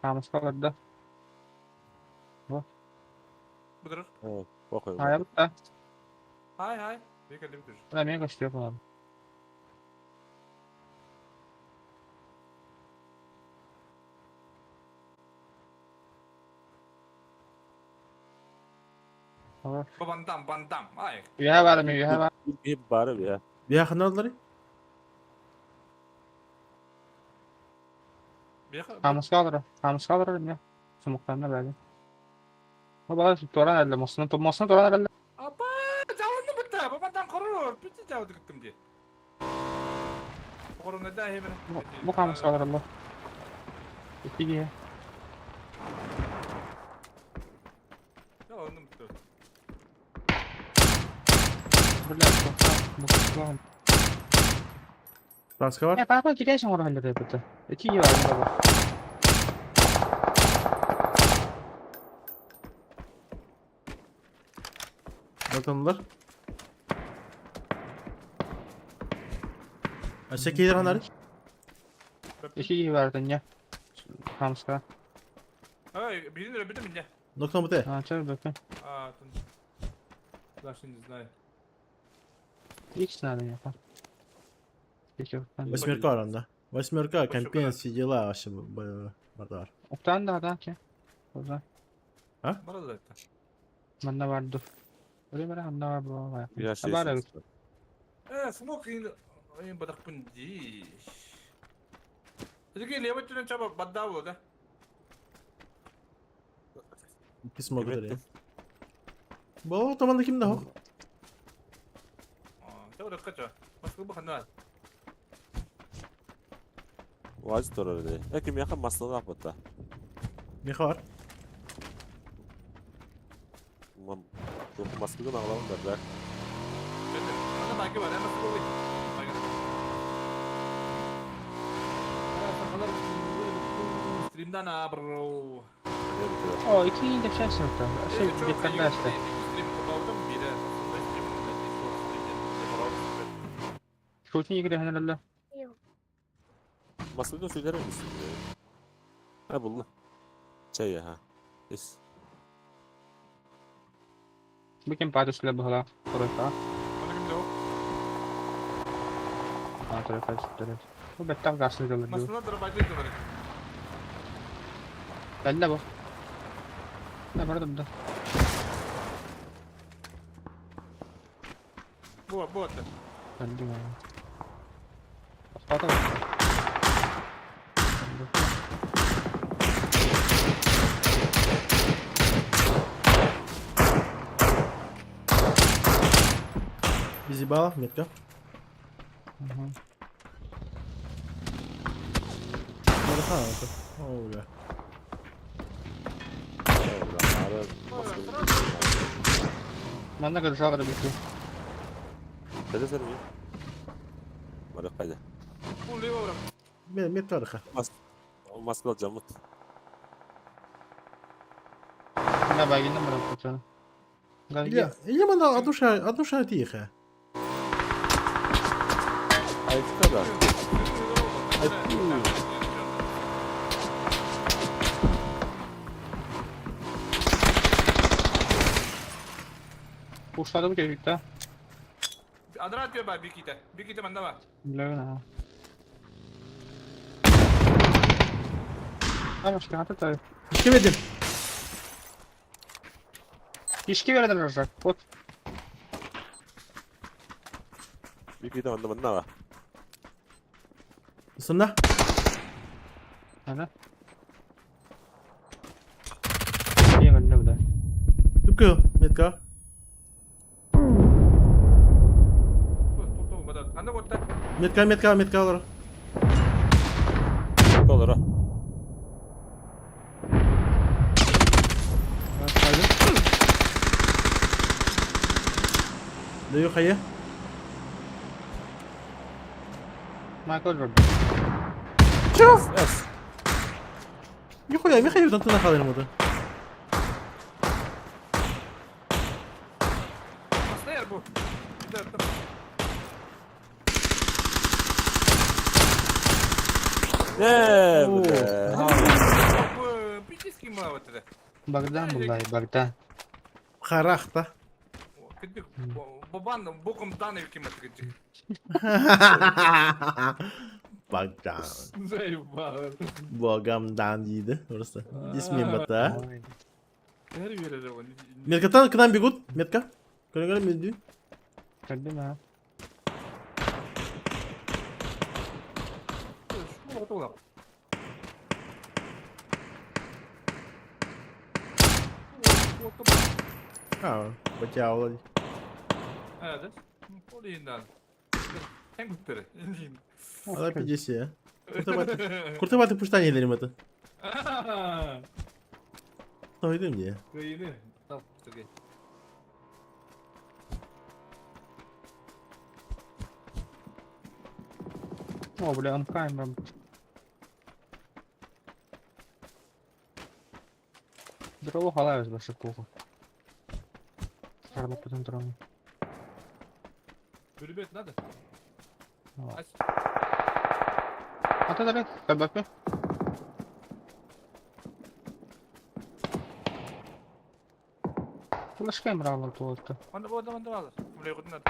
S4: Хамыска да. Во.
S9: Будыр.
S8: Похуй.
S4: Хай бутта.
S9: Хай хай. Бекер леп дүр.
S4: Бля мен көстүө болам.
S9: Бандам, бандам. Ай.
S4: Үйэ бар ми, үйэ бар.
S8: Bir bari ya.
S1: Bir ханналары?
S4: Хамыска алар, хамыска алар эмне. Сумуктанна бәли. Бу бала туран әллә, мосны, мосны туран әллә.
S9: Апа, жауынны бітті. Бабадан корор. Бітті жауды күттім де. Корона да хемер.
S4: Бу хамыска алар әллә. Итиге.
S9: Жауынны бітті.
S4: Бля, бу
S1: Таска бар?
S4: Папа киресиң ораллар бит. Итиге бар бу.
S1: Батанлар. Аша кейдер ханары?
S4: Итиге бар дөнья. Хамыска.
S9: Ай, бирин öyle mi ne?
S1: Нокта бute.
S4: А, чар бөкөн.
S9: А, там. Даже не знаю.
S4: Икс надо мне.
S1: Восьмерка аранда. Восьмерка, компенс, все дела вообще бар.
S4: Октан да да ке. Оза.
S1: А?
S9: Бар да это.
S4: Манна бар ду. Öyle бара анна бар бу бар.
S8: Я
S4: Бар.
S9: Смок ин бадак пунди. Теге лево түнен чаба бадда булды да.
S1: İki smoke öyle. Bu tamam da kimde o?
S9: Чаба рыкка Москва бу хана.
S8: Vaz torardı. Ekim yakın maslada akıtta.
S1: Меха бар.
S8: Maskadan ağlamam da.
S9: Ана баки бар, Москва бу. Стримдан а бро.
S4: О, iki de şey sınıfta. Şey dikkat işte. Shooting игры ханаралла.
S8: Maskadan söyler misin? Ha buldu. Şey ya ha. Es.
S3: Бу ким паатыслар быһалаах тройкаҕа?
S9: Оны ким доо?
S3: А, тройка сүттэрэр. Бу бэттэх гаасны дьаллар дуу.
S9: Масына дробайдыр дылар.
S3: Кэллэ бу. Да, бара турда.
S9: Бу, бу атты.
S3: Кэллим аа. Тохтоото
S1: Без ебала, метка.
S3: Угу.
S1: О, бля.
S3: Манна көрсө көрбүтү.
S8: Қайда сен мен? Бара қайда?
S9: Бу лево бра.
S1: Мен метка арха.
S8: Москва жамыт.
S3: Мына багинен барап кутсана.
S1: Или, или мана одуша тихо.
S8: Айтты да.
S3: Курсады бу кебикте.
S9: Адрат бер бар биките. Биките манда бар.
S3: Билебин аа. Ама что тай.
S1: Ишкебедим.
S3: Ишки бередер рожак. Вот.
S8: Биките манда манда ба.
S1: Сонна.
S3: Ана. Ең буда.
S1: Түпкө, метка.
S9: Анда готта.
S1: Метка, метка, метка олар.
S8: Колора.
S1: Даю хая.
S3: Майкл Джордан.
S1: Чё?
S8: Yes.
S1: Нихуя, Михаил, там ты нахал ему да.
S9: Масына бу.
S8: Не, бля.
S9: Бу пиздецкий мала это.
S3: Богдан булай, Богдан.
S1: Харахта.
S9: Кидик бабан боком даны ким это.
S1: Богдан.
S9: Заебал.
S1: Богам дан дейді просто. Есімен бата.
S9: Бәрі береді ғой.
S1: Меткатан к нам бегут. Метка. Көрі мен
S3: Кәлдім а.
S1: А, батя
S9: Evet. Ол енді. Тең күттері.
S1: Ала 50. Куртыбаты пуштанелерим это. Тойдым не.
S9: Кыйны. Тал, Сергей.
S3: О, бля, МК Дрова халаюсь больше плохо. Шарло потом дрону.
S9: Бөлбет надо.
S3: А ты далее, кабаки. Флешка брал туотта.
S9: Манда болды, манда алыр. Бля, надо.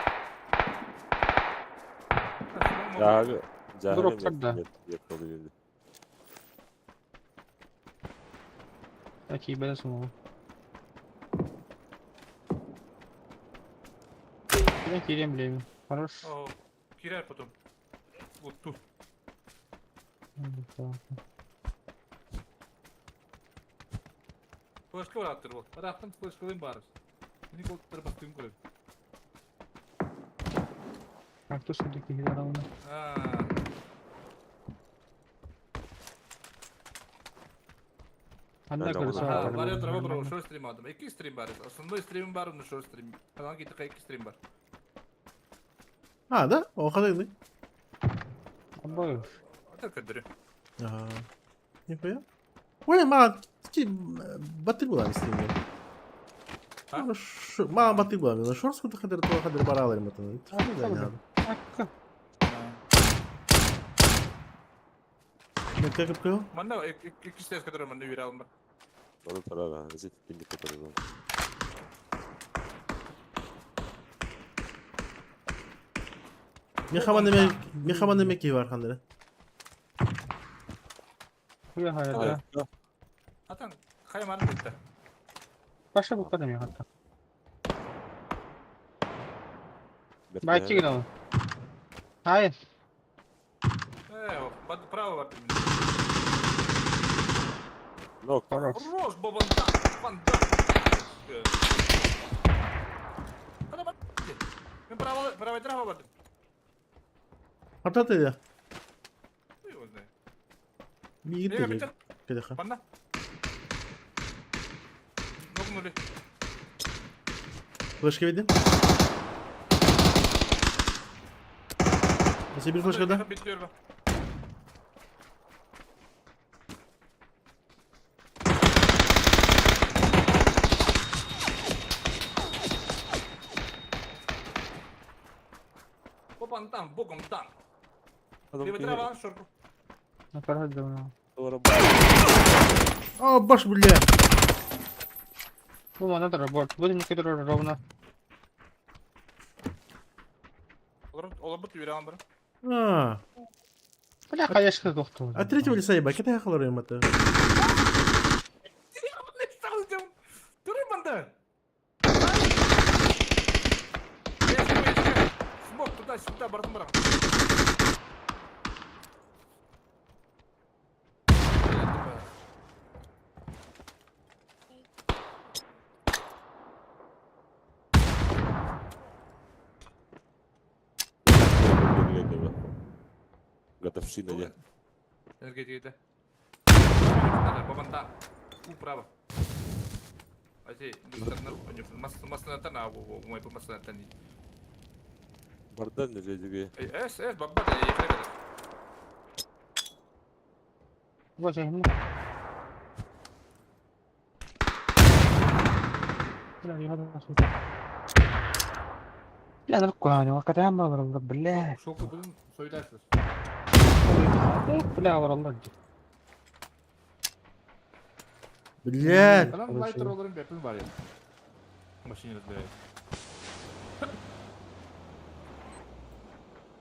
S8: Жағы. Жағы.
S3: Дроп тогда. Такие бля снова. Кирем кирем блин. Хорош.
S9: Кирер потом. Вот тут. Флешка бар аттыр бол. Рахтан флешкалын барыр. Мені колтуктар бастығым көреді.
S3: А кто все-таки генерал? Анда көрсө.
S9: Бар отыр бар, шор стрим алдым. Эки стрим бар. Основной стрим бар, оны шор стрим. Канал кетті эки стрим бар.
S1: А, да? О, қандай
S3: Обоев.
S9: Ата көдірі.
S1: Ага. Нихуя. Ой, маған батыр була стример. Маған батыр була. Мен шорс куды хадыр то хадыр бара аларым атын. Мен как кып
S9: Манда эки стрим көдірі манда үйре алым бар.
S8: Оны тұрар, зет пиндик көтөрөр.
S1: Мехаман эме киһи бар ханнары.
S9: Атан хайман бутта.
S3: Паша bu kadar ya hatta. Байтик гына. Hayır.
S9: Э, право бар.
S8: Нок.
S9: Хорош, бабандан, вандан. Када бар. Мен право, право право бар.
S1: Хатат эде.
S9: Хуй его знает.
S1: Миги
S9: Э,
S1: теге.
S9: битер.
S1: Кеде
S9: Панда. Нокнули.
S1: Флешка видим? Если bir флешка да?
S9: Битер. Бабандан, богом дан. Левый трава, шорку.
S1: А, баш, бля.
S3: Bu bana da robot. Bu ne kadar ровно.
S9: Олар бут юран бар.
S1: А.
S3: Бля, конечно, доктор.
S1: А третьего леса ебать, это я это.
S9: Туры банда. Смок туда-сюда, братан, брат.
S8: Годовщина я.
S9: Энергетика. Бабандан. Управа. Аси, масна
S8: Бардан нельзя
S9: Эс, эс, бабба, я
S3: Вот я ему. Бля, я Бля, ну какой, бля.
S9: Шоку бүгін сойлайсыз.
S3: Бля, Allah.
S1: Блядь.
S9: Анан лайтер оларын бепин бар я. Машине разбирает.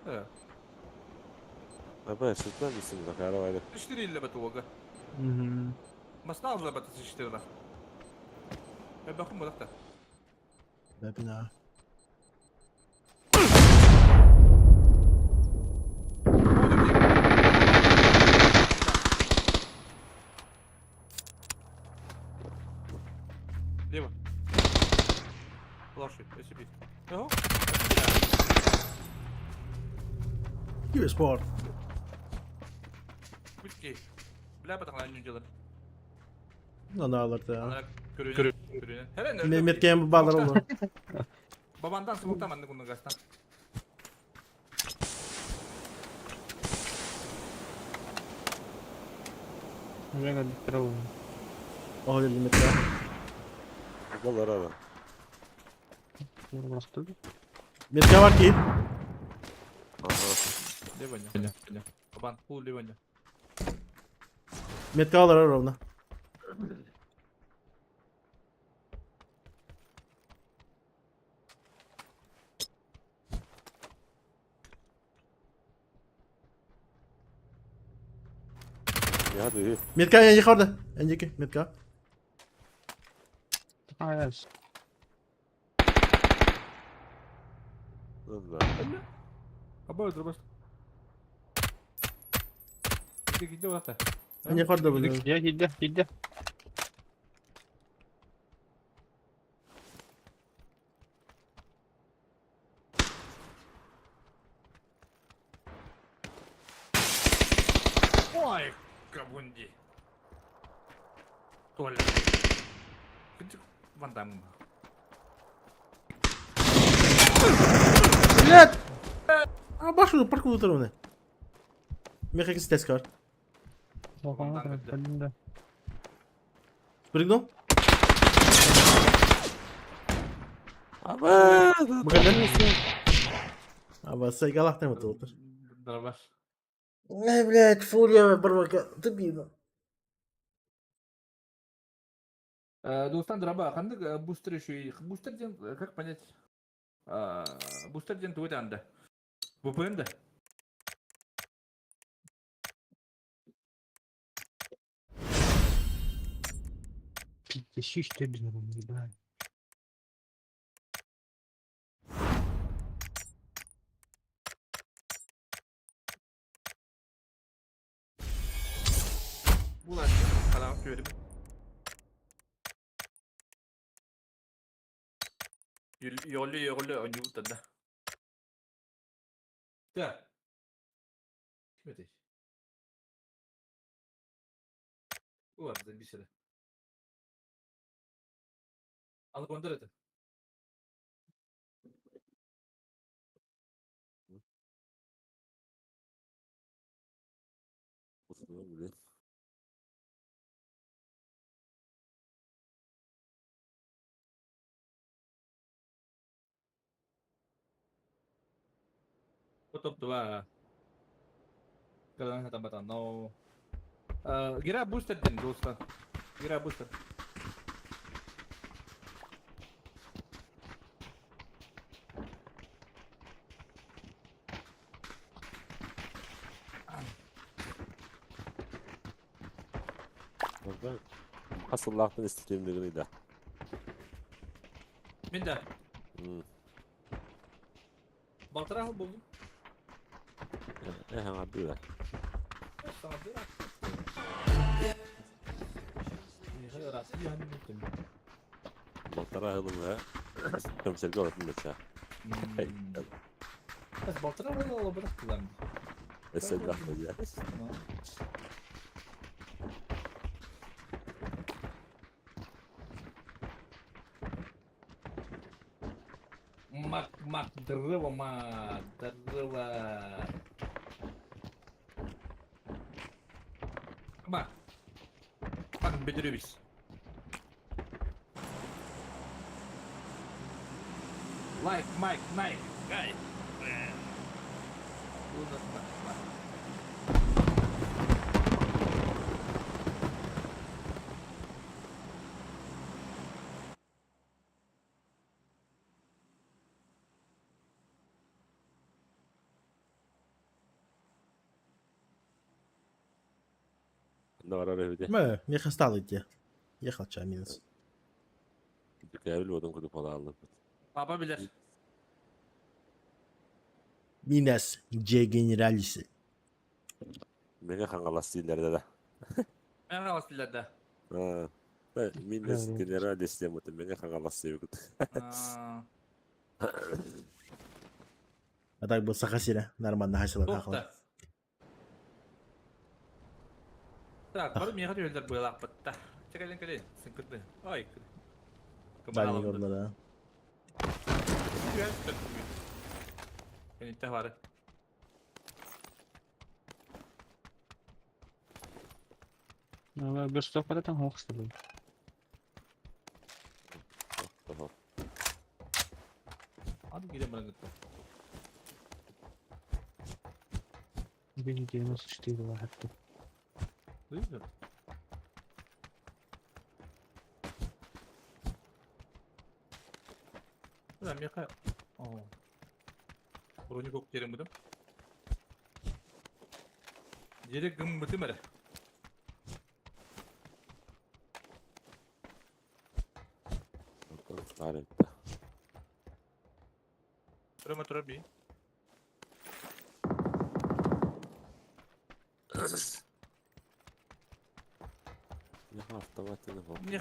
S9: Э,
S8: Абай, что там не захаровали.
S9: 4 или бат уога. Масна уже бат 4 да. Э, бахум бодакта.
S1: Бепина.
S9: Лево. Лошадь, SCP. Ого.
S1: Киберспорт.
S9: Күчки. Бля, батаңлар не делали.
S1: Ну, да, аларда.
S9: Ана көрүнө. Көрүнө. Херен.
S1: Меткен балар oldu.
S9: Бабандан смоктан манны кунны гастан.
S1: О, dedim метка.
S8: Балар ара.
S1: Метка бар ки.
S8: Ага.
S9: Лево. Бабан, пул лево.
S1: Метка алар ровно.
S8: Я да.
S1: Метка я yukarıda. Önceki метка.
S3: Hayır.
S8: Ну да.
S9: Абай өтір басты. Киде бодакта.
S1: En yukarıda bu.
S3: Ya gidi, gidi.
S9: Ой, кабунди. Толя. Ван Дам.
S1: Блядь. А баш парку отырмын. Меха стеска бар. Спрыгнул?
S8: Абай!
S1: Бакалар. Аба сайгалактан отыр.
S9: Дробаш.
S1: Ай, блядь, фурия барбака. Тупина.
S9: Достан дроба, қандық бустер еще и бустер ден, как понять? Бустер ден туйда анда. ВПН да?
S4: Пиздец, что без да.
S9: Булар. Халам көрүм. Йоллу йоллу ойнуут да. Да. Ким этэй? Улар забисели. Аны көндөр это.
S8: Блин.
S9: Топ-2. Когда там но... Гера бустер ден, доста. Гера бустер.
S8: Хасыллаахтан иститиэмнигин да.
S9: Мин да. Балтыраһыл булдум.
S8: Э, аңардыга.
S9: Саңардыга.
S8: Балтара хылымга көмсөргө олотун беча.
S9: Балтыра хыл бирок кылам.
S8: Эсен рахмат.
S9: Мак, мак, дрыва, мак, дрыва. Мак. Мак, бедеребис. Лайк, майк, найк, гай.
S1: Мэ, меха стал идти. Ехал чай минус.
S9: Папа билер.
S1: Минас Дже генералисы.
S8: Мега хангалас дилер да.
S9: Мега хангалас дилер да.
S8: Минас генералис дем это мега хангалас дебит.
S1: А так был Сахасира, нормально хасила хахала.
S9: Так, бары мега түйелдер буйлап бытта. Чекален кэлен, сынкырды. Ой.
S1: Дальний горно, да.
S9: Кенитте бары.
S4: Bir stop var там хоқсты.
S9: Hadi gidelim bana gittim.
S4: Beni 94 var hatta.
S9: Değil mi? Ulan меха... Броник оқ терем бұдым. Жере гым бытым әрі. Тұрама тұра би.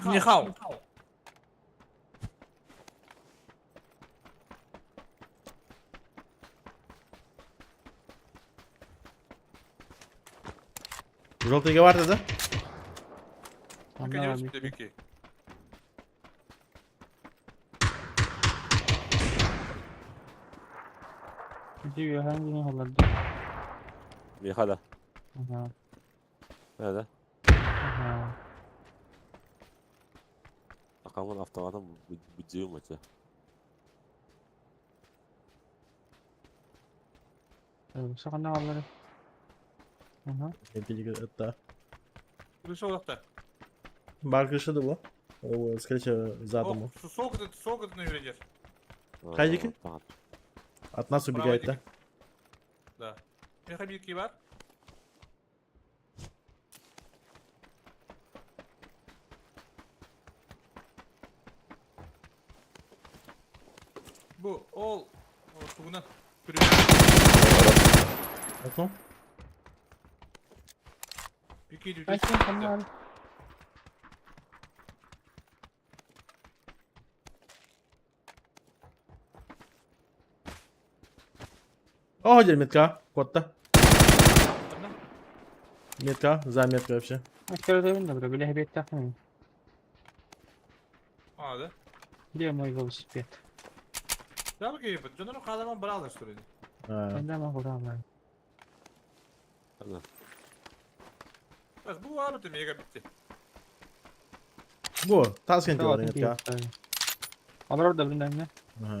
S9: Нихау.
S1: Желтый геварда, да?
S9: Конечно, бики.
S8: Михада. Nerede? Акамын автоматом буддиум это.
S1: Это.
S9: Крыша олақта.
S1: Бар крыша да было. Скорее всего, задом.
S9: Сок это, сок это на юридер.
S1: Хайдики? От нас убегает, да?
S9: Меха бирки бар. Бу ол тугунан
S1: Окно? О, где метка? Кот-то. Метка, за меткой вообще.
S9: А, да?
S4: Где мой велосипед?
S9: Да, бу кийбит. Дьонору хааларман бараалар сүрүн.
S1: А.
S9: Бас бу бар бит мега битти.
S1: Бу, тас кенти бар метка.
S4: Алар да bilmem ne.
S1: Ага.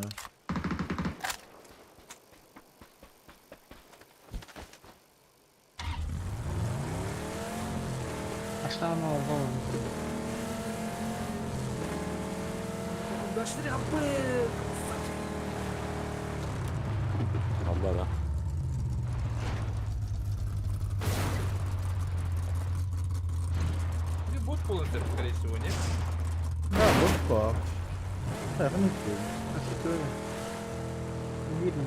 S4: Aşağıma var.
S8: Allah da.
S9: Bir bot bulundu, скорее всего, нет?
S1: Да, вот по. Так, ну ты.
S4: Видно.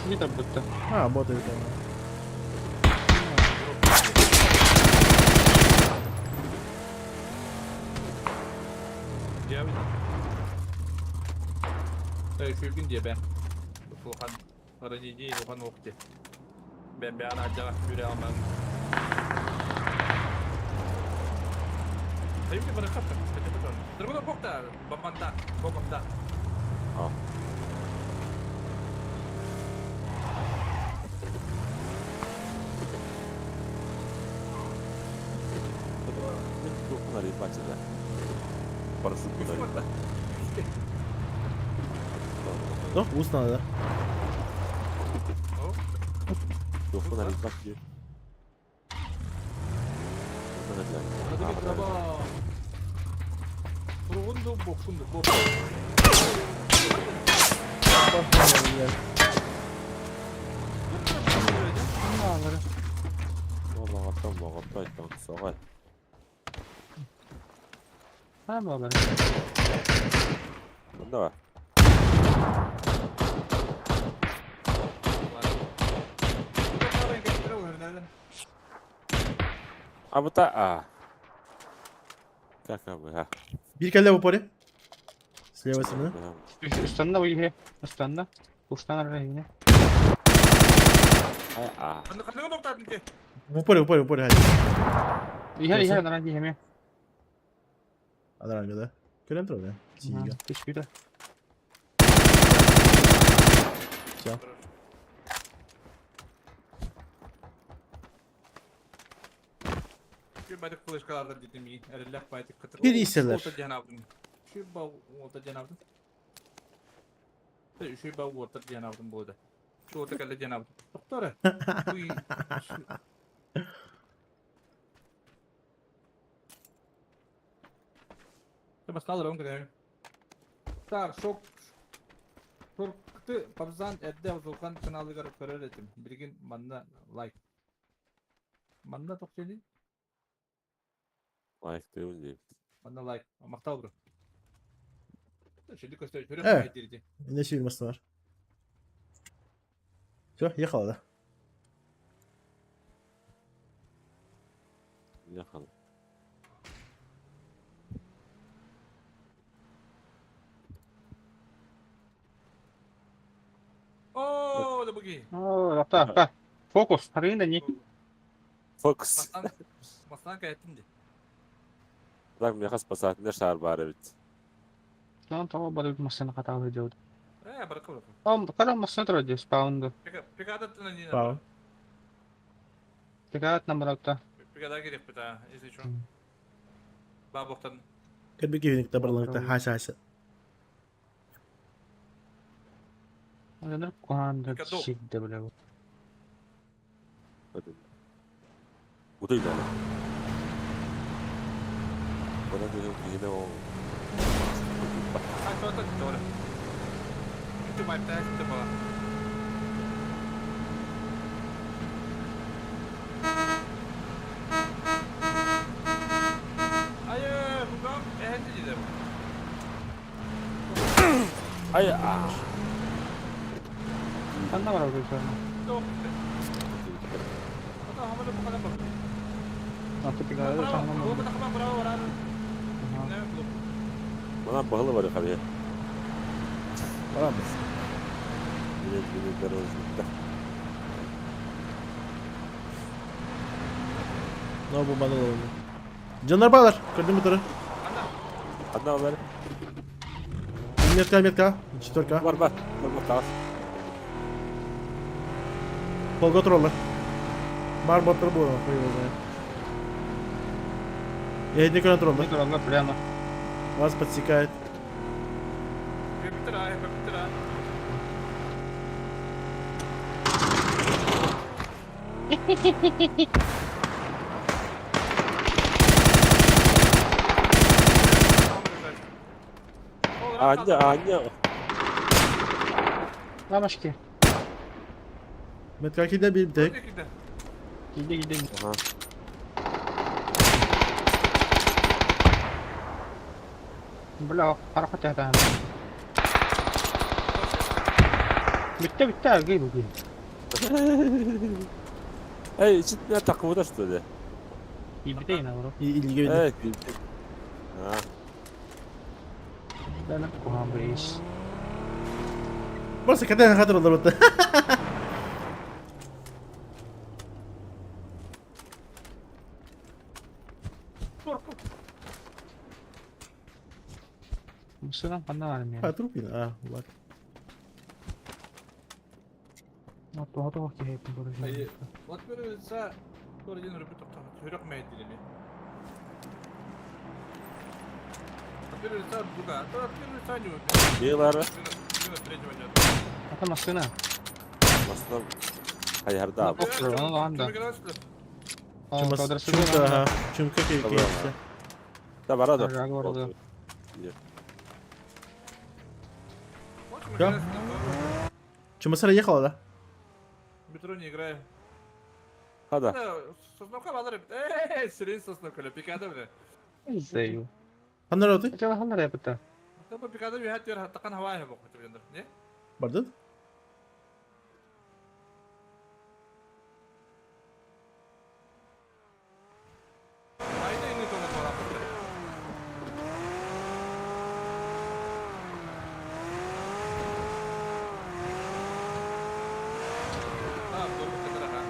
S4: Не будто.
S1: А, вот это.
S9: Шүргін де бән. Улахан ранидей улахан оқты. Бән бән аджаға жүре алмадым. Айымды бара қапты. Другой бокта, баманда, бокомда.
S8: А. Парашют куда
S1: Ну, устно надо.
S8: Давай. А вот а. Как а?
S1: Bir kelle в упоре. С левой стороны.
S4: Üstünde bu ihe. Üstünde. Uçtan arayın.
S8: А.
S1: В упоре, в упоре, в упоре, hadi.
S4: İhe ihe naran diyemi.
S1: Адран да. Көрем тұр, да? Сига.
S4: Teşekkürler.
S1: Все. Bir iyiseler.
S9: Так, шок Шоркты Пабзан әдді Зулхан каналыгар көрөр этим. Билигин манна лайк. Манна тохтели?
S8: Лайк ты узи.
S9: Манна лайк. Мактал бро. Şimdi көстөр көрөм
S1: Э.
S9: дирди.
S1: Не сүймөсүн бар. Все, ехала, да?
S8: Ехала.
S9: О, да буги.
S4: Oo, hatta hatta. Fokus. Arayın da ni.
S8: Фокус.
S9: Мастан Мастан кайттым ди.
S8: Так, мне спасательный шар бар ведь.
S4: Lan tamam bana bir masana hatalı diyordu.
S9: Э, баракы бро.
S4: Tamam kadar masana tara diyor spawn'du.
S9: Пика пикада ты на не.
S1: Пау.
S4: Tekrar numara
S9: Пикада керек бит, если что. Бабоктан.
S1: Кәдбеке юникта барлаңта хаша хаша.
S5: Куһаан
S9: Пикадо.
S5: сирдэ бля.
S8: Утуй да. Бана дьон киһинэ ол.
S9: А что это тоже? Ты мать, ты была. Айы, бугам, эһэнти дидем.
S8: Ай а.
S3: Ханна бар көрсөрнө.
S9: Тоқ. Ата хамалы бу када бак.
S3: Аты пигада
S9: Браво,
S3: саңнан.
S9: бу када браво барар. Не, клуб.
S8: Мана бағылы бар хаби.
S1: Барамыз.
S8: Билет билет дорожный.
S1: Но бомбаны алалым. Жанар балар. Көрдүм бутары.
S8: Одна бар.
S1: Метка, метка. Четверка.
S8: Бар бар. Бар бар таас.
S1: Полга троллар. Бар боттар бу, хуй его знает. Я не контроллер.
S3: Тураллар прямо.
S1: Вас подсекает.
S9: Бептер ай, бептер ай.
S8: Аня, Аня.
S4: Ламашки.
S1: Метка киде bir tek.
S3: Киде киде.
S8: Ага.
S3: Бля, харакат это. Битте битте аргы буги.
S8: Эй, чит меня такого что ли?
S3: Ибите ина бро.
S1: İlgi beni.
S8: Эй, А,
S3: Дана кухан бриш.
S1: Burası kadar kadar olur botta.
S3: Мусынан ханна бар мен.
S1: Ha труп А, бар.
S3: Ну то то ки хеп бро.
S9: Айы, вот көрүлсө, көрден үрүп токтоо, төрөк мәйдилеми. Көрүлсө буга, то көрүлсө не.
S8: Белары.
S9: Третьего нет.
S3: Ата машина.
S8: Басынан хайарда.
S3: Анда.
S1: Чумка, ага. Чумка ки.
S8: Да, барада.
S1: Да? Чумасара ехала, да?
S9: Метро не играю.
S8: Хада.
S9: Сосновка балар. Эй, сирен сосновка, пикада бля.
S3: Зею.
S1: Ханнар оты?
S3: Чала ханнар япта.
S9: Та пикада би хат йор такан хава хэ бок не?
S1: Бардыт?
S9: Айда ини тола бара. А, doğru kadar ha.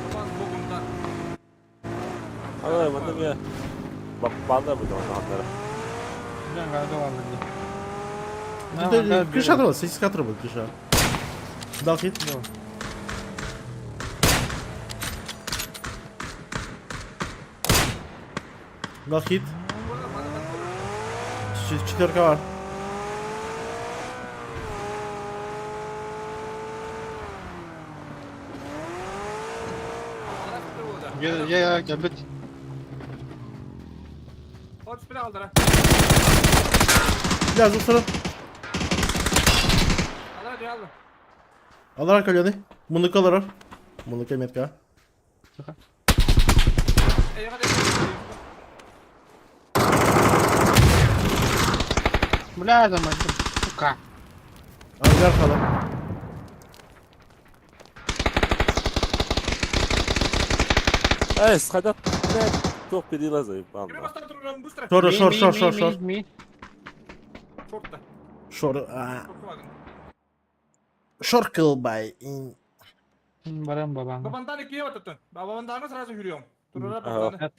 S9: Aman bugündan.
S8: Ана, мында мен бак балда бу аннары.
S3: Мен гада алды.
S1: Крыша тролл, сиська тролл, крыша. Дал хит? Дал хит. Четверка var.
S3: Я я я бит.
S9: Hot spin aldıra.
S1: Biraz uzun.
S9: Aldıra diyor aldı.
S1: Алар калёны. Мунука алар. Мунука метка.
S9: Ey hadi.
S3: Бля, там сука.
S1: Ангар хала.
S8: Эй, сходят. Тоқ перелазай, анда.
S1: Шор, шор, шор, шор, шор.
S9: Шортта.
S1: Шор. Шор кылбай.
S3: Барам бабам.
S9: Babandan ikiye oturttun. Babandan сразу yürüyorum. Durura babandan.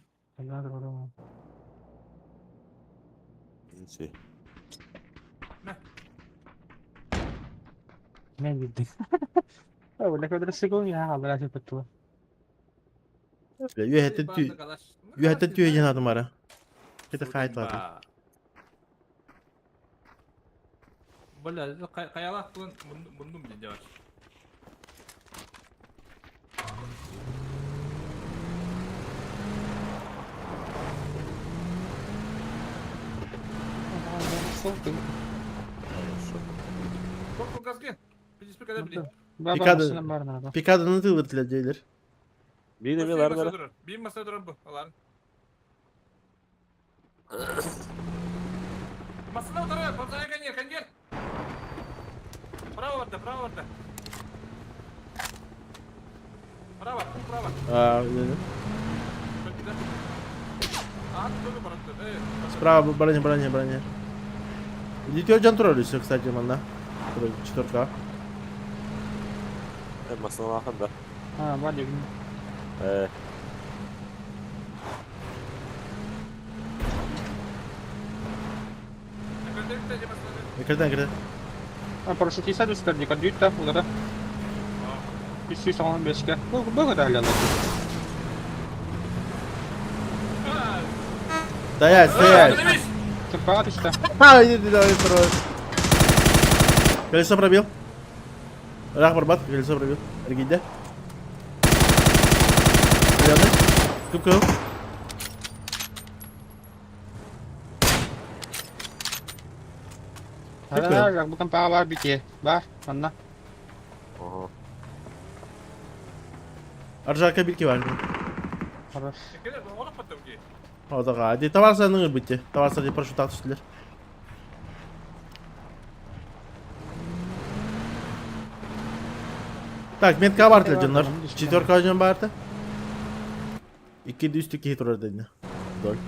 S8: Ничего.
S3: Ne bildim. Öyle kadar sıkılmıyor ha haber açıp tuttu.
S1: Üye hette tü. Үөһэттэн түһэ диэн аатым бара. Это хайт латын.
S9: Бля, хайалаах тылын муннум диэн дьавар.
S1: Пикада, Пикаданы тылыр диэлер.
S8: Биир эмиэ ларнара.
S9: Биир маса турар бу, аларын. Масына утары, пацаны, коньер, коньер. Право барда, право барда. Право, право.
S1: А, Справа броня, броня, броня. Литер жан турар еще, кстати, манна. Четверка.
S8: Масыналахан да.
S3: А, бар дегин.
S1: Экерден, экерден.
S3: А, парашютист үстер дика дүйт та, улара. 315-ке. Бу бу да әле.
S1: Стоять, стоять!
S3: Кемпага түстә.
S1: Ха, иди давай, второй. Колесо пробил. Рах барбат, колесо пробил. Эргиде. Зеленый. Кып-кып.
S3: Ара, бу кемпага бар бите. Бар, анна.
S8: Ага.
S1: Аржака бирки бар.
S3: Хорош.
S1: Одага. Ди товарсаның битте. Товарса ди парашют түстүлөр. Так, метка бар дьоннор. Четверка дьон барды. Икки үстү киһи турар дедини. Доль.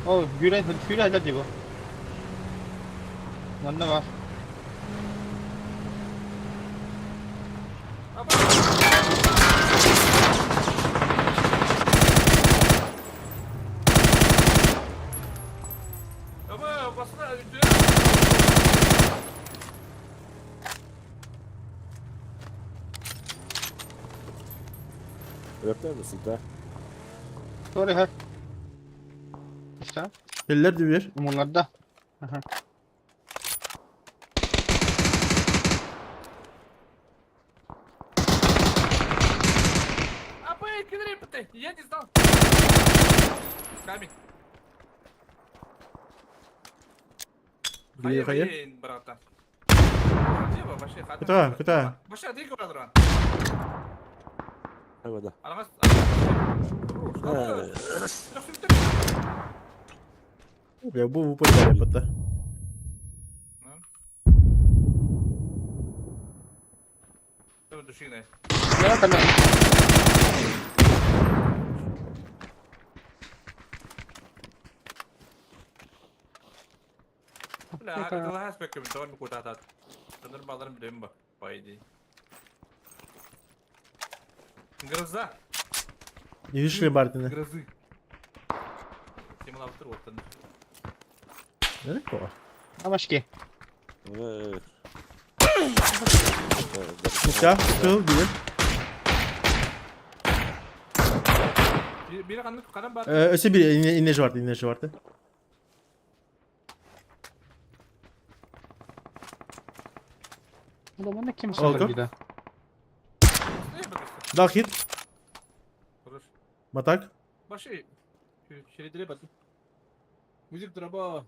S3: О, yürü, yürü hadi bu. Manna бар.
S8: Öpler misin да?
S3: Sorry her. İşte.
S1: Eller dübür.
S3: Bunlarda. Aha.
S9: Я не знал. Камень.
S1: Где хайа?
S9: Брата.
S1: Куда? Куда?
S9: Вообще, ты куда
S8: Хайвада.
S1: Бля, бу упор бата.
S3: Я там.
S9: Бля, это спеккем, давай куда-то. Нормаларын билем ба, по идее. Гроза.
S1: Не видишь ли Бартина?
S9: Грозы. Темлавтыр оттан.
S1: Далеко.
S3: Амашки.
S1: Все, кыл, бир.
S9: Бир канны канан бар.
S1: Өсө бир ине жибарды, ине жибарды.
S3: Ulan kim
S1: Oldu.
S3: bir de.
S1: Дал хит. Матак.
S9: Баши. Шередире бат. Музык драба.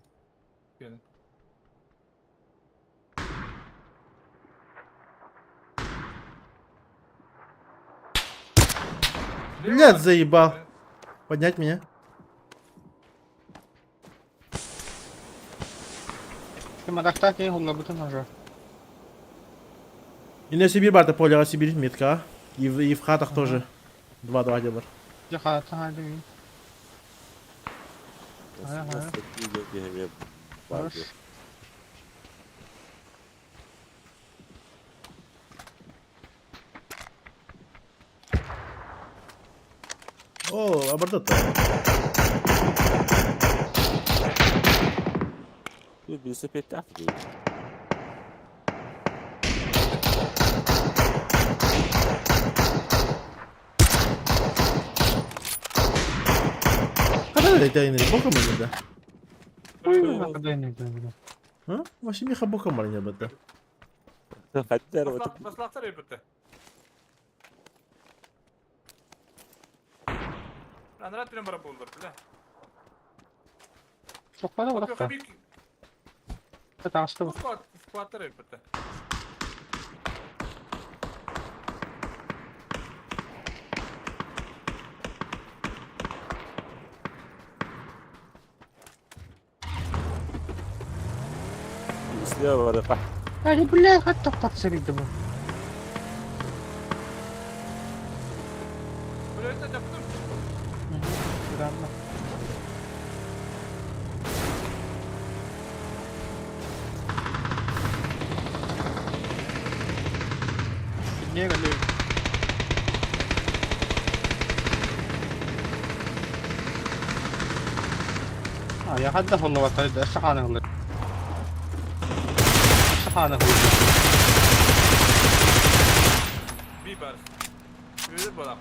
S1: Блядь, заебал. Поднять меня.
S3: Kim adakta ki hulla bütün hoca.
S1: И на Сибирь барда поле Сибирь метка. И в хатах тоже. 2-2 делар.
S3: Хорош.
S1: О, абордат.
S8: Bir велосипед.
S1: Дай боком или да? А? Вообще миха боком бар не бата.
S8: Хаттар вот.
S9: Маслахтар өйбүттэ. Анрат билен бара булдур, бля.
S4: Сокпада уракта. Таҕыста бу.
S9: Склад, складтар өйбүттэ.
S8: Слева бар.
S4: Ай, бля, хат тоқтатса бийді бу.
S9: Бля, это жаптым.
S3: Странно. Не, галей. А, я хадда холлова тайда, сахана холлова. Сахана холлова.
S9: Би бар. Бир балам.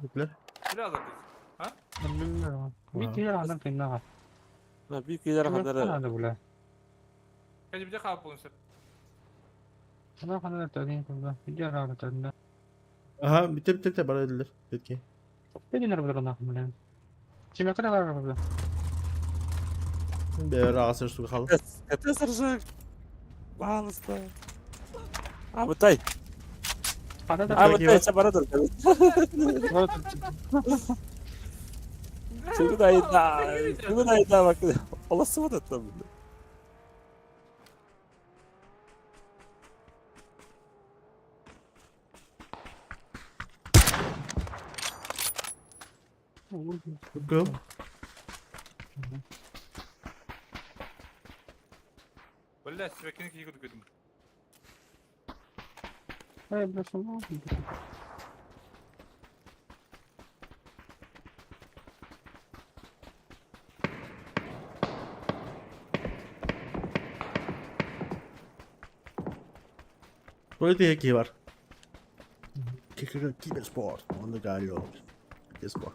S1: Бүтлер.
S9: Biraz da Ha?
S4: Bilmiyorum. Bir kere adam kendine
S8: Bir килер хандар.
S4: Хандар бля.
S9: Кәҗе бите калып булсын.
S4: Хандар хандар тәдин кызда. Видео ара тәдин.
S1: Ага, бите бите бите бар эдилер. Битки.
S4: Тәдин ара бля бля. Киме кара ара бля.
S1: Бер ағасы суга хал.
S8: Это саржак. Пожалуйста. А, бытай. А, бытай, чабарадыр. Чугун айда, чугун айда бак. Оласы вот это.
S1: Go.
S9: Бля, себекini кийгү көдүм.
S4: Эй, бля, шуну.
S1: Böyle de var. Киберспорт. Он да Киберспорт.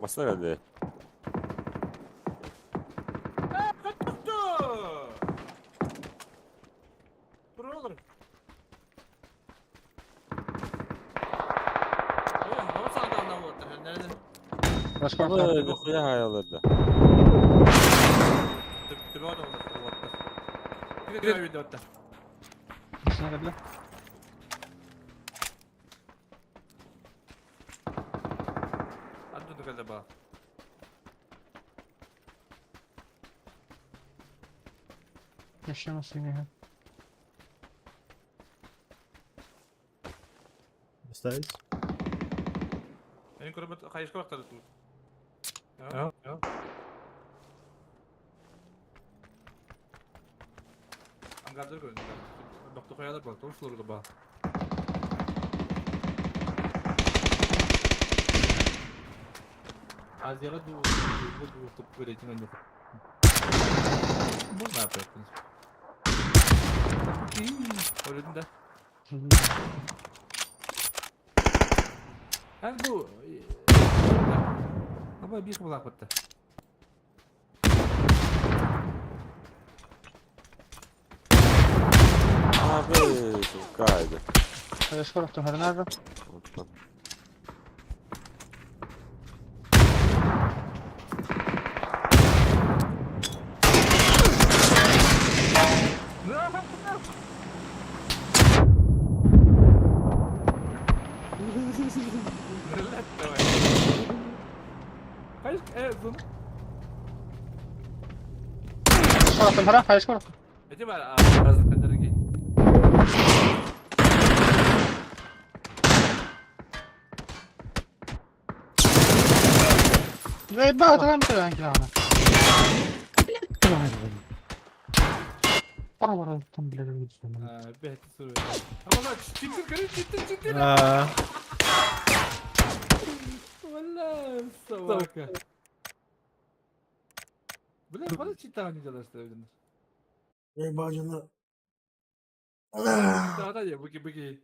S8: Машина geldi.
S9: Brother. Oğlum, sana da anlamadım. Nerede?
S4: Başka
S8: Нихуя хаяларда.
S9: Төбе адам Кире видео.
S4: Машина бля.
S9: Адду дөгәлдә ба.
S4: Еще машина.
S1: Остались.
S9: Мин күреп кайышка вакытта тут. Я, я. Ангарда көрдüm. Доктор коялар бар, тошлорга ба. Азияга ду ду топ көрөтүн жок. Можно опять, в принципе. Ойлодум да. Ан бу Аба бир булак битти.
S8: Abi, kaydı.
S4: Başka рахтым ханар.
S9: Кайш зон.
S4: Başka рахтым хара, başka рахтым.
S9: Эти бар, аз кадерге.
S4: Эй, ба, там там килана. Пора пора там бля.
S9: Бет сүрү. Ама читтин көрү читтин читтин.
S1: А,
S9: Валла, собака. Бля, бары читаҕа не делаешь блин.
S1: Эй, бажана.
S9: Читаҕа я быки быки.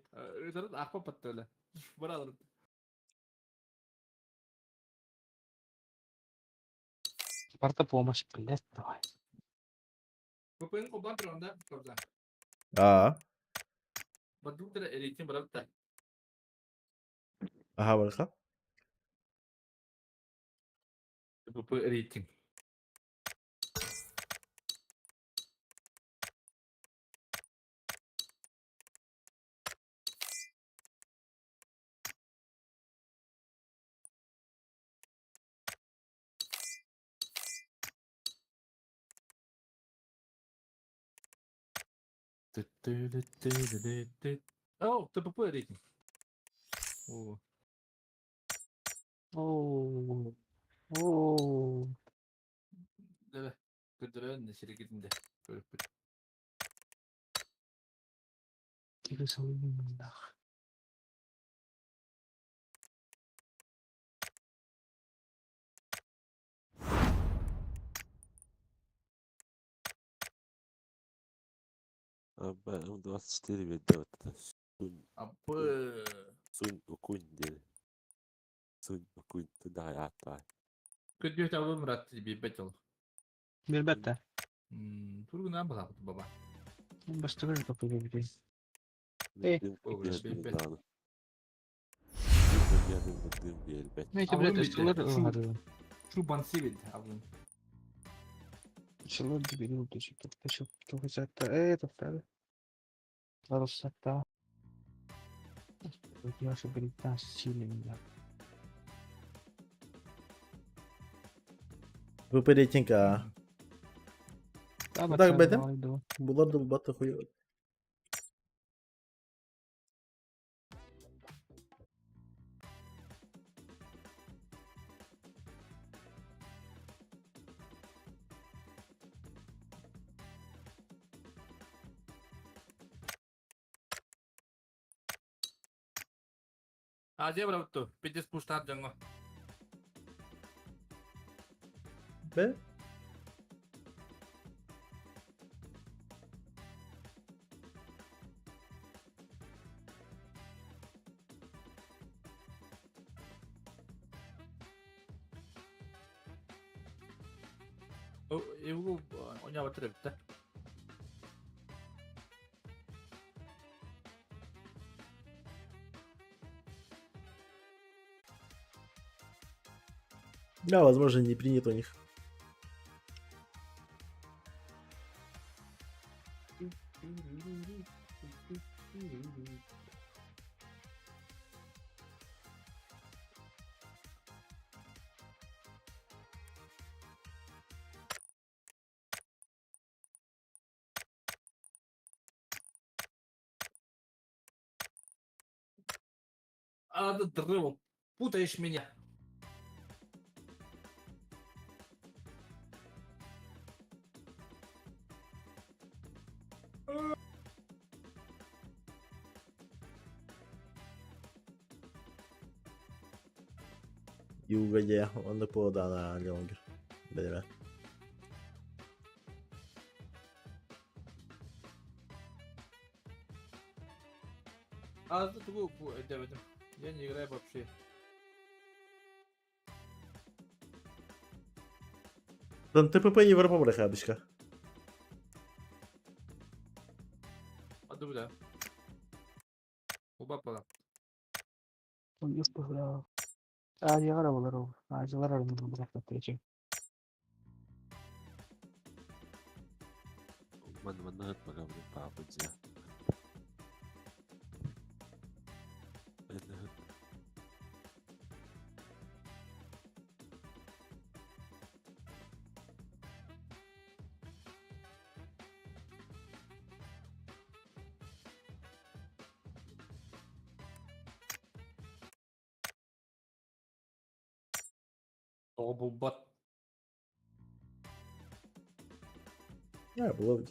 S9: Ытарын ахпа паттыла. Баралар.
S4: Барта помощь, блядь, давай.
S9: ППН кобан туранда кобза.
S1: Аа.
S9: Бадуктара рейтинг барабта.
S1: Аха, барха.
S9: ПП рейтинг. О, ТПП рейтинг. О.
S5: Оо. Оо.
S9: Да, көдөрөн сиригитинде. Көрүппүт.
S5: Киһи солуннах.
S8: Аба, М24 ведет. Сунь,
S9: Апы.
S8: сунь, укунь, дели. Сунь, укунь, туда я атай.
S9: Көдүө табы мурат бибетел.
S5: Билбетте.
S9: Тургунан балабыт баба.
S5: Бастыгыр топы бити. Э.
S9: Билбет.
S5: Нейте
S9: Абын
S5: билет
S9: билде.
S5: ыстылар
S9: Шу.
S5: ылгады.
S9: Шу банси бит абын.
S5: Ыстылар дибили удачи. Тохташып тохташатта. Э, тохтады. Ларусатта. Яша британ силен.
S1: ВП рейтинг, а. Так, бетем. Булар да бата хуй.
S9: Азия барабытту. Пидес пуштар жаңго.
S1: Бе?
S9: Эвгу оня батыр битте.
S1: Да, возможно, не принято у них.
S9: А, да дрыва. Путаешь меня.
S1: ЮГД, он по да на Леонгер. Бля.
S9: А, да тугу дебетим. Я не играю вообще.
S1: Там ТПП Европа браха, бычка.
S9: А да. Оба пала.
S5: Азиялар болар ол. Азиялар армын.
S8: Ман манат магамны папа дзе.
S9: Тобу бат.
S1: А, было.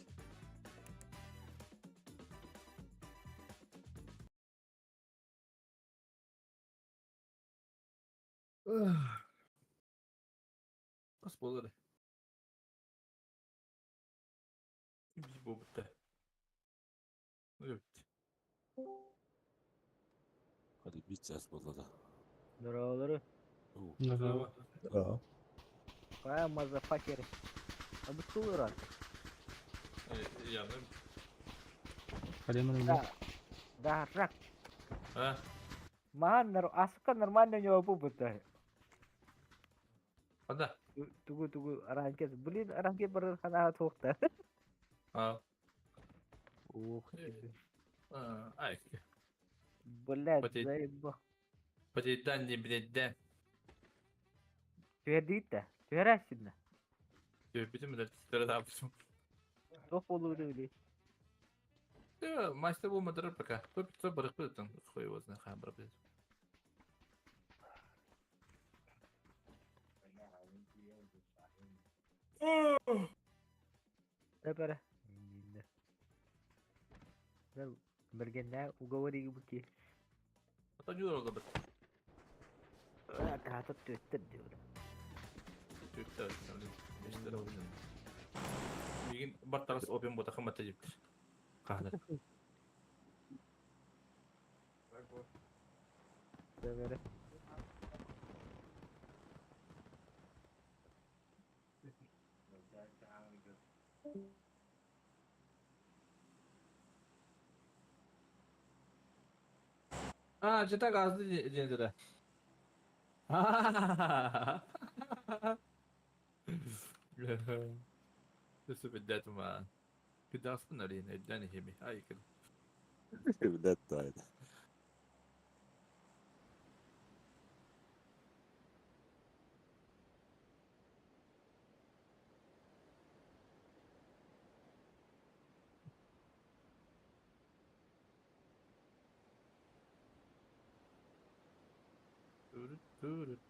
S9: Кос болар. Буолбута.
S8: Hadi bir час буолла да.
S5: Здорово.
S9: Здорово.
S1: Да.
S5: Какая мазафакеры. А вы кто рад?
S9: Я,
S5: Да. Да, рак.
S9: А?
S5: Махан, а сука, нормально у него пупы-то.
S9: А да.
S5: Тугу тугу ранкет. Блин, ранкет бар хана тоқта.
S9: А.
S5: Ух ты.
S9: Ай.
S5: Блядь, заебал.
S9: Потейдан не, блядь, да.
S5: Түһэрдигит да? Түһэрээсиннэ.
S9: Бүтүм да түстэрэ
S5: Туох буолугуну билий.
S9: Мастер булмадыр пока. 100 барых там. Хуй его знает, хабар, блядь.
S5: Тэпэрэ. Бергеннэ уговори буки.
S9: А то не дорого бы.
S5: Таата түөттэр диир.
S9: Түттэр, мистер Мигин бартарас опен бота хымата диптир. Кахнар.
S5: Тэпэрэ.
S9: А, жета газды жендере. Төсө بدات ما كنت اصلا لين اداني هيمي هاي كده.
S8: Блядь, тайна.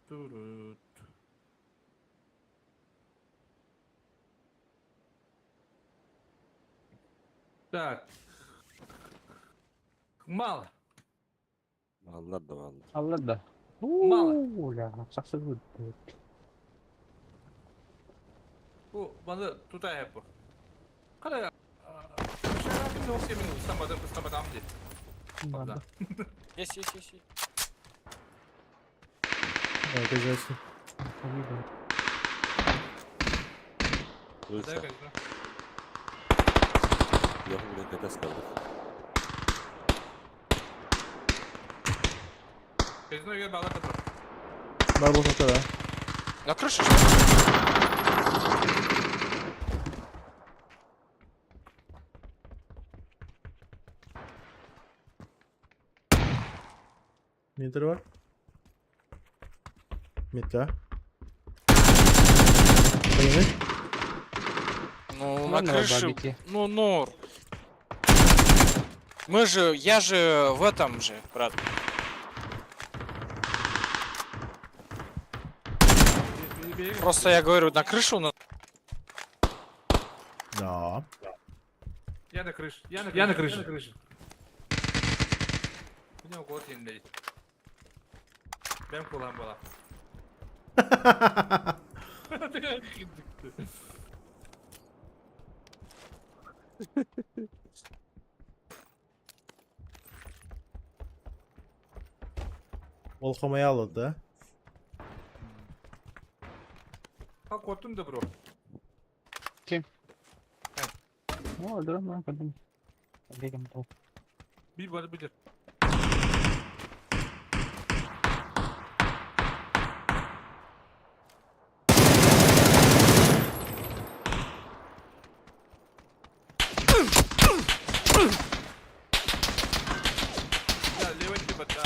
S9: Турут. Так. Мало.
S8: Маллар да маллар.
S4: Аллар да.
S9: Мало.
S4: Уля, саксы будет.
S9: Бу баны тута bu. Кара Шарапын yok semin ıslamadan ıslamadan değil.
S4: Ладно.
S12: Есть, есть, есть.
S1: Да, конечно.
S8: Өлсө. Yok блядь, катас kaldık.
S9: Казино егер бала катыр.
S1: Бар болса да.
S12: На крыше что ли?
S1: Метр бар. Метка. Поняли?
S12: Ну, на
S4: Ладно,
S12: крыше.
S4: бабики.
S12: Ну, нор. Мы же, я же в этом же, брат. Просто я говорю, на крышу у нас.
S1: Да.
S9: Я на крыше. Я на крыше. Я на крыше. Я на крыше. У него год yenileydi. Ben kullan bala.
S1: Ол хомая алды, да?
S9: Ha korktum da bro.
S4: Ким? О, драма, потом. Бегом тол.
S9: Bir bana bilir. Ya Levent gibi da.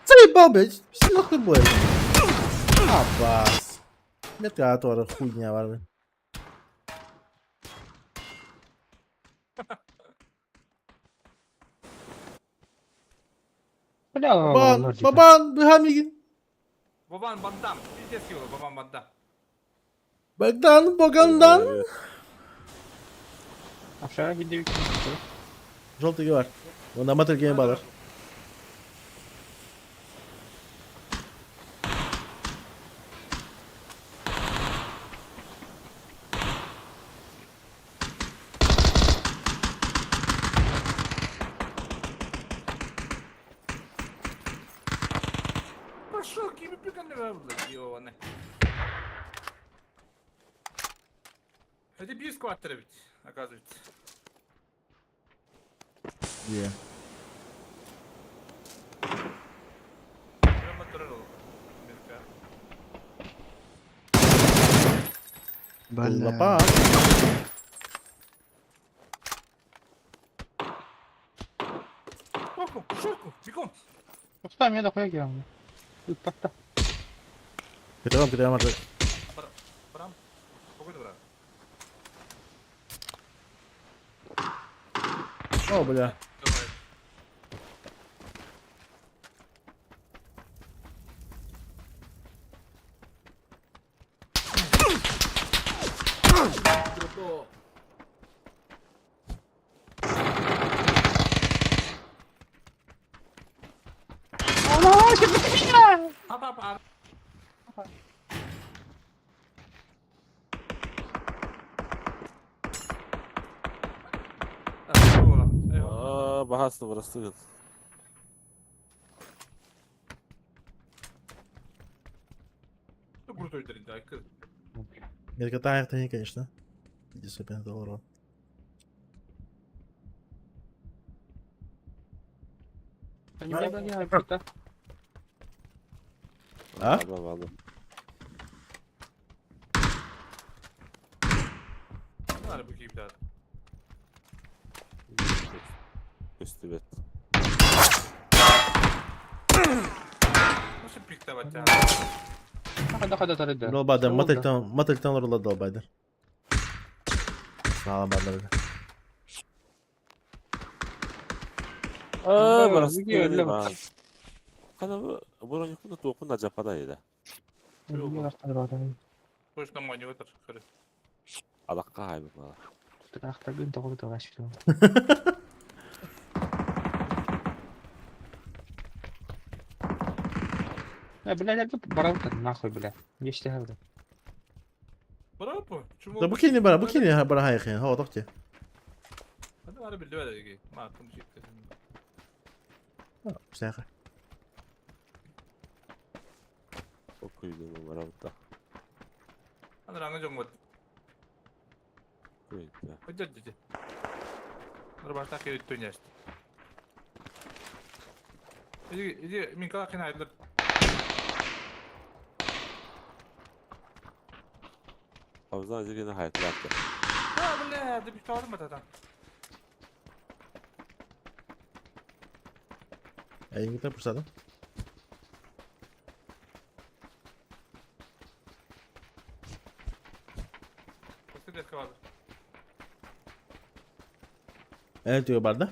S1: Заебал, блядь. Все нахуй бой. Аббас. Метка туара хуйня бар, блядь.
S4: Бля,
S1: Бабан, бабан, быхамигин.
S9: Baban bandam. Bir test yolu baban bandam.
S1: Богдан, Богандан.
S4: Aşağı gidiyor.
S1: Желтый бар. Онда мотор гейм балар.
S9: Ёбаный. Это биир скваттер ведь, оказывается.
S1: Yeah.
S9: Прямо турыл.
S1: Лапа.
S9: Шорку, шорку, бегом.
S3: Устам я дохуя кирамын. Ыппатта.
S1: Кыталам, кыталам артык.
S9: Брам. Погода, брат.
S1: О, бля.
S9: Давай. Ап, ап, ап.
S8: Аа, бахасты барастыгын.
S9: Крутой да, кыз.
S1: Меркота не, конечно. Иди супер долларов. А?
S8: Ладно, ладно.
S9: Надо бы кипят.
S8: Көстүбэт.
S9: Nasıl piktавать а?
S1: Долбады, мотыльтан, мотыльтан рула долбайды. Сначала барды.
S8: Аа, барастыгын. Кана бу бронюкуна туокуна жапада эда.
S9: Точно мой отыр.
S8: Алакка хайбы мала.
S9: Браво, чему?
S1: Да бу кини бара, бу кини бара хайхин, хо тохти.
S9: Hadi var bir löve de Ma konuşayım.
S1: Саха.
S8: Окуйдун барабыта.
S9: Hadi ranga jongот.
S8: Куйда.
S9: Hadi hadi. Dur başta ki üttün yaştı. Иди, иди, Минкала кина айдыр.
S8: Абзан жигене хайтлапты.
S9: Ha бля, да bir kaldım mı
S1: Әйин китә пурсады. Әй түгә барды.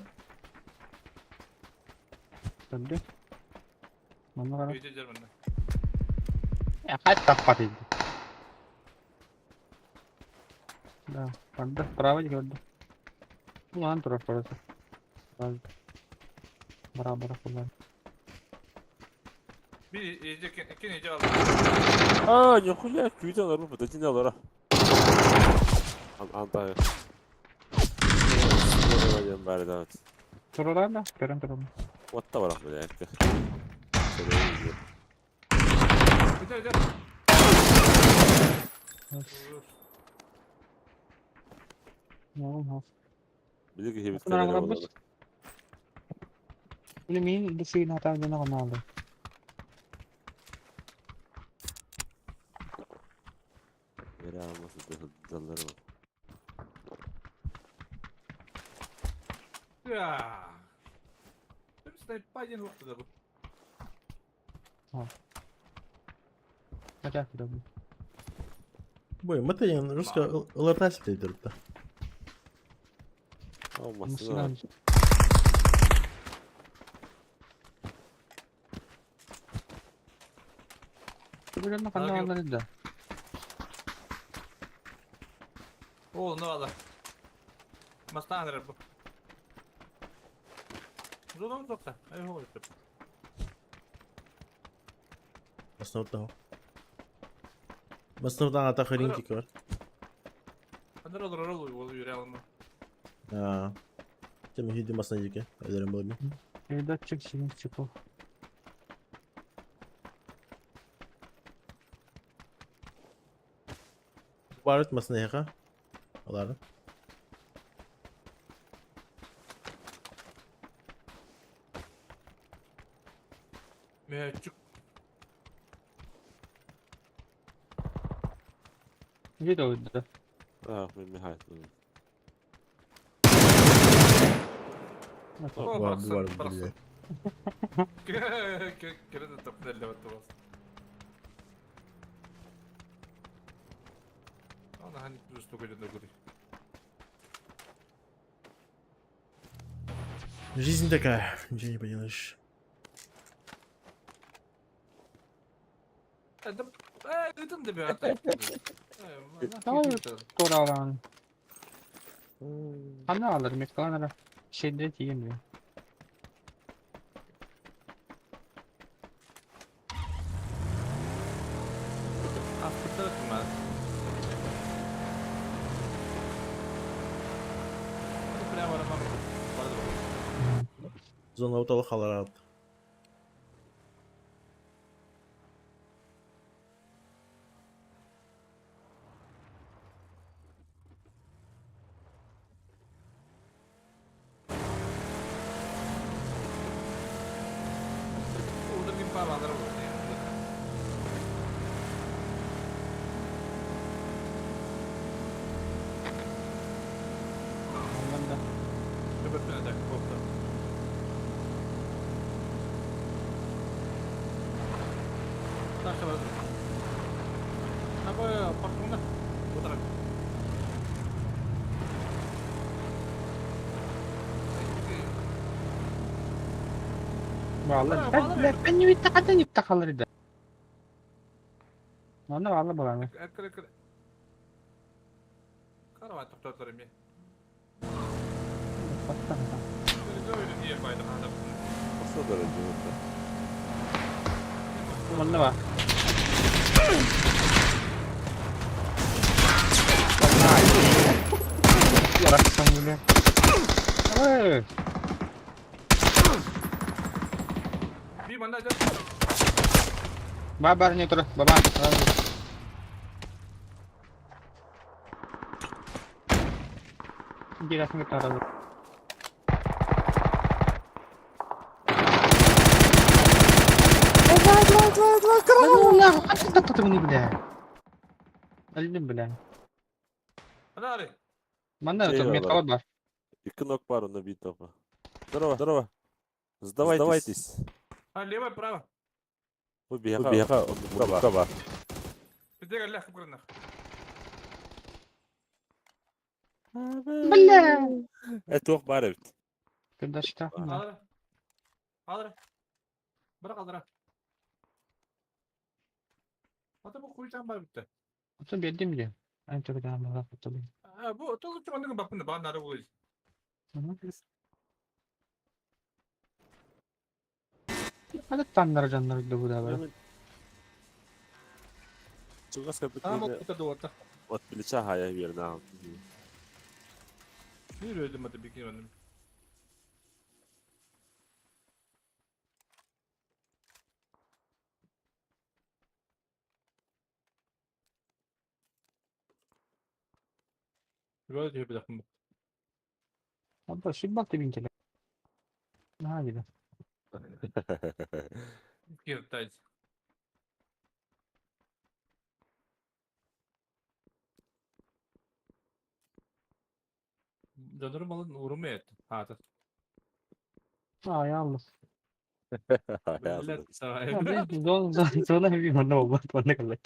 S9: Bir iyice ikinci iyice aldım.
S8: Аа, нихуя күйден арбы бдатин алара. Ан анта. Бары да. Отта барак бля.
S9: Güzel güzel.
S8: Билеги хебит. Бера алмасы даллары бар.
S9: Ya. Hepsi de noktada bu.
S1: Бой, мытыйын русска ылыртасы дейдірді.
S8: Алмасы.
S9: Oo ne oldu? Mastan bu. Zor mu yoksa? Ay ho işte.
S1: Основного. Основного ата хринки көр.
S9: Андар olur olur olur yürü alma.
S1: Аа. Тем хиди масна жеке. Әдерем болми. Баар массыына эһиэхэ. Ладно.
S9: Мээччик.
S4: Где да?
S8: А, мен михай.
S9: О,
S1: Бар, бар,
S9: барахсан, барахсан.
S1: блядь.
S9: Кирен тапнелле баттı бас. Ана хани просто көйдөн көрүй.
S1: Жизнь такая, ничего не поделаешь.
S9: Это это да бе.
S4: Давай Туралан. Аны алыр, мекалан ара. Şeyde diyeyim
S9: Афтыртмас. Прямо роман.
S1: Зона уталы халар алды.
S9: Orada bir bağlar var.
S4: Ondan da.
S9: Öbürtüne de korktu. Taşa var. Ha bu portunda. Bu taraf.
S4: Vallahi ben ben yutta yutta kalır Онно валла буланы.
S9: Кыр кыр. Каравай тоқтатар эми.
S8: Баста дәрәҗә өтті.
S4: Онно ба. Яраксан бile. Ой,
S9: Би манда
S4: Ба бар не тур, баба. Интересно, как это Бля, Өлдüm бля.
S9: Ана
S4: Манда
S8: Şey
S4: тут меткалар бар.
S8: Екі нок бар, оны бит опа. Здорово, здорово. Сдавайтесь.
S9: А лево право.
S8: Убега, убега, убега.
S9: Бизге лях кырнах.
S4: Бля.
S8: Э, тоқ бар бит.
S4: Когда что?
S9: Алыр. Алыр. Быrak алыр. Ата бу куйчан бар битте.
S4: Отun бердим бile. Айн төрдө амала фотолы.
S9: А бу толук чоңдугун баппын баан нары болой.
S4: Hadi tanlar canlar da bu da var.
S8: Чугас капитан.
S9: А мокта дуота.
S8: От плеча хая верна.
S9: Бир өдүм ата бикин Böyle diyor bir dakika.
S4: Abla şu baktı bin kere. Ne gibi.
S9: Киртайц. Донор малын урумет. А,
S4: Aa yalnız.
S9: Блядь,
S4: Zon zon zona bir bana oldu. Bana kaldı.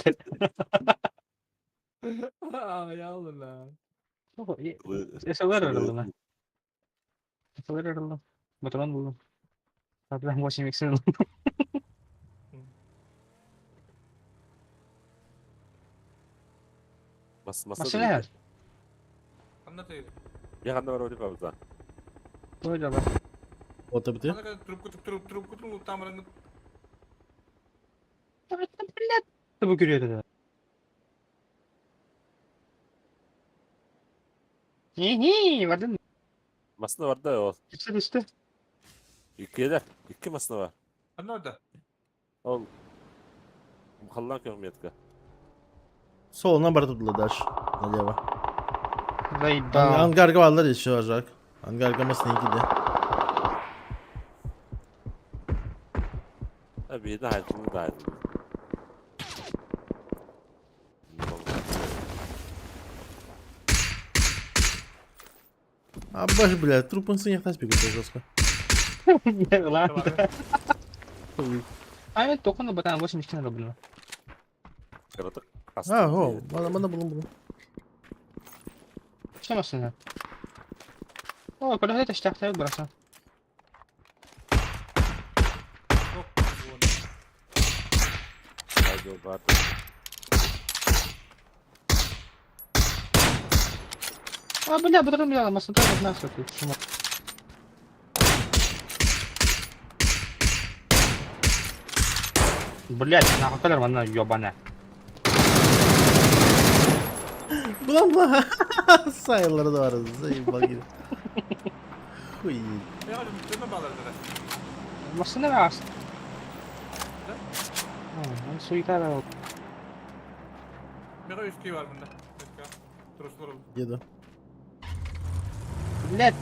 S9: А, ялла.
S4: Esalar aralığına. Esalar aralığına. Baturan buldum. Zaten ben boş yemek istedim.
S8: Мас маса.
S4: Машина.
S9: Anlatayım.
S8: Я ханда бар ойлап абыза.
S4: Böyle bak.
S1: Ота бите.
S9: Трубку трубку трубку трубку там
S4: Bu görüyor dedi. Hihi vardın.
S8: Масына бар да ол.
S4: Üstü üstü.
S8: Иккелер, икки масына бар.
S9: Анна
S8: Ол. Мхаллан көх метка.
S1: Солынан бар тудылы дальше. Налево.
S3: Заебал.
S1: Ангарга баллар еще, Жак. Ангарга масники, да.
S8: Abi ne hayatını da hayatını.
S1: А боже, бля, трупын сынях бегает жестко.
S3: Ладно. А мен тоқыны батан 8 кило блин.
S1: А, о, мана мана булун булун.
S3: Что машина? О, куда это штахта бросил? А, бля, батон, бля, машина тоже нас тут. Блять, нахуй колер она ёбаная.
S1: Булан булан. Сайылар да бар, заебал кире. Хуй.
S3: Машина раз. Он суета.
S1: Еду.
S3: Блять.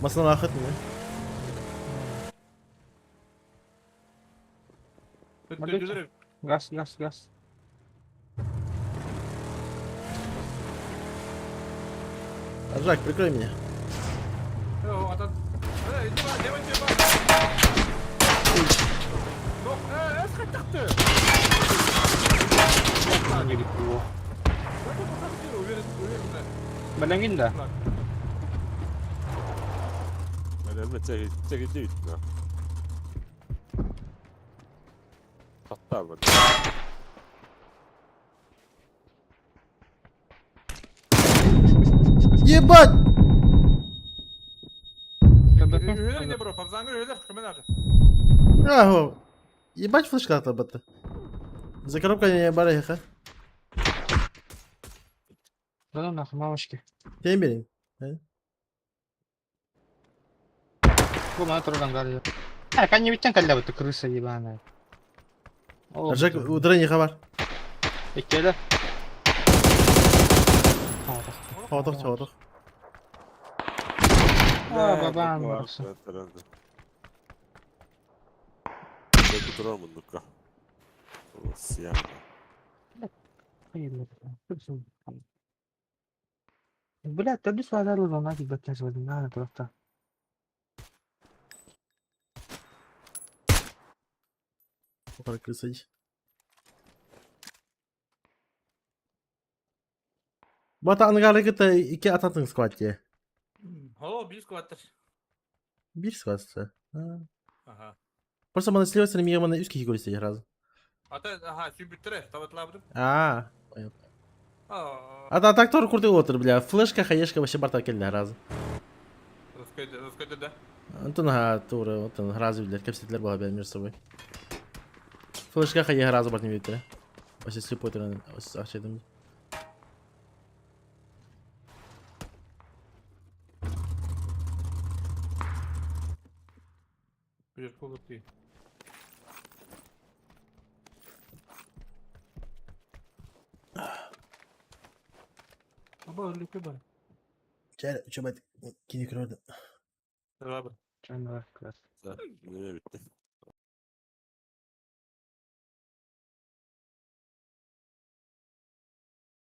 S1: Масына ахыт не?
S3: Газ, газ, газ.
S1: Жак, прикрой меня.
S3: Балангин да.
S1: Ебать! Аго. Ебать флешка батта. За коробкой не барыха.
S3: Да ну нахуй, мамочки.
S1: Темберин.
S3: Бу мана турган гары. А, кань битен калла бу крыса ебаная.
S1: Жак, удрани хабар.
S3: Иккеле.
S1: Хоотох, хоотох.
S3: А, бабан. Бля, ты без воды нафиг баттен на просто.
S1: Пора крысать. Бата ангары кыта ики ататын скватте.
S9: О, бир скваттер.
S1: Бир скватса.
S9: Ага.
S1: Просто мана слева стороны мана үске хигористе разу.
S9: Ата, ага, сүйбүттүрэ, табатлабыдым.
S1: А, понятно. А так тоже курты отыр, бля. Флешка, хаешка вообще барта келди разу.
S9: Рыскойды да.
S1: Антон ага, тура, вот он разу, бля, кепсетлер была бля между собой. Флешка хае разу бар не битре. Вообще слепой туран, ахчедым.
S9: Бир кулык Аба, үлүкө бар.
S1: Чәр, чөбәт, кини көрөдү.
S9: Бар.
S3: Чандар, класс.
S8: Ne bitti.